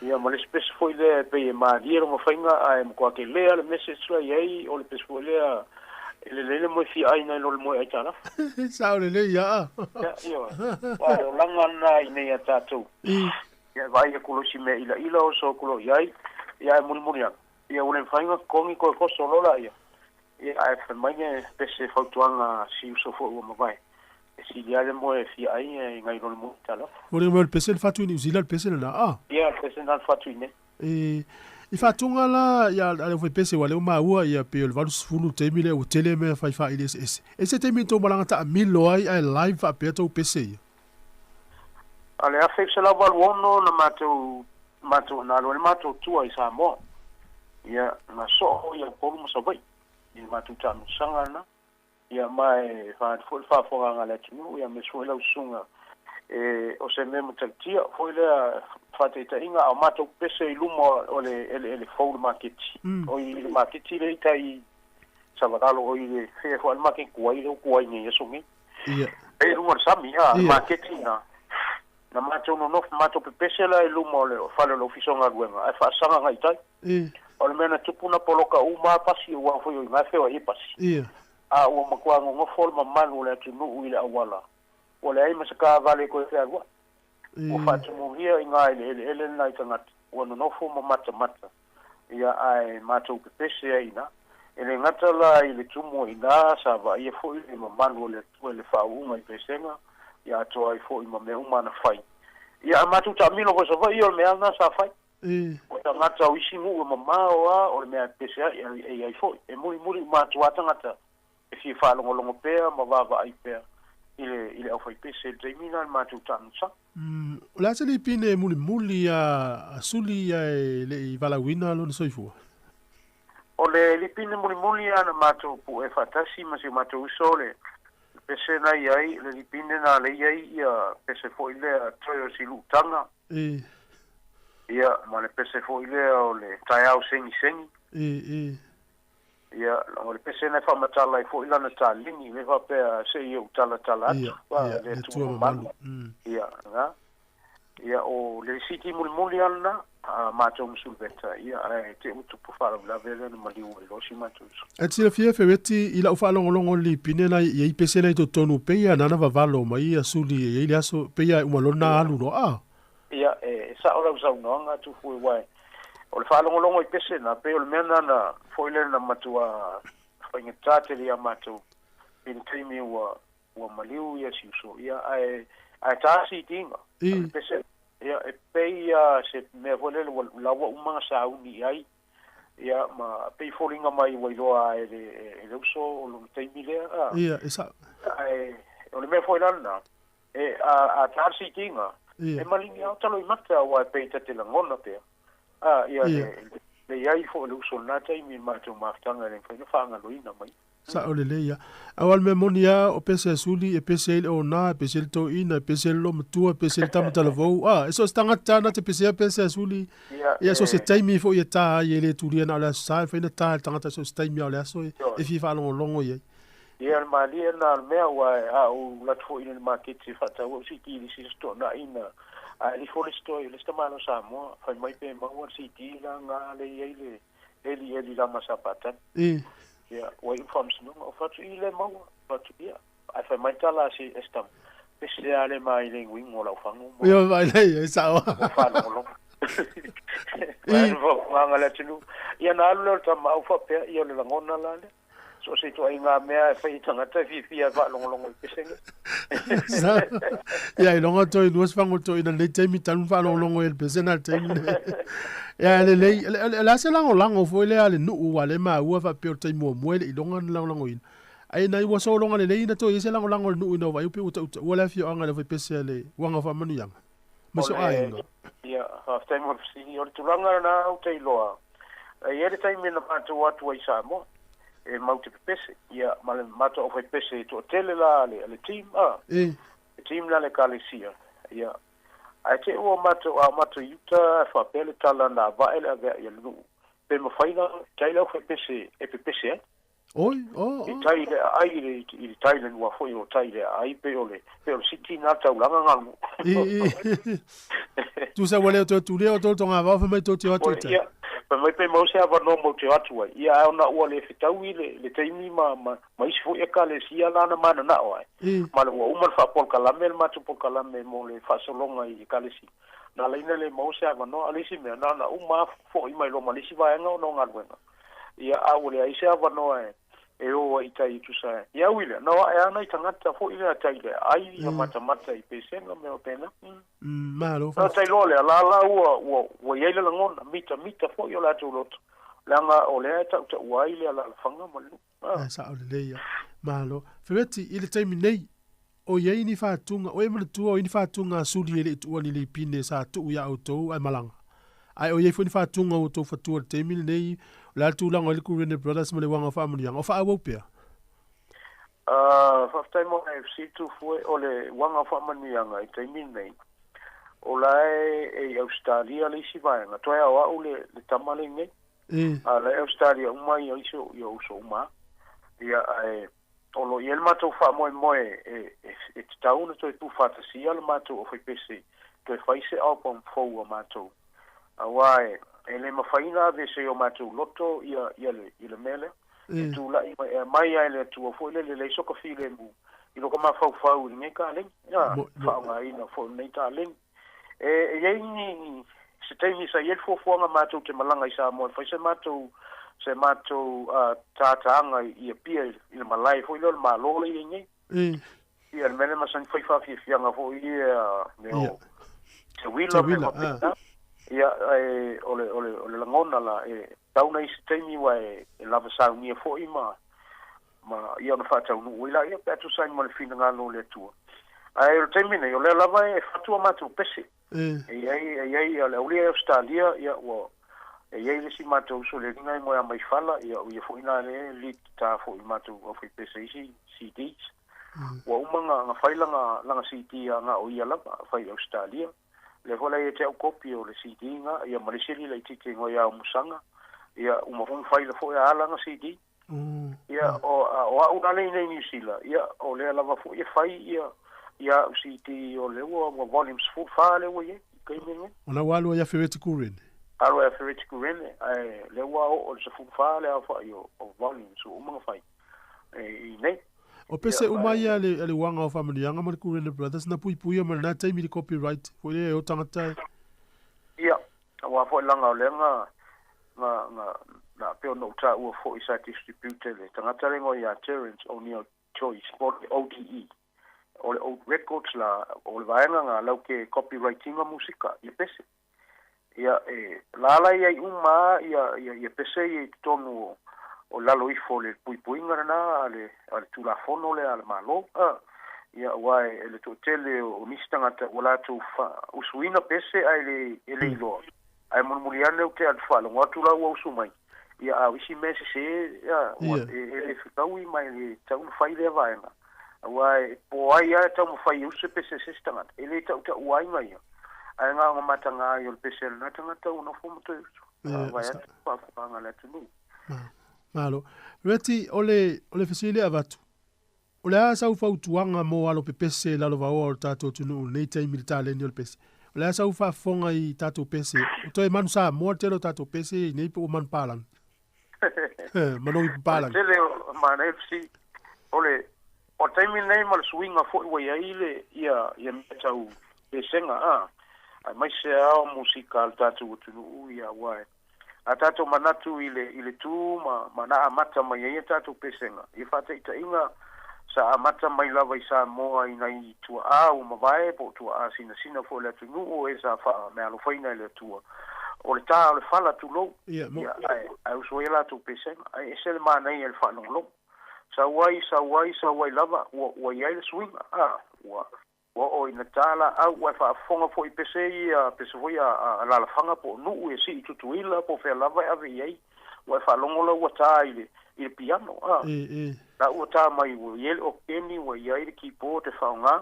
Ia ma le isi pese foi lea e pei e malie lona faiga ae matua telē lava le message la i ai, o le pese foi lea e lelei le moe fiaʻai nai lo le moe aitalafa. Sao lelei ia. Ia, ioe. Aua o le olaga lena i nei a tatou. Ia e vaai atu loa i si mea ilaila oso atu loa i ai, ia ae mulimuli ane, ia ua le mafai ona totogi toe koso loa laia. Ia ae fai mai le pese fautuaga a si uso foi ua mavae, e sili lava le moe fiaʻai nai lo le moe aitalafa. Ua le mai o le pese le fatu i Niu Zila le pese lena a. Ia, le pese lena le fatu i nei. E i faatoga la ia a le aufaipese ua lea ua maua ia pei o le 80 le taimi lea ua tele mea fai faaili eseese. E se taimi tou malaga taamilo ai ae live faapea tou pese ia? A le 1986 na matou matou na alu ai le matou tua i Samoa. Ia, na soo i Upolu ma Savaii i le matou taamilosaga lena. Ia ma e faaali foi le faafofogaaga a le atunuu, ia aemaise foi lau susuga e o se mea matautia foi lea faataitaiga a o matou pese i luma o le eleele fou le maketi. O i le maketi lea i tai i Savalalo o i le fea foi a le maketi tuai lea ua tuai nei aso nei. Ia. E i luga o le sami a, le Ia. maketi na. Na matou nonofo matou pepese la i luma o le fale o le Ofisa o Galuega ae faasaga agai i tai. E. O le mea na tupu na poloka uma lava pasi aua foi o i ina e feoai ai pasi. Ia. A ua matua nonofo le mamalu o le atunuu i le auala, ua leai ma se kaavale e toe fealuai. Ua faatumulia i ina i le eleele lena i tagata ua nonofo ma matamata, ia ae matou pepese ai i ina. E le gata la i le tumu o i ina, sa vaaia foi le mamalu o le Atua i le faauuga i pesega, ia atoa ai foi ma mea uma na fai. Ia a matou taamilo foi i Savaii, o le mea lava lena sa fai. O tagata o isi nuu e mamao lava, o le mea e pepese ai, e i ai foi. E mulimuli uma atu lava tagata e fia faalogologo pea ma vaavaai pea i le i le aufaipese i le taimi lena i le matou taamilosaga. O le a se lipine e mulimuli a Suli ae le i valaauina lona soifua? O le lipine mulimuli a na matou pu'e faatasi ma si o matou uso o le pese na i ai, le lipine na lea i ai ia pese foi lea toe o si lu'utaga. E. Ia, ma le pese foi lea o le taeao segisegi. E, e. Ia, o le pese na e faamatala ai foi lana taligi, le faapea se i ou talatala atu, Ia, a ia, le le Atua Atua mamalu. mamalu. Ia, na. Ia, o le lisiti mulimuli lava lena. Matou ma Sulveta, ia, ae te ua tupu faalavelave lea na maliu ai loa si matou uso. Ae te silafia Feweti i lau faalogologo i le lipine na i ai pese na i totonu pei a nana vavalo mai ia Suli e i ai le aso pei a e uma lona alu loa a. Ia, e sao lau saunoaga Tufue aua o le faalogologo i pese na pei o le mea na na foi lea na matua faigata tele ia matou i le taimi ua ua maliu ia si uso, ia, ae, ae tā siitiga, I. pese, ia, e pei ia se mea foi lele ua laua uma na sauni i ai, ia, ma pei foliga mai ua iloa e le, e le uso o lona taimi lea, a. Ia, e sao. Ae, o le mea foi la lena, e, a, a tā siitiga, Ia. e maligi lava talo i mata, aua e pei ta te lagona pea, a, ia, Ia. le, le i ai foi o le uso i lena taimi i le matou mafutaga e le mafai ona faagaloina mai. Sao lelei lava. Aua o le mea moni lava, o pese a Suli, e pese ai le ona, e pese ai le toeaina, e pese ai le loomatua, e pese ai le tamatalavou, a, e so o se tagata lava na te pesea pese a Suli. Ia, Ia, so o se e. taimi foi e ta ai, e le tulia na o le Aso Sa, e mafai ona ta e le tagata so o se taimi lava o le aso e, Ioe. e fia faalogologo i ai. Ia, o le malie lena o le mea, aua a ou alu atu foi i le maketi e faatau au CD i le isi aso toanai na, ae alifo le isi toe, le isi tamaloa Samoa, fai mai pe maua le CD la nga le i ai le Eli Eli Lama Sapatani. I. Ia, ua iu le faamasinoga, ou fai atu, I le maua, fai atu, ia, ae fai mai le tala a si Esther, pese lava le ma i le iguigu o lau fagu ma Ia, vaai lea, e sao. ua faalogologo. Vaai I. le faafofogaaga a le atunuu. Ia na alu lea o le tama au faapea, ia o le lagona la lea. So o se ituaiga mea e fai i tagata e fiafia e faalogologo i pesega. Sao. Ia, iloga toe lua se fagu o le toeaina i lenei taimi talu ona faalogologo i le pesega i le taimi lenei. Ia, e lelei, o le a se lagolago foi lea a le nuu aua o lea e maua faapea o le taimi muamua e le i iloga ona lagolagoina. Ae ina ua sologa lelei ina toe i ai se lagolago a le nuu ina ua vaai pei ua tautaua le afioaga i le aufaipese a le Uaga o Faamanuiaga ma O si o le aiga. Ia, faafetai mo le fesili. O le tulaga lena ou te iloa, e i ai le taimi na matou atu ai i Samoa, e mau te pepese, ia, ma le matou aufaipese e toatele la a le, a le team, a, E. le team la a le Ekalesia, ia. Ae te i ua matou, a o matou i uta, faapea le tala na avae le aveai a le nuu, pe mafai na tai le aufaipese e pepese ai. Oi, o, I o. tai le aai i le, i le tai le nua foi o tai le aai, pei o le, pei o le siti na taulaga galu. I, i. Tusa ua le o toe tulia o toe togavao fai mai tou te o atu i tai. Ia, fai mai pe maua se avanoa mau te o atu ai. Ia, ae ona ua le fetaui le, le taimi ma, ma, ma isi foi ekalesia la na mananao ai. I. Ma le ua uma le faapolokalame le matou polokalame mo le faasologa i ekalesia. Na ala ai na le maua se avanoa, a o le isi mea, na ona uma foi mai loa ma le isi vaega ona o galuega. Ia, a ua leai se avanoa e, e o ai i tai e tusa ai. Ia ui lea, na o ae lava nai tagata foi lea tai le aai ia matamata i pesega ma mea faapena. Mm, malo Na faafetai. tai loa lea, la la ua, ua, ua i ai le lagona, mitamita foi o latou loto, leaga o lea e tautaua ai le alaalafaga ma le nuu. Ah, sao lelei ia. Malo. Fereti, i le taimi nei, o i ai ni faatuga, o e manatua o i ai ni faatuga a Suli e le i tuua ni lipine sa tuu ia outou ae malaga. Ae o i ai foi ni faatuga ua outou fatua i le taimi lenei, o le a le tulaga o i ai le Kurene Brothers ma le Uaga o Faamanuiaga, o faaauau pea? Ah, faafetai mo le fesili Tufue, o le Uaga o Faamanuiaga i le taimi lenei, o la e e i Ausetalia le isi vaega, toe ao au le, le tama le nei. E. A la e Ausetalia uma ia isi o ia uso uma. Ia ae o lo o i ai le matou faamoemoe e, e, e tatau ona toe tuufaatasia le matou aufaipese toe fai se album fou a matou. Aua e, e le mafai ona aveese i o matou loto ia, ia le, ia le mea lea. E tulai mai, e aumai lava e le Atua foi lele, leai soka filemu i lo ka mafaufau i lenei taleni, a, faaaogaina foi o lenei taleni. E, e i ai ni, ni, se taimi sa i ai le fuafuaga matou te malaga i Samoa e fai se matou, se matou tātāga i Apia i le malae foi lea o le Malo la i ai nei. Ia, le mea lea e masani fai faafiafiaga foi ia mea o teuila ma mea faapena. Ia, e, o le, o le, o le lagona la, e tau na i se taimi aua e, e lava saunia foi ma, ma ia ona faataunuu ai laia pe a tusa ai ma le finagalo o le Atua. Ae o le taimi nei, o lea lava e fatu a matou pese. E i ai, e i ai, o le aulia i Ausetalia, ia ua, e i ai le isi matou uso le liga e moe a Maifala, ia o ia foi na lea e lead guitar foi i matou aufaipese isi CDs. Ua uma na, na fai lana, lana CD a na o ia lava, fai i Ausetalia. Lea foi la ia te au kopi o le CD na, ia ma le isi alii laitiiti e igoa ia Aomusaga, ia uma foi na fai foi a lana CD. Ia, o, o au la lea i inei i Niu Sila, ia, o lea lava foi e fai ia, ia au CD o lea ua, ua volume 14 lea ua i ai, i taimi lenei. O la ua alu ai ia Fereti Kurene. Alo ia Fereti Kurene, ae lea ua oo i le 14 le aofai o volumes ua uma ona fai i inei. O pese uma ia a le Uaga o Faamanuiaga ma le Kurene Brothers na puipuia ma lena taimi i le copyright foi lea e o tagata e. Ia, aua foi leaga o lea na, na, na, na pei ona ou taua foi sa distribute e le tagata lea igoa ia Terence O'Neill Choice po o le ODE, o le Old Records la, o le vaega na lau ke copyright ina musika ia pese. Ia e lala i ai uma ia ia ia pese ia i totonu o o lalo ifo o le puipuiga lena a le a le Tulafono lea a le Malo. A, ia aua e le toatele o nisi tagata ua latou fa usuina pese ae le e le iloa. Ae mulimuli ane ou te alu faalogo atu la ua usu mai, ia a o isi mea sese ia ua e e le fetaui ma e le tatau ona fai lea vaega. Aua e po ai lava e taumafai e usu se pese a se isi tagata, e le tautauaina ia, ae na ona mataga ai o le pese a lena tagata ua nofo ma toe usu. Vaeatu le faafofogaaga a le atunuu. Malo. Reti, o le, o le fesili e avatu, o le a sau fautuaga mo alo pepese i lalo vaoa o le tatou atunuu i lenei taimi i le taleni o le pese? O le a sau faafofoga i tatou pese? O toe manu Samoa le tele o tatou pese i nei po ua manu palagi? Manogi papalagi. O le tele o manaia le fesili. O le o le taimi lenei ma le suiga foi ua i ai le ia ia mea tau pesega a, aemaise lava o musika a le tatou atunuu ia aua e a tatou manatu i le i le tu ma ma na amata mai ai a tatou pesega, ia faataitaiga sa amata mai lava i Samoa i nai tuaa ua mavae po o tuaa sinasina foi o le atunuu e sa faameaalofaina e le Atua. O le tā o le fala tulou, Ia, mo. ia, ae, ae usu ai a latou pesega. Ae ese le manaia i le faalogologo. Sau ai, sau ai, sau ai lava, ua, ua i ai le suiga, a, ua, ua oo ina tā laau, ua e faafofoga foi i pese ia, pese foi a, a alaalafaga po o nuu e sii i Tutuila po o fea lava e ave i ai, ua e faalogo la ua tā i le, i le piano, a. E, e. La ua tā mai, ua i ai le okeni, ua i ai le keyboard e faaaoga,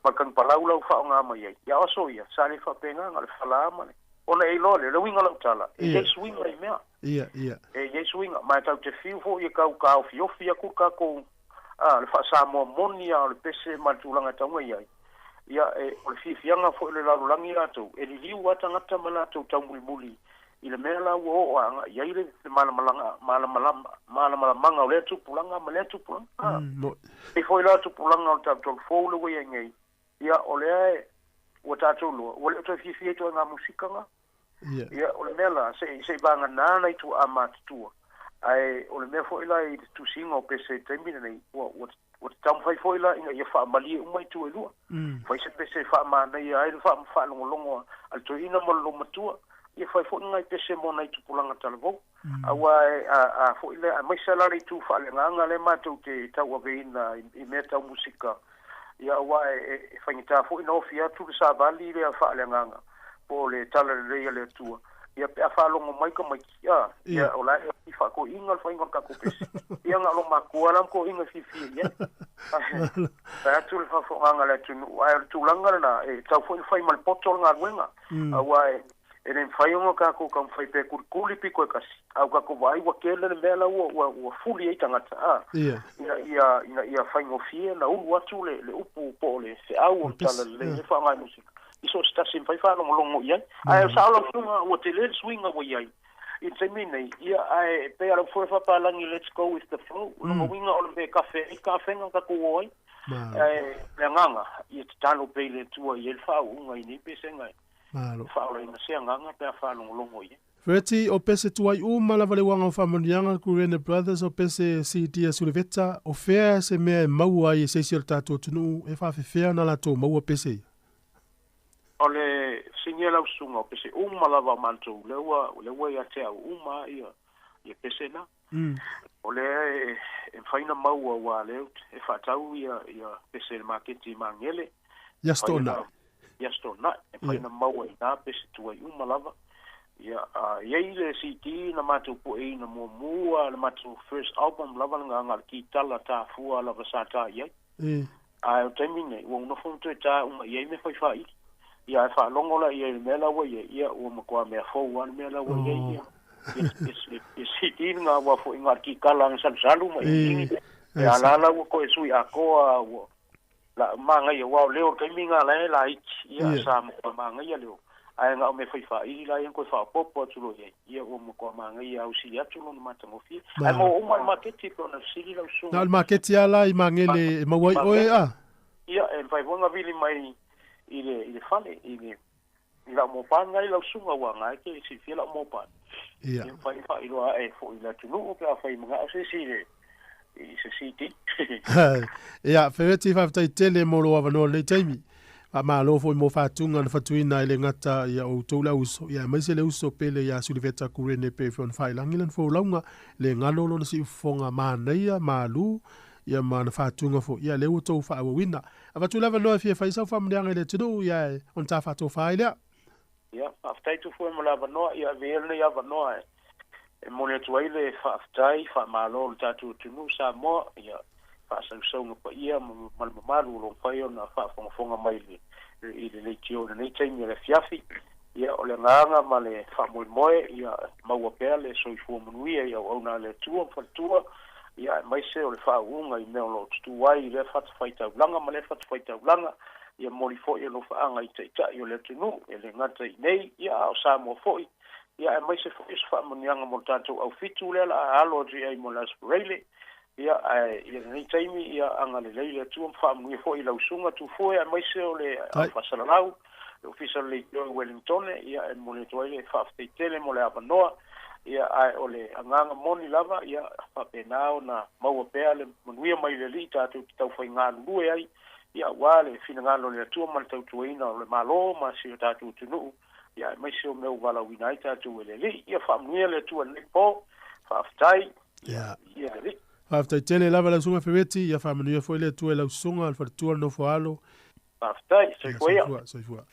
ma le tanipalau la ua faaaoga mai ai. Ia o aso ia, sa le faapena, na o le fala ma le. Ona e iloa lea, o le uiga o lau tala, e i ai suiga i mea. Ia, ia. E i ai suiga, ma e tatou te fiu foi e tau taofiofi atu le tatou, a, le faa-Samoa moni lava o le pese ma le tulaga e tatau ona i ai. Ia, e, o le fiafiaga foi o le lalolagi latou, e liliu lava tagata ma latou taumulimuli i le mea la ua oo agai i ai le malamalaga, malamalama, malamalamaga o lea tupulaga ma lea tupulaga. A, e foi la tupulaga o le tatou fou le ua i ai nei, ia, o lea e, ua tatou iloa, ua le o toe fiafia i ituaiga musika na. Ia, o le mea la, se i, se i vagana nai tuaa matutua, ae o le mea foi la i le tusiga o pese i le taimi lenei, ua, ua, ua taumafai foi la ina ia faamalie uma itu e lua. Fai se pese e faamanaia ai le faalogologo a le toeaina ma le loumatua, ia fai foi nai pese mo nai tupulaga talavou. Aua e, a, a foi lea, aemaise la le itu faaleagaga lea matou te tauaveina i, i mea tau musika, ia aua e, e faigata foi ona ofi atu le savali lea faaleagaga po o le talalelei a le Atua, ia pe a faalogo mai tamaiti, a, ia o la e faatoeaina le faiga o le tatou pese. Ia na o lo matua la ma toeaina e fiafia i ai. Vae atu le faafofogaaga a le atunuu, ae o le tulaga lena, e tatau foi ona fai ma le poto le galuega, aua e E le mafai ona tatou taumafai pea e kulikuli pito e tasi, a ua tatou vaai ua tele le mea la ua, ua, ua fuli ai tagata, a, ina ia, ina ia faigofie ona ulu atu le, le upu po o le feau o le talalelei e faaaoga i musika, i so o se tasi e mafai faalogologo i ai. Ae sao lau Afioga, ua tele le suiga ua i ai i le taimi nei, ia, ae pei lava o lau foe faapalagi let's go with the flow, o lona uiga o le mea e kafe ai ka afega tatou o ai. Ae o le agaga, ia tatalo pea i le Atua e i ai le faauuga i nei pesega e Malo. Faaolaina se agaga pe a faalogologo i ai. Verti, o pese tuai uma lava le uaga o faamanuiaga Kurene Brothers o pese CD a Suleveta, o fea se mea e maua ai e se isi o le tatou atunuu e faafefea ona latou maua pese ia? O le fesiligia lau susuga o pese uma lava o matou lea ua lea ua ia te au uma ia ia pese na. O lea e e mafai ona maua aua lea e faatau ia ia pese i le maketi i Magele. Ia Stona'i. Ia Stona'i, e mafai ona maua i ina pese tuai uma lava. Ia, a i ai le CD na matou pueina muamua, le matou first album lava lena na o le kitala tafua lava sa ta i ai. Ae o le taimi lenei, ua ou nofo ma toe ta uma i ai mea fai faaili. Ia, ae faalogo la i ai i le mea la ua i ai, ia, ua matua mea fou lava le mea la ua i ai, ia, ia, ia CD lena aua foi na o le kikala na salusalu ma iniini, ia, a la la ua toe sui atoa, ua. La magaia aua o leo o le taimi lena la e laiti ia sa matua magaia leo ae na o mea fai faaili la ia na toe faaopoopo atu loa i ai ia ua matua magaia ausili atu lona matagofie ae maua uma i le maketi e pei ona fesili lau Na o le maketi lava la i Magele e maua ai oe a? Ia e mafai foi ona vili mai i le i le fale i le i lau mopani na i lau susuga aua na e te silafia lau mopani. Ia. Ia mafai ona faailoa ae foi i le atunuu pe afai e manao se isi i le i se CD. Ia, Fereti, faafetai tele mo lou avanoa i lenei taimi. Faamalo foi mo faatuga na fatuina e le gata ia outou le auuso, ia aemaise le uso pele ia Suliveta Kurene pei foi ona faailagi lana folauga, le galo lona siufofoga manaia, malu, ia ma ana faatuga foi, ia lea ua outou faaauauina. Avatu le avanoa e fia fai sau faamanuiaga i le atunuu, ia ona ta faatofa ai lea. Ia, faafetai Tufue mo le avanoa. Ia avea ia lenei avanoa e momoli atu ai le faafetai, faamalo i le tatou atunuu Samoa, ia faasausauga paia ma le mamalu o lo o mafai ona faafogafoga mai i le leitio i lenei taimi o le afiafi. Ia, o le agaga ma le faamoemoe, ia maua pea le soifua manuia i auauna a le Atua ma faletua, ia aemaise o le faauuga i mea o lo o tutū ai i lea fatafaitaulaga ma lea fatafaitaulaga, ia momoli foi alofaaga i taitai o le atunuu, e le gata i inei, ia a o Samoa foi, ia aemaise foi o se faamanuiaga mo le tatou aufitu lea la a alo atu i ai mo le Aso Faraile, ia ae i lenei taimi, ia agalelei le Atua ma faamanuia foi i lau susuga Tufue aemaise o le au faasalalau, le Ofisa o le Leitio i Welingtone, ia e momoli atu ai le faafetai tele mo le avanoa, ia ae o le agaga moni lava, ia faapena ona maua pea le manuia mai le Alii tatou te taufai galulue ai, ia aua le finagalo o le Atua ma le tautuaina o le Malo ma si o tatou atunuu, ia aemaise o mea ua valaauina ai tatou e le Alii. Ia faamanuia le Atua i lenei po. Faafetai. Ia. Ia le Alii. Faafetai tele lava lau Susuga Fereti, ia faamanuia foi le Atua i lau Susuga, le faletua, le nofo a alo. Faafetai. Soifua ia. Soifua, soifua.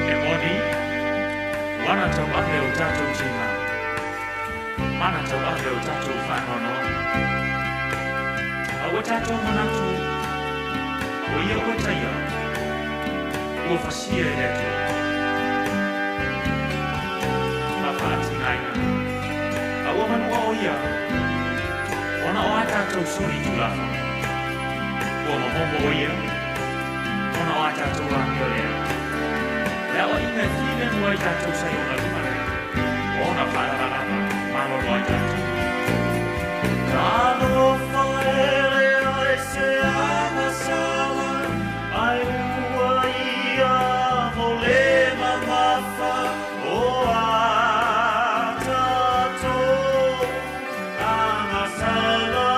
E moni, ua ana tauave o tatou tina, ma ana tauave o tatou faanoanoa. A ua tatou manatu, o ia ua taia, ua fasia e le Atua. Ma faatinaina, a ua manua o ia, ona o a tatou soli tulafono. Ua momomo o ia, ona o a tatou amio leaga. Le aoaiga e filemu ai tatou sa i ona luma lea, o ona faalavalava malolo ai tatou. Talofa e leai se agasala, ai ua ia mo le mamafa o a tatou agasala.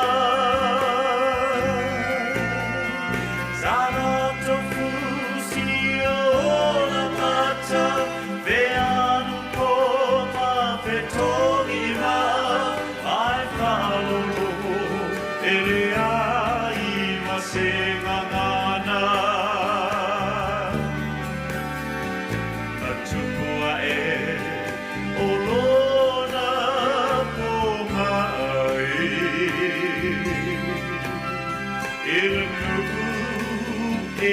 I le nuu e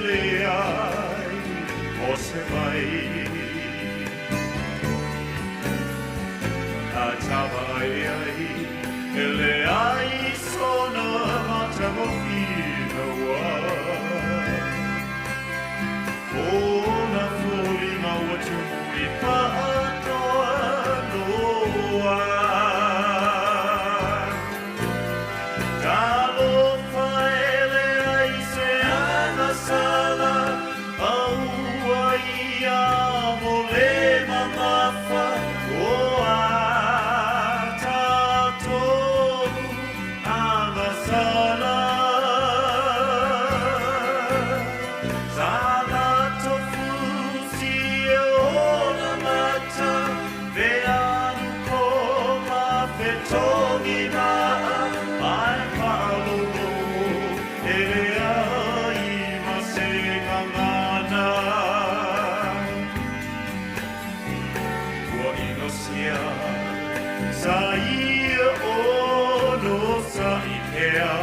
leai o se vai A tava e ai e leai sona matagofie ua Ona foliga ua tumu i paatoa loa. Talofa e leai se agasala, a ua ia mo le mamafa o a tatou agasala. Sa tofusi e ona mata, Veanu ko mafetogi maa, Ai faalolo e leai ma se gagana. Ua inosia sa ia ono sa i pea.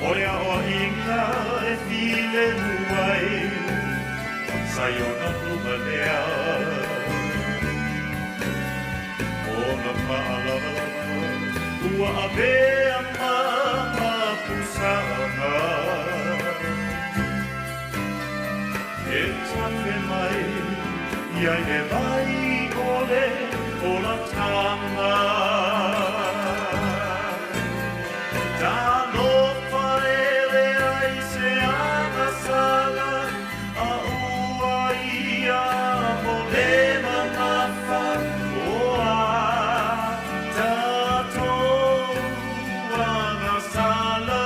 O le aoaiga e. mai ona luga lea. Ona faalavalava ua avea ma mapusaga. E tafe mai ia i le vai o le olataga. Talofa e leai se agasala a ua ia mo le mamafa o a tatou agasala.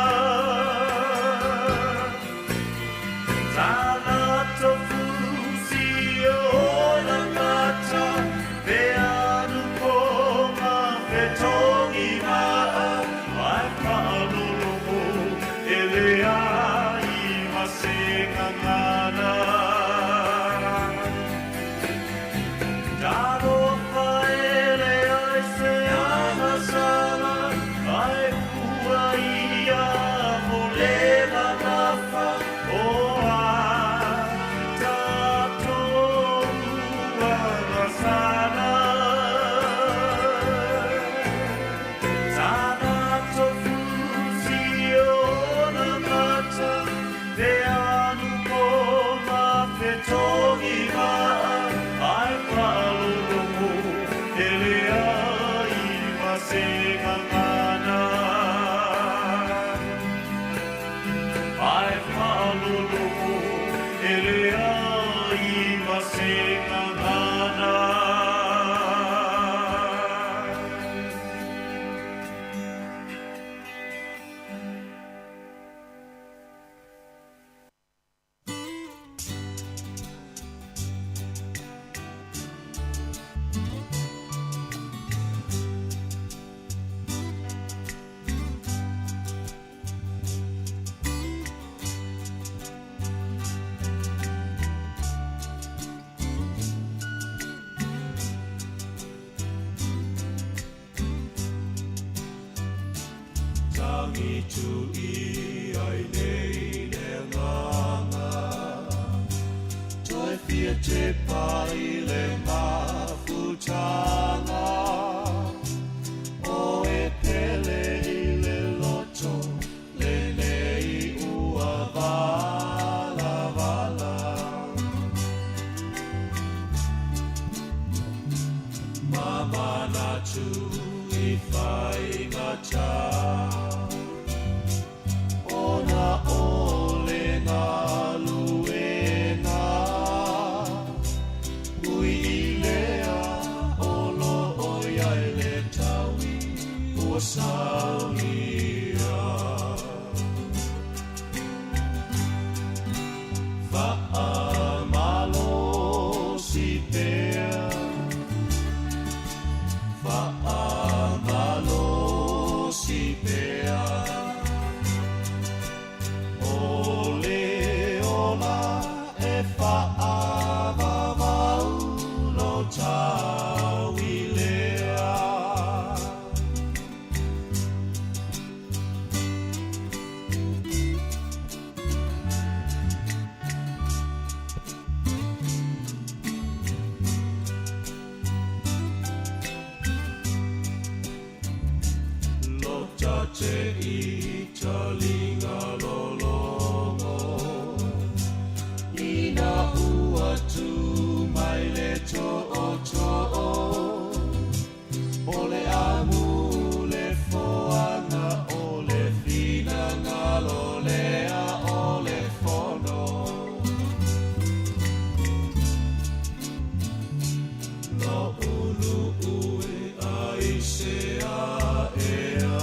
Se a ea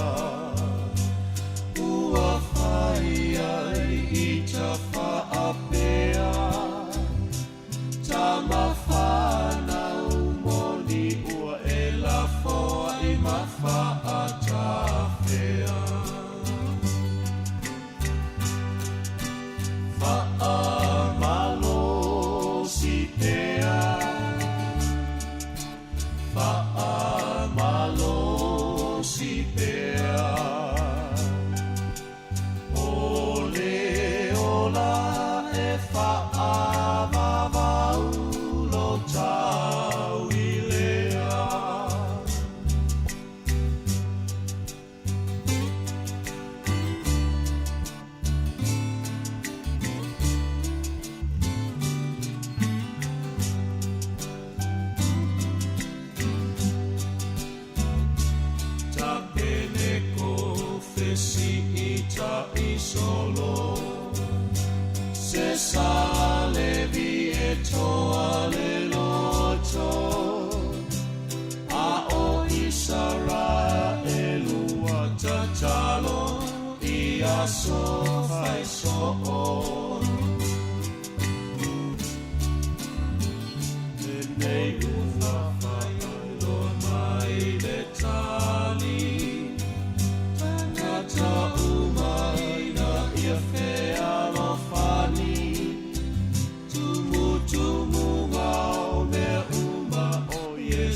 ua fai.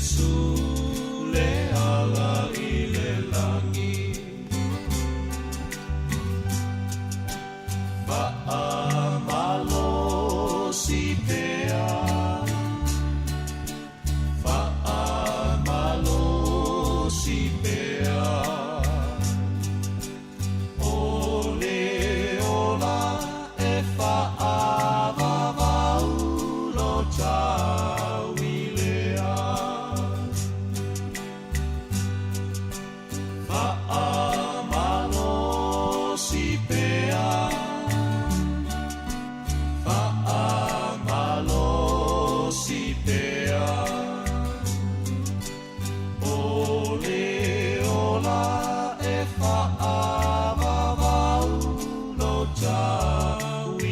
Iesu le ala i le lagi. Faamalosi pea, faamalosi pea, o le ola e faavavau lo tauilea. Faamalosi pea, faamalosi pea, o le ola e faavavau lo tauilea.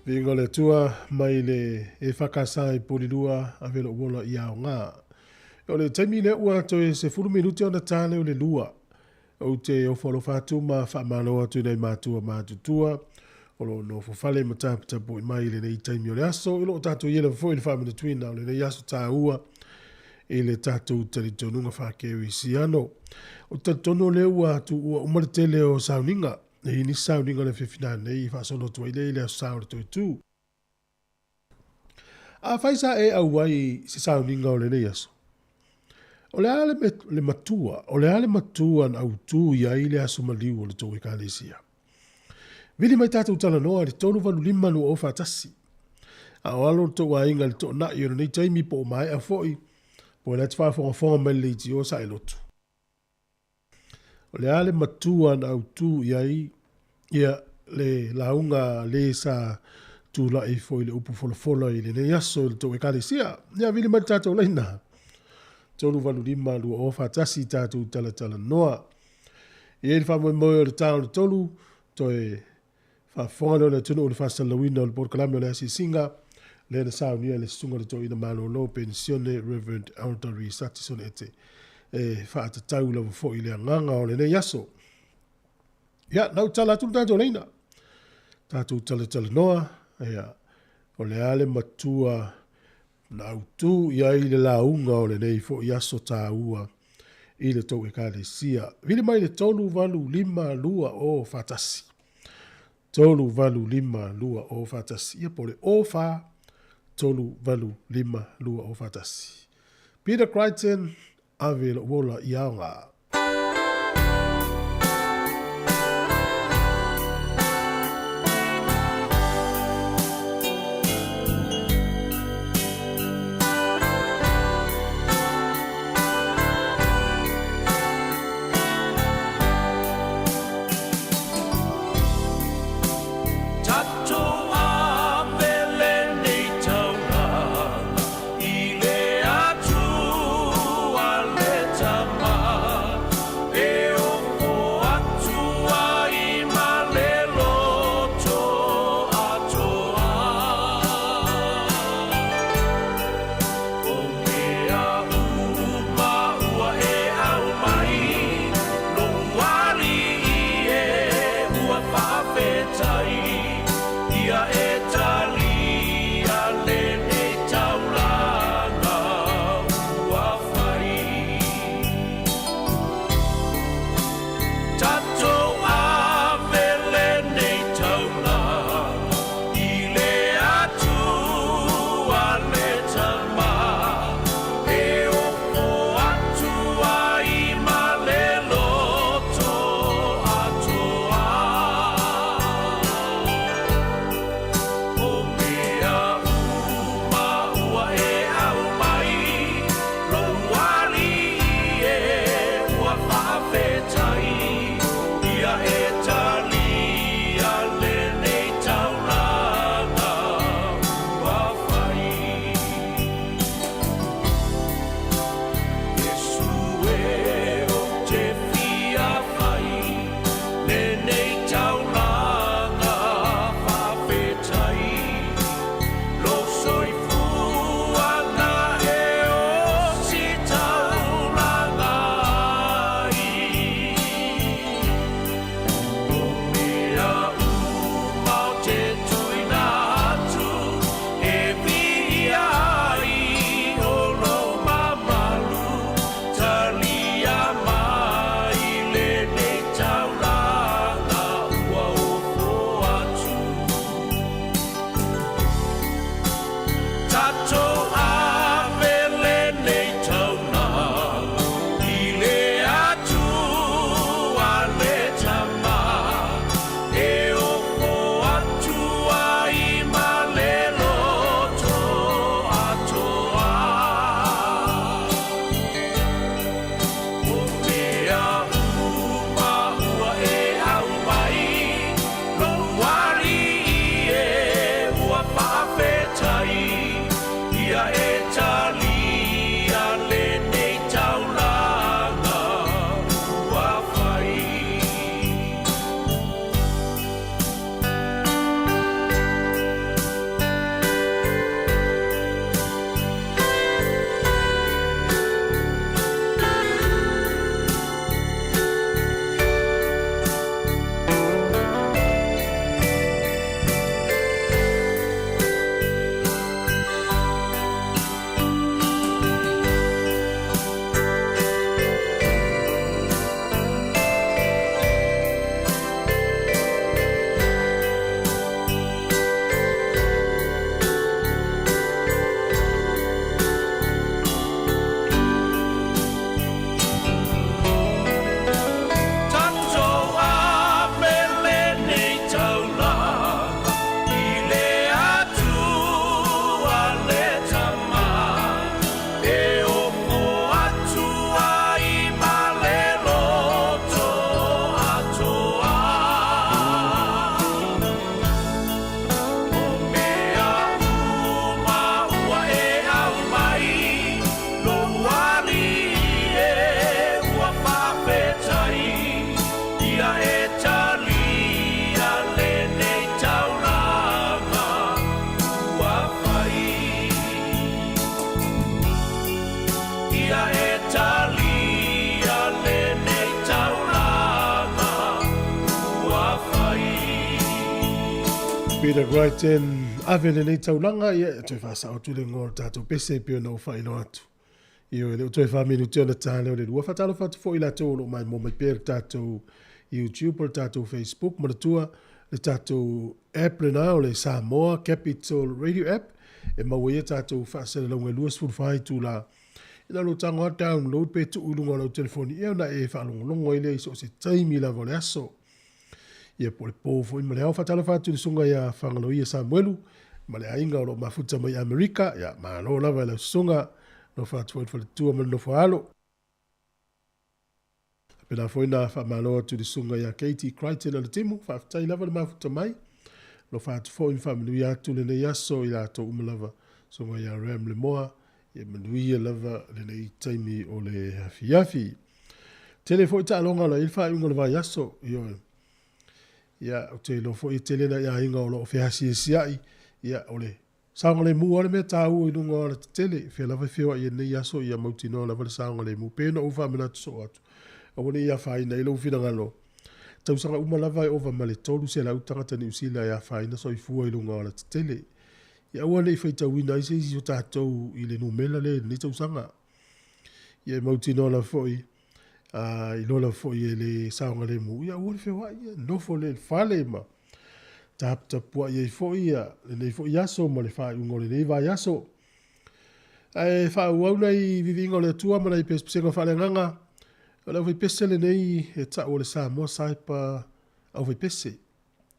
Viiga o le Atua mai le EFKS i Polilua ave lou ola i aoga. O le taimi lea ua toe 10 minute ona ta lea o le 2. Ou te ofo alofa atu ma faamalo atu i nai matua matutua o lo o nofo fale ma taputapuai mai i lenei taimi o le aso. O lo o tatou i ai lava foi i le faamanatuina o lenei aso taua i le tatou talitonuga faakerisiano. Ou te talitonu o lea ua tuua uma le tele o sauniga. E i ai nisi sauniga o le afiafi nanei i faasolo atu ai lea i le Aso Sa o le toe tu. Afai sa e auai i se sauniga o lenei aso, o le a le, le matua, o le a le matua na autū i ai le aso maliu o le tou ekalesia? Vili mai tatou talanoa i le 385 2041. A o alo le tou aiga i le toonai o lenei taimi po o maea foi, po o la te faafogafoga mai le leitio sa e lotu. O le a le matua na autū i ai ia le lauga a le sa tulai foi le upu folafola i lenei aso i le tou ekalesia. Ia vili mai le tatou laina. 385 2041 tatou talatalanoa. E i ai le faamoemoe o le ta o le 3, toe faafofoga lea o le atunuu i le faasalalauina o le polokalame o le asiasiga, lea na saunia e le Susuga i le Toeaina Malolo Penisione Rev. Elder Risati Ete e faatatau lava foi i le agaga o lenei aso. Ia, na ou tala atu le tatou laina. Tatou talatalanoa, ia, o le a le matua na autū i ai le lauga o lenei foi aso tāua i le tou ekalesia. Vili mai le 385 20 41. 385 20 41. Ia po o le 04 385 20 41. Peter Crichton, ave lou ola i aoga. Peter Crichton, ave lenei taulaga, ia, e toe faasao atu le igoa o le tatou pese e pei ona ou faailoa atu. Ioe, e le o toe fa minute ona ta lea o le lua. Faatalofa atu foi i latou o lo o maimoa mai pea i le tatou YouTube po o le tatou Facebook. Manatua le tatou app lena o le Samoa Capital Radio App e maua ai a tatou faasalalauga e 24 itula. Ina o lou tago lava download pe tuu i luga o lau telefoni ia ona e faalogologo ai lea i so o se taimi lava o le aso. Ia po o le po foi ma le ao. Faatalofa atu i le susuga ia Fagaloia Samuelu ma le aiga o lo o mafuta mai Amerika. Ia, malo lava i lau susuga. Alofa atu foi i le faletua ma le nofo a alo. Faapena foi ona faamalo atu i le susuga ia Katie Crichton Alatimu. Faafetai lava le mafuta mai. Alofa atu foi ma faamanuia atu lenei aso i latou uma lava. Susuga ia Ram Lemoa, ia manuia lava lenei taimi o le afiafi. Tele foi taaloga o le i ai le faaiuga o le vaiaso. Ioe. Ia, ou te iloa foi e tele nai aiga o lo o feasiasiai. Ia, o le saogalemu lava le mea taua i luga o alatetele. Fea lava e feoai ai lenei aso, ia mautinoa lava le saogalemu. Pe na ou faamanatu soo atu, aua ne i afaina ai lou finagalo. Tausaga uma lava e ova ma le 300 tagata Niu Sila e afaina soifua i luga o alatetele. Ia aua ne i faitauina ai se isi o tatou i le numera lea i lenei tausaga. Ia e mautinoa lava foi, a iloa lava foi e le saogalemu, ia aua le feoai, ia nofo lea i le fale ma taputapuai ai foi ia lenei foi aso ma le faaiuga o lenei vaiaso. Ae faaauau nai viviiga o le Atua ma nai pesepesega faaleagaga. O le aufaipese lenei e tau o le Samoa Saipa Aufaipese.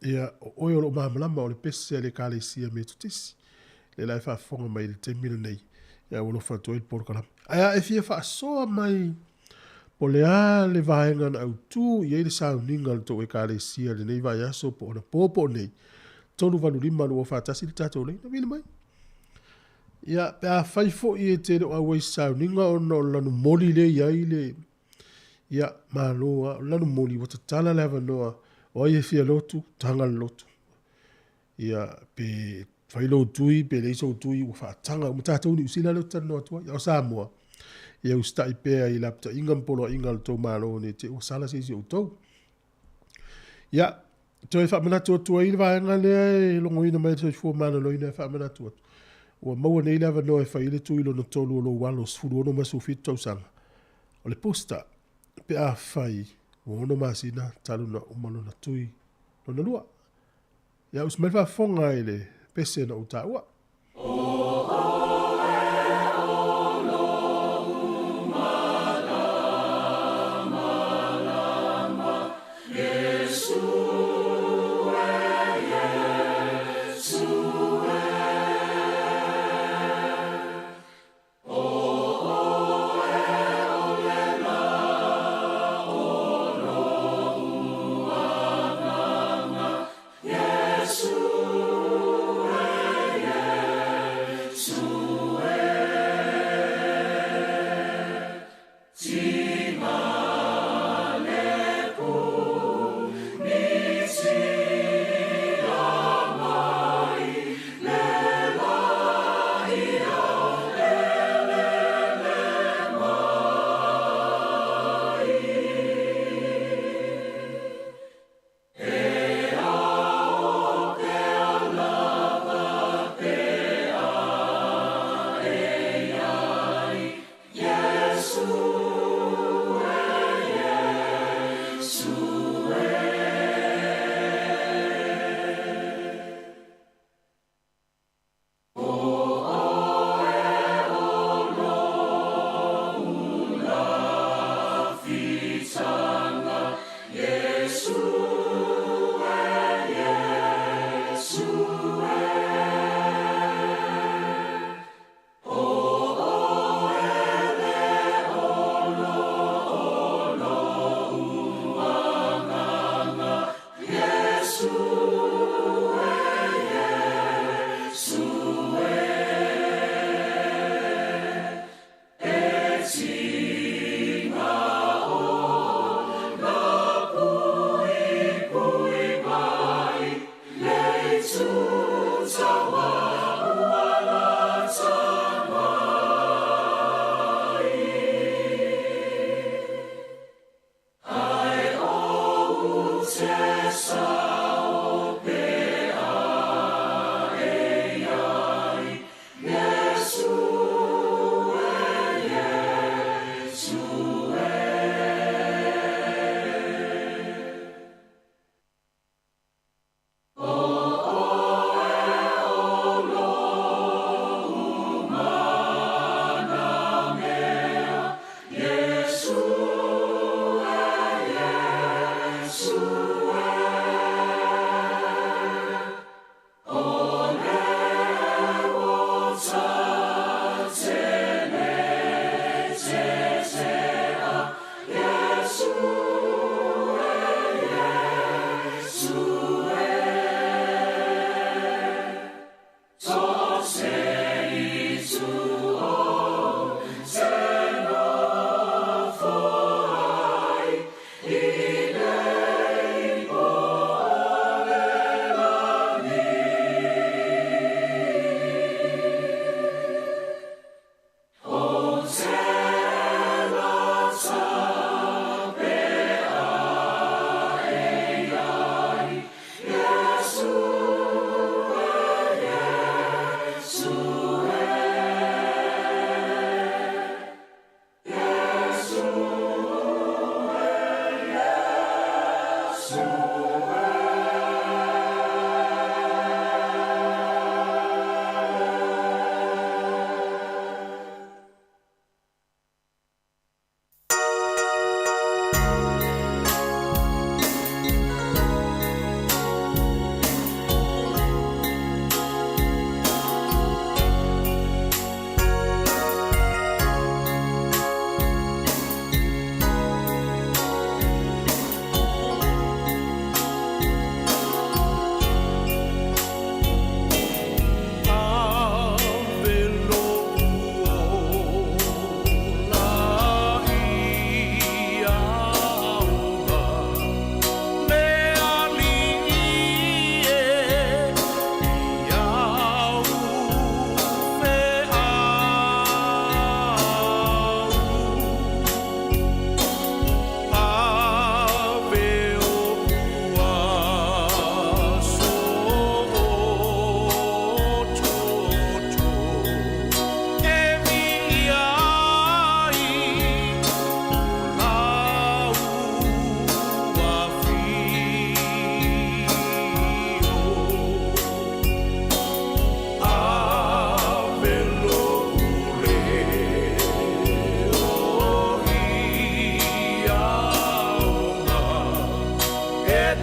Ia, o oe o lou malamalama o le pese a le Ekalesia Metotisi, lea la e faafofoga mai i le taimi lenei, ia ua alofa atu ai le polokalame. Ae a e fia faasoa mai po o le a le vaega na autu i ai le sauniga a le tou Ekalesia i lenei vaiaso po o anapo po o nei, 385 241 le tatou laina, vili mai. Ia, pe afai foi e te le o auai i se sauniga ona o le lanumoli lea e i ai le Ia, malo lava. O le lanumoli, ua tatala le avanoa, o ai e fia lotu, taga le lotu. Ia, pe fai lou tui, pe leai sou tui, ua faataga uma. Tatou Niu Sila lea ou te talanoa atu ai. A o Samoa, ia usitai pea i lapataiga ma poloaiga a le tou Malo ne i te i ua sala se isi o outou. Ia, toe faamanatu atu ai le vaega lea e logoina mai e le Soifua Maloloina e faamanatu atu, ua maua nei le avanoa e fai ai le tui lona tolu o lou alo 16 ma 17 tausaga. O le booster, pe afai ua ono masina talu na uma lona tui lona lua. Ia, usi mai le faafofoga i le pese na ou taua.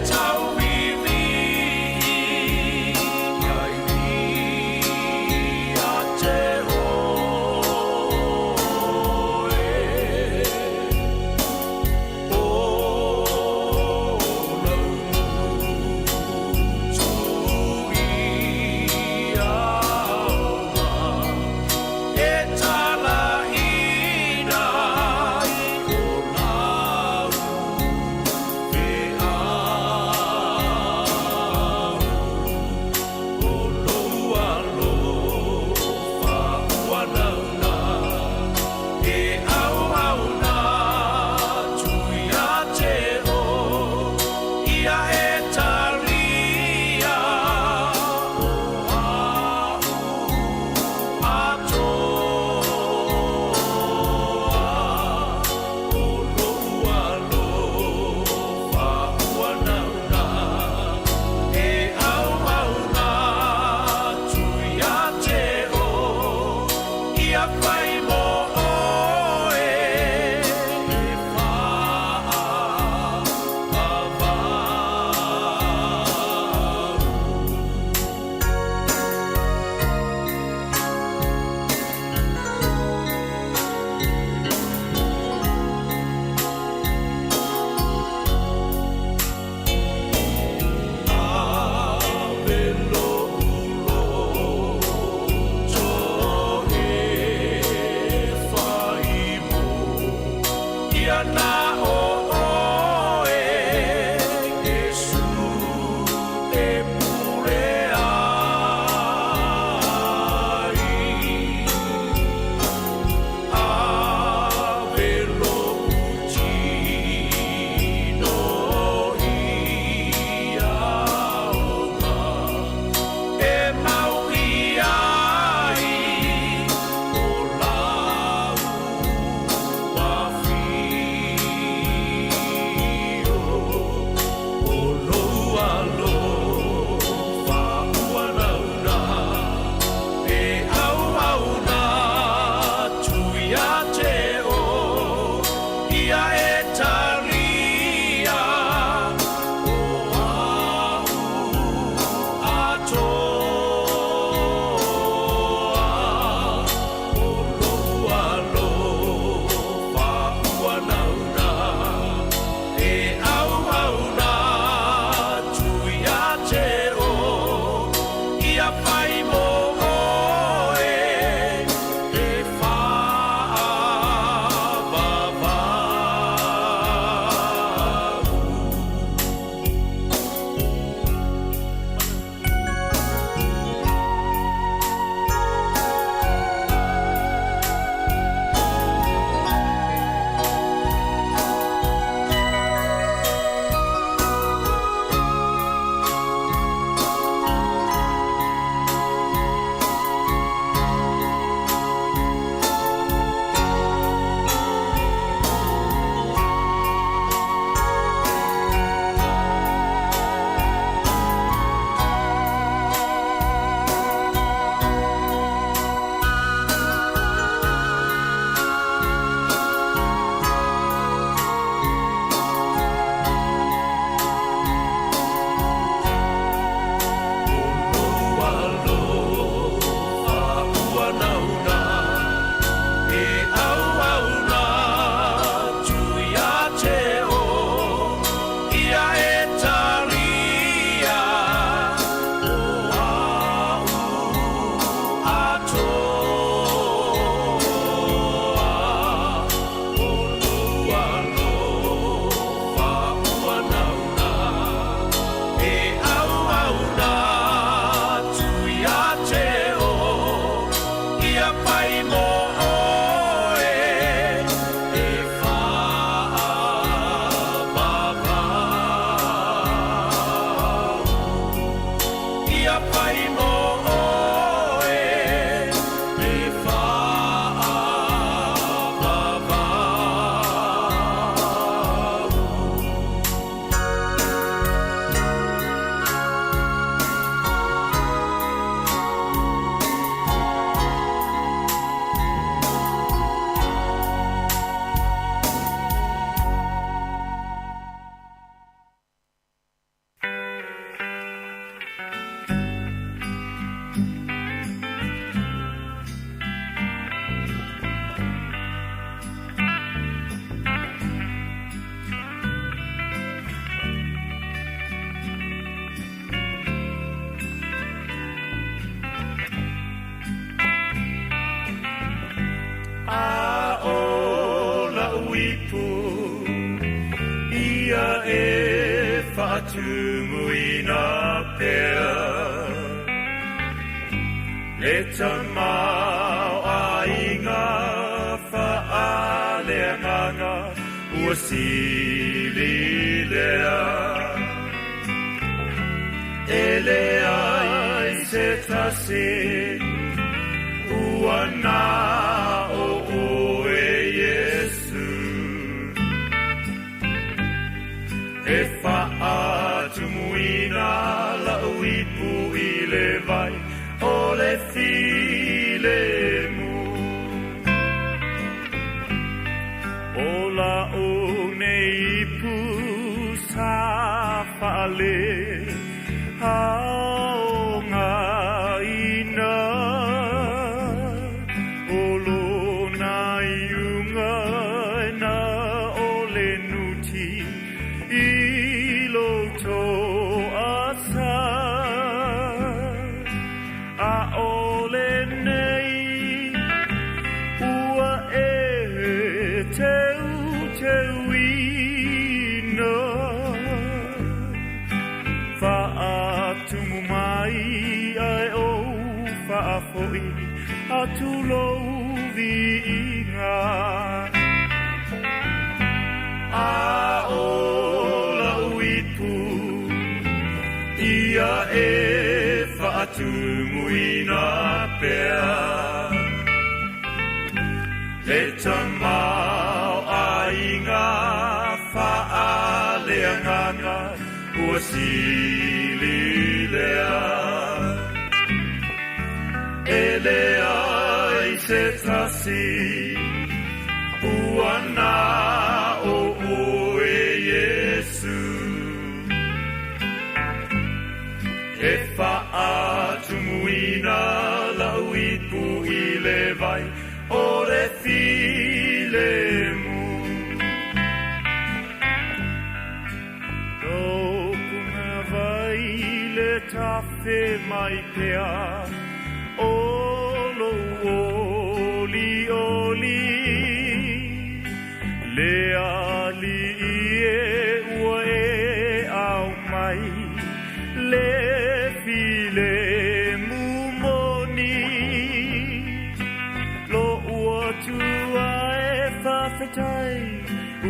tauivi ai ia te oe. O lau Tuiaoga e talaina i ko lau feau. Ia e faatumuina pea Le tamaoaiga faaleagaga ua sili lea. E leai se tasi ua na o oe Iesu. E faatumuina la'u ipu i le vai o le filemu. O la'u nei ipu sa fa'ale aogaina, o lona iuga na o le nuti i lou toasa. A o lenei ua e teuteuina, faatumu mai ae ou faafo'i atu lou viiga. A o la'u ipu ia e faatumuina pea Le tamaoaiga faaleagaga ua sili lea. E leai se tasi ua na o oe Iesu. E faatumuina la'u ipu i le vai o le filemu. Lou punavai le tafe mai pea o lou olioli, le Alii e ua e aumai le filemu moni. Lo'u Atua e faafetai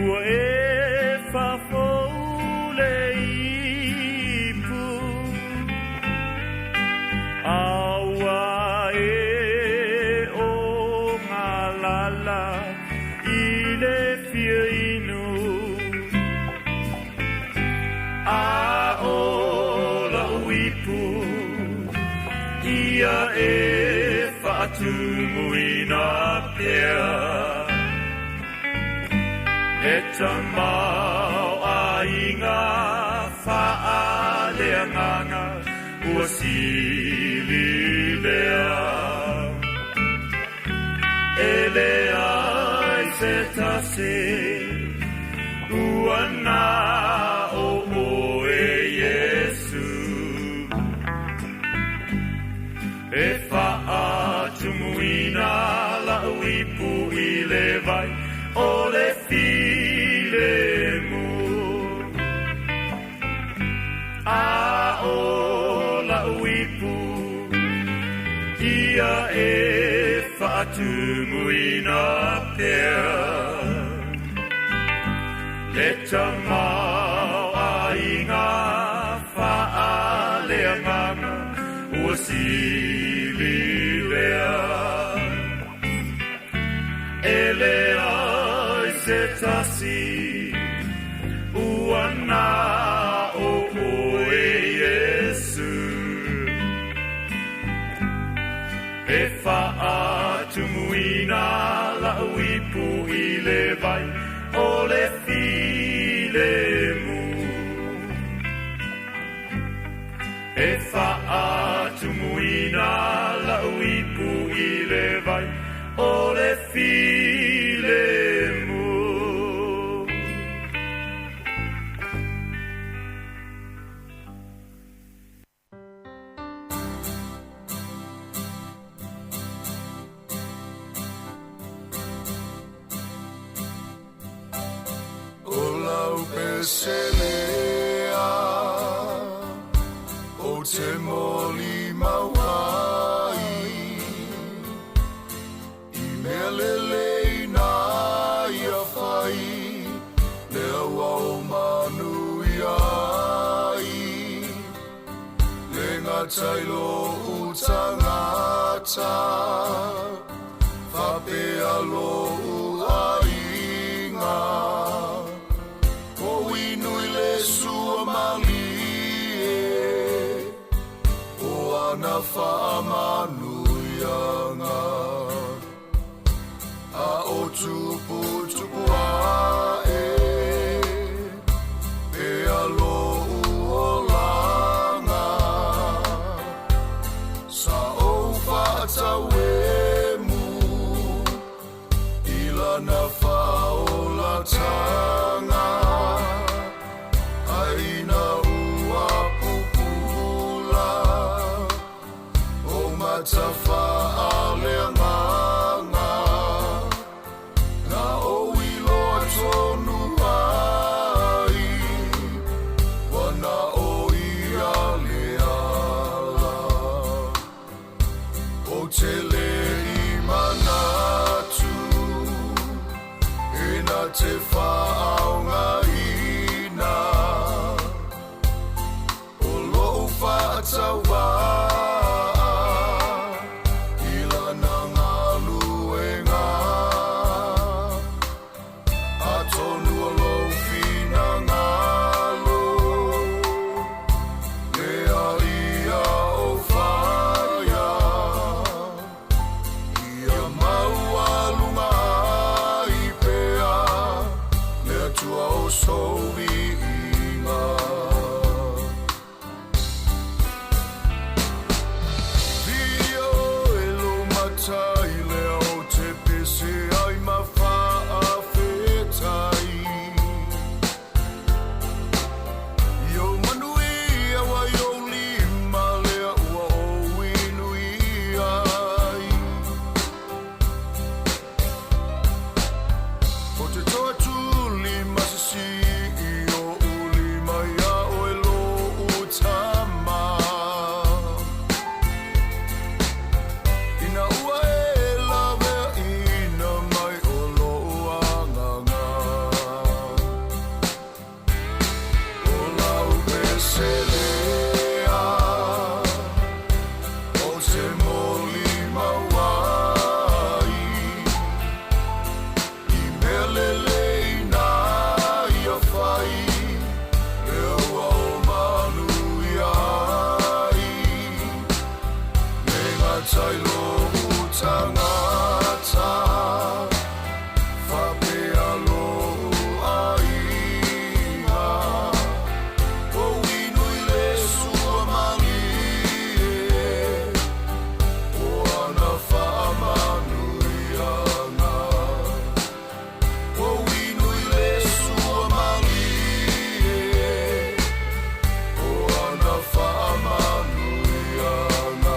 ua e faafou le ipu. A ua e ogalala i le fia inu. A o la'u ipu ia e faatumuina pea Le tamaoaiga faaleagaga ua sili lea. E leai se tasi ua na o oe Iesu. E faatumuina la'u ipu i le vai o le filemu. A o la'u ipu ia e faatumuina pea Le tamaoaiga faaleagaga ua sili lea. E leai se tasi ua na o oe Iesu. E faatumuina la'u ipu i le vai o le filemu. E faatumuina la'u ipu i le vai o le filemu. O lau peselea o te moli mau ai I mea lelei na ia fai lea ua o manuia ai Le gata i lou tagata faapea lou aiga O inu i le sua malie o ana faamanuiaga A o tuputupu ae pea lou olaga Sa ou faatauemu i lana faaolataga Ae ina ua pupula o mata faaleagaga Na ou iloa tonu ai ua na o ia le ala Ou te le i manatu e na te faaaogaina o lou faatauvaa i lana galuega Atonu o lou finagalo lea ia ou faia Ia maualuga ai pea le Atua o sou viiga. Viia oe lou Matai lea ou te pese ai ma faafetai. I ou manuia ua i ou lima lea ua ou inuia ai. Ou te tau atu lima sisii oʻu lima iā oe loʻu Tama. Ina ua e laweaʻina mai o loʻu agaga. O lau pese lea ou te molimau ai I mea lelei na ia fai lea ua o manuia ai Le gata i lou tagata faapea lou aiga O inu i le sua malie o ana faamanuiaga O inu i le sua malie o ana faamanuiaga.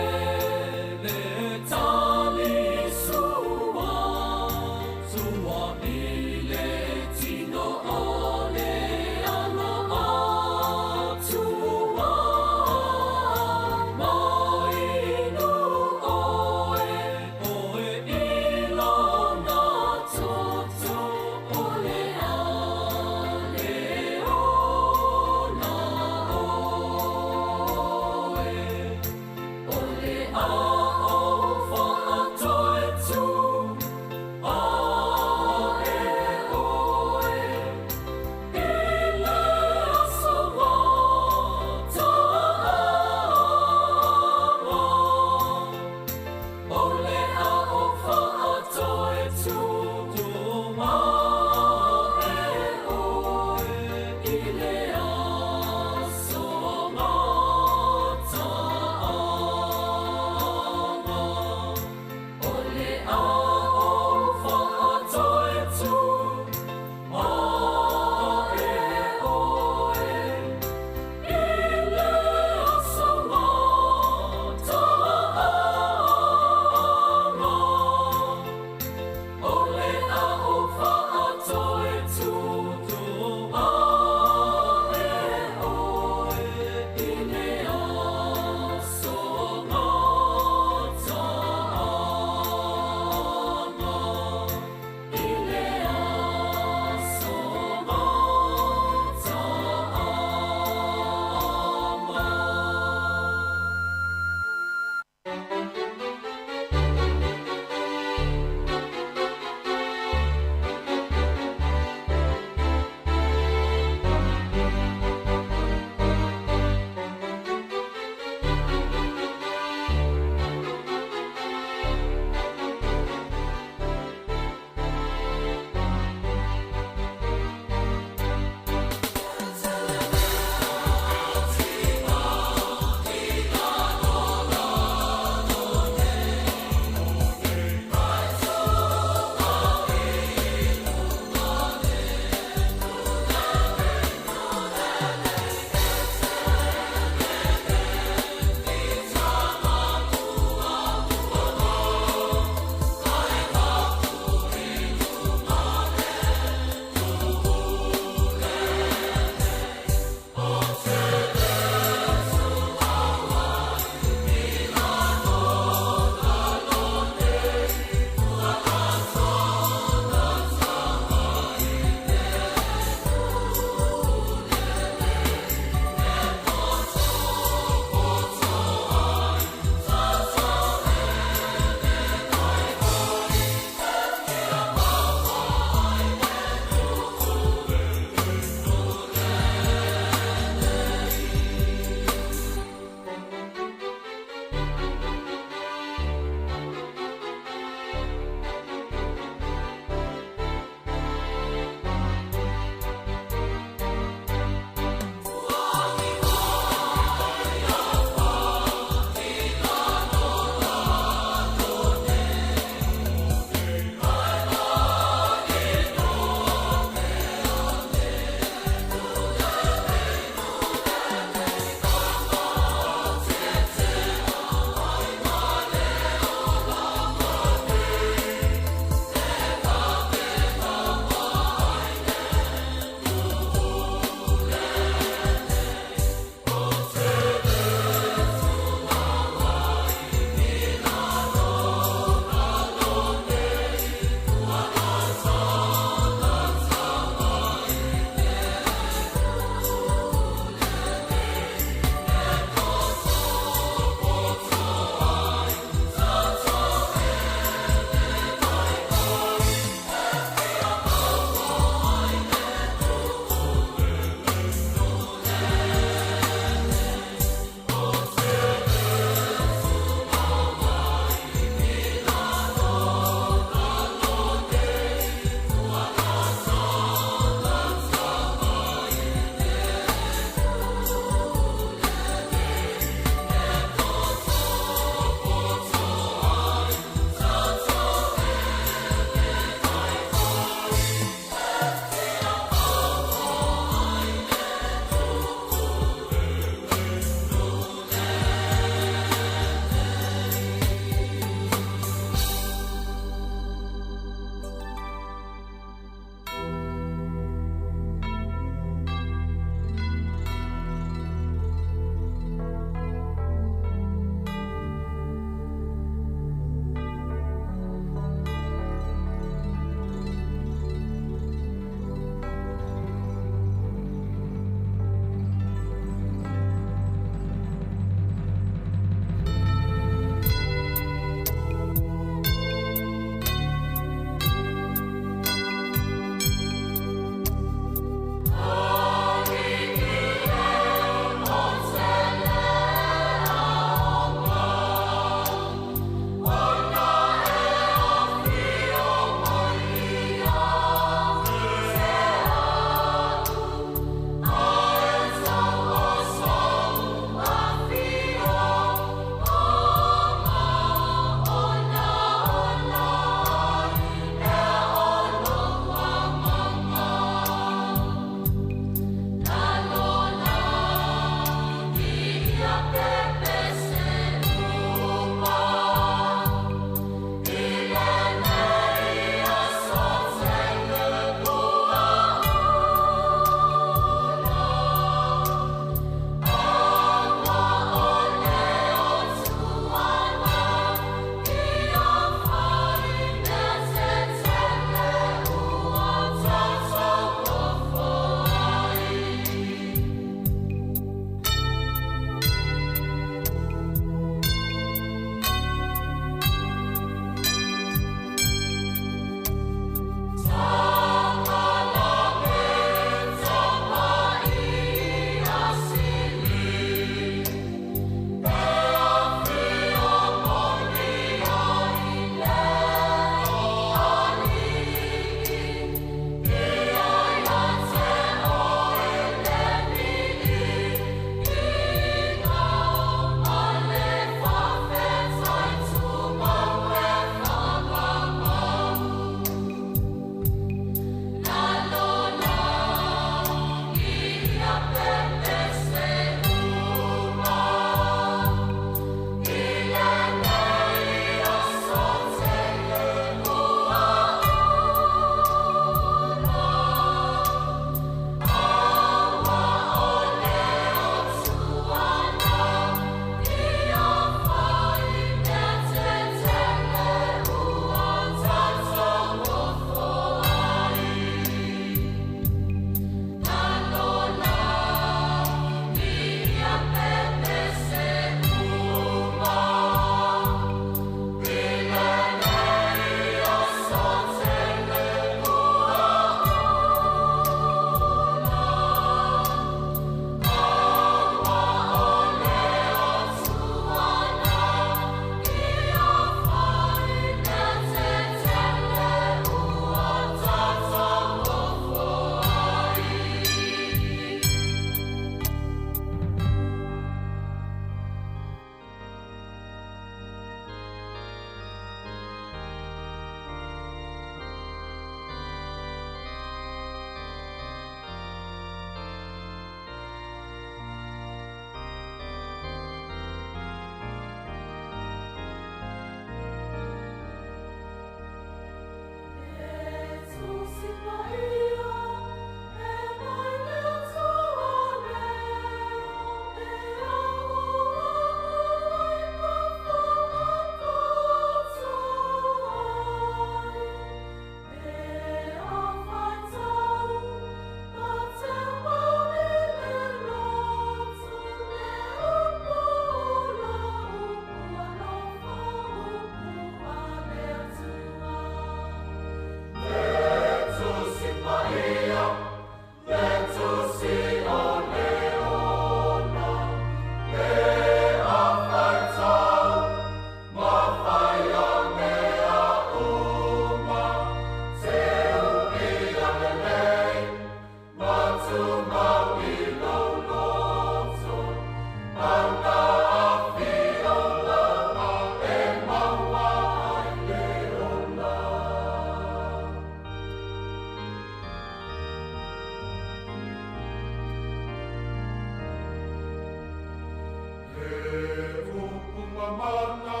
Mana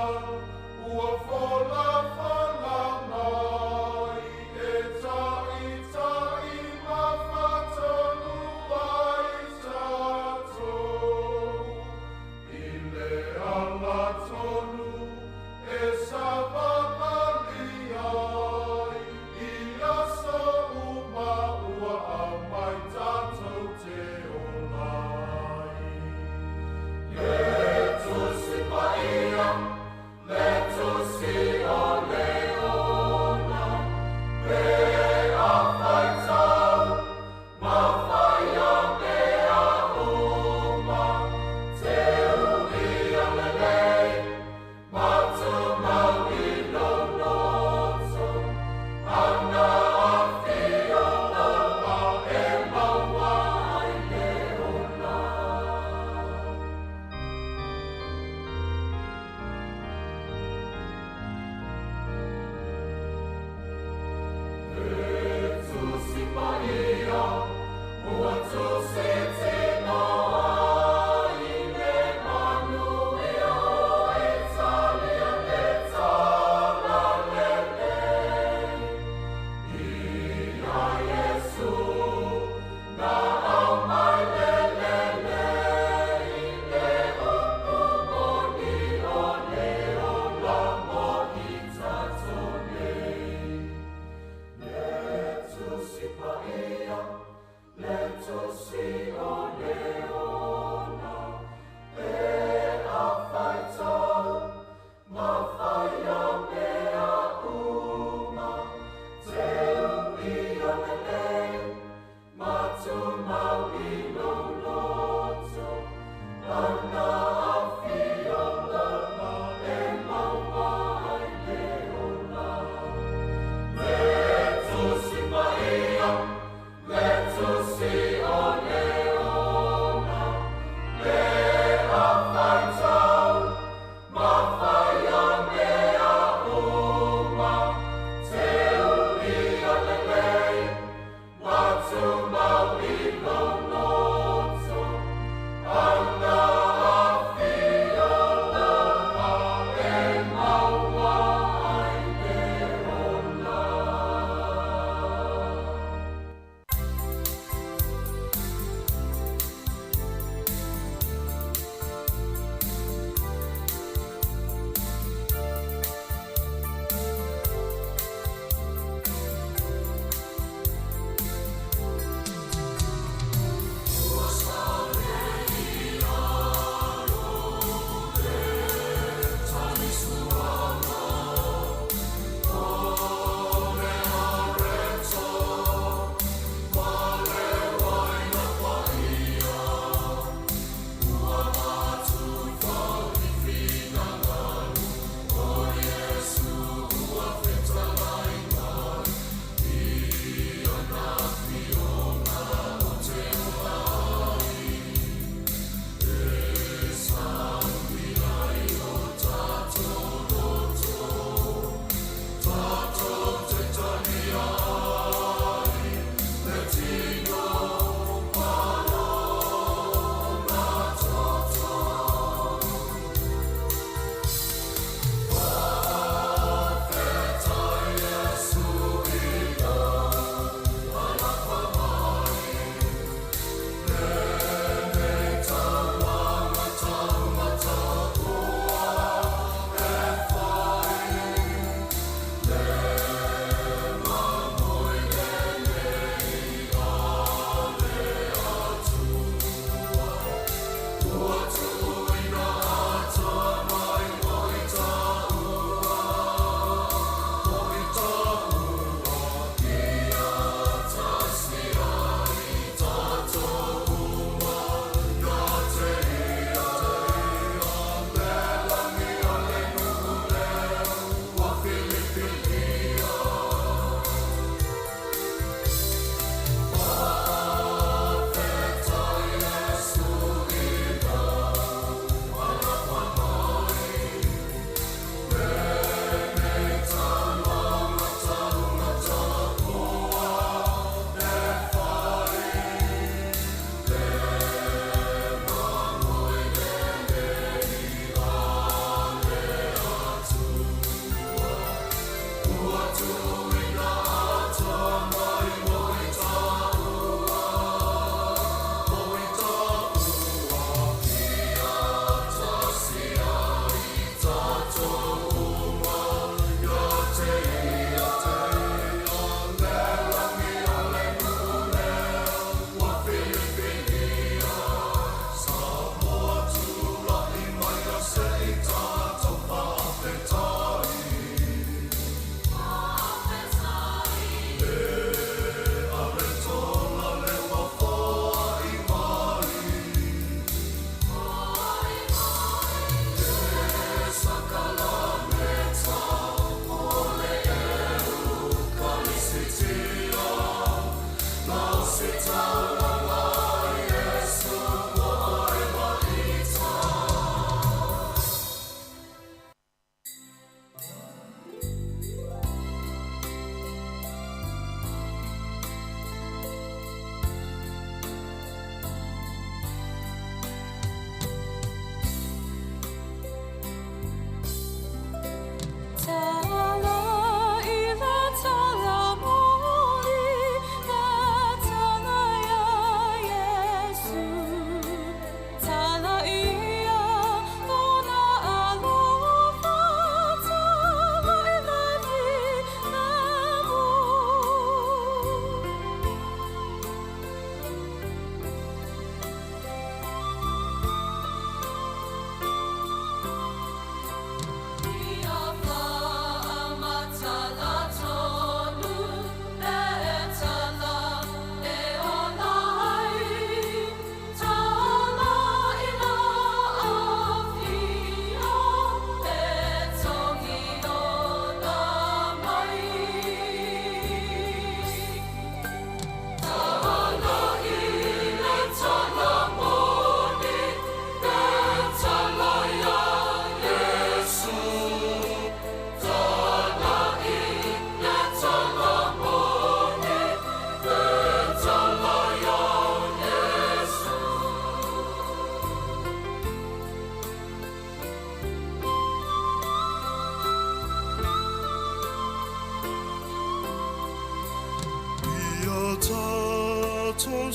ua folafola mai e taʻitaʻi ma faatonu ai tatou i le ala tonu e savavali ai i aso uma ua aumai tatou te ola ai. Le Tusi Paia.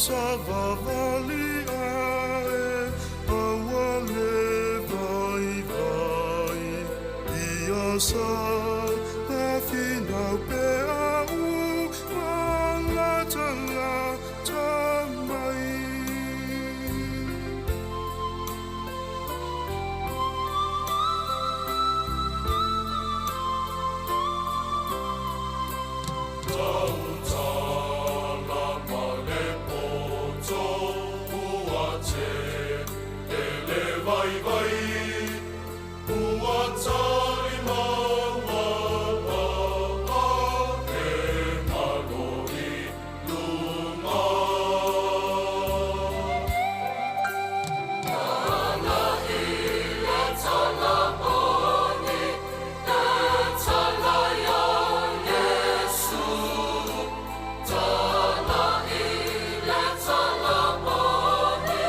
Savavali ae aua le vaivai ia sa na finau pe au ma lata lata mai. Tautala ma le poto ua tele le vaivai ua tali maua a e malo i luga. Tala i le tala oni e tala ia Iesu. Tala i le tala oni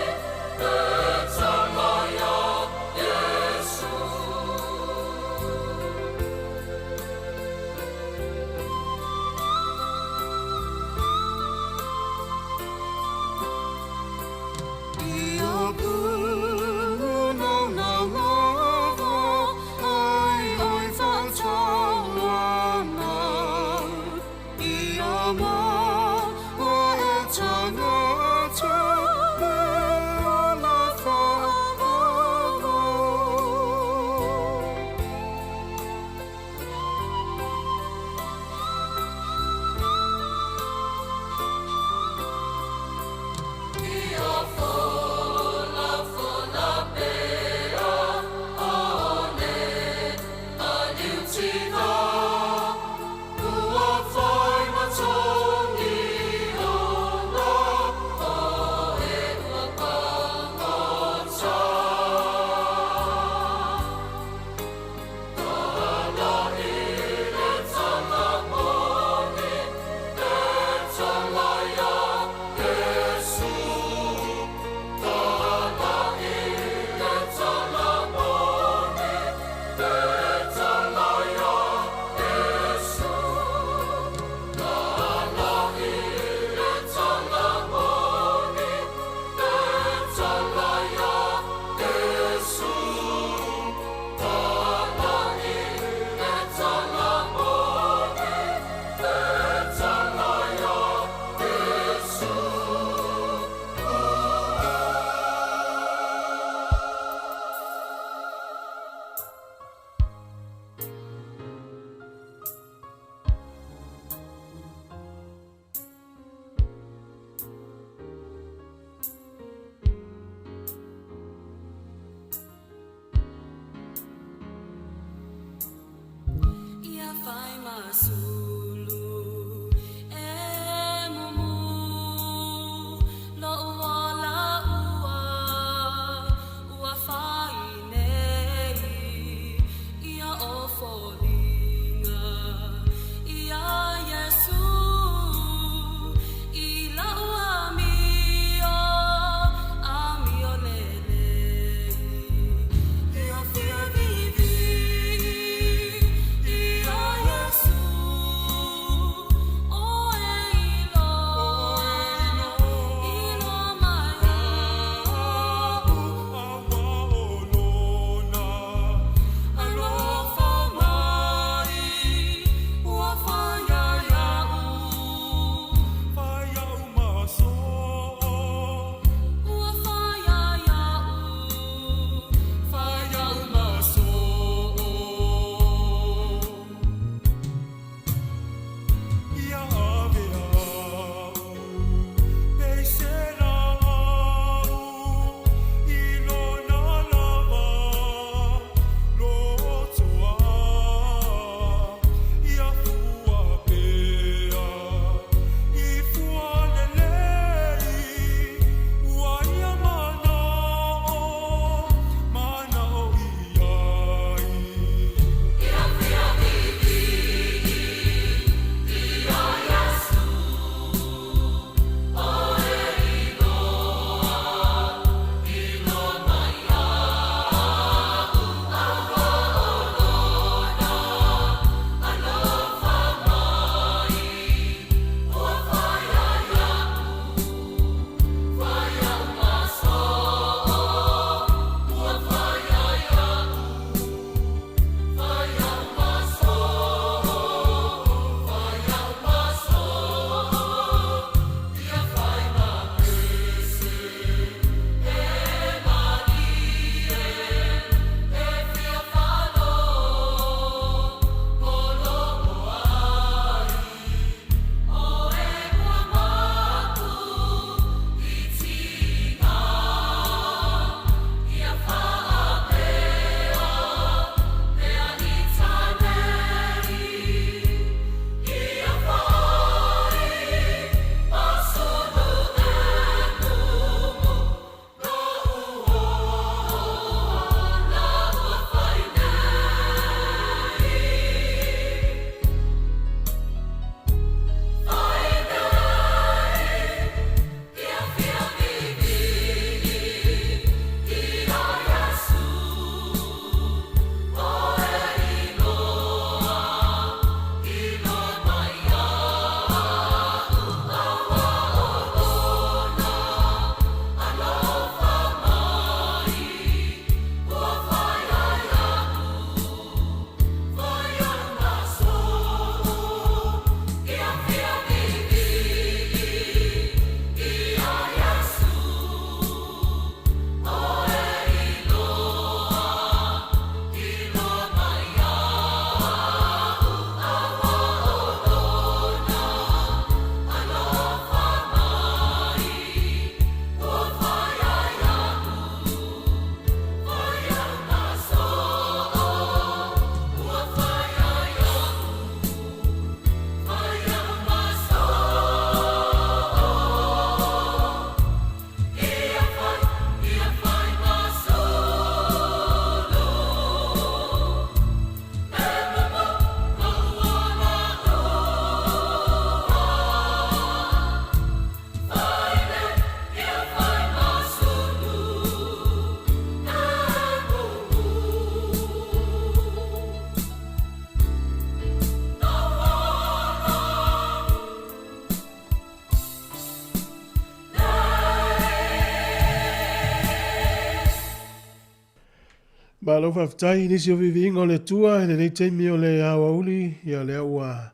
Malo faafetai i nisi o viiviiga o le Atua i lenei taimi o le aoauli, ia lea ua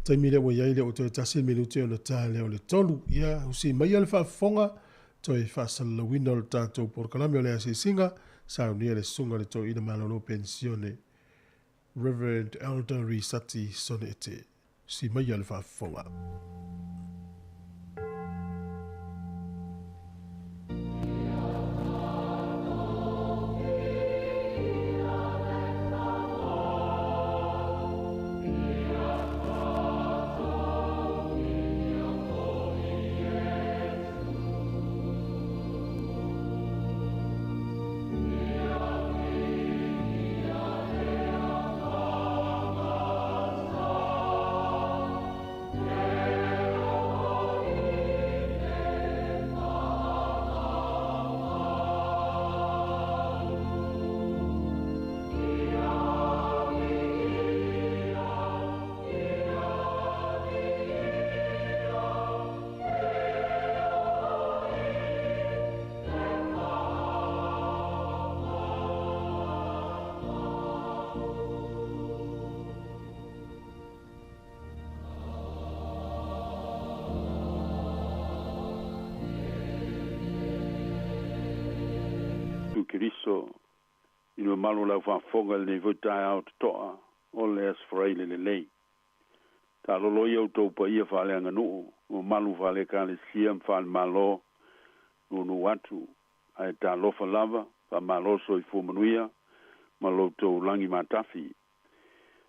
taimi lea ua i ai lea ua toe tasi le minute ona ta lea o le 3. Ia usi maia le faafofoga toe faasalalauina o le tatou polokalame o le asiasiga, saunia le susuga i le toeaina malolo penisione Reverend Elder Risati Sonete. Usi maia le faafofoga. Iesu Keriso, i le mamalu o le au faafofoga i lenei foi taeao totoa o le Aso Faraile lelei. Taalolo ia outou paia faaleaganuu, mamalu faale-Ekalesia ma faale-Malo, nuunuu atu, ae talofa lava, faamalo soifua manuia ma lo outou lagi matafi.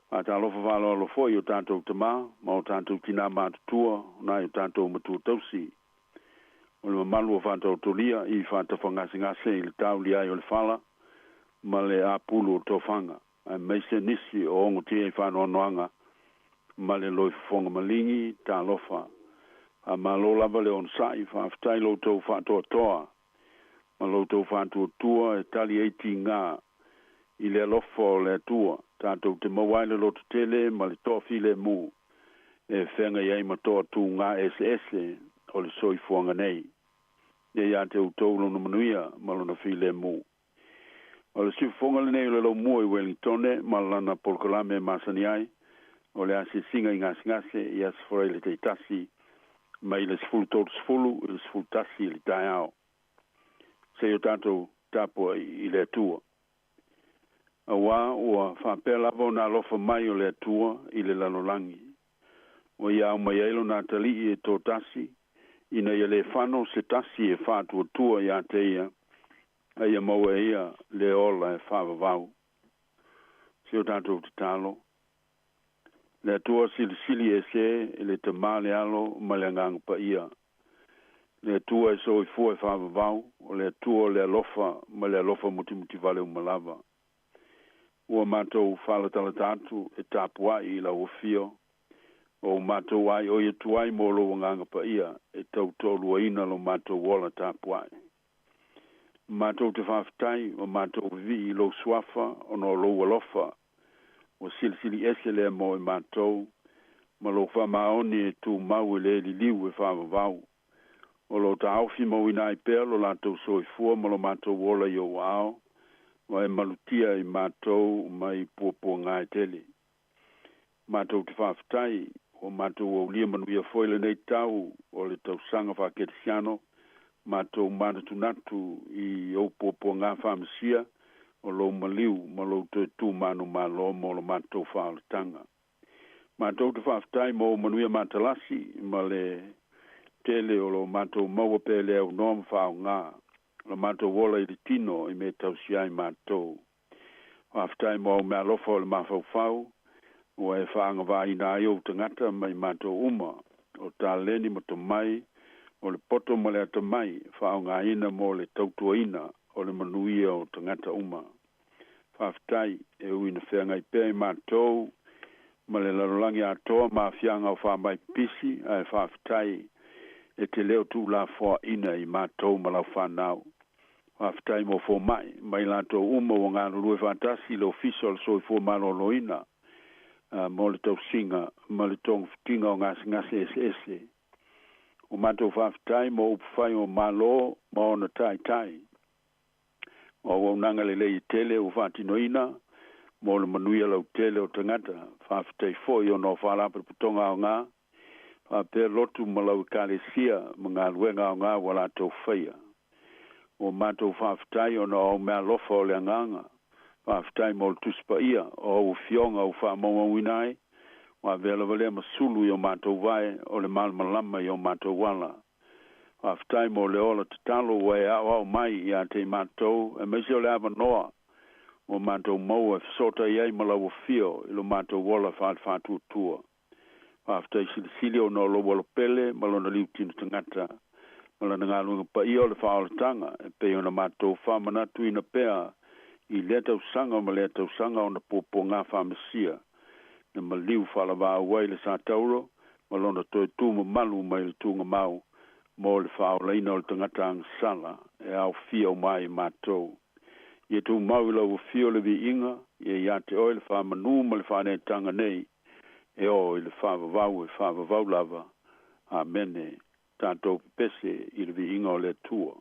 Faatalofa faaaloalo foi i o tatou tama ma o tatou tinā matutua, nai o tatou matua tausi. O le mamalu o faataotolia i faatafagasegase i le tauli ai o le fala ma le apulu o tofaga, aemaise nisi o ogotia i faanoanoaga ma le loifofoga maligi, talofa. Faamalo lava le onosai, faafetai lo outou faatoatoa ma lo outou faatuatua e tali ai tiga i le alofa o le Atua, tatou te maua ai le lototele ma le toafilemu e feagai ai ma toatuga eseese o le soifuaga nei. Ia ia te outou lona manuia ma lona filemu. O le siufofoga lenei o le laumua i Wellingtone ma lana polokalame e masani ai, o le asiasiga i gasegase i Aso Faraile taitasi mai le 13:30 i le 11 i le taeao. Se i o tatou tapuai i le Atua. Auā ua faapea lava ona alofa mai o le Atua i le lalolagi. Ua ia aumai ai lona atalii e toatasi, ina ia le fano se tasi e faatuatua ia te ia, a ia maua e ia le ola e faavavau. Se o tatou tatalo. Le Atua silisili ese e le Tamā le Alo ma le Agaga Paia. Le Atua e soifua e faavavau, o le Atua o le alofa ma le alofa mutimutivale uma lava. Ua matou faalatalata atu e tapuai i lau afio, o matou ai oi atu ai mo lou Agaga Paia e tautoaluaina lo matou ola tapuai. Matou te faafetai ma matou vivii i lou suafa ona o lou alofa, ua silisili ese lea mo i matou, ma lou faamaoni e tumau e le liliu e faavavau. O lo taofi mauina ai pea lo latou soifua ma lo matou ola i ou aao, ma e malutia i matou mai puapuaga e tele. Matou te faafetai, ua matou aulia manuia foi lenei tau o le tausaga faakerisiano, matou manatunatu i ou puapuaga faamasia o lou maliu ma lou toe tu manumalo mo lo matou faaolataga. Matou te faafetai mo ou manuia matalasi ma le tele o lo matou maua pea le aunoa ma faaaoga lo matou ola i le tino i mea tausia ai matou. Faafetai mo au meaalofa o le mafaufau, ua e faagavāina ai ou tagata mai matou uma, o taleni ma tomai, o le poto ma le atamai, faaaogaina mo le tautuaina o le manuia o tagata uma. Faafetai e ui ina feagai pea i matou ma le lalolagi atoa ma aafiaga o faamai pipisi, ae faafetai e te le o tuulafoaina i matou ma lau fanau. Faafetai mo fomaʻi mai latou uma ua galulue faatasi i le Ofisa o le Soifua Maloloina mo le tausiga ma le togafitiga o gasegase eseese. Ua matou faafetai mo upufai o Malo ma ona taitai. O auaunaga lelei e tele ua faatinoina mo le manuia lautele o tagata. Faafetai foi ona o faalapotopotoga aoga faapea lotu ma lau Ekalesia ma galuega aoga ua latou faia. Ua matou faafetai ona o au meaalofa o le agaga. Faafetai mo le Tusi Paia o au Afioga ua faamaumauina ai, ua avea lava lea ma sulu i o matou vae, o le malamalama i o matou ala. Faafetai mo le ola tatalo ua e aoao mai ia te i matou, aemaise o le avanoa ua matou maua e fesootai ai ma lau Afio i lo matou ola faale-faatuatua. Faafetai silisili ona o lou alopele ma lona liutino tagata ma lana galuega paia o le faaolataga e pei ona matou faamanatuina pea i lea tausaga ma lea tausaga ona puapuaga faamesia na maliu faalavaau ai le Satauro ma lona toe tu mamalu mai le tugamau mo le faaolaina o le tagata agasala e aofia uma ai matou. Ia tumau i lau Afio le viiga, ia ia te oe le faamanu ma le faaneetaga nei e oo i le faavavau e faavavau lava. Amene. Tatou pepese i le viiga o le Atua.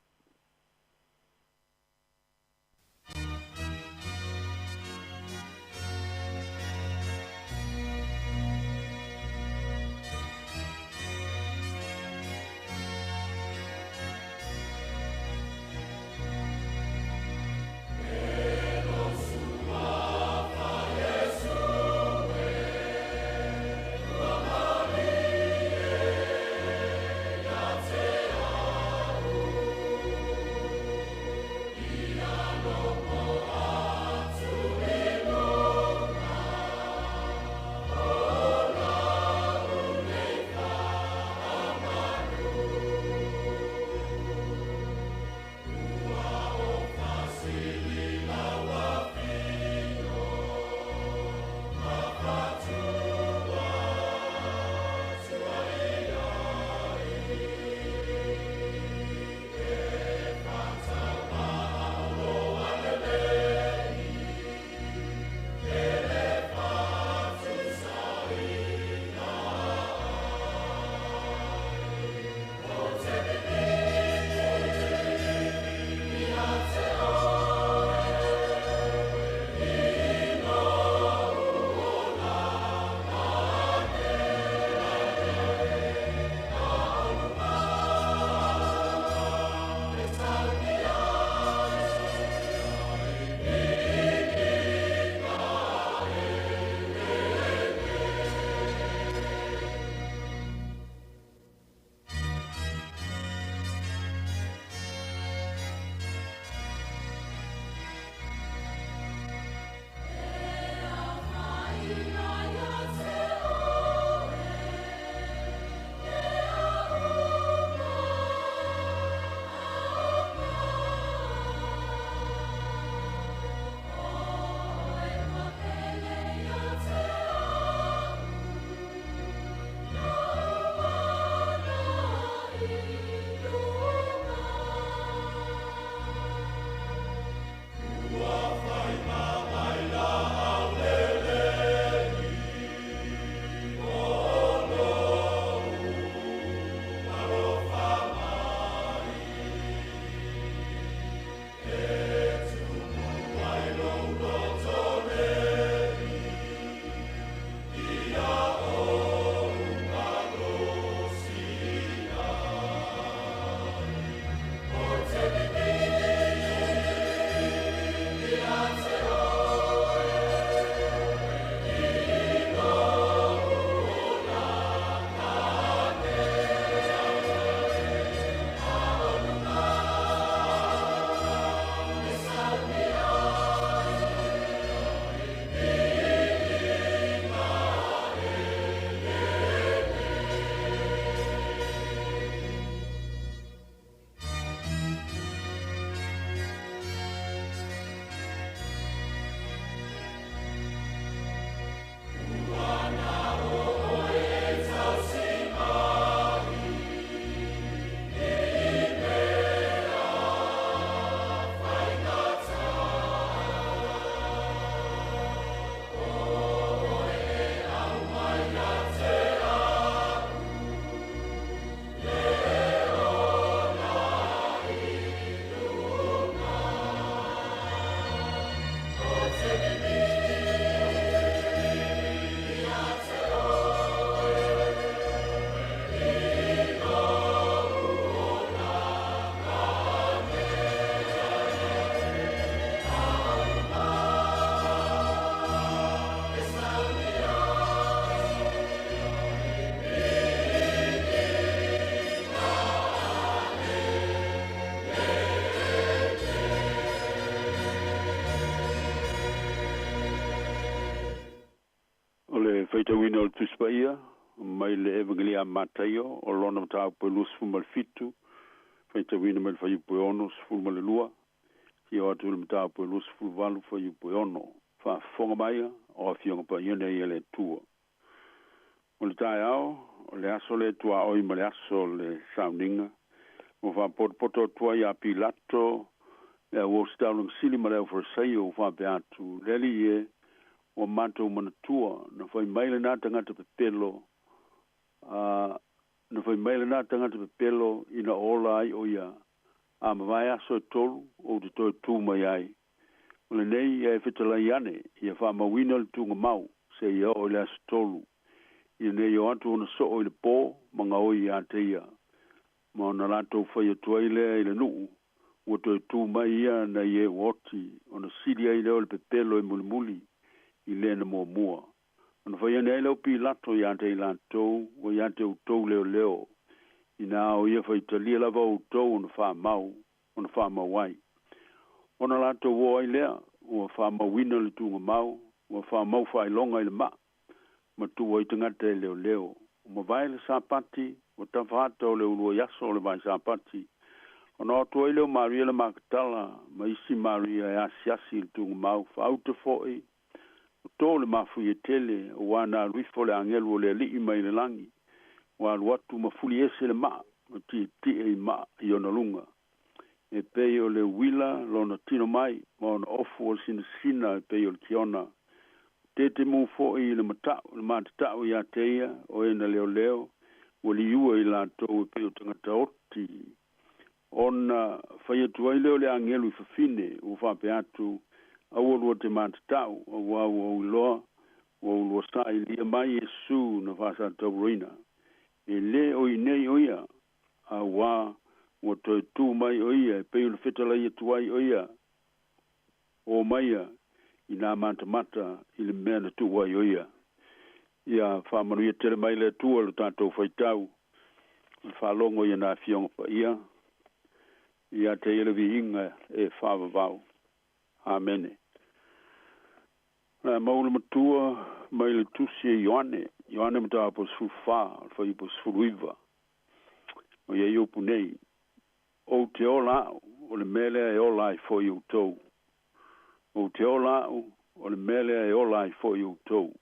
Faitauina o le Tusi Paia mai le Evagelia a Mataio o lona mataupu e 27, faitauina mai le fuaiupu e 62, seia oo atu i le mataupu e 28 fuaiupu e 6. Faafofoga mai o Afioga Paia nei a le Atua. O le taeao, o le aso lea e tuaoi ma le aso o le sauniga, ua faapotopoto atu ai ia Pilato le au ositaulaga sili ma le au Farisaio ua faapea atu, Le Alii e, ua matou manatua, na fai mai lena tagata pepelo, a, na fai mai lena tagata pepelo ina ola ai o ia, a mavae aso e tolu, ou te toe tu mai ai. O lenei ia e fetalai ane, ia faamauina le tuugamau, seia oo i le aso tolu, ina ne i o atu ona soo i le po ma gaoi ia te ia, ma ona latou fai atu ai lea i le nuu, ua toe tu mai ia nai e ua oti, ona sili ai lea o le pepelo e mulimuli i le na muamua. Ona fai ane ai lea o Pilato ia te i latou, ua ia te outou leoleo, ina o ia faitalia lava outou ona faamau, ona faamau ai. Ona latou o ai lea, ua faamauina le tuugamau, ua faamau faailoga i le maa, ma tuu ai tagata e leoleo. Ua mavae le Sapati, ua tafa ata o le uluai aso o le vae Sapati, ona o atu ai lea o Maria le Makatala ma isi Maria e asiasi i le tuugamau, faauta foi, ua to le mafuie tele, aua na alu ifo le agelu o le Alii mai le lagi, ua alu atu ma fuli ese le maa, ma tietie i maa i ona luga. E pei o le uila lona tino mai, ma ona ofu o le sinasina e pei o le kiona. Tetemu foi i le mata'u le matata'u ia te ia o e na leoleo, ua liua i latou e pei o tagata oti. Ona fai atu ai lea o le agelu i fafine, ua faapea atu, Aua lua te matata'u, auā ua ou iloa, ua ou lua sailia mai Iesu na faasatauroina. E lē o i inei o ia, auā ua toe tu mai o ia e pei ona fetalai atu ai o ia, o maia i nā matamata i le mea na tuu ai o ia. Ia faamanuia tele mai le Atua i lo tatou faitau, o le faalogo i ana Afioga Paia, ia te ia le viiga e faavavau. Amene. O le a maua le matua mai le Tusi e Ioane, Ioane mataupu 14, o le fuaiupu 19. O ia i upu nei, Ou te ola au, o le mea lea e ola ai foi outou. Ou te ola au, o le mea lea e ola ai foi outou.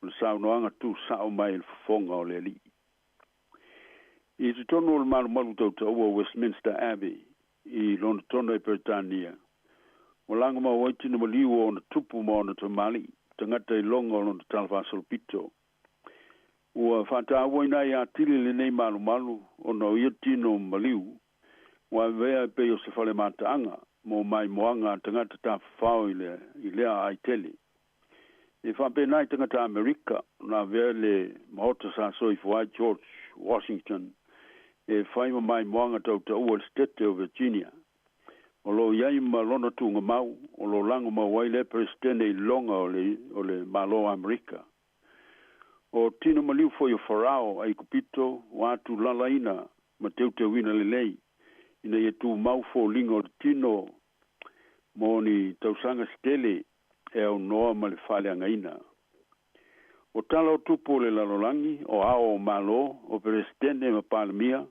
O le saunoaga tusao mai i le fofoga o le Alii. I totonu o le malumalu tautaua o Westminster Abbey i Lonetona i Peretania, ua lagomau ai tino maliu o ona tupu ma ona tamalii, tagata iloga o lona talafaasolopito. Ua faataua ai atili lenei malumalu ona o ia tino maliu, ua avea e pei o se fale mataaga mo maimoaga a tagata tafafao i le i lea aai tele. E faapena i tagata Amerika na avea le maota sa soifua ai George Washington e fai ma maimoaga tautaua i le Setete o Virginia. O lo o i ai ma lona tuugamau, o lo o lagomau ai lea Peresetene i loga o le o le Malo o Amerika. O tino maliu foi o Farao Aikupito ua atulalaina ma teuteuina lelei, ina ia tumau foliga o le tino mo ni tausaga se tele e aunoa ma le faaleagaina. O tala o tupu o le lalolagi, o ao o Malo, o Peresetene ma Palemia,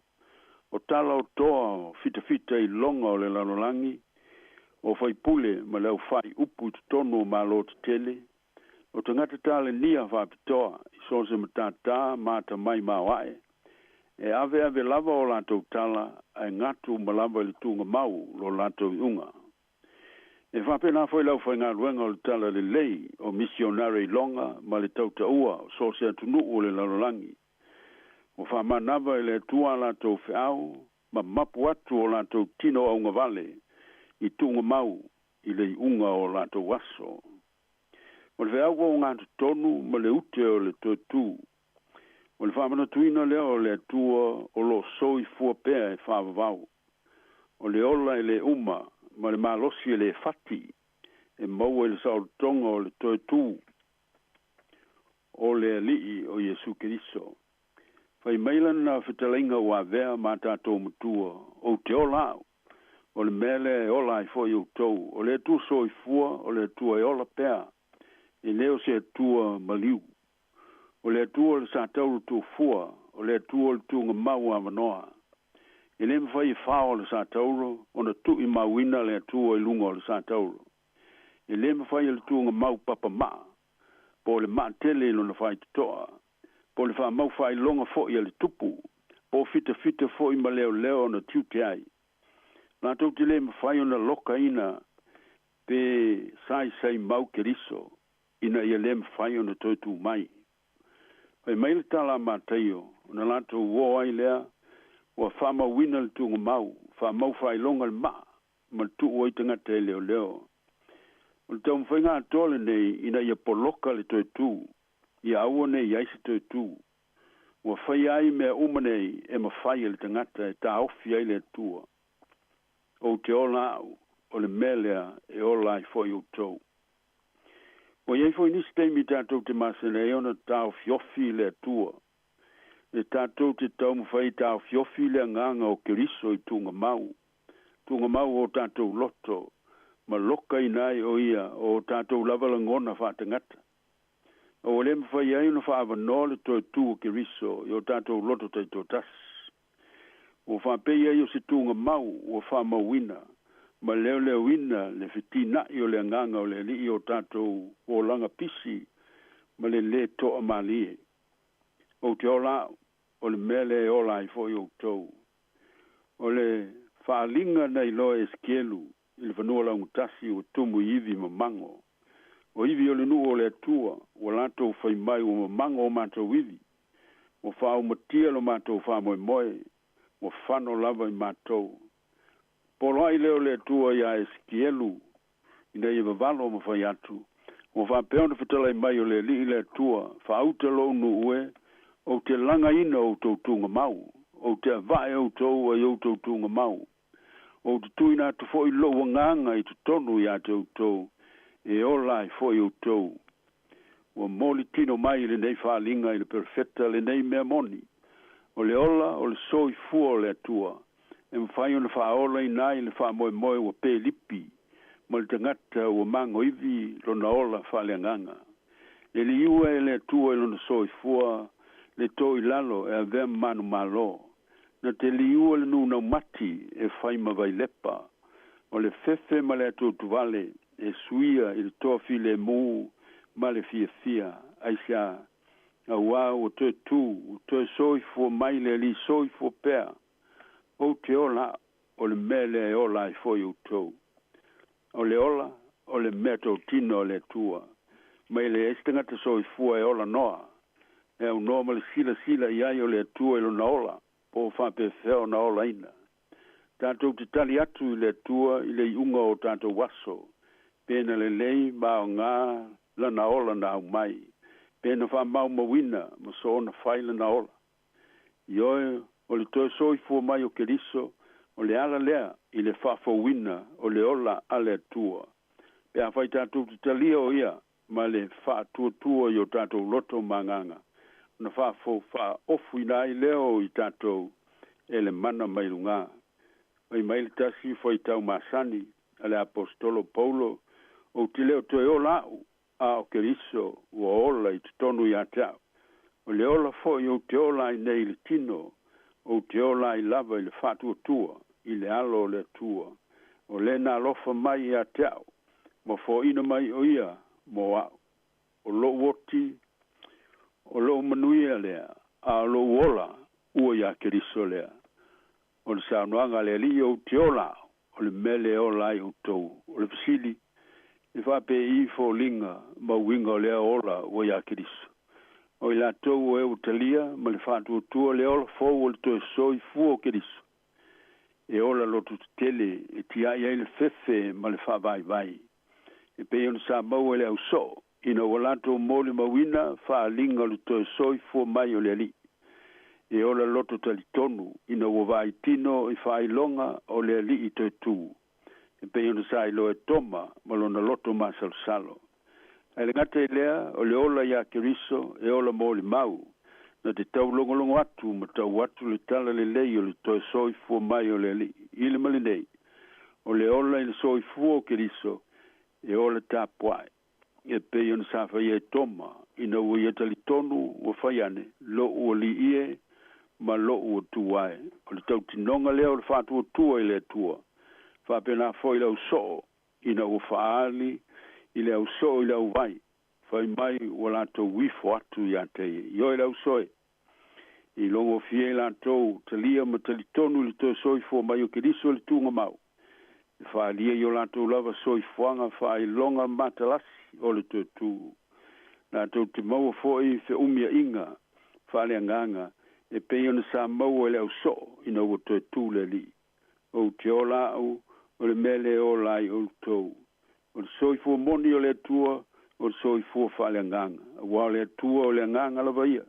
o tala o toa o fitafita i loga o le lalolagi, o faipule ma le aufaiupu i totonu o Malo tetele, O tagata talenia faapitoa i so o se matatā ma atamai maoae, e aveave lava o latou tala ae gatu uma lava i le tuugamau lo latou iuga. E faapena foi le aufaigaluega o le Tala Lelei o misionare iloga ma le tautaua o so o se atunuu o le lalolagi. Ua faamanava e le Atua a latou feau ma mapu atu o latou tino augavale i tuugamau i le iuga o latou aso. O le feau ua ogatotonu ma le ute o le toe tu. O le faamanatuina lea o le Atua o lo o soifua pea e faavavau. O le ola e le uma ma le malosi e le fati e maua i le saolotoga o le toe tu o le Alii o Iesu Keriso. Fai mai lana fetalaiga ua avea ma tatou matua, Ou te ola au, o le mea lea e ola ai foi outou. O le Atua soifua, o le Atua e ola pea, E lē o se Atua maliu. O le Atua o le satauro tufua, o le Atua o le tugamau avanoa. E lē mafai e fao le satauro ona tu'imauina le Atua i luga o le satauro. E lē mafai e le tugamau papamaa, po o le maatele i lona faitotoa, po o le faamau faailoga fo'i a le tupu, po o fitafita fo'i ma leoleo ona tiute ai. Latou te lē mafai ona lokaina pe saisai mau Keriso, ina ia lē mafai ona toe tū mai. Fai mai le tala a Mataio, ona latou uō ai lea, ua faamauina le tugamau, faamau faailoga le maa, ma le tuu ai tagata e leoleo. O le taumafaiga atoa lenei ina ia poloka le toe tū, ia aua ne i ai se toe tū. Ua faia ai mea uma nei e mafai e le tagata e taofi ai le Atua. Ou te ola au, o le mea lea e ola ai foi outou. Ua i ai foi nisi taimi tatou te masani ai ona taofiofi le Atua. E tatou te taumafai e taofiofi le agaga o Keriso i tugamau, tugamau o tatou loto, ma lokaina ai o ia o tatou lava lagona faatagata. A ua lē mafai ai ona faaavanoa le toe tū o Keriso i o tatou loto taitoatasi. Ua faapei ai o se tugamau ua faamauina ma leoleoina le fetina'i o le agaga o le Alii o tatou olaga pisi ma le lē toamalie. Ou te ola au, o le mea lea e ola ai foi outou. O le faaaliga na iloa e Esekielu i le fanua laugatasi ua tumu i ivi mamago. O ivi o le nuu o le Atua, ua latou fai mai ua mamago o matou ivi. Ua faaumatia lo matou faamoemoe, ua fano lava i matou. Poloai lea o le Atua iā Esekielu, ina ia vavalo ma fai atu, Ua faapea ona fetalai mai o le Alii le Atua, Faauta lou nuu e, ou te lagaina outou tugamau, ou te avae outou ai outou tugamau. Ou te tuuina atu foi lou agaga i totonu iā te outou, e ola ai foi outou. Ua moli tino mai lenei faaaliga i le perofeta lenei mea moni, o le ola o le soifua o le Atua, e mafai ona faaolaina ai le faamoemoe ua pelipi, ma le tagata ua magoivi lona ola faaleagaga. E liua e le Atua i lona soifua le too i lalo e avea ma manumalo, na te liua le nunaumati e fai ma vailepa, o le fefe ma le atuatuvale e suia i le toafilemu ma le fiafia. Aisea? Auā ua toe tū, ua toe soifua mai le Alii soifua pea. Ou te ola, o le mea lea e ola ai foi outou. O le ola, o le mea totino a le Atua. Ma e leai se tagata soifua e ola noa, e aunoa ma le silasila i ai o le Atua i lona ola, po o faapefea ona olaina. Tatou te tali atu i le Atua i le iuga o tatou aso, pe na lelei ma aoga lana ola na aumai, pe na faamaumauina ma soona fai lana ola. Ioe, o le toe soifua mai o Keriso, o le ala lea i le faafouina o le ola a le Atua. Pe afai tatou te talia o ia ma le faatuatua i o tatou loto ma agaga, ona faafou faaofuina ai lea o i tatou e le mana mai lugā. Fai mai le tasi faitau masani a le Aposetolo Paulo, Ou te le o toe ola au, a o Keriso ua ola i totonu iā te au. O le ola foi ou te ola ai nei i le tino, ou te ola ai lava i le faatuatua i le alo o le Atua, o le na alofa mai iā te au, ma foaina mai o ia mo au. O lou oti, o lou manuia lea, a o lou ola ua iā Keriso lea. O le saunoaga a le Alii, Ou te ola, o le mea lea e ola ai outou. O le fesili, E faapei foliga ma uiga o lea ola ua iā Keriso? O i latou o e ua talia ma le faatuatua le ola fou o le toe soifua o Keriso, e ola loto tetele e tiai ai le fefe ma le faavaivai, e pei ona sa maua e le au soo ina ua latou molimauina faaaliga o le toe soifua mai o le Alii. E ola loto talitonu ina ua vaai tino i faailoga o le Alii toe tū, e pei ona sa iloa e Toma ma lona loto masalosalo. Ae le gata i lea, o le ola iā Keriso e ola molimau, na te taulogologo atu ma tau atu le tala lelei o le toe soifua mai o le Alii i le ma lenei, o le ola i le soifua o Keriso e ola tapuai. E pei ona sa faia e Toma, ina ua ia talitonu ua fai ane, Lo'u Alii e, ma lo'u Atua e. O le tautinoga lea o le faatuatua i le Atua. Faapena foi le au soo, ina ua faaali i le au soo i le auvai, fai mai ua latou ifo atu ia te ia. Ioe le auso e, i logofie ai latou, talia ma talitonu i le toe soifua mai o Keriso i le tugamau, e faaalia i o latou lava soifuaga faailoga matalasi o le toe tu. Latou te maua foi feumiaiga faaleagaga e pei ona sa maua e le au soo ina ua toe tu le Alii. Ou te ola au, o le mea lea e ola ai outou. O le soifua moni o le Atua, o le soifua faaleagaga, aua o le Atua o le agaga lava ia.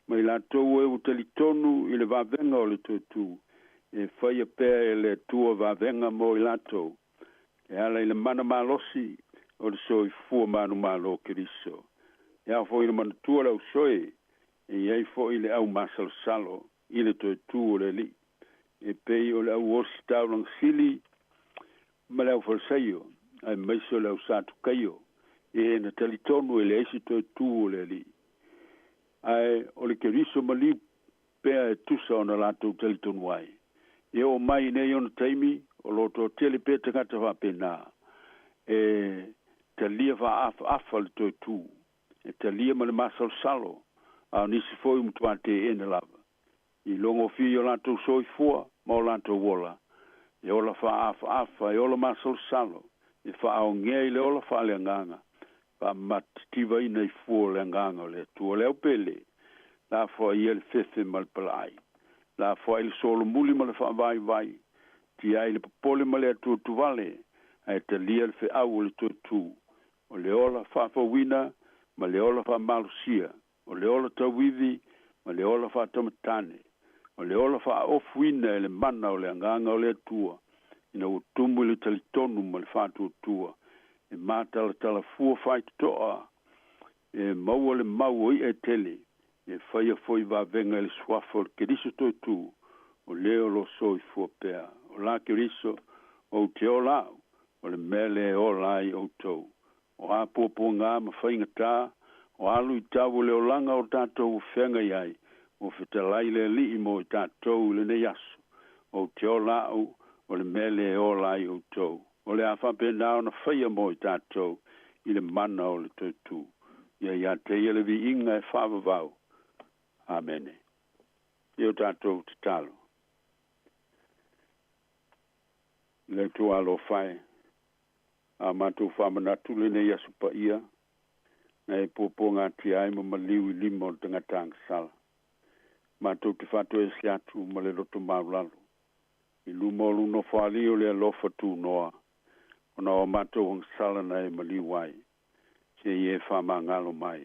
Ma i latou e ua talitonu i le vavega o le toe tu, e faia pea e le Atua vavega mo i latou, e ala i le mana malosi o le soifua manumalo o Keriso. E ao foi ona manatua le ausoe, e i ai foi le au masalosalo i le toe tu o le Alii, e pei o le au ositaulaga sili ma le au Falisaio, aemaise o le au Satukaio, e na talitonu e leai se toe tu o le Alii. Ae o le Keriso maliu pea e tusa ona latou talitonu ai. E oo mai i nei ona taimi, o lo o toatele pea tagata faapena, e talia faaafaafa le toe tu, e talia ma le masalosalo, a o nisi foi ua matua teena lava. I logofia i o latou soifua ma o latou ola, e ola faaafaafa, e ola masalosalo, e faaogea i le ola faaleagaga, faamatitivaina i fua o le agaga o le Atua. O le aupele, lafoai ia le fefe ma le palaai, lafoai le solomuli ma le faavaivai, tiai le popole ma le atuatuvale, ae talia le feau o le toe tu, o le ola faafouina ma le ola faamalosia, o le ola tauivi ma le ola faatamatane, o le ola faaofuina e le mana o le agaga o le Atua, ina ua tumu i le talitonu ma le faatuatua, e matalatala fua faitotoa, e maua le mau o i'a e tele, e faia foi vavega i le suafa o le Keriso toe tu, o le o lo o soifua pea. O la Keriso, ou te ola au, o le mea lea e ola ai outou. O a puapuaga ma faigata, o a luitau o le olaga o tatou ua feagai ai, ua fetalai le Alii mo i tatou i lenei aso. Ou te ola au, o le mea lea e ola ai outou. O le a faapena ona faia mo i tatou i le mana o le toe tu. Ia ia te ia le viiga e faavavau. Amene. I o tatou tatalo. Le Atua alofa e, a matou faamanatu lenei aso paia, na e puapuagatia ai ma maliu i lima o le tagata agasala. Matou te faatoese atu ma le loto maulalo, i luma o lou nofoalii o le alofa tunoa, ona o a matou agasala na e maliu ai, se i e faamagalo mai.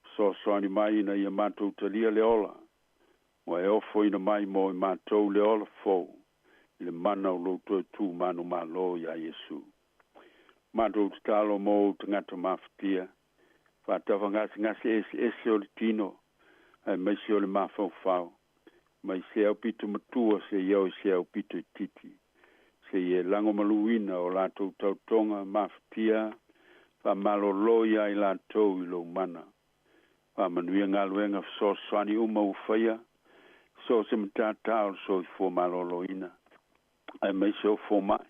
Fesoasoani mai ina ia matou talia le ola, ua e ofoina mai mo i matou le ola fou, i le mana o lou toe tu manumalo iā Iesu. Matou tatalo mo ou tagata mafatia, faatafagasegase eseese o le tino, aemaise o le mafaufau, mai se aupito matua seia oo i se aupito itiiti, seia e lagomaluina o latou tautoga mafatia, faamalolo iā i latou i lou mana. Faamanuia galuega fesoasoani uma ua faia, so o se matatā o le soifua maloloina, aemaise o fomai,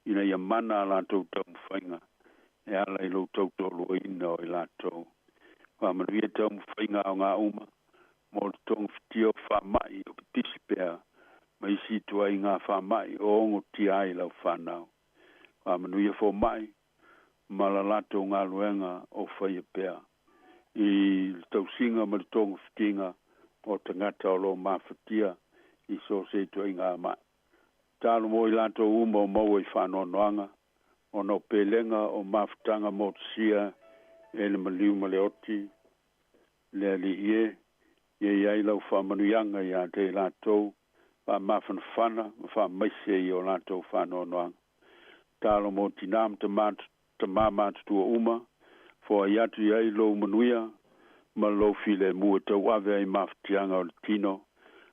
ina ia mana a latou taumafaiga e ala i lou tautoaluaina o i latou. Faamanuia taumafaiga aoga uma mo le togafitia o faamai o pipisi pea ma isi ituaiga faamai o ogotia ai lau fanau. Faamanuia fomai ma la latou galuega o faia pea i le tausiga ma le togafitiga o tagata o lo o mafatia i so o se ituaiga ma'i. Tatalo mo i latou uma o maua i faanoanoaga ona o pelega o mafutaga motusia e le maliu ma le oti, le Alii e, ia i ai lau faamanuiaga ia te i latou, faamafanafana ma faamaise i o latou faanoanoaga. Tatalo mo tinā ma tamā, tamā matutua uma, foai atu i ai lou manuia ma lou filemu e tauave ai mafatiaga o le tino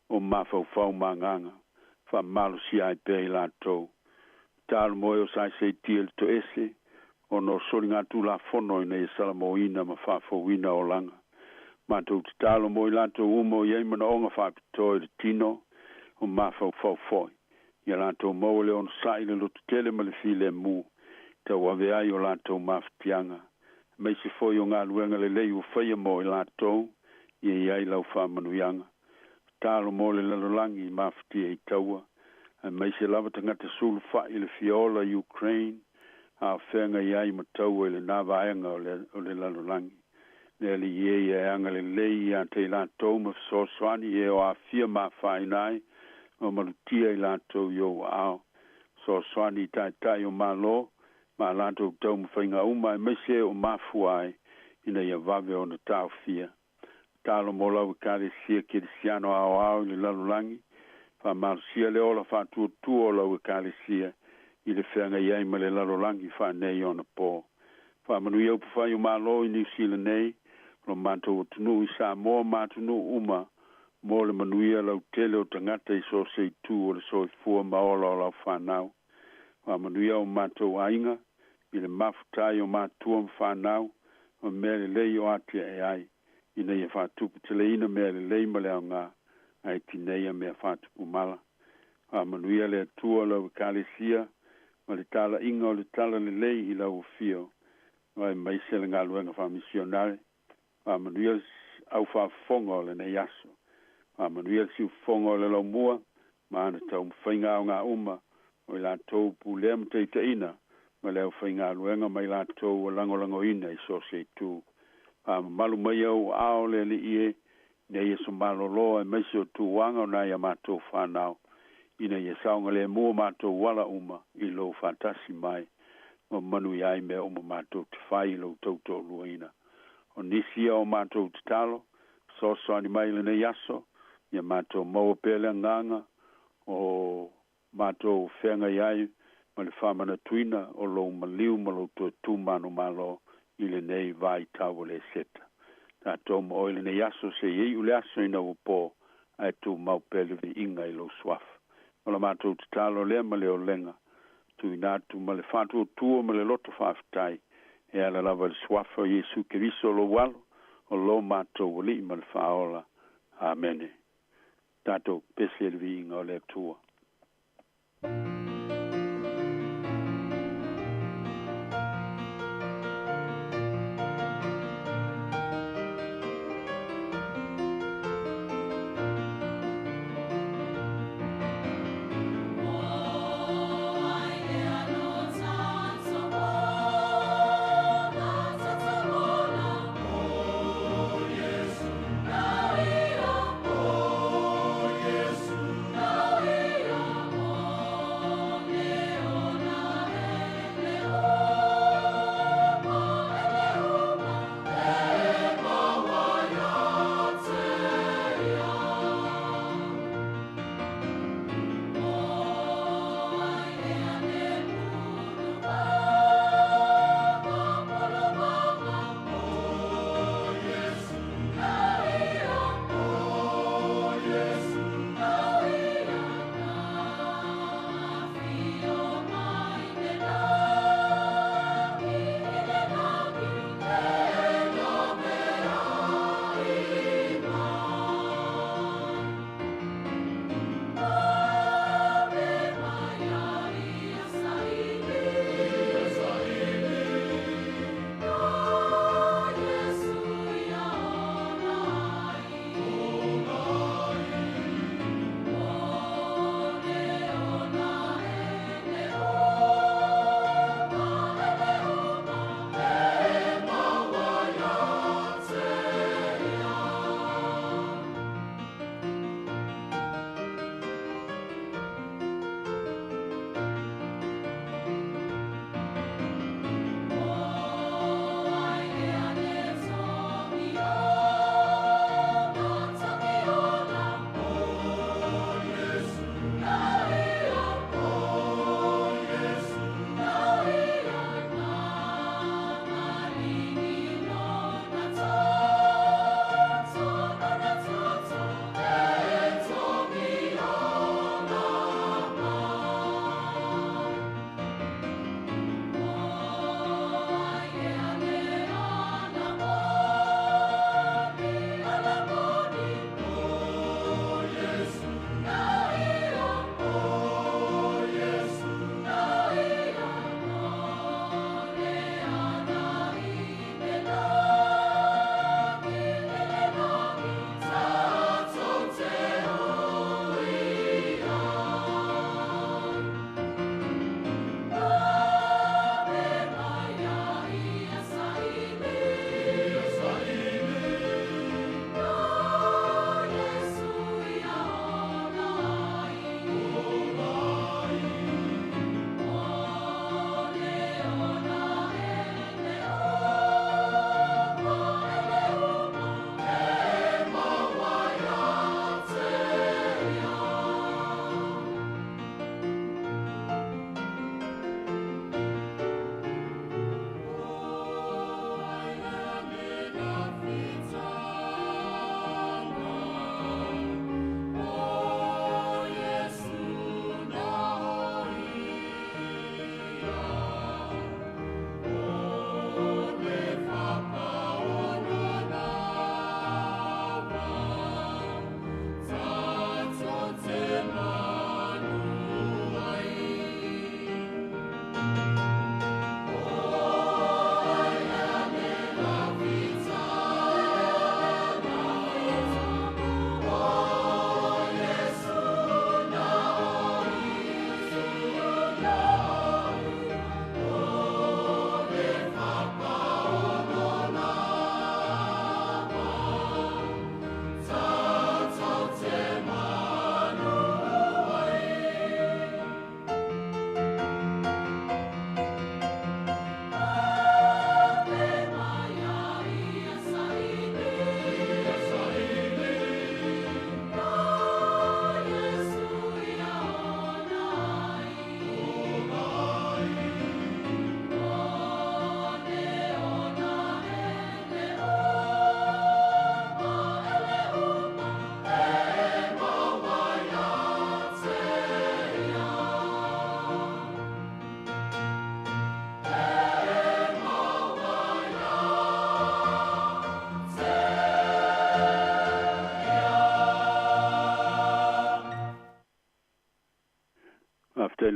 o mafaufau ma agaga, faamalosia ai pea i latou. Tatalo mo e o saisaitia i le toese, ona o soligatulafono ina ia salamoina ma faafouina olaga. Matou tatalo mo i latou uma o i ai manaoga faapitoa i le tino o mafaufau fo'i, ia latou maua le onosa'i, le lototele ma le filemu tauave ai o latou mafatiaga, aemaise foi o galuega lelei ua faia mo i latou, ia i ai lau faamanuiaga. Tatalo mo le lalolagi mafatia i taua, aemaise lava tagata sulufai i le fia ola i Ukraine a o feagai ai ma taua i lenā vaega o le, o le lalolagi. Le Alii e, ia e agalelei iā te i latou ma fesoasoani i e o aafia ma afaina ai ma malutia i latou i ou aao. Fesoasoani i taitai o Malo ma a latou taumafaiga uma, aemaise e o mafua ai ina ia vave ona taofia. Tatalo mo lau Ekalesia Kerisiano aoao i le lalolagi, faamalosia le ola faatuatua o lau Ekalesia i le feagai ai ma le lalolagi faaneionapo. Faamanuia upufai o Malo i Niu Sila nei, lo matou atunuu i Samoa ma atunuu uma, mo le manuia lautele o tagata i so o se itu o le soifua ma ola o lau fanau. Faamanuia o matou aiga i le mafuta ai o matua ma fanau ma mea lelei o atiae ai, ina ia faatuputeleina mea lelei ma le aoga, ae tineia mea faatupu mala. Faamanuia le Atua lau Ekalesia ma le talaiga o le talalelei i lau afio, aemaise le galuega faamisionare. Faamanuia au faafofoga o lenei aso. Faamanuia le siufofoga o le laumua ma ana taumafaiga aoga uma, o i latou pulea ma taitaiina ma le aufaigaluega ma i latou ua lagolagoina i so o se itu. Faamamalu mai ou aao, le Alii e, ina ia somalōlō, aemaise o tuaga o nai a matou fanau, ina ia saogalēmū o matou ala uma i lou faatasi mai, ma manuia ai mea uma matou te fai i lou tautoaluaina. O nisi ia o matou tatalo, fesoasoani mai i lenei aso, ia matou maua pea le agaga o matou feagai ai ma le faamanatuina o lou maliu ma lou toe tu manumalo i lenei vaitau o le seta. Tatou ma oe lenei aso seia iu le aso ina ua po, ae tumau pea le viiga i lou suafa. O la matou tatalo lea ma le olega, tuuina atu ma le faatuatua ma le loto faafetai, e ala lava i le suafa o Iesu Keriso lou Alo, o lo matou Alii ma le Faaola. Amene. Tatou pese i le viiga o le Atua.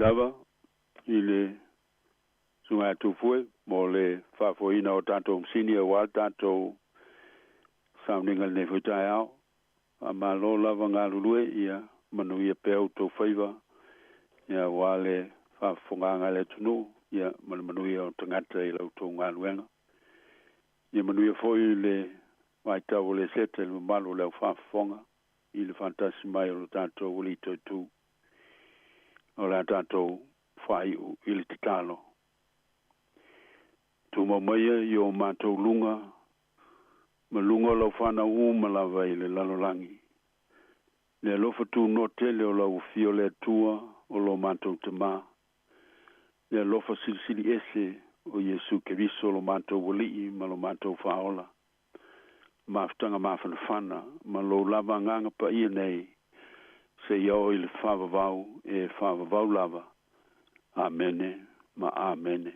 lava i le susuga ia Tufue mo le faafoeina o tatou masini auā le tatou sauniga i lenei foi taeao. Faamalo lava galulue, ia manuia pea outou faiva, ia auā le faafofogaaga a le atunuu, ia ma le manuia o tagata i la outou galuega. Ia manuia foi le vaitau o le seta i le mamalu o le au faafofoga i le faatasi mai o lo tatou Alii Toetū. O le a tatou faaiu i le tatalo. Tumau maia i o matou luga ma luga o lau fanau uma lava i le lalolagi. Le alofa tunoa tele o lau Afio le Atua o lo matou Tamā. Le alofa silisili ese o Iesu Keriso lo matou Alii ma lo matou Faaola. Mafutaga mafanafana ma lou lava Agaga Paia nei seia oo i le faavavau e faavavau lava. Amene ma Amene.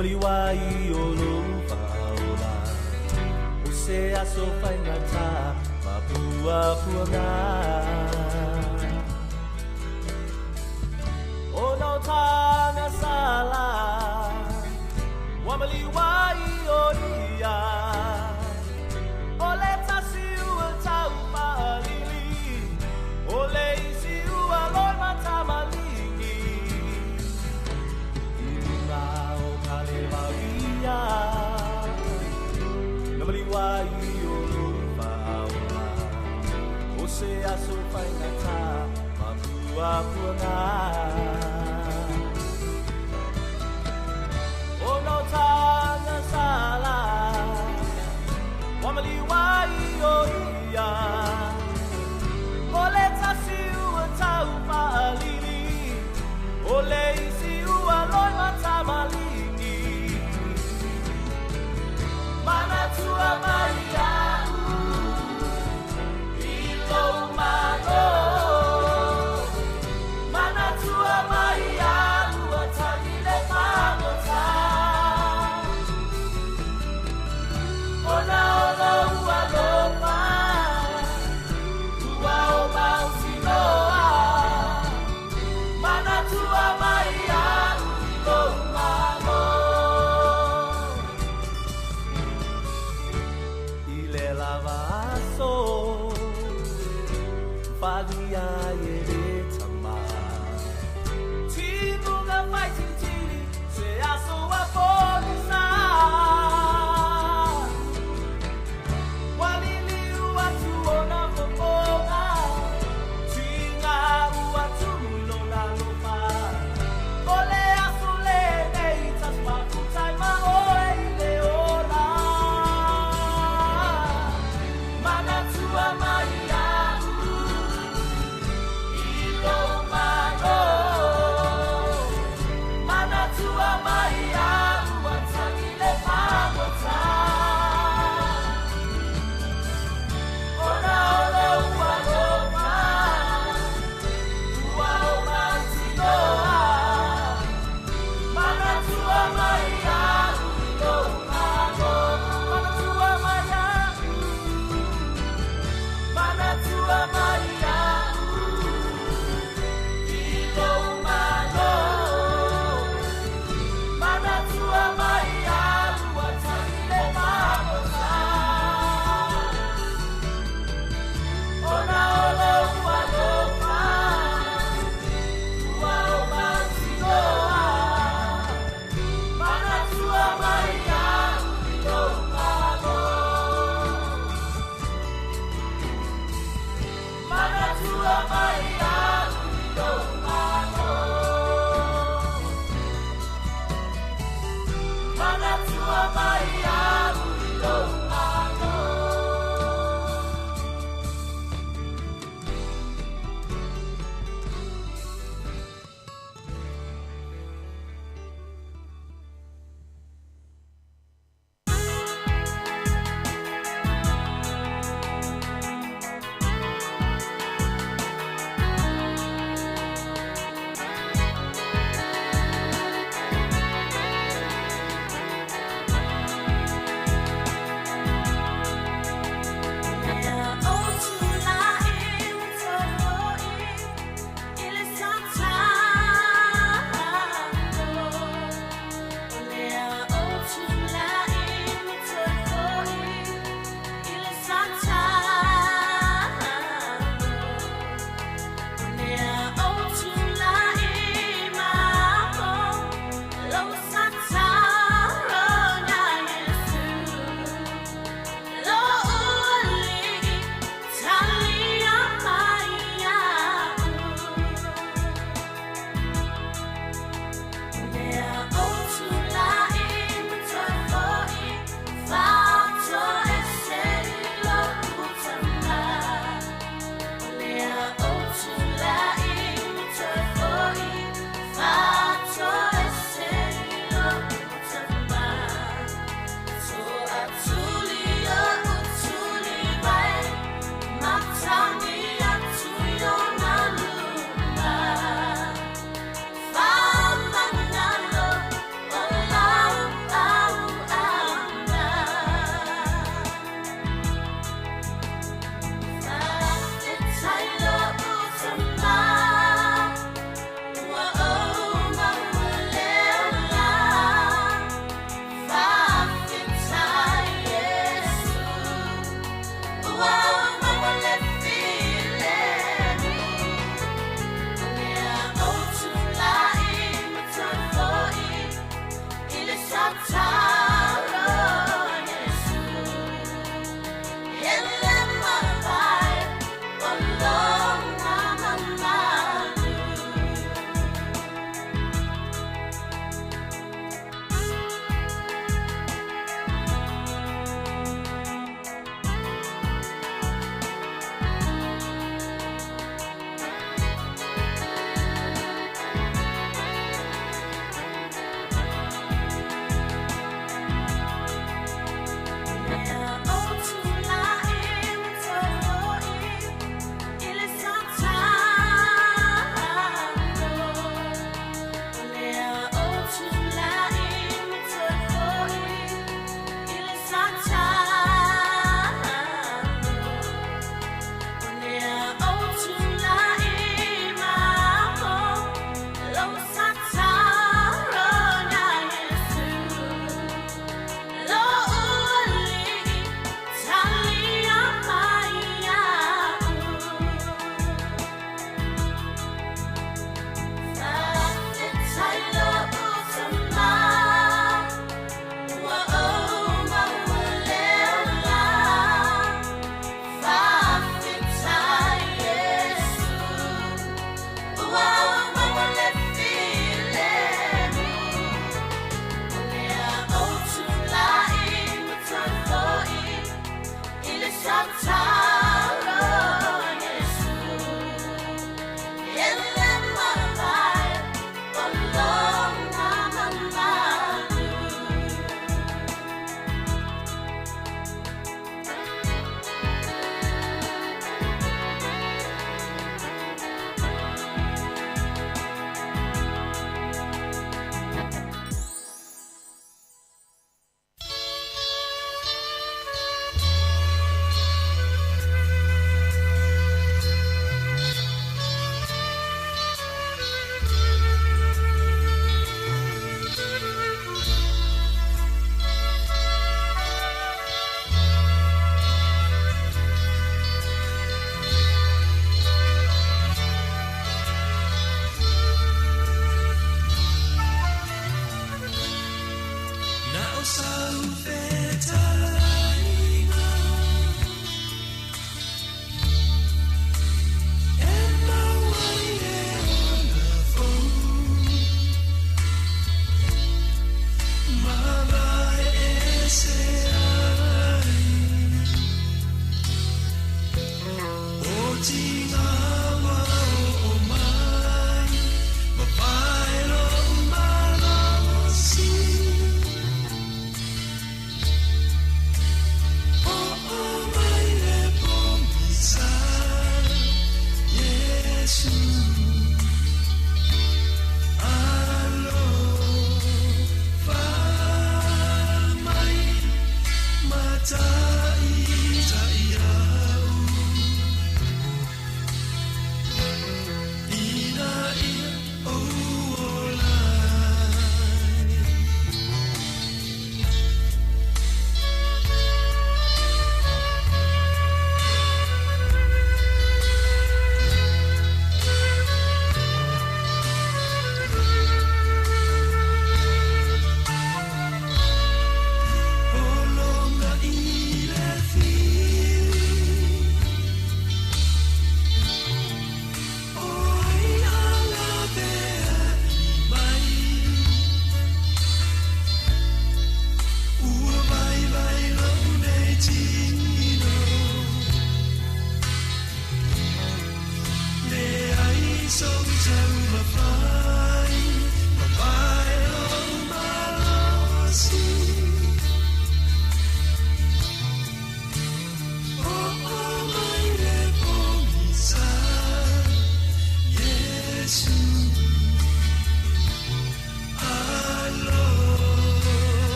Na maliuai o lou faaola O se aso faigata mapuapuaga Ona o taga sala Ua maliuai o ia O le tasi ua tau faalili O le isi ua loi matamaligi I luga o Kalevaria Na maliuai o lou faaola O se aso faigata mapuapuaga Ona o taga sala Ua maliuai o ia O le tasi ua tau faalili O le isi ua loi matamaligi Manatua mai a'u I lou malo Manatua mai a'u Atagi le fagota Ona o lou alofa Ua o mautinoa Manatua mai a'u i lou malo I le lava aso Falia e le tama Timuga faititili Se aso a polisa Ua liliu atu ona fofoga Tiga ua tumu i lona alofa O le aso lenei Tasi mafutai ma oe i le ola Manatua mai a'u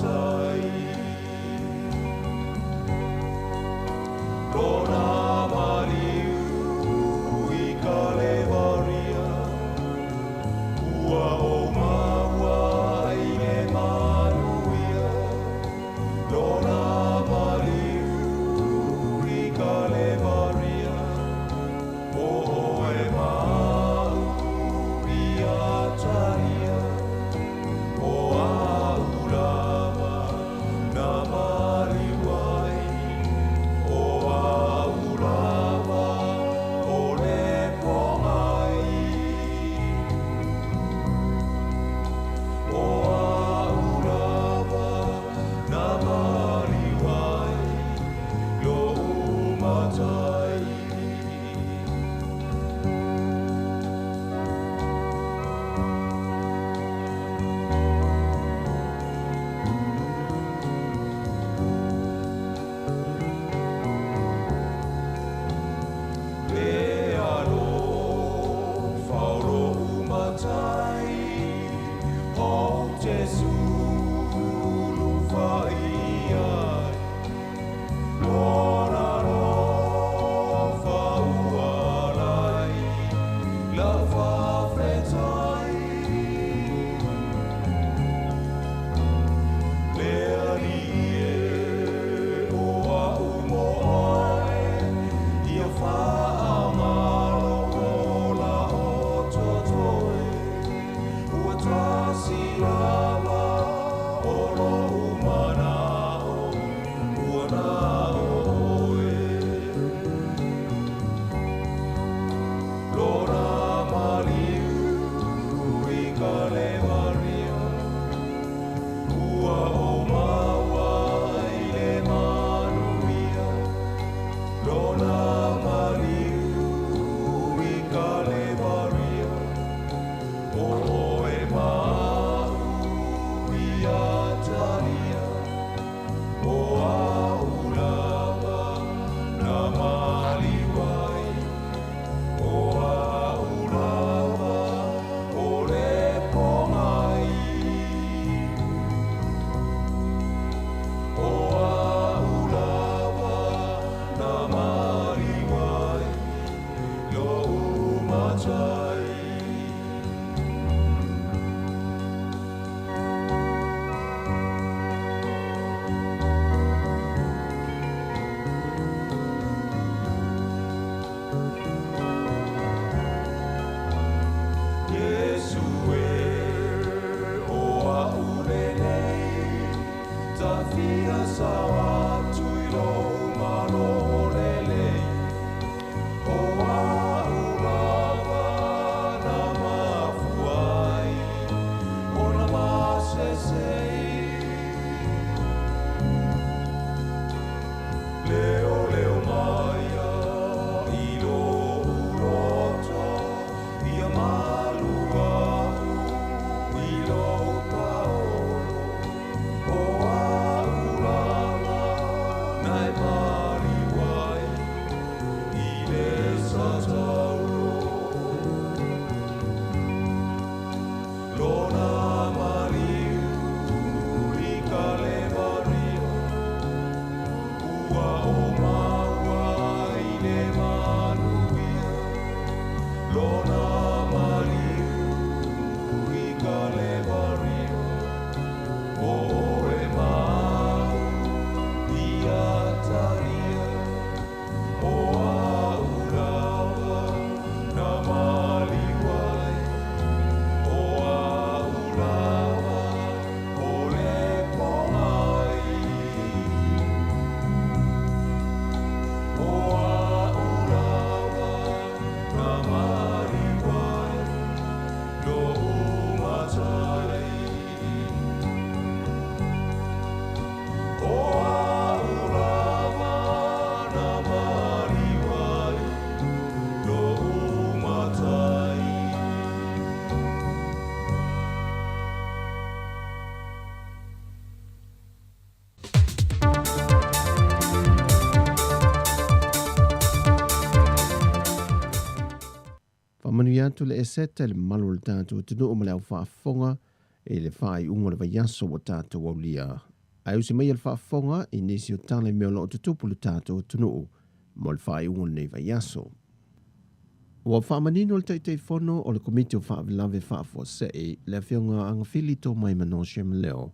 Lo fia sao atu i lou Malo lelei, o a'u lava na mafua ai ona masese. Leoleo maia i lo'u loto, ia malu a'u i lou paolo, o a'u lava na e maliu ai i le satauro. Lona maliu i Kalevario, ua o maua i le manuia. Lona maliu i Kalevario, o le mau ia talia, o a'u lava na maliu ai, o a'u lava o le pogai, o a'u lava na maliu ai, lo'u matai. O a'u lava na maliu ai, lo'u matai. Faamanuia atu le Eseta i le mamalu o le tatou atunuu ma le au faafofoga i le faaiuga o le vaiaso ua tatou aulia. Ae usi maia le faafofoga i nisi o tala i mea o lo o tutupu i le tatou atunuu mo le faaiuga o lenei vaiaso. Ua faamanino le Taitaifono o le Komiti o Faalavelave Faafuasei, le Afioga Agafili Tomaimano Shemaleo,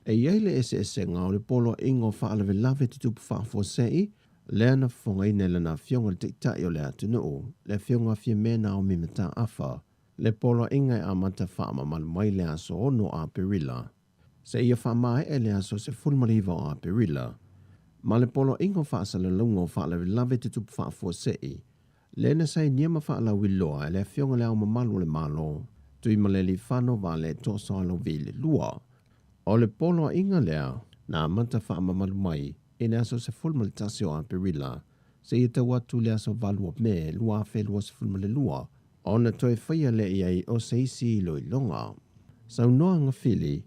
e i ai le eseesega o le Poloaiga o Faalavelave Tutupu Faafuasei lea na fofogaina e lana Afioga le Taitai o le atunuu, le Afioga Fiame Naomi Mataafa, le poloaiga e amata faamamalu mai le aso 6 Aperila seia faamaea i le aso 19 o Aperila, ma le Poloaiga o Faasalalauga o Faalavelave Tutupu Faafuasei, lea na sainia ma faalauiloa e le Afioga i Le Ao Mamalu o le Malo, Tuimalealiifano Vaaletoa Sualauvi II. O le poloaiga lea na amata faamamalu mai i le aso 11 o Aperila seia tau atu i le aso 8 o Me 2022, ona toe faia lea i ai o se isi iloiloga. Saunoa Agafili,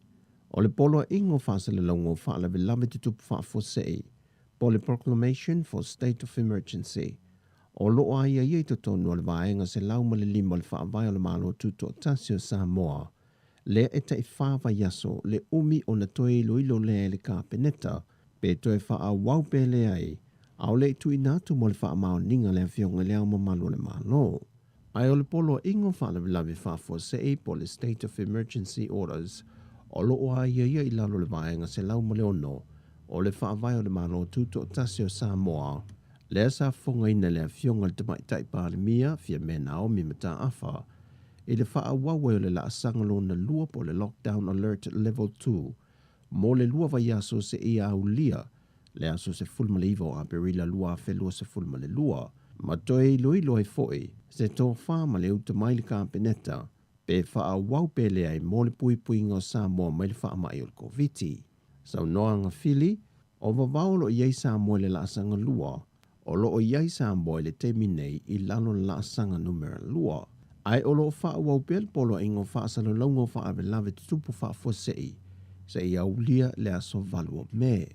o le Poloaiga o Faasalalauga o Faalavelave Tutupu Faafuasei, po o le Proclamation for State of Emergency, o lo o aiaia i totonu o le Vaega 105 o le Faavae o le Malo Tutoatasi o Samoa, lea e tai fa vaiaso le umi ona toe iloilo lea e le Kapeneta pe toe faaauau pe leai, a o le i tuuina atu mo le faamaoniga le Afioga i Le Ao Mamalu o le Malo. Ae o le Poloaiga o Faalavelave Faafuasei po o le State of Emergency Orders o lo o aiaia i lalo o le Vaega 106 o le Faavae o le Malo Tutoatasi o Samoa, lea sa fofogaina e le Afioga i le Tamaitai Palemia, Fiame Naomi Mataafa, i le faaauau ai o le laasaga lona lua po o le Lockdown Alert Level 2 mo le lua vaiaso seia aulia le aso 19 o Aperila 2022, ma toe iloilo ai foi se tofa ma le uta mai le Kapeneta pe faaauau pe leai mo le puipuiga o Samoa mai le faamai o le Koviti. Saunoa Agafili, o vavao o lo o i ai Samoa i le laasaga lua, o lo o i ai Samoa i le taimi nei i lalo o le laasaga numera lua, ae o lo o faaauau pea le Poloaiga o Faasalalauga o Faalavelave Tutupu Faafuasei seia aulia le aso 8 o Me.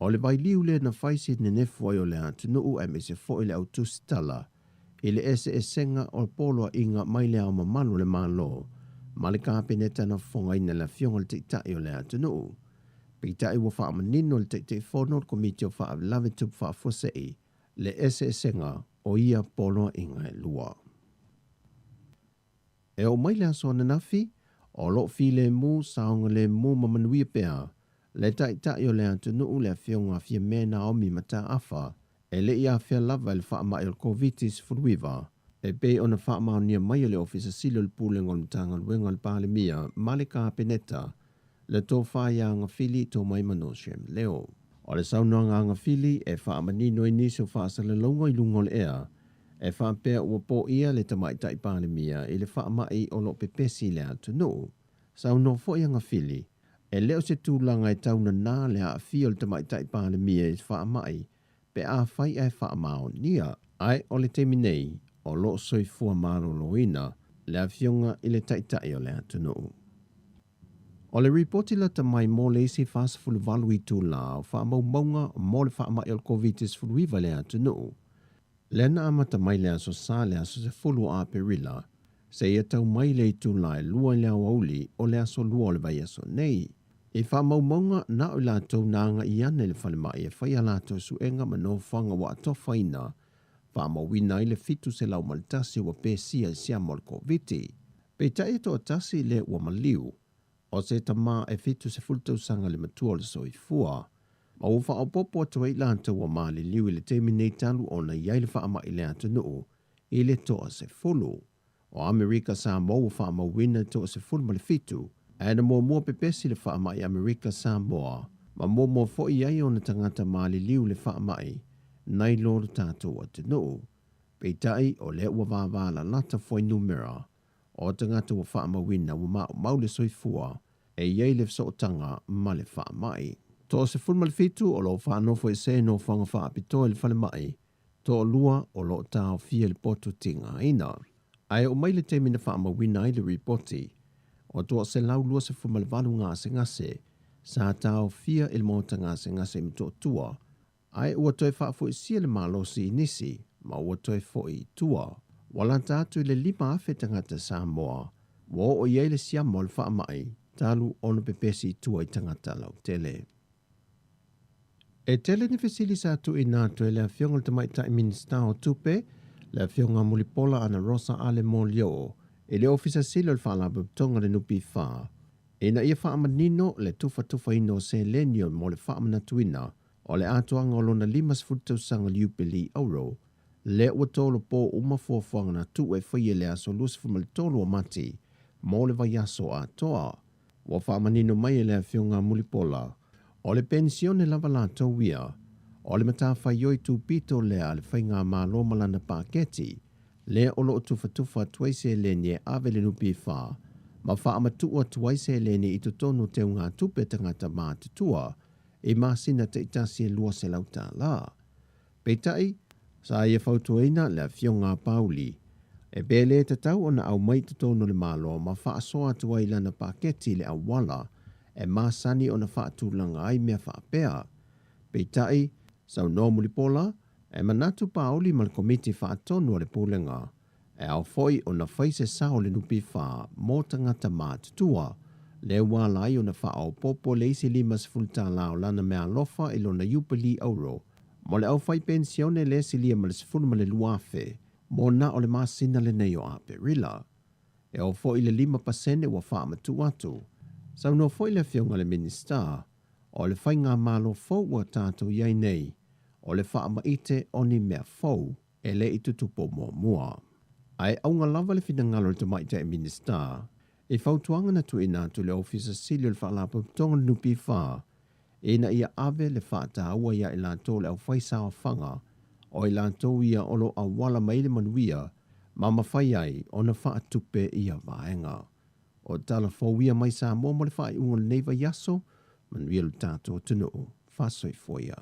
O le vailiu lea na fai se nenefu ai o le atunuu aemaise foi le au tusitala i le eseesega o poloaiga mai le Ao Mamalu o le Malo ma le Kapeneta na fofogaina e le Afioga i le Taitai o le atunuu. Peitai ua faamanino e le Taitaifono o le Komiti o Faalavelave Tupu Faafuasei le eseesega o ia poloaiga e lua. E oo mai le aso ananafi, o lo o filemu, saogalemu ma manuia pea le Taitai o le atunuu le Afioga Fiame Naomi Mataafa e le i afea lava i le faamai o le Koviti-19, e pei ona faamaonia mai e le Ofisa Sili o le Pulega o le Matagaluega a le Palemia ma le Kapeneta Le tofa ia Agafili Tomaimano Shem Leo. O le saunoaga a Agafili e faamanino ai nisi o faasalalauga i luga o le ea e faapea ua poia le Tamaitai Palemia i le faamai o lo o pepesi i le atunuu. Saunoa foi Agafili, e le o se tulaga e tau nanā le aafia o le Tamaitai Palemia i se faamai pe afai ae faamaonia. Ae o le taimi nei, o lo o soifua maloloina le Afioga i le Taitai o le atunuu. O le ripoti lata mai mo le isi 48 itulā o faamaumauga mo le faamai o le Koviti-19 i le atunuu, lea na amata mai le Aso Sa le aso 10 o Aperila, seia tau mai le itulā e 2 i le aoauli o le aso 2 o le vaiaso nei. I faamaumauga, na o i latou na agai ane i le falemai e fai a latou suega ma nofoaga ua atofaina, faamauina ai le 701 ua pesia i siama o le Koviti. Peitai e toatasi le ua maliu, o se tama e 70 tausaga le matua o le soifua, ma ua faaopoopo atu ai i latou ua maliliu i le taimi nei talu ona i ai le faamai i le atunuu i le toasefulu. O Amerika Samoa ua faamauina le toasefulu ma le fitu, ae na muamua pepesi le faamai i Amerika Samoa, ma muamua foi i ai ona tagata maliliu i le faamai nai lo le tatou atunuu. Peitai, o lea ua vavalalata fuainumera o tagata ua faamauina ua maumau le soifua e i ai le fesootaga ma le faamai. 17 o lo o faanofoesea i nofoaga faapitoa i le falemai, toalua o lo o taofia i le poto tigaina. Ae oo mai le taimi na faamauina ai le ripoti, o 128 gasegase sa taofia i le maota gasegase i Motootua, ae ua toe faafoisia le malosi i nisi ma ua toe foi i tua. Ua lata atu i le 5,000 tagata Samoa ua oo i ai le siama o le faamai talu ona pepesi i tua i tagata lautele. E tele ni fesili sa tuuina atu e le Afioga i le Tamaitai Minisita o Tupe, le Afioga Mulipola Anarosa Ale Molioo, i le Ofisa Sili o le Faalapotopotoga o le NPF, ina ia faamanino le tufatufaina o seleni mo le faamanatuina o le atoaga o lona 50 tausaga o le Iupeli Auro, lea ua tolopo uma fuafuaga na tuu e faia i le aso 23 o Mati mo le vaiaso atoa. Ua faamanino mai e le Afioga Mulipola, o le penisione lava latou ia, o le matafaioi tupito lea a le faigamalo ma lana paketi, lea o lo o tufatufa atu ai seleni e ave i le NPF ma faamatuu atu ai seleni i totonu o teugatupe a tagata matutua i masina taitasi e $200. Peitai, sa ia fautuaina le Afioga a Pauli, e pe le tatau ona aumai i totonu o le Malo ma faasoa atu ai i lana paketi le auala e masani ona faatulaga ai mea faapea. Peitai, saunoa Mulipola, e manatu Pauli ma le Komiti Faatonu a le Pulega, e ao foi ona fai se sao o le NPF mo tagata matutua, lea ua ala ai ona faaopoopo le isi $50 o lana meaalofa i lona Iupeli Auro mo le aufai penisione lea silia ma le 12,000 mo na o le masina lenei o Aperila. E oo foi i le 5% ua faamatuu atu. Saunoa foi le Afioga i le Minisita, o le faigamalo fou ua tatou i ai nei, o le faamaite o ni mea fou e le i tutupu muamua. Ae auga lava le finagalo o le Tamaitai Minisita i fautuaga na tuuina atu i le Ofisa Sili o le Faalapotopotoga o le NPF ina ia ave le faataua ia i latou le aufaisaofaga o i latou ia o lo o auala mai le manuia ma mafai ai ona faatupe ia vaega. O tala fou ia mai Samoa mo le faaiuga o lenei vaiaso. Manuia lo tatou atunuu. Faasoifua ia.